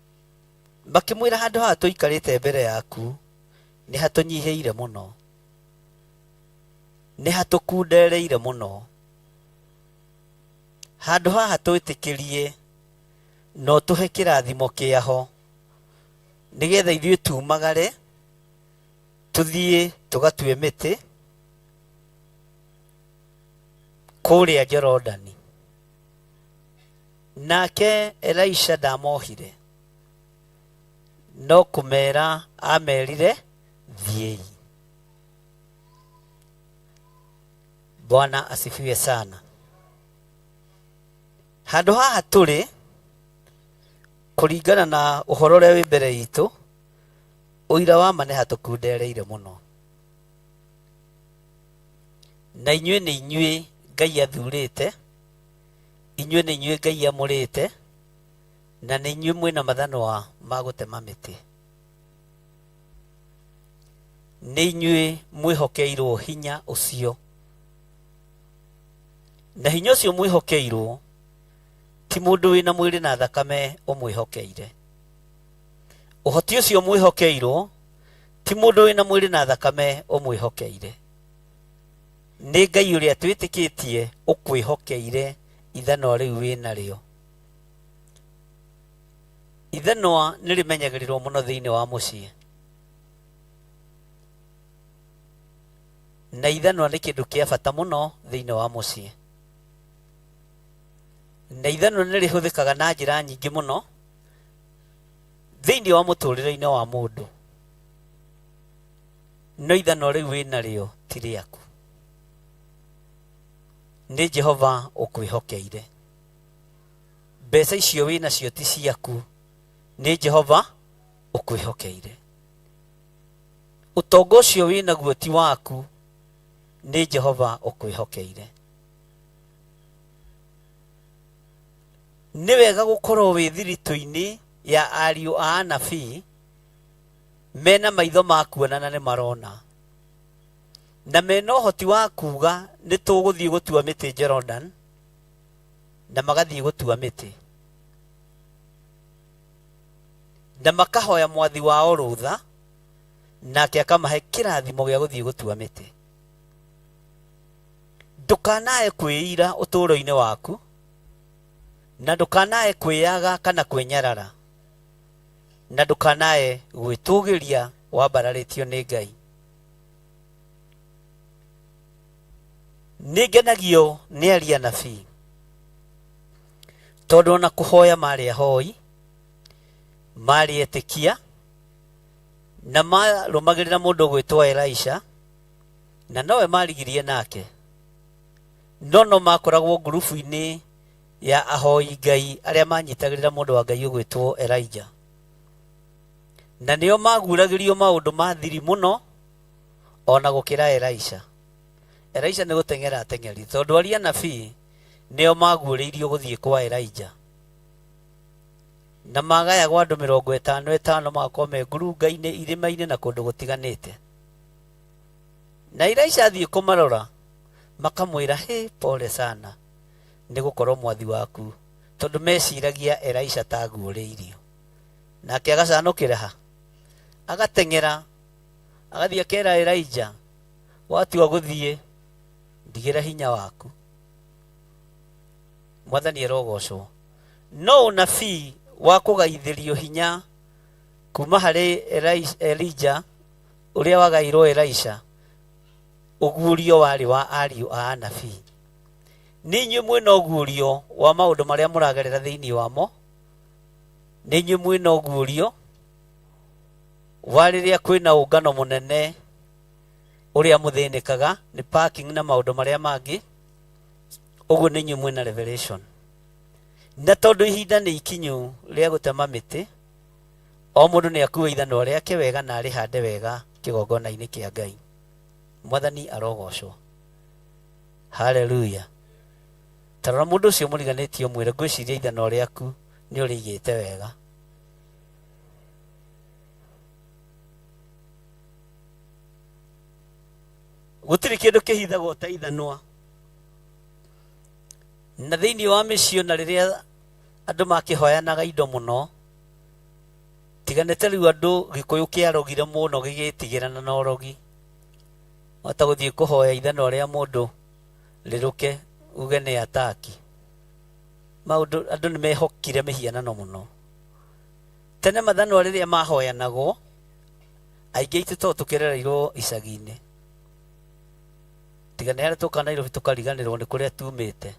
Makĩmwĩra handũ haha tũikarĩte mbere yaku nĩ hatũnyihĩire mũno, nĩ hatũkundereire mũno. Handũ haha twĩtĩkĩrie na ũtũhe kĩrathimo kĩaho, nĩgetha ithuĩ tumagare tũthiĩ tũgatue mĩtĩ kũrĩa Jorodani. Nake Elisha ndamohire, no kũmera amerire thiĩi. Bwana asifiwe sana. Handũ haha tũrĩ kũringana na ũhoro ũrĩa wĩ mbere itũ, ũira wa ma nĩ hatũkundereire mũno. Na inyuĩ nĩ inyuĩ Ngai athurĩte, inyuĩ nĩ inyuĩ Ngai amũrĩte, na nĩ inyuĩ mwĩna mathanwa ma gũtema mĩtĩ. Nĩ inyuĩ mwĩhokeirwo hinya ũcio. Na hinya ũcio mwĩhokeirwo ti mũndũ wĩna mwĩrĩ na thakame ũmwĩhokeire. Ũhoti ũcio mwĩhokeirwo ti mũndũ wĩna mwĩrĩ na thakame ũmwĩhokeire. Nĩ Ngai ũrĩa twĩtĩkĩtie ũkwĩhokeire ithanwa rĩu wĩnarĩo. Ithanwa nĩ rĩmenyagĩrĩrwo mũno thĩinĩ wa mũciĩ. Na ithanwa nĩ kĩndũ kĩa bata mũno thĩinĩ wa mũciĩ. Na ithanwa nĩ rĩhũthĩkaga na njĩra nyingĩ mũno thĩinĩ wa mũtũrĩre-inĩ wa mũndũ. No ithanwa rĩu wĩnarĩo ti rĩaku. Nĩ Jehova ũkwĩhokeire. Mbeca icio wĩnacio ti ciaku, nĩ Jehova ũkwĩhokeire. Ũtonga ũcio wĩnaguo ti waku, nĩ Jehova ũkwĩhokeire. Nĩ wega gũkorwo wĩ thiritũ-inĩ ya ariũ a anabii mena maitho ma kuona na nĩ marona, na mena ũhoti wa kuga nĩ tũgũthiĩ gũtua mĩtĩ Jordan, na magathiĩ gũtua mĩtĩ, na makahoya mwathi wao rũtha, nake akamahe kĩrathimo gĩa gũthiĩ gũtua mĩtĩ. Ndũkanae kwĩira ũtũũro-inĩ waku, na ndũkanae kwĩyaga kana kwĩnyarara, na ndũkanae gwĩtũgĩria wambararĩtio nĩ Ngai. Nĩ ngenagio nĩ aria anabii, tondũ ona kũhoya marĩ ahoi, marĩ etĩkia, na marũmagĩrĩra mũndũ ũgwĩtwo Elisha, na nowe marigirie nake, no no makoragwo ngurubu-inĩ ya ahoi Ngai arĩa manyitagĩrĩra mũndũ wa Ngai ũgwĩtwo Elijah. Na nĩo maguragĩrio maũndũ ma thiri mũno ona gũkĩra Elisha. Elisha nĩ gũteng'era ateng'eri, tondũ aria anabii nĩo maguũrĩirio gũthiĩ kwa Elijah. Na magayagwo andũ mĩrongo ĩtano ĩtano magakorwo me ngurunga-inĩ, irĩma-inĩ na kũndũ gũtiganĩte. Na Elisha athiĩ kũmarora, makamwĩra, hĩ, pole sana, nĩ gũkorwo mwathi waku, tondũ meciragia Elisha taguũrĩirio. Nake agacanũkĩra ha? Agateng'era, agathiĩ akera Elijah, watua gũthiĩ, ndigĩra hinya waku. Mwathani arogocwo. No ũnabii wa kũgaithĩrio hinya kuma harĩ Elijah ũrĩa wagairwo Elisha, ũguũrio warĩ wa ariũ a anabii. Nĩ inyuĩ mwĩna ũguũrio wa maũndũ marĩa mũragerera thĩinĩ wamo, nĩ inyuĩ mwĩna ũguũrio wa rĩrĩa kwĩna ũngano mũnene ũrĩa mũthĩnĩkaga nĩ parking na maũndũ marĩa mangĩ, ũguo nĩ inyuĩ mwĩna revelation. Na tondũ ihinda nĩ ikinyu rĩa gũtema mĩtĩ, o mũndũ nĩ akue ithanwa rĩake wega na arĩhande wega kĩgongona-inĩ kĩa Ngai. Mwathani arogocwo. Haleluya. Ta rora mũndũ ũcio mũriganĩtie ũmwĩre, ngwĩciria ithanwa rĩaku nĩ ũrĩigĩte wega. Gũtirĩ kĩndũ kĩhithagwo ta ithanwa. Na thĩinĩ wa mĩciĩ ona rĩrĩa andũ makĩhoyanaga indo mũno, Tiga nĩ ta rĩu andũ Gĩkũyũ kĩarogire mũno gĩgĩtigĩrana na ũrogi. Wahota gũthiĩ kũhoya ithanwa rĩa mũndũ rĩrũke uge nĩ ataki. Maũndũ andũ nĩ mehokire mĩhianano mũno. Tene mathanwa rĩrĩa mahoyanagwo, aingĩ aitũ tondũ tũkĩrereirwo icagi-inĩ. Tiga nĩ harĩa tũka Nairobi tũkariganĩrwo nĩ kũrĩa tumĩte.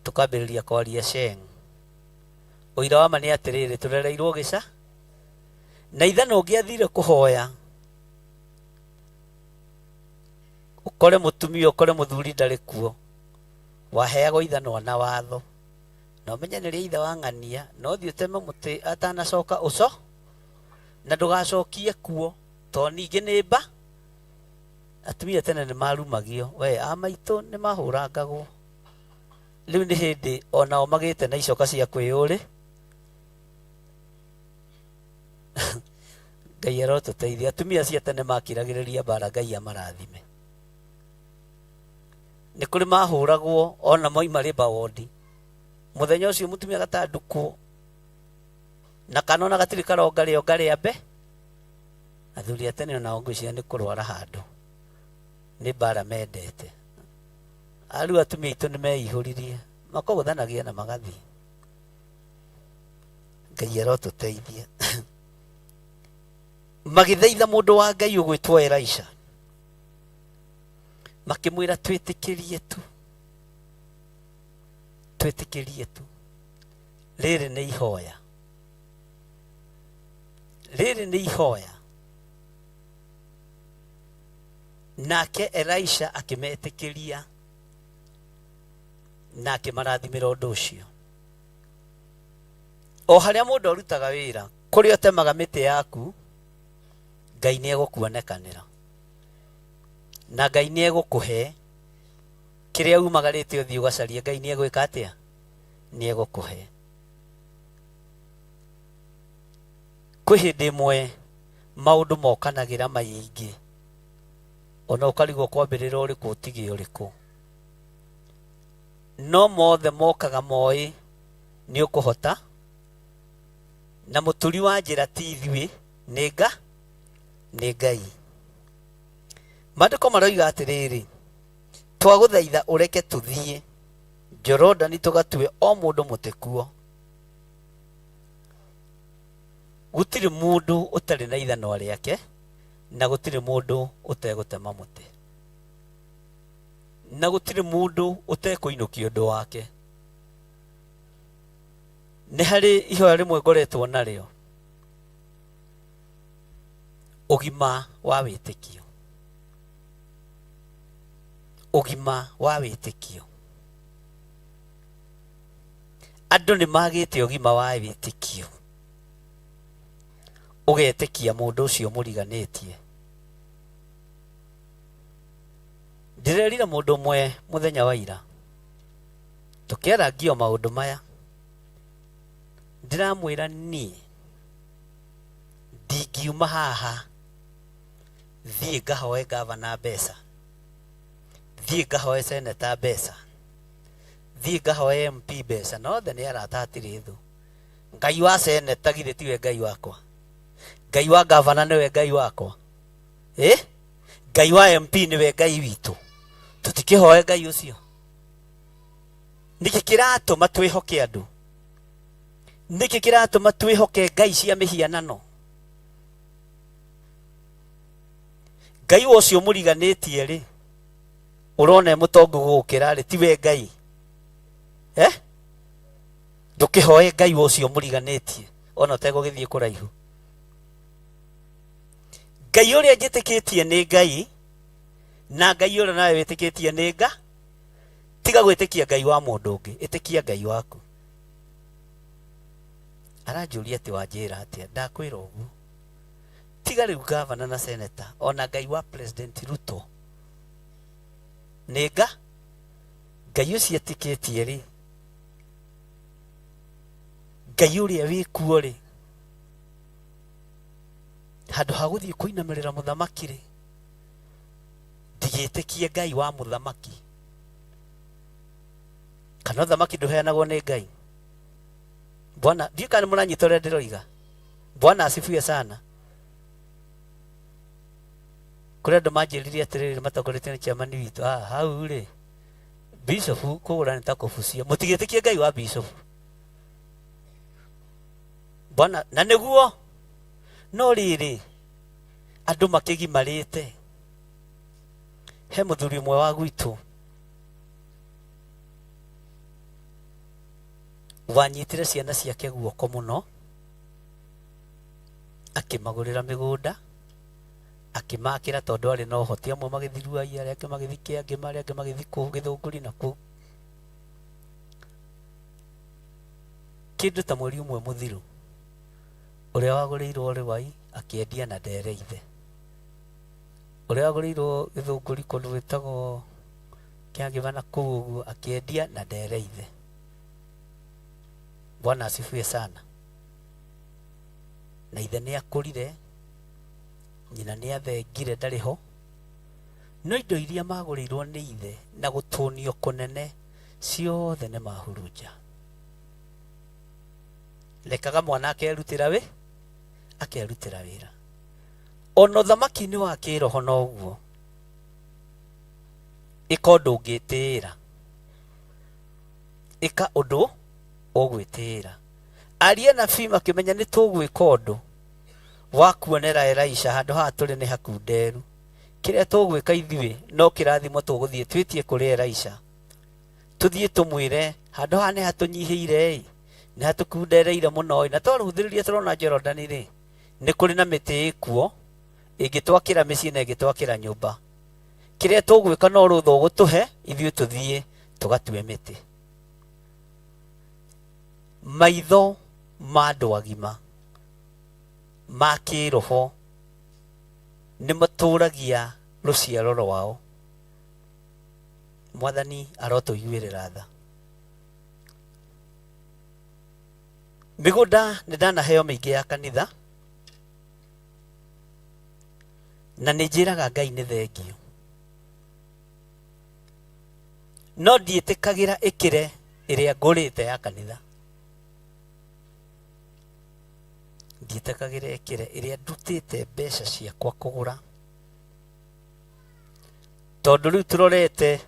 Tũkambĩrĩria kwaria Sheng. Ũira wa ma nĩ atĩrĩrĩ, tũrereirwo gĩca na ithanwa ũngĩathire kũhoya ũkore mũtumia ũkore mũthuri ndarĩ kuo, waheagwo ithanwa na watho na ũmenye nĩ rĩa ithe wa ng'ania, no thiĩ ũteme mũtĩ atanacoka ũco na ndũgacokie kuo tondũ ningĩ nĩ mba. Atumia tene nĩ marumagio, we a maitũ nĩ mahũrangagwo. Rĩu nĩ hĩndĩ onao magĩte na icoka cia kwĩyũrĩ. Ngai arotũteithia. Atumia acio a tene makiragĩrĩria mbara, Ngai amarathime. Nĩ kũrĩ mahũragwo ona moima labour ward. Mũthenya ũcio mũtumia agatandũkwo na kana ona gatirĩ karonga rĩonga rĩa mbe. Athuri a tene onao ngwĩciria nĩ kũrwara handũ nĩ mbara mendete. Arĩu atumia aitũ nĩ meihũririe makogũthanagia na magathiĩ. Ngai arotũteithia. Magĩthaitha mũndũ wa Ngai ũgwĩtwo Elisha, makĩmwĩra twĩtĩkĩrie tu, twĩtĩkĩrie tu, rĩrĩ nĩ ihoya, rĩrĩ nĩ ihoya. Nake Elisha akĩmetĩkĩria na akĩmarathimĩra ũndũ ũcio. O harĩa mũndũ arutaga wĩra, kũrĩa ũtemaga mĩtĩ yaku, Ngai nĩ egũkuonekanĩra na Ngai nĩ egũkũhe kĩrĩa umagarĩte ũthiĩ ũgacarie. Ngai nĩ egwĩka atĩa? Nĩ egũkũhe. Kwĩ hĩndĩ ĩmwe maũndũ mokanagĩra maingĩ, ona ũkarigwo kwambĩrĩra ũrĩkũ ũtige ũrĩkũ, no mothe mokaga moĩ nĩ ũkũhota, na mũturi wa njĩra ti ithuĩ, nĩ nga nĩ Ngai. Maandĩko maroiga atĩrĩrĩ, twagũthaitha ũreke tũthiĩ Jorodani tũgatue o mũndũ mũtĩ kuo. Gũtirĩ mũndũ ũtarĩ na ithanwa rĩake, na gũtirĩ mũndũ ũtegũtema mũtĩ, na gũtirĩ mũndũ ũtekũinũkia ũndũ wake. Nĩ harĩ ihoya rĩmwe ngoretwo narĩo, ũgima wa wĩtĩkio, ũgima wa wĩtĩkio. Andũ nĩ magĩte ũgima wa wĩtĩkio, ũgetĩkia mũndũ ũcio mũriganĩtie. Ndĩrerire mũndũ ũmwe mũthenya wa ira, tũkĩarangio maũndũ maya, ndĩramwĩra niĩ ndingiuma haha thiĩ ngahoe gavana mbeca, thiĩ ngahoe seneta mbeca, thiĩ ngahoe MP mbeca, na othe nĩ arata hatirĩ thũ. Ngai wa seneta githĩ tiwe Ngai wakwa? Ngai wa gavana nĩwe Ngai wakwa? Ngai wa MP nĩwe Ngai witũ? Tũtikĩhoe Ngai ũcio. Nĩkĩ kĩratũma twĩhoke andũ? Nĩkĩ kĩratũma twĩhoke ngai cia mĩhianano? Ngai ũcio mũriganĩtie rĩ, ũrona e mũtongu gũgũkĩra rĩ, tiwe Ngai? Ndũkĩhoe Ngai ũcio mũriganĩtie ona ũtegũgĩthiĩ kũraihu. Ngai ũrĩa njĩtĩkĩtie nĩ Ngai, na Ngai ũrĩa nawe wĩtĩkĩtie nĩ Nga. Tiga gwĩtĩkia Ngai wa mũndũ ũngĩ, ĩtĩkia Ngai waku. Aranjũria atĩ wanjĩra atĩa? Ndakwĩra ũguo. Tiga rĩu gavana na seneta, ona Ngai wa President Ruto nĩ Nga. Ngai ũcio etĩkĩtie rĩ, Ngai ũrĩa wĩ kuo rĩ, handũ ha gũthiĩ kũinamĩrĩra mũthamaki rĩ, ndigĩtĩkie Ngai wa mũthamaki. Kana ũthamaki ndũheanagwo nĩ Ngai? Bwana, ndiũĩ kana nĩ mũranyita ũrĩa ndĩroiga. Bwana asifiwe sana. Kũrĩ andũ manjĩrire atĩrĩrĩ matongoretio nĩ chairman witũ, ah, hau rĩ bishop kũgũra nĩ ta kũbucia, mũtigĩtĩkie Ngai wa bishop. Bwana na nĩguo no rĩrĩ andũ makĩgimarĩte. He mũthuri ũmwe wa gwitũ wanyitire ciana ciake guoko mũno, akĩmagũrĩra mĩgũnda, akĩmakĩra tondũ arĩ na ũhoti. Amwe magĩthiĩ Ruai, arĩa angĩ magĩthiĩ Kĩangĩma, arĩa angĩ magĩthiĩ kũu Gĩthũngũri na kũu. Kĩndũ ta mweri ũmwe mũthiru, ũrĩa wagũrĩirwo Rĩwai akĩendia na ndere ithe. Ũrĩa wagũrĩirwo Gĩthũngũri kũndũ gwĩtagwo Kĩangĩma na kũu ũguo akĩendia na ndere ithe. Bwana asifiwe sana. Na ithe nĩ akũrire, nyina nĩ athengire ndarĩ ho, no indo iria magũrĩirwo nĩ ithe na gũtũnio kũnene ciothe nĩ mahurunja. Rekaga mwana akerutĩra wĩ akerutĩra wĩra. Ona ũthamaki-inĩ wa kĩroho noguo, ĩka ũndũ ũngĩtĩĩra, ĩka ũndũ ũgwĩtĩĩra. Aria anabii makĩmenya nĩ tũgwĩka ũndũ wa kuonera Elisha handũ haha tũrĩ nĩ hakunderu. Kĩrĩa tũgwĩka ithuĩ no kĩrathimo tũgũthiĩ twĩtie kũrĩ Elisha, tũthiĩ tũmwĩre handũ haha nĩ hatũnyihĩire ĩ, nĩ hatũkundereire mũno ĩ, na twarũthĩrĩria tũrona Jorodani rĩ, nĩ kũrĩ na mĩtĩ ĩkuo ĩngĩtwakĩra mĩciĩ na ĩngĩtwakĩra nyũmba. Kĩrĩa tũgwĩka no rũtha ũgũtũhe ithuĩ tũthiĩ tũgatue mĩtĩ. Maitho ma andũ agima ma kĩroho nĩ matũragia rũciaro rwao. Mwathani arotũiguĩrĩra tha. Mĩgũnda nĩ ndanaheo mĩingĩ ya kanitha, na nĩ njĩraga Ngai nĩ thengio, no ndiĩtĩkagĩra ĩkĩre ĩrĩa ngũrĩte ya kanitha. Ndiĩtĩkagĩra ĩkĩre ĩrĩa ndutĩte mbeca ciakwa kũgũra, tondũ rĩu tũrorete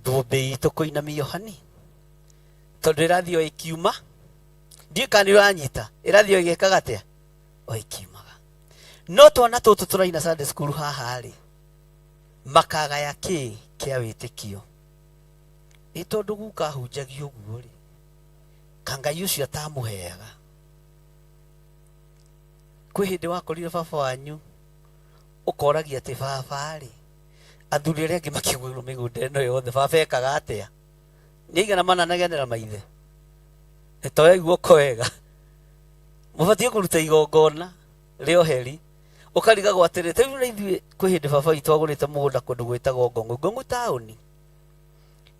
thũmbĩ itũ kũinamio hani, tondũ ĩrathiĩ o ĩkiuma. Ndiũĩ kana nĩ ũranyita, ĩrathiĩ o ĩgĩkaga atĩa, o ĩkiumaga. No twana tũtũ tũraina Sunday school haha rĩ, makagaya kĩ kĩa wĩtĩkio? Ĩ tondũ guka ahunjagia ũguo rĩ, ka Ngai ũcio atamũheaga. Kwĩ hĩndĩ wakorire baba wanyu ũkoragia atĩ baba rĩ, athuri arĩa angĩ makĩgũrĩrwo mĩgũnda ĩno yothe, baba ekaga atĩa? Nĩ aigana mananegenera maithe? Nĩ toyai guoko wega, mũbatiĩ kũruta igongona rĩa ũheri. Ũkarigagwo atĩrĩ, ta rĩu na ithuĩ kwĩ hĩndĩ baba witũ agũrĩte mũgũnda kũndũ gwĩtagwo Ngong'u, Ngong'u taũni.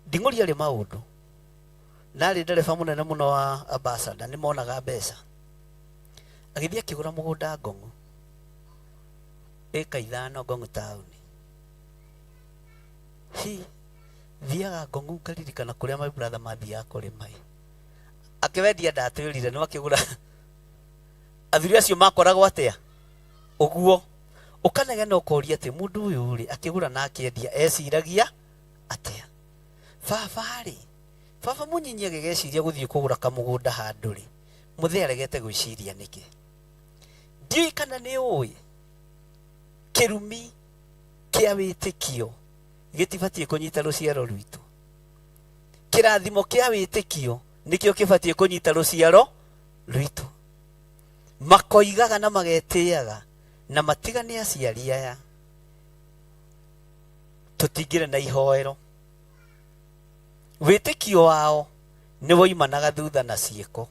Nding'ũri arĩ maũndũ, na arĩ ndereba mũnene mũno wa ambassador, nĩ monaga mbeca. Agĩthiĩ akĩgũra mũgũnda Ngong'u, ĩka 5 Ngong'u taũni. Hi, thiaga Ngong'u ngaririkana kũrĩa my brother mathiaga kũrĩma ĩ. Akĩwendia ndatwĩrire, no akĩgũra. Athuri acio makoragwo atĩa? Ũguo. Ũkanegena ũkoria atĩ mũndũ ũyũ rĩ, akĩgũra na akĩendia eciragia atĩa? Baba rĩ, baba mũnyinyi agĩgeciria gũthiĩ kũgũra kamũgũnda handũ rĩ, mũthee aregete gwĩciria nĩkĩ? Ndiũĩ kana nĩ ũĩ kĩrumi kĩa wĩtĩkio gĩtibatiĩ kũnyita rũciaro rwitũ. Kĩrathimo kĩa wĩtĩkio nĩkĩo kĩbatiĩ kũnyita rũciaro rwitũ. Makoigaga na magetĩaga na matigane aciari aya, tũtingĩrĩ na ihoero. Wĩtĩkio wao nĩ woimanaga thutha na ciĩko.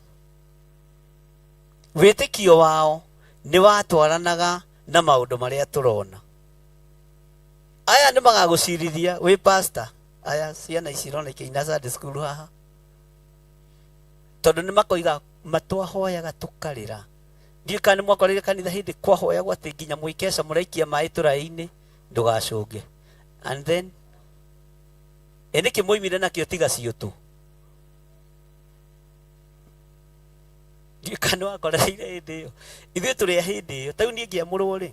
Wĩtĩkio wao nĩ watwaranaga na maũndũ marĩa tũrona. Aya nĩ magagũcirithia wĩ pastor. Aya ciana ici irona ikĩina Sunday school haha, tondũ nĩ makoiga matwahoyaga tũkarĩra. Ndiũĩ kana nĩ mwakorire kanitha hĩndĩ kwahoyagwo atĩ nginya mwĩkeca mũraikia maĩ tũraĩ-inĩ ndũgacũnge. And then ĩ nĩkĩ mwoimire nakĩo tiga ciũtũ? Ndiũĩ kana nĩwakorereire hĩndĩ ĩyo. Ithuĩ tũrĩ a hĩndĩ ĩyo. Ta rĩu niĩ ngĩamũrwo rĩ,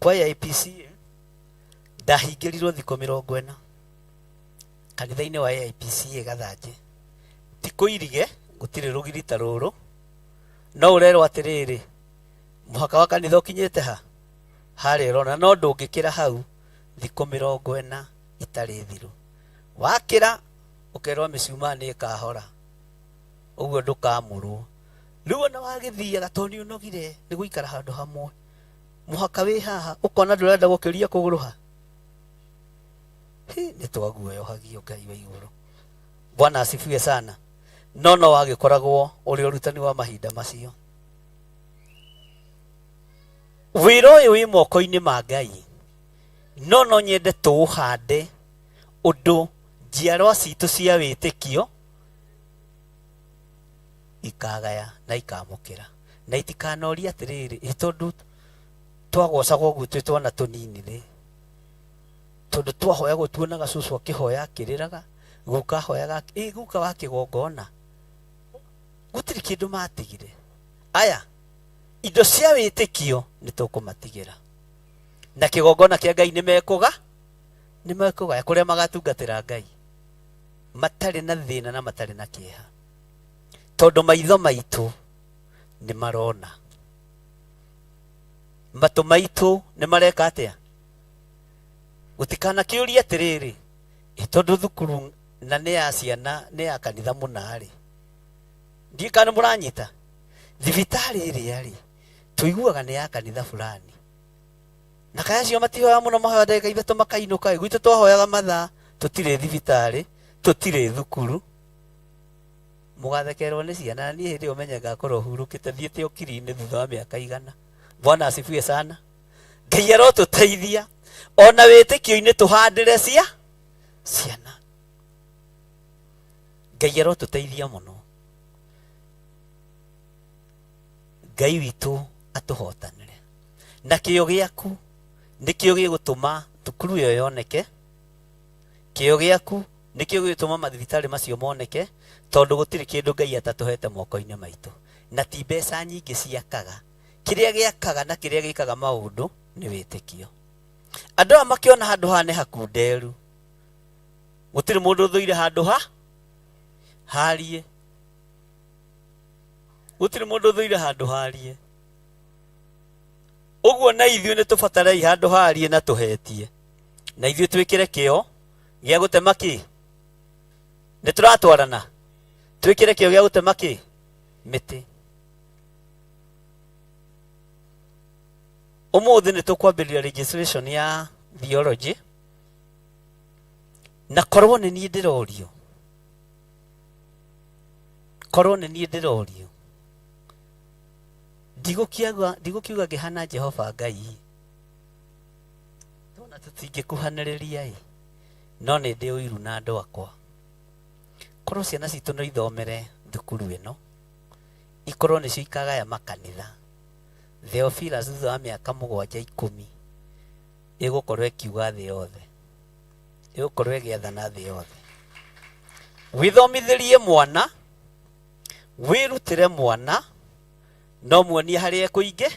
kwa AIPCA ndahingĩrirwo thikũ 40 kanitha-inĩ wa AIPCA Gathanjĩ. Ti kũirige, gũtirĩ rũgiri ta rũrũ, no ũrerwo atĩrĩrĩ, mũhaka wa kanitha ũkinyĩte ha? Harĩa ũrona, no ndũngĩkĩra hau thikũ 40 itarĩ thiru. Wakĩra, ũkerwo mĩcumaa nĩ ĩkahora, ũguo ndũkamũrwo. Rĩu ona wagĩthiaga tondũ nĩ ũnogire nĩ gũikara handũ hamwe, mũhaka wĩ haha, ũkona ndũrenda gũkĩria kũgũrũ ha. Hi, nĩ twaguoyohagio Ngai wa igũrũ. Bwana asifiwe sana. No no wagĩkoragwo ũrĩ ũrutani wa mahinda macio. Wĩra ũyũ wĩ moko-inĩ ma Ngai, no no nyende tũũhande ũndũ njiarwa citũ cia wĩtĩkio ikagaya na ikamũkĩra, na itikanorie atĩrĩrĩ, ĩ tondũ twagocagwo ũguo twĩ twana tũnini rĩ, tondũ twahoyagwo tuonaga cũcũ akĩhoya akĩrĩraga, guka ahoyaga, ĩ guka wa kĩgongona, gũtirĩ kĩndũ matigire. Aya, indo cia wĩtĩkio nĩ tũkũmatigĩra, na kĩgongona kĩa Ngai nĩ mekũga, nĩ mekũgaya kũrĩa magatungatĩra Ngai matarĩ na thĩna na matarĩ na kĩeha, tondũ maitho maitũ nĩ marona, matũ maitũ nĩ mareka atĩa? Gũtikanakĩũrie atĩrĩrĩ, ĩ tondũ thukuru na nĩ ya ciana nĩ ya kanitha mũna rĩ, ndiũĩ kana nĩ mũranyita. Thibitarĩ ĩrĩa rĩ, tũiguaga nĩ ya kanitha fulani, na kaya acio matihoyaga mũno, mahoya ndagĩka 3 makainũka. Gwitũ twahoyaga mathaa, tũtirĩ thibitarĩ, tũtirĩ thukuru. Mũgathekerwo nĩ ciana, na niĩ hĩndĩ ĩyo menye ngakorwo hurũkĩte thiĩte ũkiri-inĩ thutha wa mĩaka 100. Bwana asifiwe sana. Ngai arotũteithia ona wĩtĩkio-inĩ tũhandĩre cia ciana. Ngai arotũteithia mũno. Ngai witũ atũhotanĩre. Na kĩyo gĩaku nĩkĩo gĩgũtũma thukuru ĩyo yoneke. Kĩyo gĩaku nĩkĩo gĩgũtũma mathibitarĩ macio moneke, tondũ gũtirĩ kĩndũ Ngai atatũhete moko-inĩ maitũ. Na ti mbeca nyingĩ ciakaga. Kĩrĩa gĩakaga na kĩrĩa gĩkaga maũndũ nĩ wĩtĩkio. Andũ aya makĩona handũ haha nĩ hakunderu, gũtirĩ mũndũ ũthũire handũ ha harie, gũtirĩ mũndũ ũthũire handũ harie. Ũguo na ithuĩ nĩ tũbatarei handũ harie na tũhetie, na ithuĩ twĩkĩre kĩo gĩa gũtema kĩ? Nĩ tũratwarana, twĩkĩre kĩo gĩa gũtema kĩ? Mĩtĩ. Ũmũthĩ nĩ tũkwambĩrĩria registration ya theology, na korwo nĩ niĩ ndĩrorio, korwo nĩ niĩ ndĩrorio, ndigũkiuga ngĩhana Jehova Ngai, tona tũtingĩkuhanĩrĩria ĩ, no nĩ ndĩ ũiru na andũ akwa. Korwo ciana citũ no ithomere thukuru ĩno, ikorwo nĩcio ikagaya makanitha, Theophilus thutha wa mĩaka 7 10 ĩgũkorwo ĩkiuga thĩ yothe, ĩgũkorwo ĩgĩathana thĩ yothe. Wĩthomithĩrie mwana, wĩrutĩre mwana, no muonie harĩa ekũingĩ.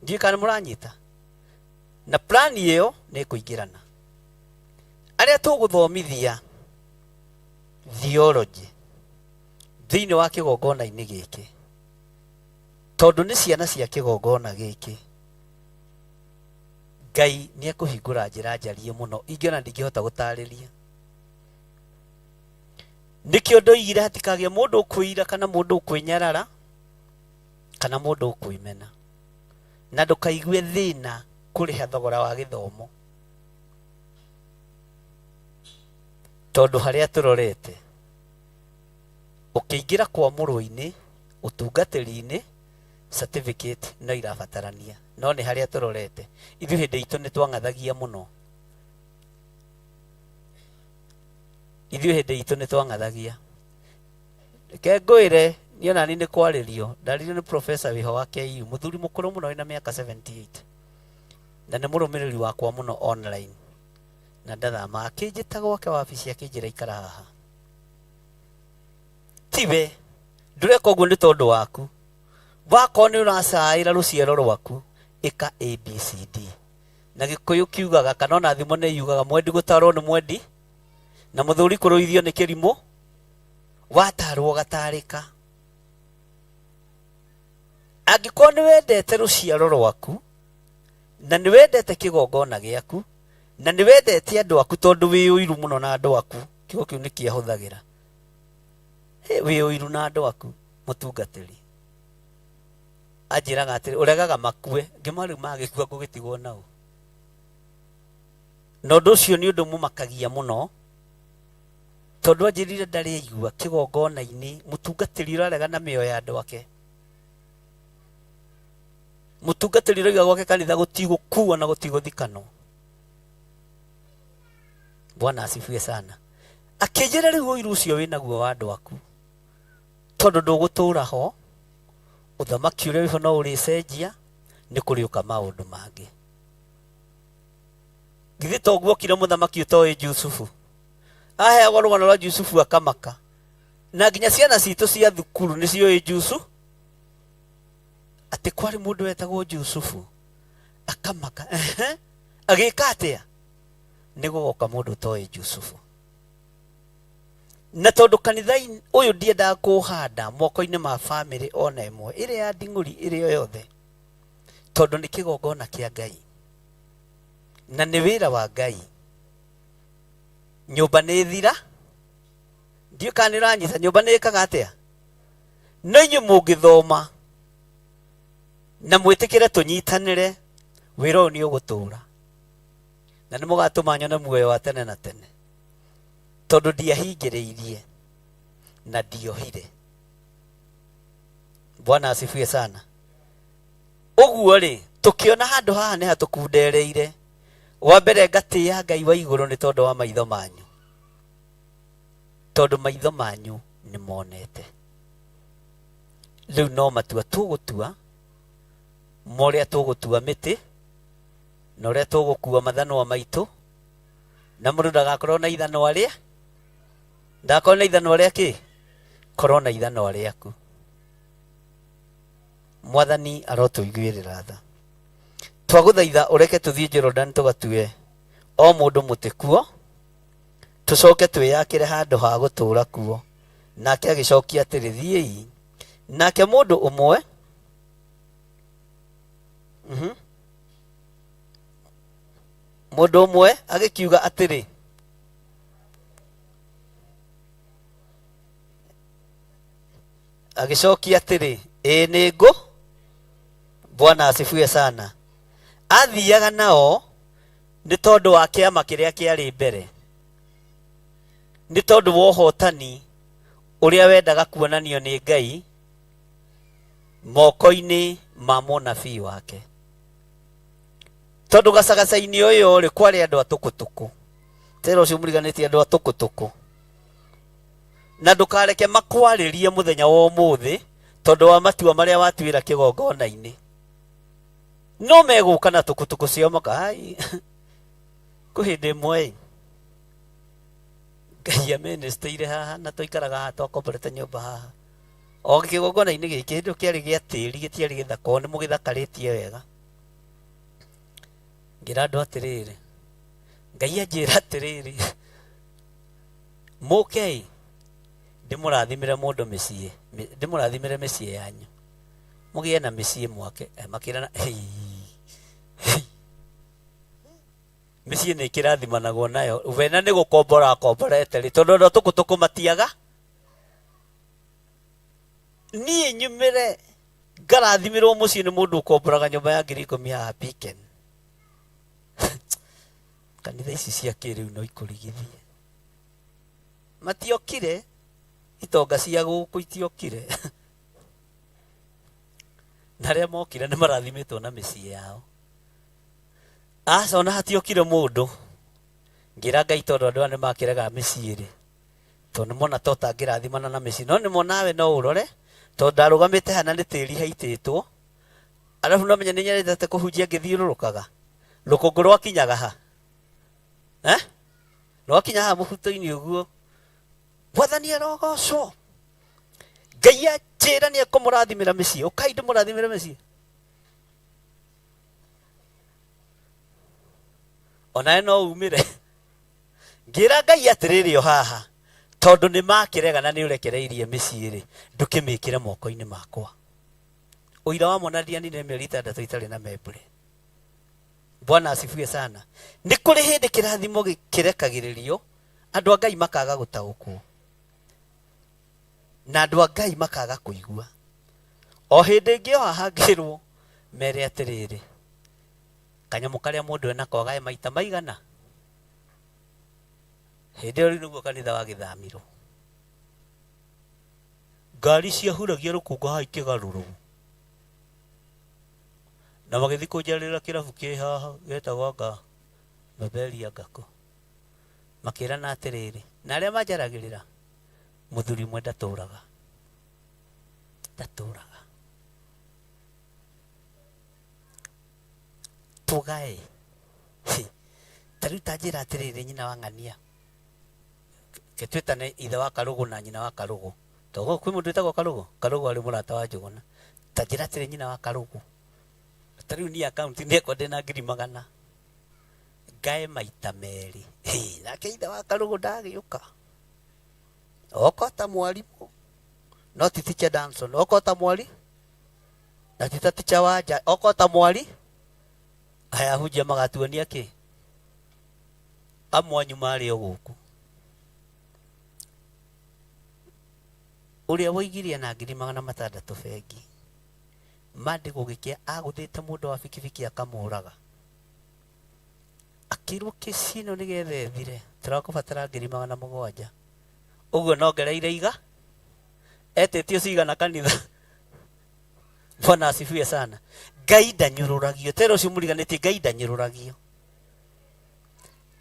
Ndiũĩ kana mũranyita. Na plan ĩyo nĩ ĩkũingĩrana. Arĩa tũgũthomithia theology thĩinĩ wa kĩgongona-inĩ gĩkĩ, tondũ nĩ ciana cia kĩgongona gĩkĩ, Ngai nĩ ekũhingũra njĩra njariĩ mũno ingĩona ndingĩhota gũtarĩria. Nĩkĩo ndoigire hatikagĩe mũndũ ũkwĩira kana mũndũ ũkwĩnyarara kana mũndũ ũkwĩmena, na ndũkaigue thĩna kũrĩha thogora wa gĩthomo, tondũ harĩa tũrorete ũkĩingĩra kwa mũrũ-inĩ ũtungatĩri-inĩ certificate no irabatarania, no nĩ harĩa tũrorete. Ithuĩ hĩndĩ itũ nĩ twang'athagia mũno, ithuĩ hĩndĩ itũ nĩ twang'athagia. Reke ngwĩre niĩ ona niĩ nĩ kwarĩrio ndarĩrio nĩ professor wĩho wa KU, mũthuri mũkũrũ mũno wĩna mĩaka 78, na nĩ mũrũmĩrĩri wakwa mũno online, na ndathama akĩnjĩta gwake wabici akĩnjĩra ikara haha. Tiwe ndũreka ũguo nĩ tondũ waku. Wakorwo nĩ ũracaĩra rũciaro rwaku, ĩka ABCD. Na Gĩkũyũ kiugaga, kana ona thimo nĩ yugaga, mwendi gũtarwo nĩ mwendi na mũthũri kũrũithio nĩ kĩrimũ. Watarwo gatarĩka. Angĩkorwo nĩ wendete rũciaro rwaku na nĩ wendete kĩgongona gĩaku na nĩ wendete andũ aku, tondũ wĩ ũiru mũno na andũ aku, kiugo kĩu nĩ kĩahũthagĩra, wĩ ũiru na andũ aku, mũtungatĩri anjĩraga atĩrĩ, ũregaga makue, ngĩma rĩu magĩkua ngũgĩtigwo nao. Na ũndũ ũcio nĩ ũndũ mũmakagia mũno, tondũ anjĩrire ndarĩ aigua kĩgongona-inĩ mũtungatĩri ũrarega na mĩoyo ya andũ ake. Mũtungatĩri ũrauga gwake kanitha gũtigũkuo na gũtigũthikanwo. Bwana asifiwe sana. Akĩnjĩra rĩu ũiru ũcio wĩnaguo wa andũ aku, tondũ ndũgũtũra ho, ũthamaki ũrĩa wĩho no ũrĩcenjia, nĩ kũrĩũka maũndũ mangĩ. Githĩ to guokire mũthamaki ũtoĩ Jusufu? Aheagwo rũgano rwa Jusufu akamaka. Na nginya ciana citũ cia thukuru nĩ ciũĩ Jusu, atĩ kwarĩ mũndũ wetagwo Jusufu, akamaka. Ehe, agĩka atĩa? Nĩ gũgoka mũndũ ũtoĩ Jusufu. Na tondũ kanitha ũyũ ndiendaga kũũhanda moko-inĩ ma bamĩrĩ ona ĩmwe, ĩrĩa ya nding'ũri, ĩrĩa o yothe, tondũ nĩ kĩgongona kĩa Ngai na nĩ wĩra wa Ngai. Nyũmba nĩ thira, ndiũĩ kana nĩ ũranyita. Nyũmba nĩ ĩkaga atĩa? No inyuĩ mũngĩthoma na mwĩtĩkĩre tũnyitanĩre, wĩra ũyũ nĩ ũgũtũra na nĩ mũgatũma nyone muoyo wa tene na tene, tondũ ndiahingĩrĩirie na ndiohire. Bwana asifiwe sana. Ũguo rĩ, tũkĩona handũ haha nĩ hatũkundereire. Wa mbere ngatĩĩa Ngai wa igũrũ nĩ tondũ wa maitho manyu, tondũ maitho manyu nĩ monete. Rĩu no matua tũgũtua, ma ũrĩa tũgũtua mĩtĩ na ũrĩa tũgũkua mathanwa maitũ, na mũndũ ndagakorwo na ithanwa rĩa, ndagakorwo na ithanwa rĩa kĩ, korwo na ithanwa rĩaku. Mwathani arotũiguĩrĩra tha. Twagũthaitha ũreke tũthiĩ Jorodani tũgatue o mũndũ mũtĩ kuo, tũcoke twĩyakĩre handũ ha gũtũũra kuo. Nake agĩcokia atĩrĩ, thiĩi. Nake mũndũ ũmwe, mũndũ ũmwe agĩkiuga atĩrĩ, agĩcokia atĩrĩ, ĩĩ nĩ ngũ. Bwana asifiwe sana. Athiaga nao nĩ tondũ wa kĩama kĩrĩa kĩarĩ mbere, nĩ tondũ wa ũhotani ũrĩa wendaga kuonanio nĩ Ngai moko-inĩ ma mũnabii wake. Tondũ gacagaca-inĩ ũyũ rĩ, kwarĩ andũ a tũkũtũkũ. Tera ũcio mũriganĩtie andũ a tũkũtũkũ. Na ndũkareke makwarĩrie mũthenya wa ũmũthĩ tondũ wa matua marĩa watuĩra kĩgongona-inĩ. No megũka na tũkũtũkũ ciao maka, ai, kwĩ hĩndĩ ĩmwe Ngai amĩnĩstĩire haha na twaikaraga haha, twakomborete nyũmba haha o kĩgongona-inĩ gĩkĩ, hĩndĩ ĩyo kĩarĩ gĩa tĩri, gĩtiarĩ gĩthaka, o nĩ mũgĩthakarĩtie wega. Ngĩra andũ atĩrĩrĩ, Ngai anjĩra atĩrĩrĩ, mũkei ndĩmũrathimĩre mũndũ mĩciĩ, ndĩmũrathimĩre mĩciĩ yanyu, mũgĩe na mĩciĩ mwake. Makĩrana, hei, hei. Mĩciĩ nĩ ĩkĩrathimanagwo nayo, wena nĩ gũkombora akomborete rĩ, tondũ andũ a tũkũtũkũ matiaga. Niĩ nyumĩre ngarathimĩrwo mũciĩ nĩ mũndũ ũkomboraga nyũmba ya 10,000 haha Beacon. Kanitha ici cia kĩrĩu no ikũrigithie. Matiokire, itonga cia gũkũ itiokire. Na arĩa mokire nĩ marathimĩtwo na mĩciĩ yao. Aca, ona hatiokire mũndũ. Ngĩra Ngai tondũ andũ aya nĩ makĩrega mĩciĩ rĩ, tondũ nĩmona ta ũtangĩrathimana na mĩciĩ, no nĩmo nawe no ũrore, tondũ ndarũgamĩte hana nĩ tĩri haitĩtwo. Arabu no menya nĩ nyendete kũhunjia ngĩthiũrũrũkaga. Rũkũngũ rwakinyaga ha? Rwakinya haha mũbuto-inĩ ũguo. Mwathani arogocwo. Ngai anjĩra nĩ ekũmũrathimĩra mĩciĩ, ũkai ndĩmũrathimĩre mĩciĩ. Onawe no umĩre. Ngĩra Ngai atĩrĩrĩ, o haha tondũ nĩ makĩrega na nĩ ũrekereirie mĩciĩ rĩ, ndũkĩmĩkĩre moko-inĩ makwa. Ũira wa mwana ndianire mĩeri 6 itarĩ na membure. Bwana asifiwe sana. Nĩ kũrĩ hĩndĩ kĩrathimo kĩrekagĩrĩrio andũ a Ngai makaga gũtaũkwo na andũ a Ngai makaga kũigua. O hĩndĩ ĩngĩ o haha ngĩrwo mere atĩrĩrĩ, kanyamũ karĩa mũndũ enako agae maita maigana. Hĩndĩ ĩyo rĩu nĩguo kanitha wagĩthamirwo. Ngari ciahuragia rũkũngũ haha ikĩgarũrwo na magĩthiĩ kũnjarĩra kĩrabu kĩ haha gĩtagwo anga Maberia Ngakũ. Makĩrana atĩrĩrĩ, na arĩa manjaragĩrĩra, mũthuri ũmwe ndatũraga, ndatũraga. Tũgae. Ta rĩu ta njĩra atĩrĩrĩ, nyina wa ng'ania, ke twĩtane ithe wa Karũgũ na nyina wa Karũgũ. Tondũ kwĩ mũndũ wĩtagwo Karũgũ? Karũgũ arĩ mũrata wa Njũgũna. Ta njĩra atĩrĩ, nyina wa Karũgũ, ta rĩu niĩ akaunti-inĩ yakwa ndĩna ngiri magana ngae maita merĩ. Hĩ, nake ithe wa Karũgũ ndagĩũka. Oka ta mwarimũ, no ti teacher Danson. Oka ta mwari, na ti ta teacher Wanja. Oka ta mwari, aya ahunjia magatuonia kĩ? Amwe anyu marĩ o gũkũ. Ũrĩa woigirie na ngiri magana matandatũ bengi, Monday gũgĩkĩa agũthĩte mũndũ wa bikibiki akamũraga. Akĩrwo kesi ĩno nĩgetha ĩthire, tũrakũbatara ngiri magana mũgwanja. Ũguo nongereire iga, etĩtio cigana kanitha. Bwana asifiwe sana. Ngai ndanyũrũragio. Tera ũcio mũriganĩtie, Ngai ndanyũrũragio.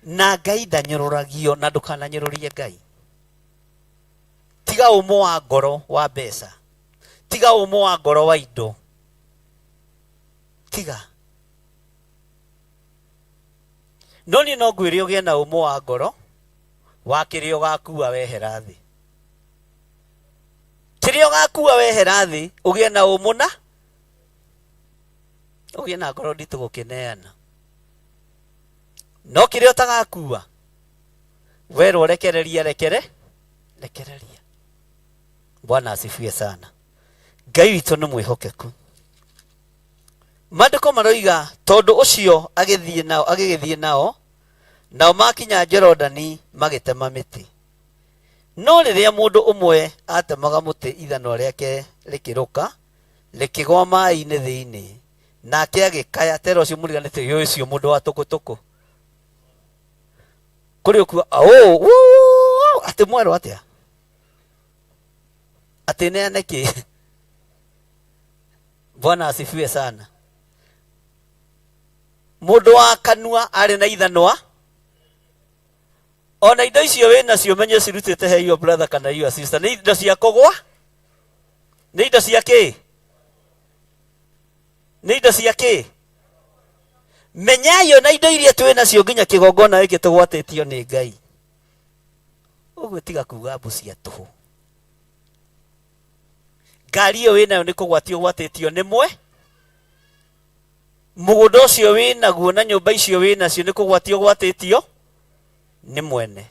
Na Ngai ndanyũrũragio, na ndũkananyũrũrie Ngai. Tiga ũmũ wa ngoro wa mbeca, tiga ũmũ wa ngoro wa indo, tiga. No niĩ no ngwĩre ũgĩe na ũmũ wa ngoro wa kĩrĩa ũgakua wehera thĩ. Kĩrĩa ũgakua wehera thĩ, ũgĩe na ũmũ na ũgĩe na ngoro nditũ gũkĩneana. No kĩrĩa ũtagakua werwo rekereria, rekere, rekereria. Bwana asifiwe sana. Ngai witũ nĩ mwĩhokeku. Maandĩko maroiga tondũ ũcio agĩthiĩ nao, agĩgĩthiĩ nao, nao makinya Jorodani magĩtema mĩtĩ. No rĩrĩa mũndũ ũmwe atemaga mũtĩ, ithanwa rĩake rĩkĩrũka, rĩkĩgwa maĩ-inĩ thĩinĩ, nake agĩkaya. Tera ũcio mũriganĩte, ũyũ ũcio mũndũ wa tũkũtũkũ. Kũrĩ ũkua, oh, wuu, atĩ mwerũ atĩa? Atĩ neane kĩ? Bwana asifiwe sana. Mũndũ wa kanua arĩ na ithanwa, ona indo icio wĩ nacio menye cirutĩte he your brother kana your sister. Nĩ indo cia kũgwa? Nĩ indo cia kĩ? Nĩ indo cia kĩ? Menyai ona indo iria twĩ nacio nginya kĩgongona gĩkĩ tũgwatĩtio nĩ Ngai. Ũguo tiga kuga mbu cia tũhũ. Ngari ĩyo wĩ nayo nĩ kũgwatio ũgwatĩtio nĩ mwe. Mũgũnda ũcio wĩ naguo na nyũmba icio wĩ nacio nĩ kũgwatio ũgwatĩtio nĩ mwene.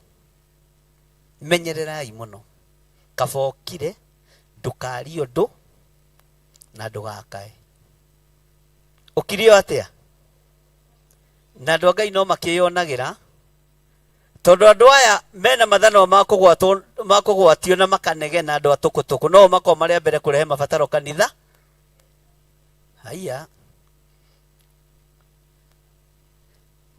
Menyererai mũno. Kaba ũkire, ndũkarie ũndũ na ndũgakae. Ũkire o atĩa? Na andũ a Ngai no makĩyonagĩra, tondũ andũ aya mena mathanwa ma kũgwatwo, ma kũgwatio na makanegena andũ a tũkũtũkũ, no makorwo marĩ a mbere kũrehe mabataro kanitha. Haiya.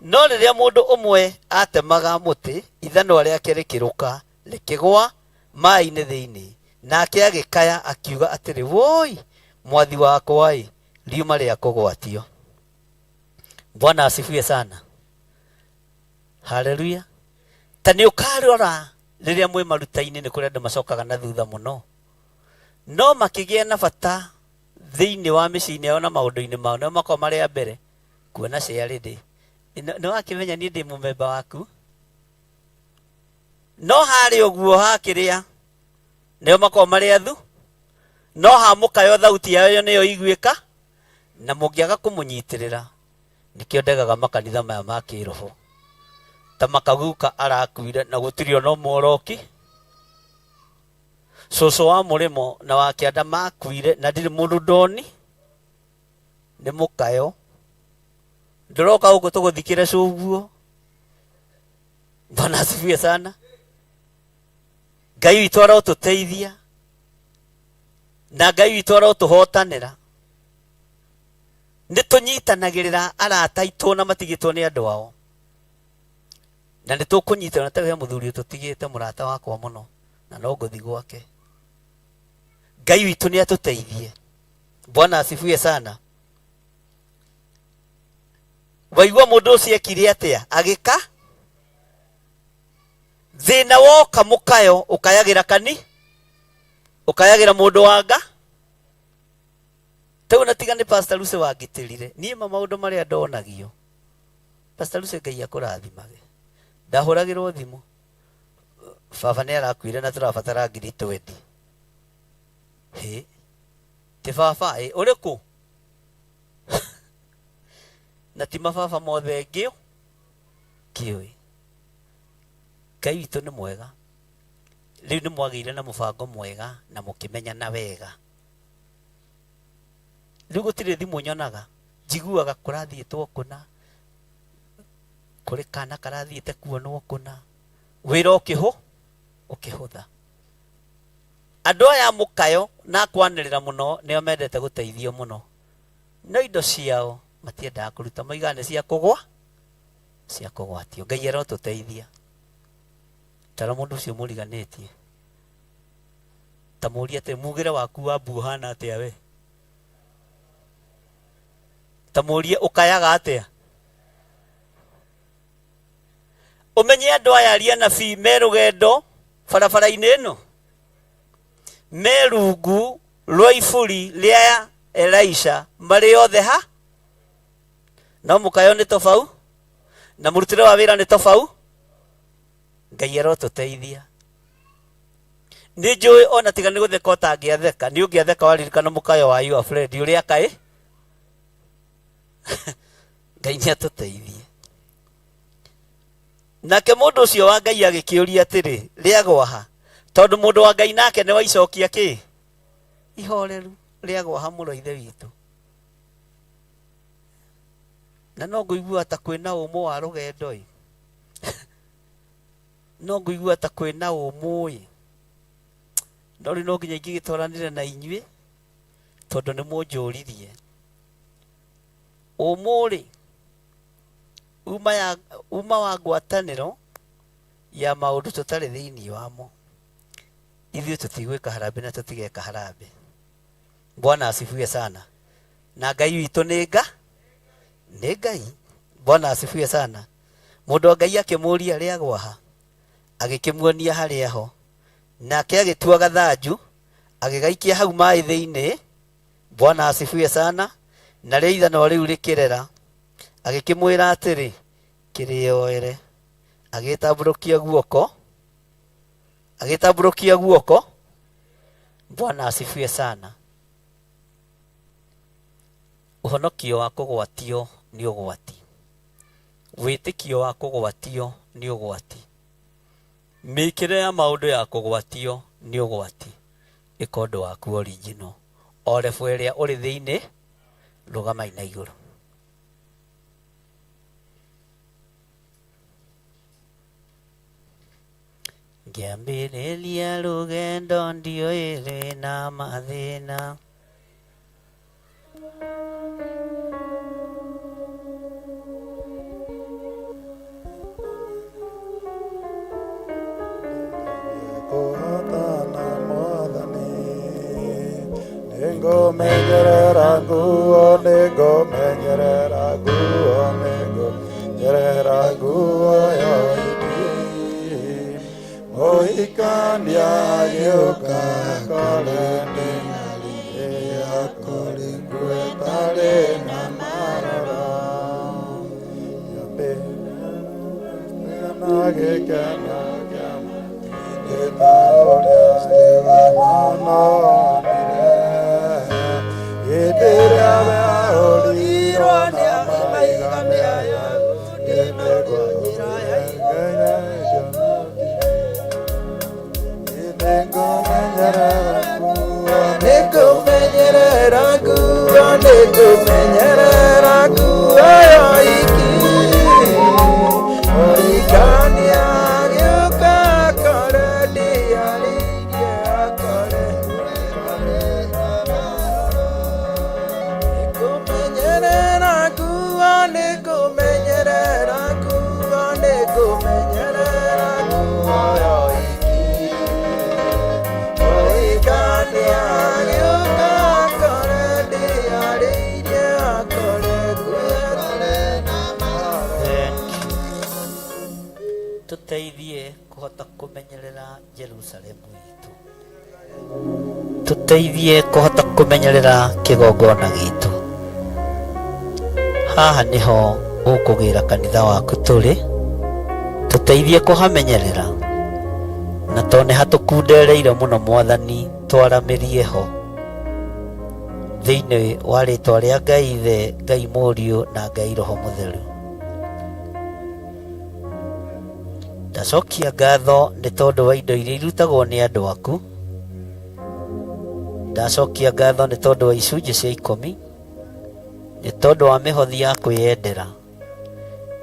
No rĩrĩa mũndũ ũmwe atemaga mũtĩ, ithanwa rĩake rĩkĩrũka, rĩkĩgwa maĩ-inĩ thĩinĩ, nake agĩkaya akiuga atĩrĩ, woi, mwathi wakwa-ĩ, riuma rĩa kũgwatio. Bwana asifiwe sana. Haleluya. Ta nĩ ũkarora rĩrĩa mwĩ maruta-inĩ nĩ kũrĩ andũ macokaga na thutha mũno, no makĩgĩa na bata thĩinĩ wa mĩciĩ-inĩ yao na maũndũ-inĩ mao, nĩo makoragwo marĩ a mbere kuona share rĩndĩ. Nĩ wakĩmenya niĩ ndĩ mũmemba waku, no harĩ ũguo hakĩrĩa nĩo makoragwo marĩ athu. No ha mũkayo thauti yayo nĩyo iguĩka, na mũngĩaga kũmũnyitĩrĩra, nĩkĩo ndegaga makanitha maya ma kĩroho. Ta makaguka arakuire na gũtirĩ ona ũmwe ũroki. Cũcũ wa mũrĩmo na wa kĩanda makuire na ndirĩ mũndũ ndoni, nĩ mũkayo. Ndũroka gũkũ tũgũthikĩre cũguo. Bwana asifiwe sana. Ngai witũ arotũteithia na Ngai witũ arotũhotanĩra. Nĩ tũnyitanagĩrĩra arata aitũ na matigĩtwo nĩ andũ ao, na nĩ tũkũnyitana. Ta he mũthuri ũtũtigĩte mũrata wakwa mũno, na no ngũthi gwake. Ngai witũ nĩ atũteithie. Bwana asifiwe sana. Waigua mũndũ ũcio ekire atĩa? Agĩka thĩna woka mũkayo, ũkayagĩra kani, ũkayagĩra mũndũ wanga tau. Na tiga nĩ Pastor Lucy wangitĩrire niĩ ma maũndũ marĩa ndonagio. Pastor Lucy, Ngai akũrathimage. Ndahũragĩrwo thimũ, baba nĩ arakuire na tũrabatara ngiri 20. Hĩ, ti baba ĩ ũrĩkũ? Na ti mababa mothe ngĩũ kĩũĩ. Ngai witũ nĩ mwega. Rĩu nĩ mwagĩire na mũbango mwega na mũkĩmenyana wega. Rĩu gũtirĩ thimũ nyonaga, njiguaga kũrathiĩtwo kũna, kũrĩ kana karathiĩte kuonwo kũna, wĩra ũkĩhũtha. Andũ aya mũkayo na kwanĩrĩra mũno nĩo mendete gũteithio mũno, no indo ciao matiendaga kũruta, moigaga nĩ cia kũgwa, cia kũgwatio. Ngai arotũteithia. Tara mũndũ ũcio mũriganĩtie, ta mũrie atĩ mugĩre waku wa mbu ũhana atĩa we, ta mũrie ũkayaga atĩa. Ũmenye andũ aya aria nabii me rũgendo barabara-inĩ ĩno, me rungu rwa iburi rĩa Elisha, marĩ othe ha no mũkayo nĩ tobau na mũrutĩre wa wĩra nĩ tobau. Ngai arotũteithia. Nĩ njũĩ ona tiga nĩ gũtheka ũtangĩatheka, nĩ ũngĩatheka waririkana mũkayo wa your friend ũrĩa kaĩ. Ngai nĩ atũteithie. Nake mũndũ ũcio wa Ngai agĩkĩũria atĩrĩ, rĩagwa ha? Tondũ mũndũ wa Ngai nake nĩ waicokia kĩ ihoreru, rĩagwa ha mũro ithe witũ? Na no ngũigua ta kwĩna ũmũ wa rũgendo ĩ, no ngũigua ta kwĩna ũmũ ĩ, no rĩu no nginya ingĩgĩtwaranire na inyuĩ tondũ nĩ mũnjũririe. Ũmũ rĩ uma ya uma wa ngwatanĩro ya maũndũ tũtarĩ thĩinĩ wamo. Ithuĩ tũtigwĩka harambĩ na tũtigeka harambĩ. Bwana asifiwe sana. Na Ngai witũ nĩ nga nĩ Ngai. Bwana asifiwe sana. Mũndũ wa Ngai akĩmũria rĩagwa ha, agĩkĩmuonia harĩa ho, nake agĩtua gathanju agĩgaikia hau maĩ thĩinĩ. Bwana asifiwe sana. Narĩo ithanwa rĩu rĩkĩrera. Agĩkĩmwĩra atĩrĩ, kĩrĩoere. Agĩtambũrũkia guoko, agĩtambũrũkia guoko. Bwana asifiwe sana. Ũhonokio wa kũgwatio nĩ ũgwati, wĩtĩkio wa kũgwatio nĩ ũgwati, mĩkĩre ya maũndũ ya kũgwatio nĩ ũgwati. Ĩka ũndũ waku original, o level ĩrĩa ũrĩ thĩinĩ, rũgamai na igũrũ. Ngĩambĩrĩria rũgendo ndiũĩ rwĩna mathĩna. Kũhotana Mwathani, nĩngũmenyerera nguo, nĩngũmenyerera nguo, nĩngũmenyerera nguo yoiki. Mũhikania agĩũka kore ndĩng'arie, akore nguo ĩtarĩ na maroro. Na gĩkeno kĩa ta ũrĩa Stefano onire. Tũteithie kũhota kũmenyerera Jerusalemu itũ, tũteithie kũhota kũmenyerera kĩgongona gitũ. Haha nĩho ũkũgĩra kanitha waku tũrĩ, tũteithie kũhamenyerera, na to nĩ hatũkundereire mũno Mwathani, twaramĩrie ho thĩinĩ wa rĩtwa rĩa Ngai Ithe, Ngai Mũriũ na Ngai Roho Mũtheru. Ndacokia ngatho nĩ tondũ wa indo iria irutagwo nĩ andũ aku. Ndacokia ngatho nĩ tondũ wa icunjĩ cia ikũmi, nĩ tondũ wa mĩhothi ya kwĩyendera,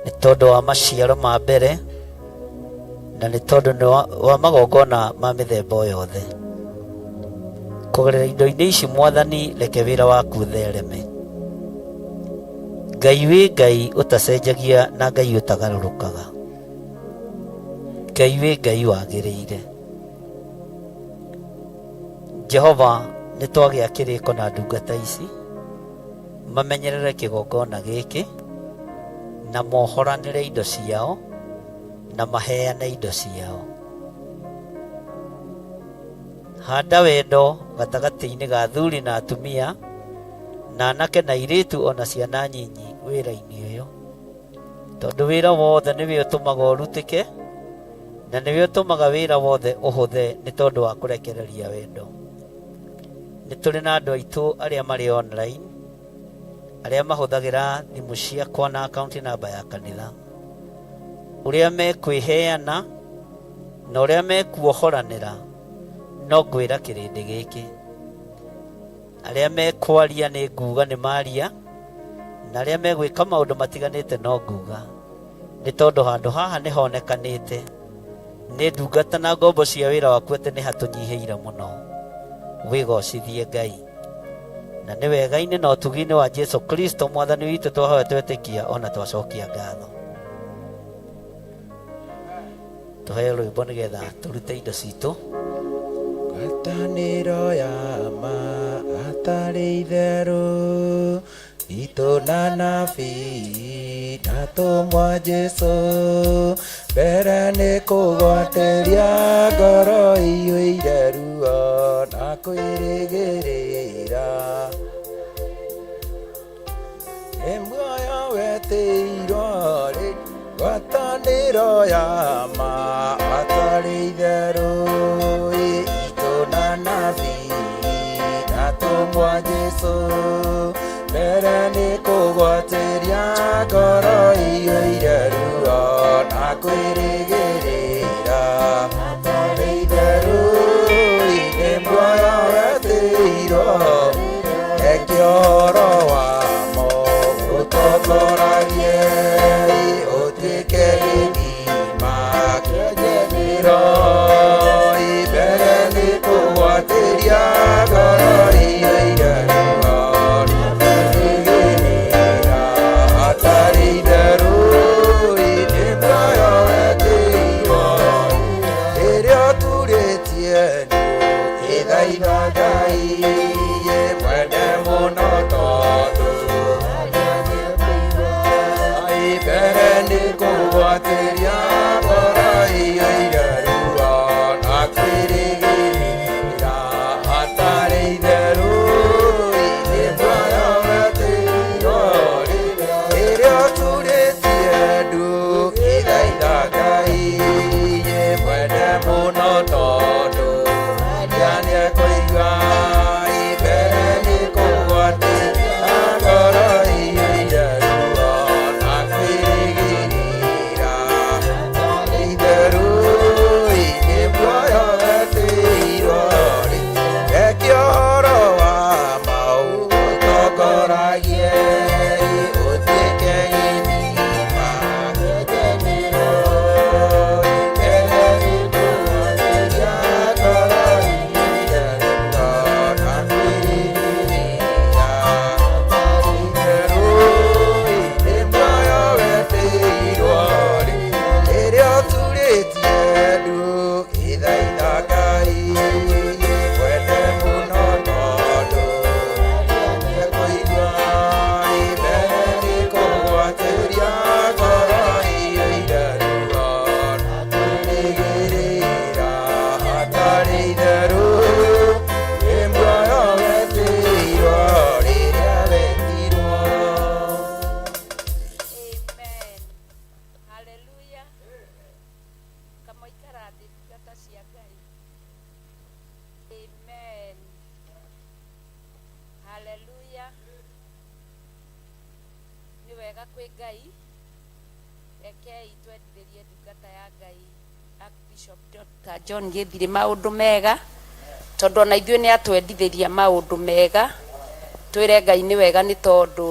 nĩ tondũ wa maciaro ma mbere, na nĩ tondũ nĩ wa magongona ma mĩthemba o yothe. Kũgerera indo-inĩ ici Mwathani, reke wĩra waku ũthereme. Ngai wĩ Ngai ũtacenjagia na Ngai ũtagarũrũkaga. Ngai wĩ Ngai wagĩrĩire. Jehova, nĩ twagĩa kĩrĩko na ndungata ici mamenyerere kĩgongona gĩkĩ na mohoranĩre indo ciao na maheane indo ciao. Handa wendo gatagatĩ-inĩ ga athuri na atumia na anake na airĩtu ona ciana nyinyi wĩra-inĩ ũyũ, tondũ wĩra wothe nĩwe ũtũmaga ũrutĩke na nĩwe ũtũmaga wĩra wothe ũhũthe nĩ tondũ wa kũrekereria wendo. Nĩ tũrĩ na andũ aitũ arĩa marĩ online arĩa mahũthagĩra thimũ ciakwa na akaunti namba ya kanitha, ũrĩa mekwĩheana na ũrĩa mekuohoranĩra. No ngwĩra kĩrĩndĩ gĩkĩ, arĩa mekwaria nĩ nguga nĩ maria, na arĩa megwĩka maũndũ matiganĩte no nguga, nĩ tondũ handũ haha nĩ honekanĩte nĩ ndungata na ngombo cia wĩra waku atĩ nĩ hatũnyihĩire mũno. Wĩgocithie Ngai, na nĩ wega-inĩ na ũtugi-inĩ wa Jesu Kristo Mwathani witũ twahoya twetĩkia ona twacokia ngatho. Tũheo rwĩmbo nĩgetha tũrute indo citũ. Ngwatanĩro ya ma atarĩ itherũ itũ na nabii na tũmwa Jesu mbere nĩ kũgwatĩria ngoro iyũire ruo na kwĩrĩgĩrĩra nĩ muoyo wetĩirwo rĩ ngwatanĩro ya ma atarĩ itherũ itũ na nabii na tũmwa Jesu mbere nĩ kũgwatĩria ngoro iyũire ruo na kwĩrĩgĩrĩra atarĩ itherũ nĩ muoyo wetĩirwo reke ũhoro wamo ũtongoragie ũtuĩke gĩthima kĩenjemĩro mbere nĩ kũgwatĩria ngoro iyũire ruo na kwĩrĩgĩrĩra atarĩ itherũ nĩ muoyo. Haleluya. Kamũikara thĩ ndungata cia Ngai. Amen. Haleluya. Nĩ wega kwĩ Ngai. Rekei twendithĩrie ndungata ya Ngai Archbishop Dr. John Gĩthirĩ maũndũ mega tondũ ona ithuĩ nĩ atwendithĩria maũndũ mega. Twĩre Ngai nĩ wega nĩ tondũ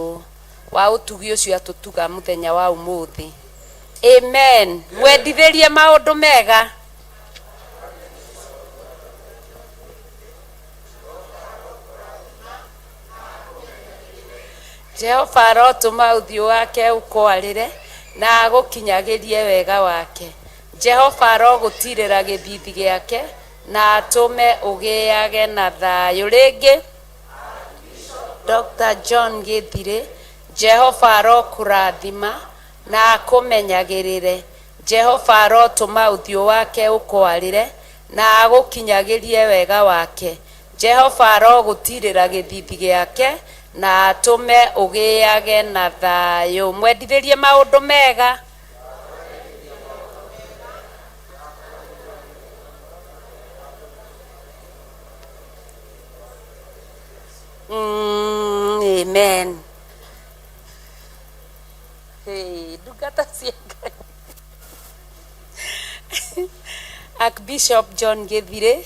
wa ũtugi ũcio atũtuga mũthenya wa ũmũthĩ. Amen. Mwendithĩrie maũndũ mega. Jehova arotũma ũthiũ wake ũkwarĩre na agũkinyagĩrie wega wake. Jehova arogũtirĩra gĩthithi gĩake na atũme ũgĩage na thayũ. Rĩngĩ, Dr. John Gĩthirĩ, Jehova arokũrathima na akũmenyagĩrĩre. Jehova arotũma ũthiũ wake ũkwarĩre na agũkinyagĩrie wega wake. Jehova arogũtirĩra gĩthithi gĩake na atũme ũgĩage na thayũ. Mwendithĩrie maũndũ mega. Amen. Hey, ndungata cia Ngai. Archbishop John Gĩthirĩ,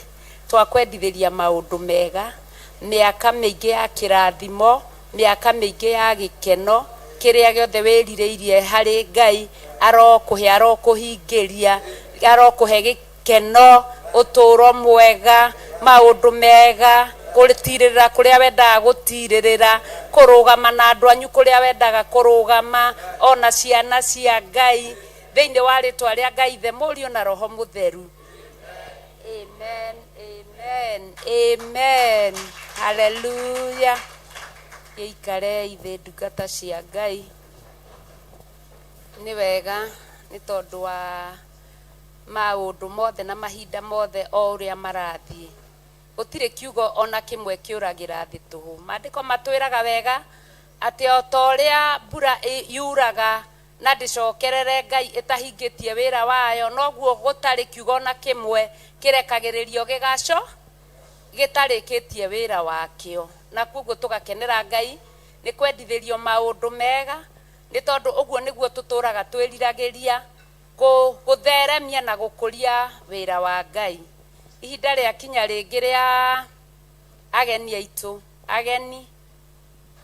twakwendithĩria maũndũ mega, mĩaka mĩingĩ ya kĩrathimo, mĩaka mĩingĩ ya gĩkeno, kĩrĩa gĩothe wĩrirĩirie harĩ Ngai, arokũhe, arokũhingĩria, arokũhe gĩkeno, ũtũũro mwega, maũndũ mega, gũtirĩrĩra kũrĩa wendaga gũtirĩrĩra, kũrũgama na andũ anyu kũrĩa wendaga kũrũgama, ona ciana cia Ngai, thĩinĩ wa rĩtwa rĩa Ngai Ithe, Mũriũ na Roho Mũtheru. Amen, amen, amen. Hallelujah. Gĩikarei thĩ ndungata cia Ngai. Nĩ wega nĩ tondũ wa maũndũ mothe na mahinda mothe o ũrĩa marathiĩ. Gũtirĩ kiugo ona kĩmwe kĩũragĩra thĩ tũhũ. Maandĩko matwĩraga wega atĩ o ta ũrĩa mbura yuraga na ndĩcokerere Ngai ĩtahingĩtie wĩra wayo, noguo gũtarĩ kiugo ona kĩmwe kĩrekagĩrĩrio gĩgaco gĩtarĩkĩtie wĩra wakĩo. Na koguo tũgakenera Ngai nĩ kwendithĩrio maũndũ mega, nĩ tondũ ũguo nĩguo tũtũraga twĩriragĩria gũtheremia na gũkũria wĩra wa Ngai. Ihinda rĩakinya rĩngĩ rĩa ageni aitũ, ageni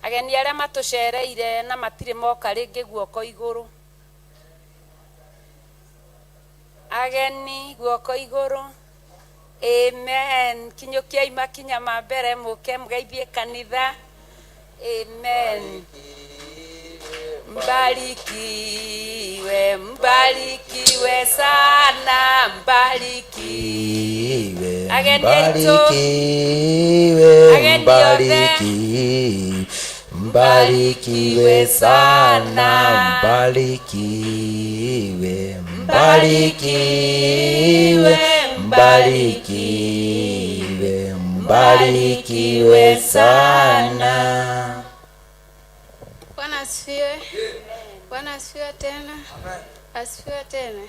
ageni arĩa matũcereire na matirĩ moka rĩngĩ guoko igũrũ. Ageni guoko igũrũ. Amen. Kinyũkiai makinya ma mbere mũke mũgeithie kanitha. Amen. Mbarikiwe, mbarikiwe sana, mbarikiwe. Ageni aitũ. Mbarikiwe, Ageni othe. mbarikiwe, mbarikiwe sana, mbarikiwe, mbarikiwe, mbarikiwe, mbarikiwe sana. Bwana asifiwe. Bwana asifiwe tena. Asifiwe tena.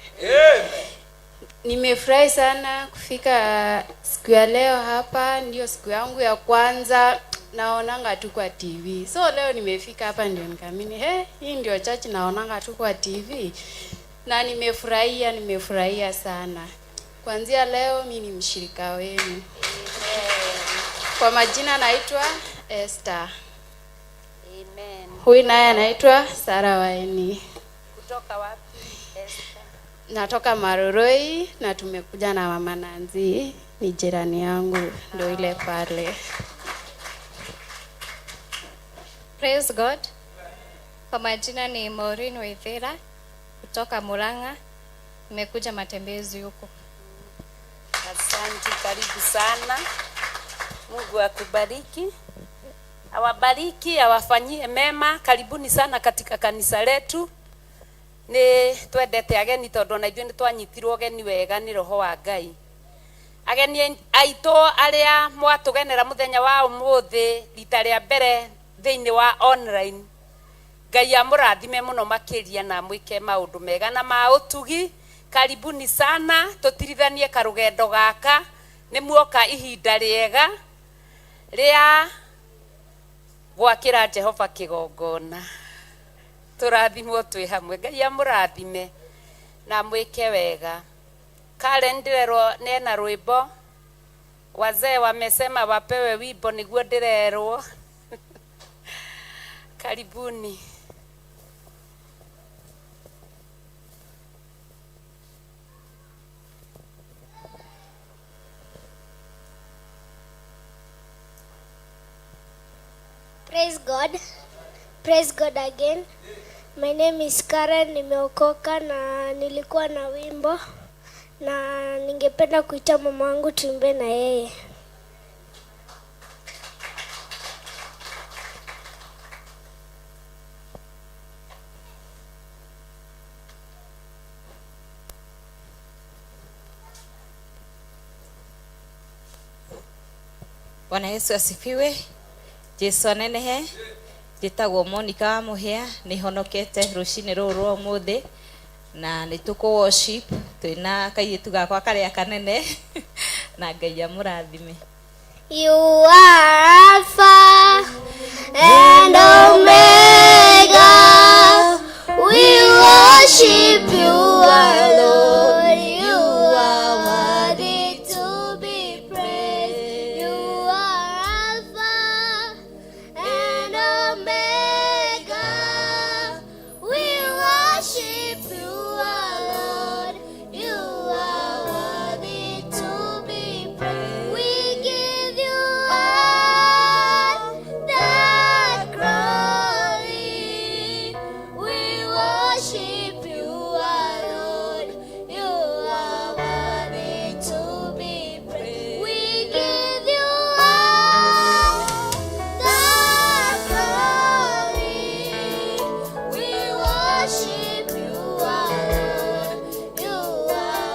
Nimefurahi sana kufika siku ya leo hapa, ndio siku yangu ya kwanza naonanga tu kwa TV. So leo nimefika hapa ndio nikaamini, he, hii ndio church naonanga tu kwa TV. Na nimefurahia, nimefurahia sana. Kuanzia leo mi ni mshirika wenu. Kwa majina naitwa Esther. Amen. Huyu naye anaitwa Sara Waeni. Kutoka wapi Esther? Natoka Maroroi na tumekuja na mama Nanzi, ni jirani yangu, ndio ile pale. Praise God. Kwa majina ni Maureen Waithera kutoka Murang'a. Nimekuja matembezi huko. Asante, karibu sana. Mungu akubariki, awabariki, awafanyie mema. Karibuni sana katika kanisa letu. Nĩ twendete ageni tondũ ona ithuĩ nĩ twanyitirwo ũgeni wega nĩ roho wa Ngai. Ageni aitũ arĩa mwatũgenera mũthenya wa ũmũthĩ rita rĩa mbere thĩinĩ wa online, Ngai amũrathime mũno makĩria na amwĩke maũndũ mega na ma ũtugi. Karibuni sana, tũtirithanie karũgendo gaka. Nĩ muoka ihinda rĩega rĩa gwakĩra Jehova kĩgongona. Tũrathimwo twĩ hamwe. Ngai amũrathime na amwĩke wega. Karen, ndĩrerwo nena rwĩmbo. Wazee wamesema wapewe wimbo, nĩguo ndĩrerwo. Karibuni. Praise God. Praise God again. My name is Karen, nimeokoka na nilikuwa na wimbo na ningependa kuita mama wangu tuimbe na yeye. Bwana Yesu asifiwe. Jesu anenehe. Njĩtagwo Monica wa Mũhĩa, nĩ honokete rũcinĩ rũrũ rwa ũmũthĩ na nĩ tũkũ worship twĩna kairĩtu gakwa karĩa kanene na Ngai amũrathime. You are Alpha and Omega. We worship you alone. You are worthy to be praised. You are Alpha and Omega. We worship you alone. You are worthy to be praised. We give you all the glory. We worship you alone. You are worthy to be praised. We give you all the glory. We worship you alone. You are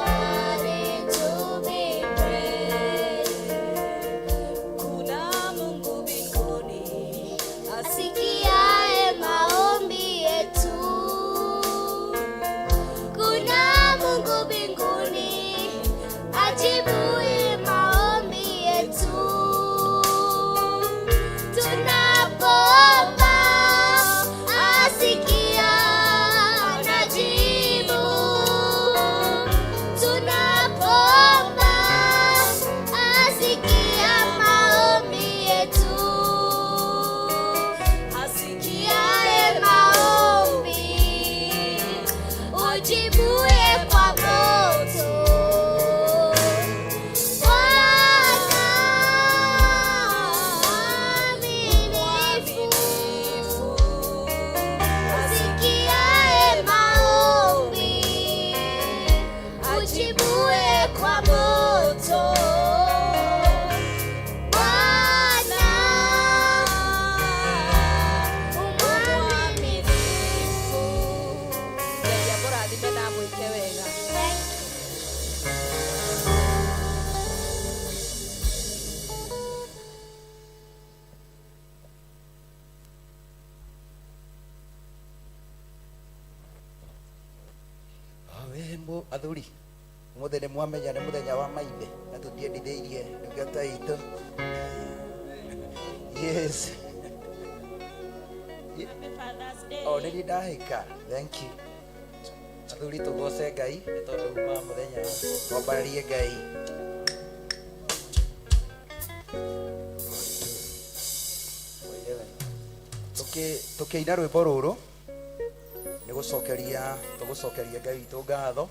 worthy to be praised. Kuna Mungu mbinguni Asikiaye maombi yetu. Kuna Mungu mbinguni ajibuye maombi yetu. Tunapoomba asikia, anajibu. Tunapoomba asikia maombi yetu. Asikiaye maombi, ujibuye kwa moto. Bwana mwaminifu, asikiaye maombi, ujibuye kwa moto. Bwana mwaminifu. Ngai amũrathime na amwĩke wega. Awe athuri, umuthi nĩ mwamenya nĩ mũthenya wa maithe na tũtiendithĩirie ndungata itũ. Yes, o nĩ niĩ ndahĩka. Thank you. Athuri, tũgoce Ngai nĩ tondũ uma mũthenya, twambararie Ngai. Tũkĩina rwĩmbo rũrũ nĩ gũcokeria, tũgũcokeria Ngai witũ ngatho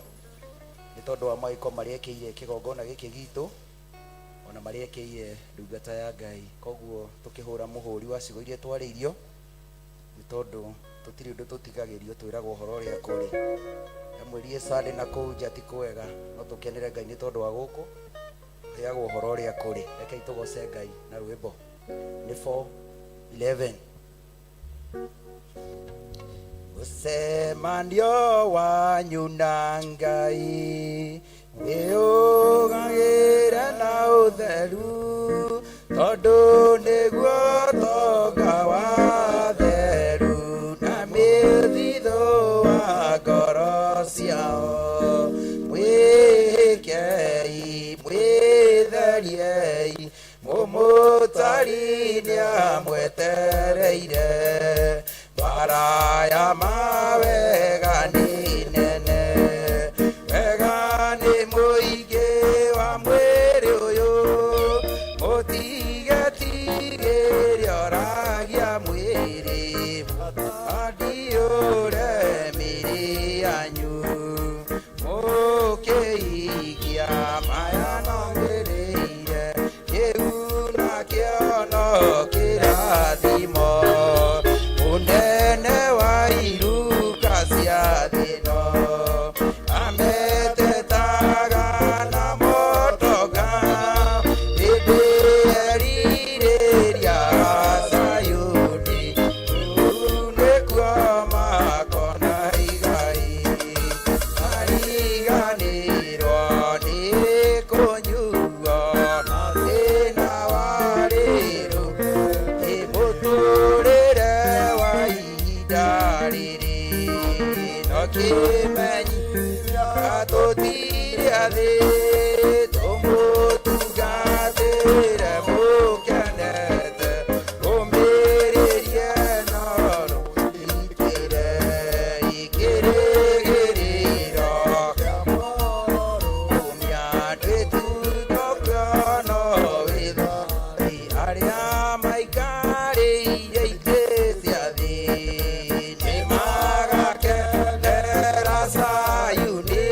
nĩ tondũ wa mawĩko marĩa ekĩire kĩgongona gĩkĩ gitũ, ona marĩa ekĩire ndungata ya Ngai. Koguo tũkĩhũra mũhũri wa ciugo iria twarĩirio, nĩ tondũ tũtirĩ ũndũ tũtigagĩrio, twĩragwo ũhoro ũrĩa kũrĩ. Ndamwĩrire Sunday na kũu nja ti kwega, no tũkenere Ngai nĩ tondũ wa gũkũ heagwo ũhoro ũrĩa kũrĩ. Rekei tũgoce Ngai na rwĩmbo. Nĩ 411. Mũcemanio wanyu na Ngai wĩũgagĩre na ũtheru, tondũ nĩguo tonga wa theru na mĩ Mwĩcariei mũmũtari nĩamwetereire mbara ya mawega nĩ nene wega nĩ mũingĩ wa mwĩrĩ ũyũ mũtigetigĩre oragia mwĩrĩ andiũre mĩrĩ yanyu mũkĩigia maya nongereire kĩu nakĩo no kĩrathimo mũnene wa iruka cia thĩno ametetaga na motoka hĩndĩ erirĩria Zayuni kũu nĩkuo makona igai ariganĩrwo nĩ kũnyuo na thĩna wa rĩrũ ĩ mũtũrĩre wa ihinda rĩrĩ no kĩmenyithia tũtirĩ athĩ tũmũtungatĩre mũkenete ũmĩrĩrie no rũikĩre ikĩrĩgĩrĩro kĩa mũrũmia ndwĩtutoka no wĩthari arĩa maikarĩire itĩ cia thĩ nĩmagakenera Zayuni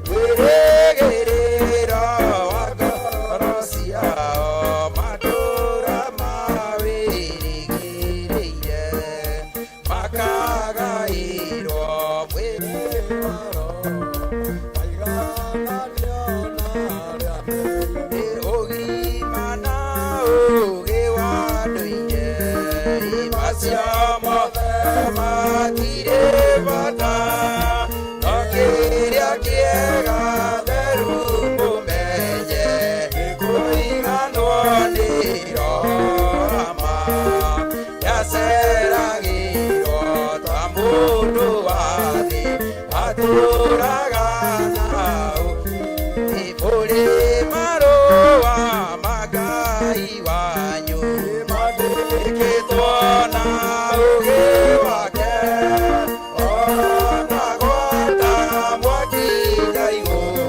wĩrĩgĩrĩro wa ngoro ciao matũũra mawĩrĩgĩrĩire makagaĩrwo mwĩrĩ ũgima na ũgĩ wa ndũire macio mothe matirĩ bata no kĩrĩa kĩega theru mũmenye nĩ kũiganwo nĩ roho yaceragĩrwo ta mũndũ wa thĩ atũraga nao mũrĩ marũa ma Ngai wanyu mandĩkĩtwo na ũũgĩ wake ona gwata mwakinya igũrũ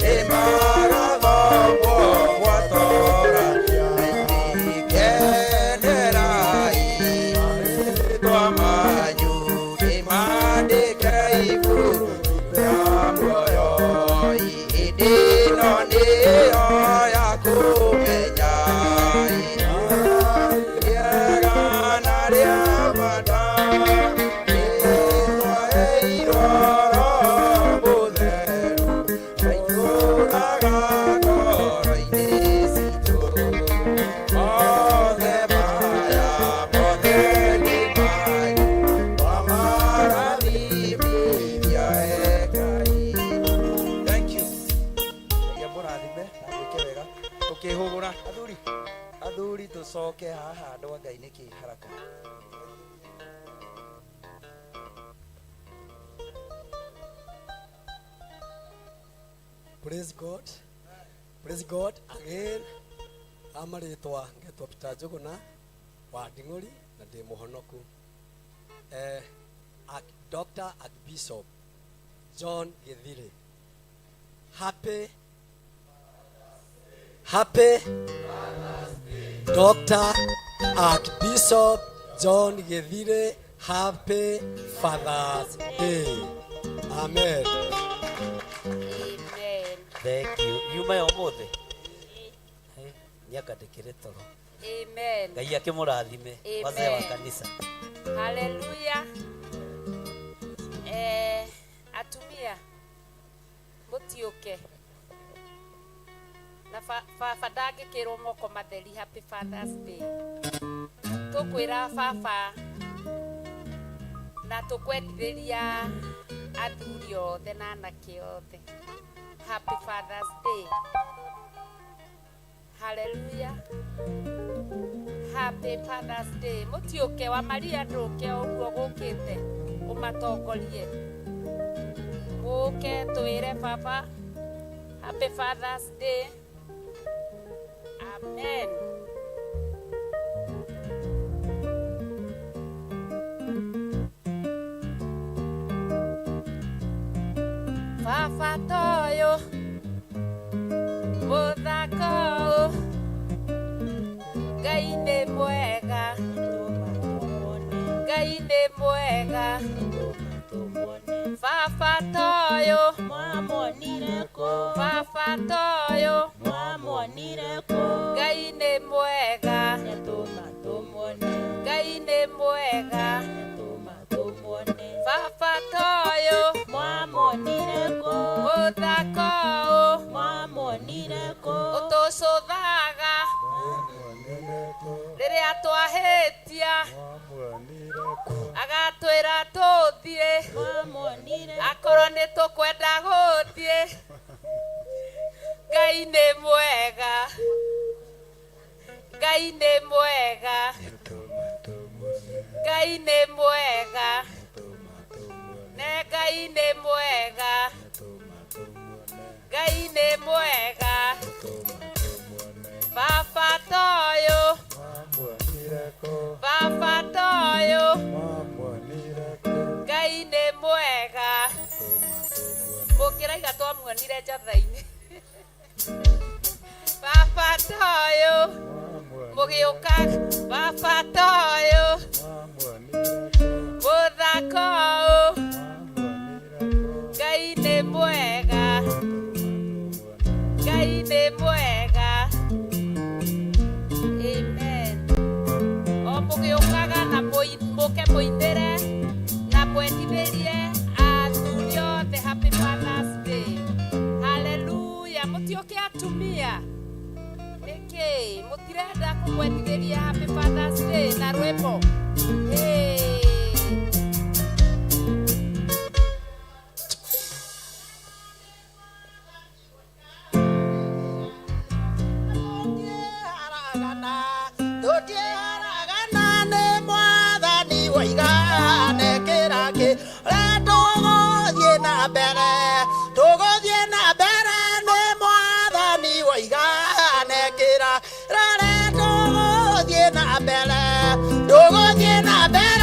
nĩmagathomwo mwatora kenerai marĩtwa manyu nĩmandĩke ibuku rĩa muoyo hĩndĩ ĩno nĩyo ya kũmenya rĩega na rĩa bata rĩtwaheirwo Roho Mũtheru aitũraga ngoro-inĩ citũ mothe maya mothe nĩ manyu wamarathimithia Ngai. Thank you. Ngai amũrathime na mwĩke wega tũkĩhũgũra athuri athuri tũcoke haha andũ a Ngai nĩkĩ haraka. Praise God. Praise God again. Amarĩtwa ngetwo Peter Njũgũna wa Nding'ũri na ndĩ mũhonoku. Dr. Archbishop John Githiri. Happy Happy Dr. Archbishop John Githiri, Happy Father's Day. Amen. Amen. Thank you. Yuma ya ũmũthĩ nĩanga ndĩkĩrĩ toro. Amen. Ngai akĩmũrathime wazee wa Amen. kanitha. Haleluya. Atumia mũtiũke na baba ndangĩkĩrwo moko matheri. Happy Father's Day. Tũkwĩra baba na tũkwendithĩria athuri othe na anake othe Happy Father's Day. Haleluya. Happy Father's Day. Mũtiũke wa Maria ndũke o ũguo gũkĩte ũmatongorie mũke twĩre baba Happy Father's Day. Amen. Baba toyo mũthako ũyũ, Ngai nĩ mwega, Ngai nĩ mwega. Baba toyo Baba toyo Ngai nĩ mwega, Ngai nĩ mwega. Baba toyo mũthako ũyũ, ũtũcũthaga rĩrĩa twahĩtia, agatwĩra tũthiĩ akorwo nĩ tũkwenda gũthiĩ. Ngai nĩ mwega, Ngai nĩ mwega, Ngai nĩ mwega, ne Ngai nĩ mwega, Ngai nĩ mwega. Baba toyo, Baba toyo, Ngai nĩ mwega. Mũkĩraiga twamuonire njatha-inĩ. Baba toyo, mũgĩũka. Baba toyo, mũthako ũyũ, Ngai nĩ mwega, Ngai nĩ mwega. Amen. O mũgĩũkaga na mũke mũinĩre na mwendithĩrie athuri othe happy Father's Day. Hallelujah. Mũtiũke atumia, nĩkĩ mũtirenda kũmwendithĩria happy Father's Day na rwĩmbo? Hey. Tũtiaragana nĩ mwathani waigane kĩraki ũrĩa tũgũthiĩ na mbere, tũgũthiĩ na mbere nĩ mwathani waigane kĩra ũrĩa tũgũthiĩ na mbere, tũgũthiĩ na mbere.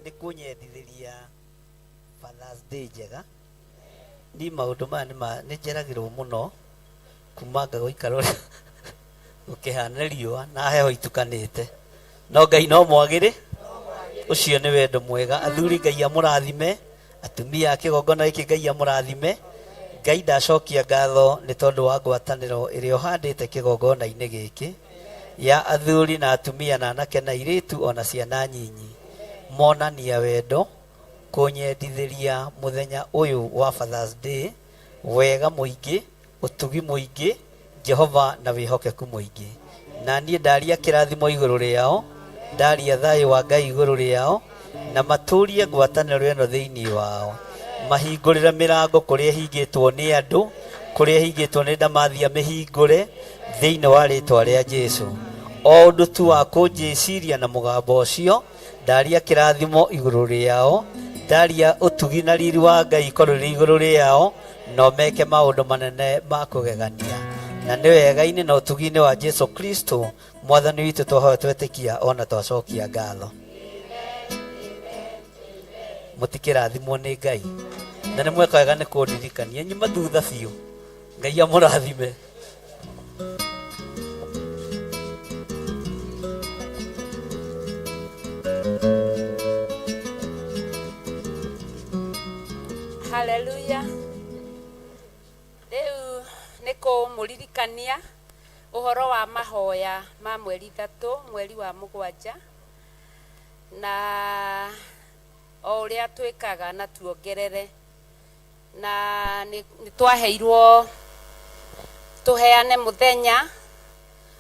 Nĩ kũnyendithĩria Father's Day njega. Niĩ maũndũ maya nĩ njeragĩrwo mũno kuma ngagũikara ũrĩa gũkĩhana riũa na heho itukanĩte. No Ngai no mwagĩrĩ, ũcio nĩ wendo mwega. Athuri Ngai amũrathime, atumia a kĩgongona gĩkĩ Ngai amũrathime. Ngai ndacokia ngatho nĩ tondũ wa ngwatanĩro ĩrĩa ũhandĩte kĩgongona-inĩ gĩkĩ ya athuri na atumia na anake na airĩtu ona ciana nyinyi monania wendo kũnyendithĩria mũthenya ũyũ wa Father's Day wega mũingĩ, ũtugi mũingĩ, Jehova na wĩhokeku mũingĩ. Na niĩ ndaria kĩrathimo igũrũ rĩao, ndaria thayũ wa Ngai igũrũ rĩao, na matũrie ngwatanĩro ĩno thĩinĩ wao. Mahingũrĩre mĩrango kũrĩa ĩhingĩtwo nĩ andũ, kũrĩa ĩhingĩtwo nĩ ndamathia mĩhingũre thĩinĩ wa rĩtwa rĩa Jesu. O ũndũ tu wa kũnjĩciria na mũgambo ũcio, ndaria kĩrathimo igũrũ rĩao, ndaria ũtugi na riri wa Ngai ikorwo rĩ igũrũ rĩao, no meke maũndũ manene ma kũgegania. Na nĩ wega-inĩ na ũtugi-inĩ wa Jesu Kristo mwathani witũ twahoya twetĩkia ona twacokia ngatho. Mũtikĩrathimwo nĩ Ngai. Na nĩ mweka wega nĩ kũndirikania nyuma thutha biũ. Ngai amũrathime. Haleluya. Rĩu nĩ kũmũririkania ũhoro wa mahoya ma mweri 3 mweri wa 7 na o ũrĩa twĩkaga na tuongerere na nĩ twaheirwo tũheane mũthenya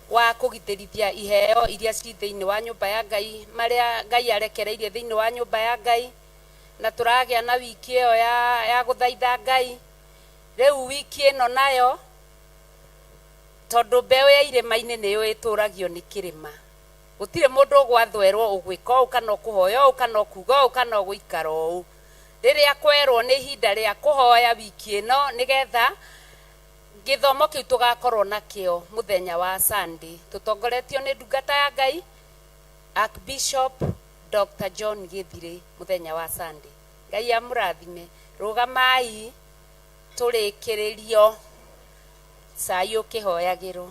wa kũgitĩrithia iheo iria ci thĩinĩ wa nyũmba ya Ngai, marĩa Ngai arekereirie thĩinĩ wa nyũmba ya Ngai, na tũragĩa na wiki ĩyo ya gũthaitha Ngai. Rĩu wiki ĩno nayo, tondũ mbeũ ya irĩma-inĩ nĩyo ĩtũragio nĩ kĩrĩma, gũtirĩ mũndũ ũgwathwerwo ũgwĩka ũũ kana ũkũhoya ũũ kana ũkuga ũũ kana ũgũikara ũũ. Rĩrĩa kwerwo nĩ ihinda rĩa kũhoya wiki ĩno nĩgetha gĩthomo kĩu tũgakorwo nakĩo mũthenya wa Sunday, tũtongoretio nĩ ndungata ya Ngai Archbishop Dr. John Gĩthirĩ mũthenya wa Sunday. Ngai amũrathime. Rũgamai tũrĩkĩrĩrio cai ũkĩhoyagĩrwo.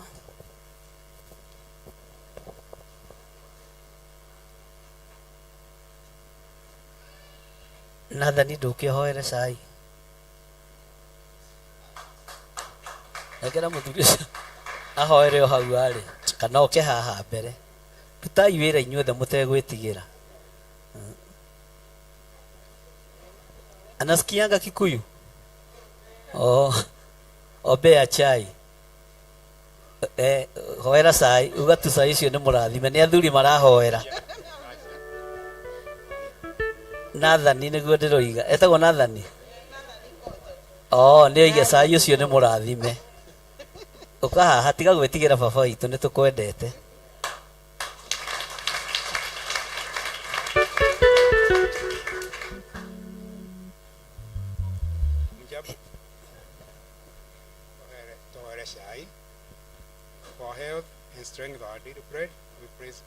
Nathani ndũkĩhoere cai. Nengera mũthuri ũcio ahoere o hau arĩ kana oke haha mbere. Rutai wĩra inyuothe mũtegwĩtigĩra. Anasikianga Kikuyu? Oh, ombea chai. Hoera cai, uga tu cai ũcio nĩ mũrathime, nĩ athuri marahoera. Nathani nĩguo ndĩroiga, etagwo Nathani? Oh, nĩ oige cai ũcio nĩ mũrathime. Ũka haha, tiga gwĩtigĩra baba witũ, nĩ tũkwendete. For health and strength of our daily bread, we praise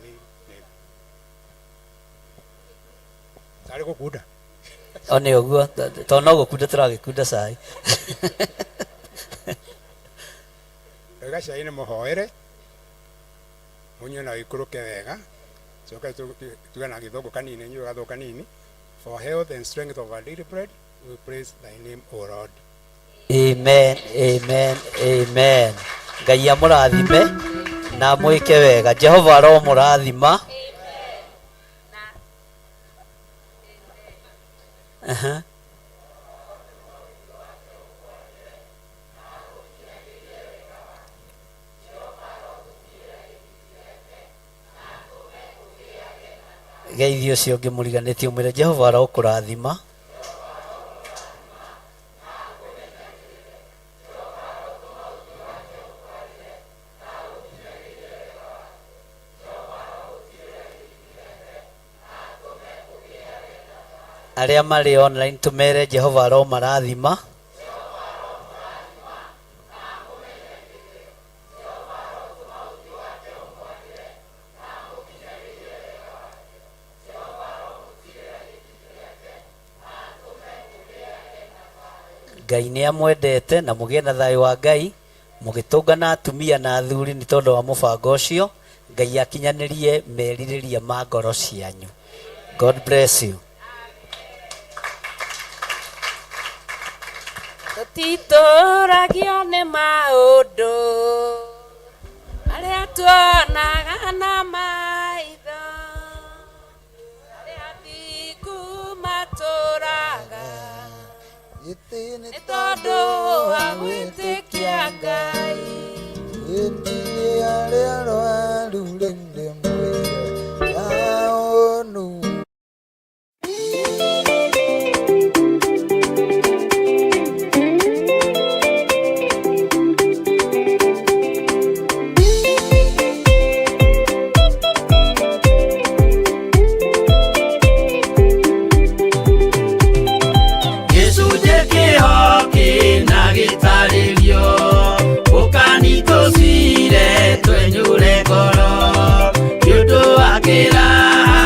your name. Tarĩ gũkunda. O nĩ ũguo, tondũ no gũkunda tũragĩkunda cai. Wega cai nĩ mũhoere, mũnyue na ũikũrũke wega. Coke tuge na gĩthũngũ kanini, nyue gathũngũ kanini. For health and strength of our daily bread, we praise thy name, O Lord. Amen, amen, amen. Ngai amũrathime na amwĩke wega. Jehova aromũrathima. Aha. Geithia ũcio ũngĩ mũriganĩtie ũmwĩre Jehova arokũrathima. Arĩa marĩ online tũmere Jehova aromarathima. Ngai nĩ amwendete na mũgĩe na thayũ wa Ngai mũgĩtũngana atumia na athuri nĩ tondũ wa mũbango ũcio. Ngai akinyanĩrie merirĩria ma ngoro cianyu. God bless you. Tũtitũragio nĩ maũndũ marĩa tuonaga na maitho, arĩa athingu matũraga nĩ tondũ wa gwĩtĩkia Ngai. Ĩndĩ arĩa arwaru rĩu ndĩmwĩre yaonu. Gĩcunjĩ kĩho kĩna gĩtarĩrio ũkani tũcire twenyũre ngoro nĩ ũndũ wa kĩraha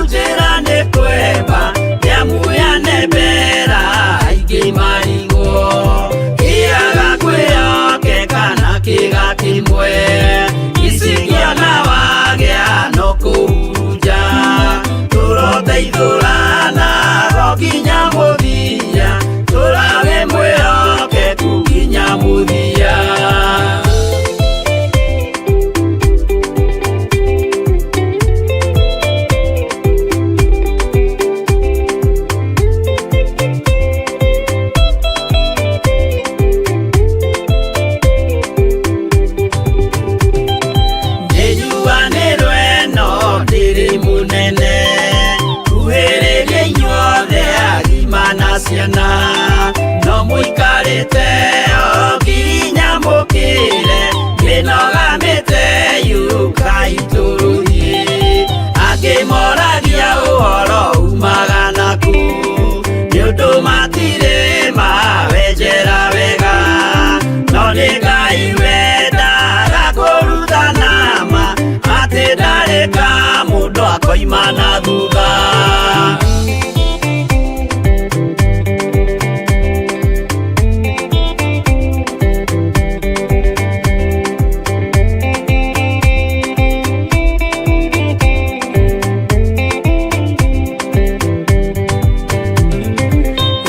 njĩra nĩ kwemba nĩamuyane mbera aingĩ marigwo kĩaga kwĩyokeka na kĩga kĩmwe icikĩona wagĩa no kũhurunja tũroteithũrana go nginya mũthia tũrage mwĩhokeku nginya mũthia. Nĩnjuanĩrwo ĩno ndĩrĩ mũnene kuhĩrĩria inyuothe agima na ciana no mũikarĩte o nginya mũkĩre mĩnoga mĩte yũkai tũrũthiĩ angĩ moragia ũhoro umaga naku nĩ ũndũ matirĩ mawenjera wega no nĩ Ngai wendaga kũrutana ma atĩ ndarĩ ka mũndũ akoima na thutha.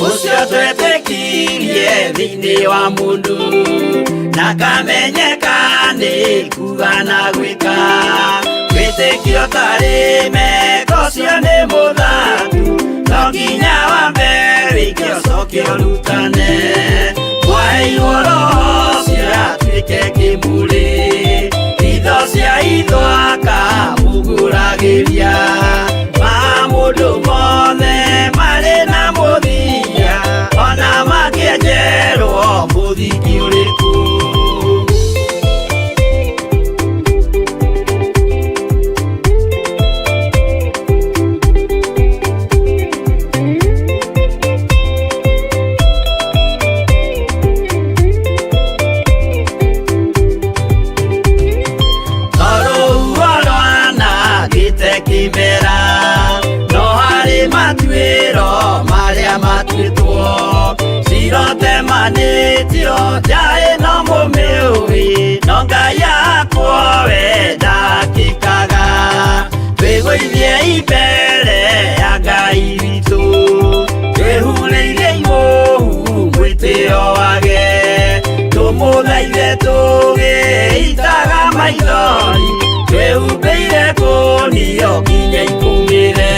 Ũcio twetĩkirie thĩinĩ wa mũndũ na kamenyeka nĩ kuga na gwĩka wĩtĩkio tarĩ meko ũcio nĩ mũthaku no nginya wambe wĩke ũcoke ũrutane mwaheirwo roho ũcio atuĩke kĩmũrĩ itho cia itho akamũgũragĩria ma mũndũ mothe marĩ na mũthia ona makĩenjerwo mũthingi ũrĩkũ. Tondũ rwanangĩte kĩmera no harĩ matuĩro marĩa matuĩtwo cirotemanĩtio njaĩ no mũmĩũĩ no Ngai akwo we ndakĩkaga twĩgũithie mbere ya Ngai witũ twĩhurĩire imũhu mwĩtĩo wage tũmũthaithe tũgĩitaga maithori twĩhumbĩire kũnio nginya ikũmĩre.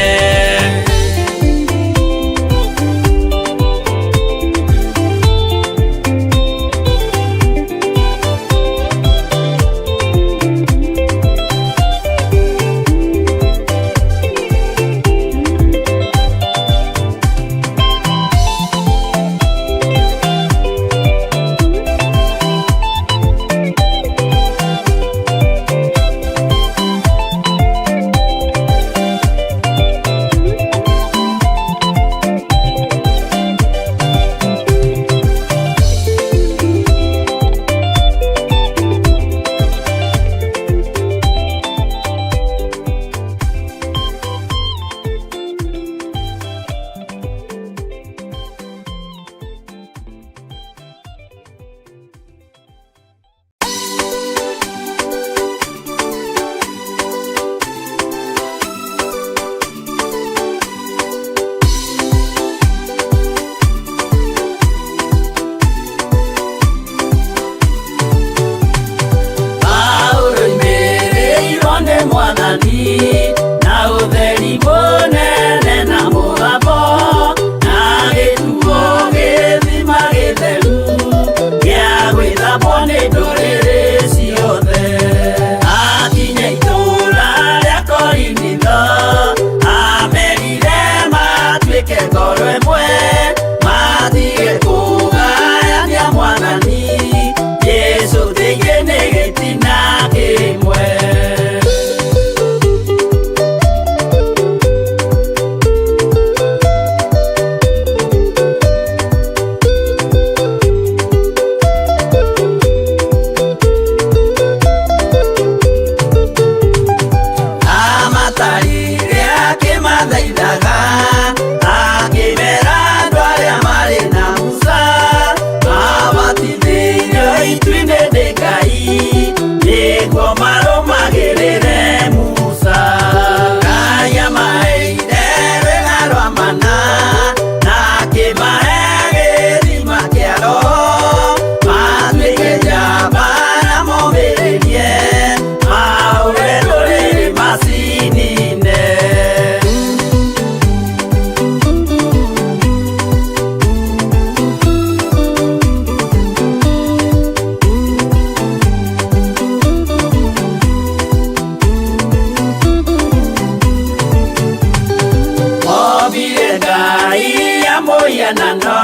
Mũhianano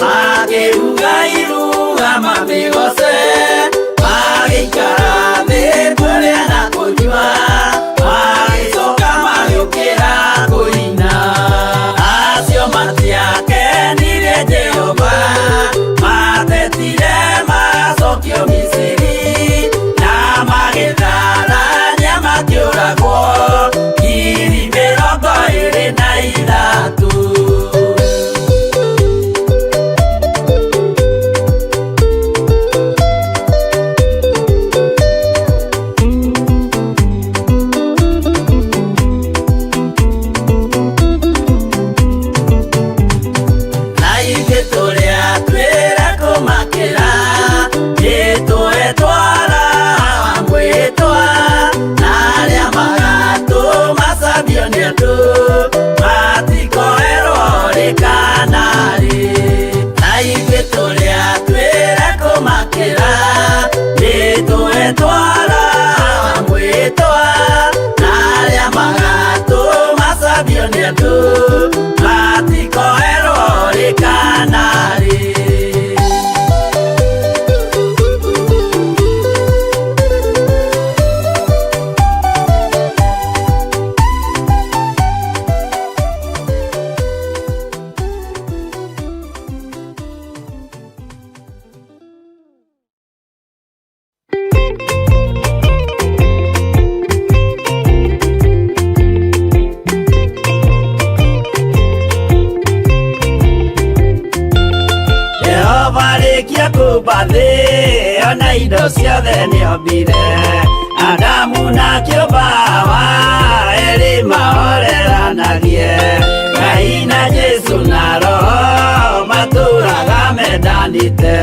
makĩruga iruga mamĩgoce magĩikara thĩ kũrĩa na kũnyua magĩcoka magĩũkĩra kũina acio matiakenirie Jehova matetire macokio Misiri na magĩtharania makĩũragwo 23,000. Na ithuĩ tũrĩa twĩra kũmakĩra nĩtũetwara mwĩtwa na arĩa magatũmacambio nĩ andũ matikoerwo rĩ kana rĩ. Na ithuĩ tũrĩa twĩra kũmakĩra nĩtũetwara mwĩtwa na arĩa magatũmacambio nĩ andũ matikoerwo rĩ kana rĩ. Jehova rĩkia kũmba thĩ ona indo ciothe nĩombire Adamu na kĩũmba Hawa erĩ mahoreranagie Ngai na Jesu na Roho matũraga mendanĩte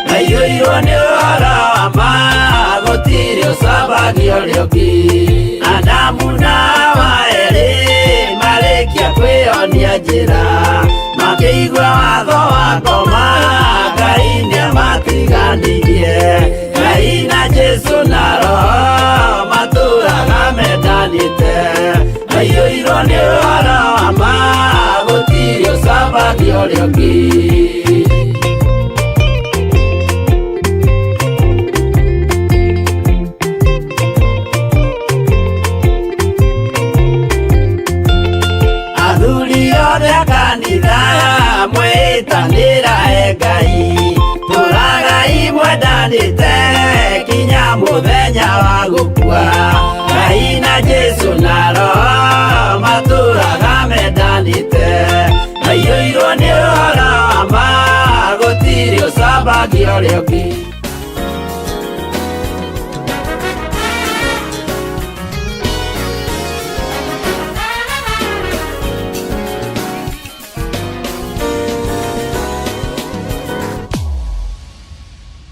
maiyũirwo nĩ ũhoro wa ma gũtirĩ ũcambagio ũrĩa ũngĩ Adamu na Hawa erĩ marĩkia kwĩyonia njĩra makĩigua watho wa ngoma Ngai nĩamatiganirie Ngai na Jesu na Roho matũraga mendanĩte maiyũirwo nĩ ũhoro wa ma gũtirĩ ũcambagio ũrĩa ũngĩ. Athuri othe a kanitha mwĩtanĩra e Ngai tũragai mwendanĩte kinya mũthenya wa gũkua Ngai na Jesu na Roho matũraga mendanĩte maiyũirwo nĩ ũhoro wa ma gũtirĩ ũcambagio ũrĩa ũngĩ.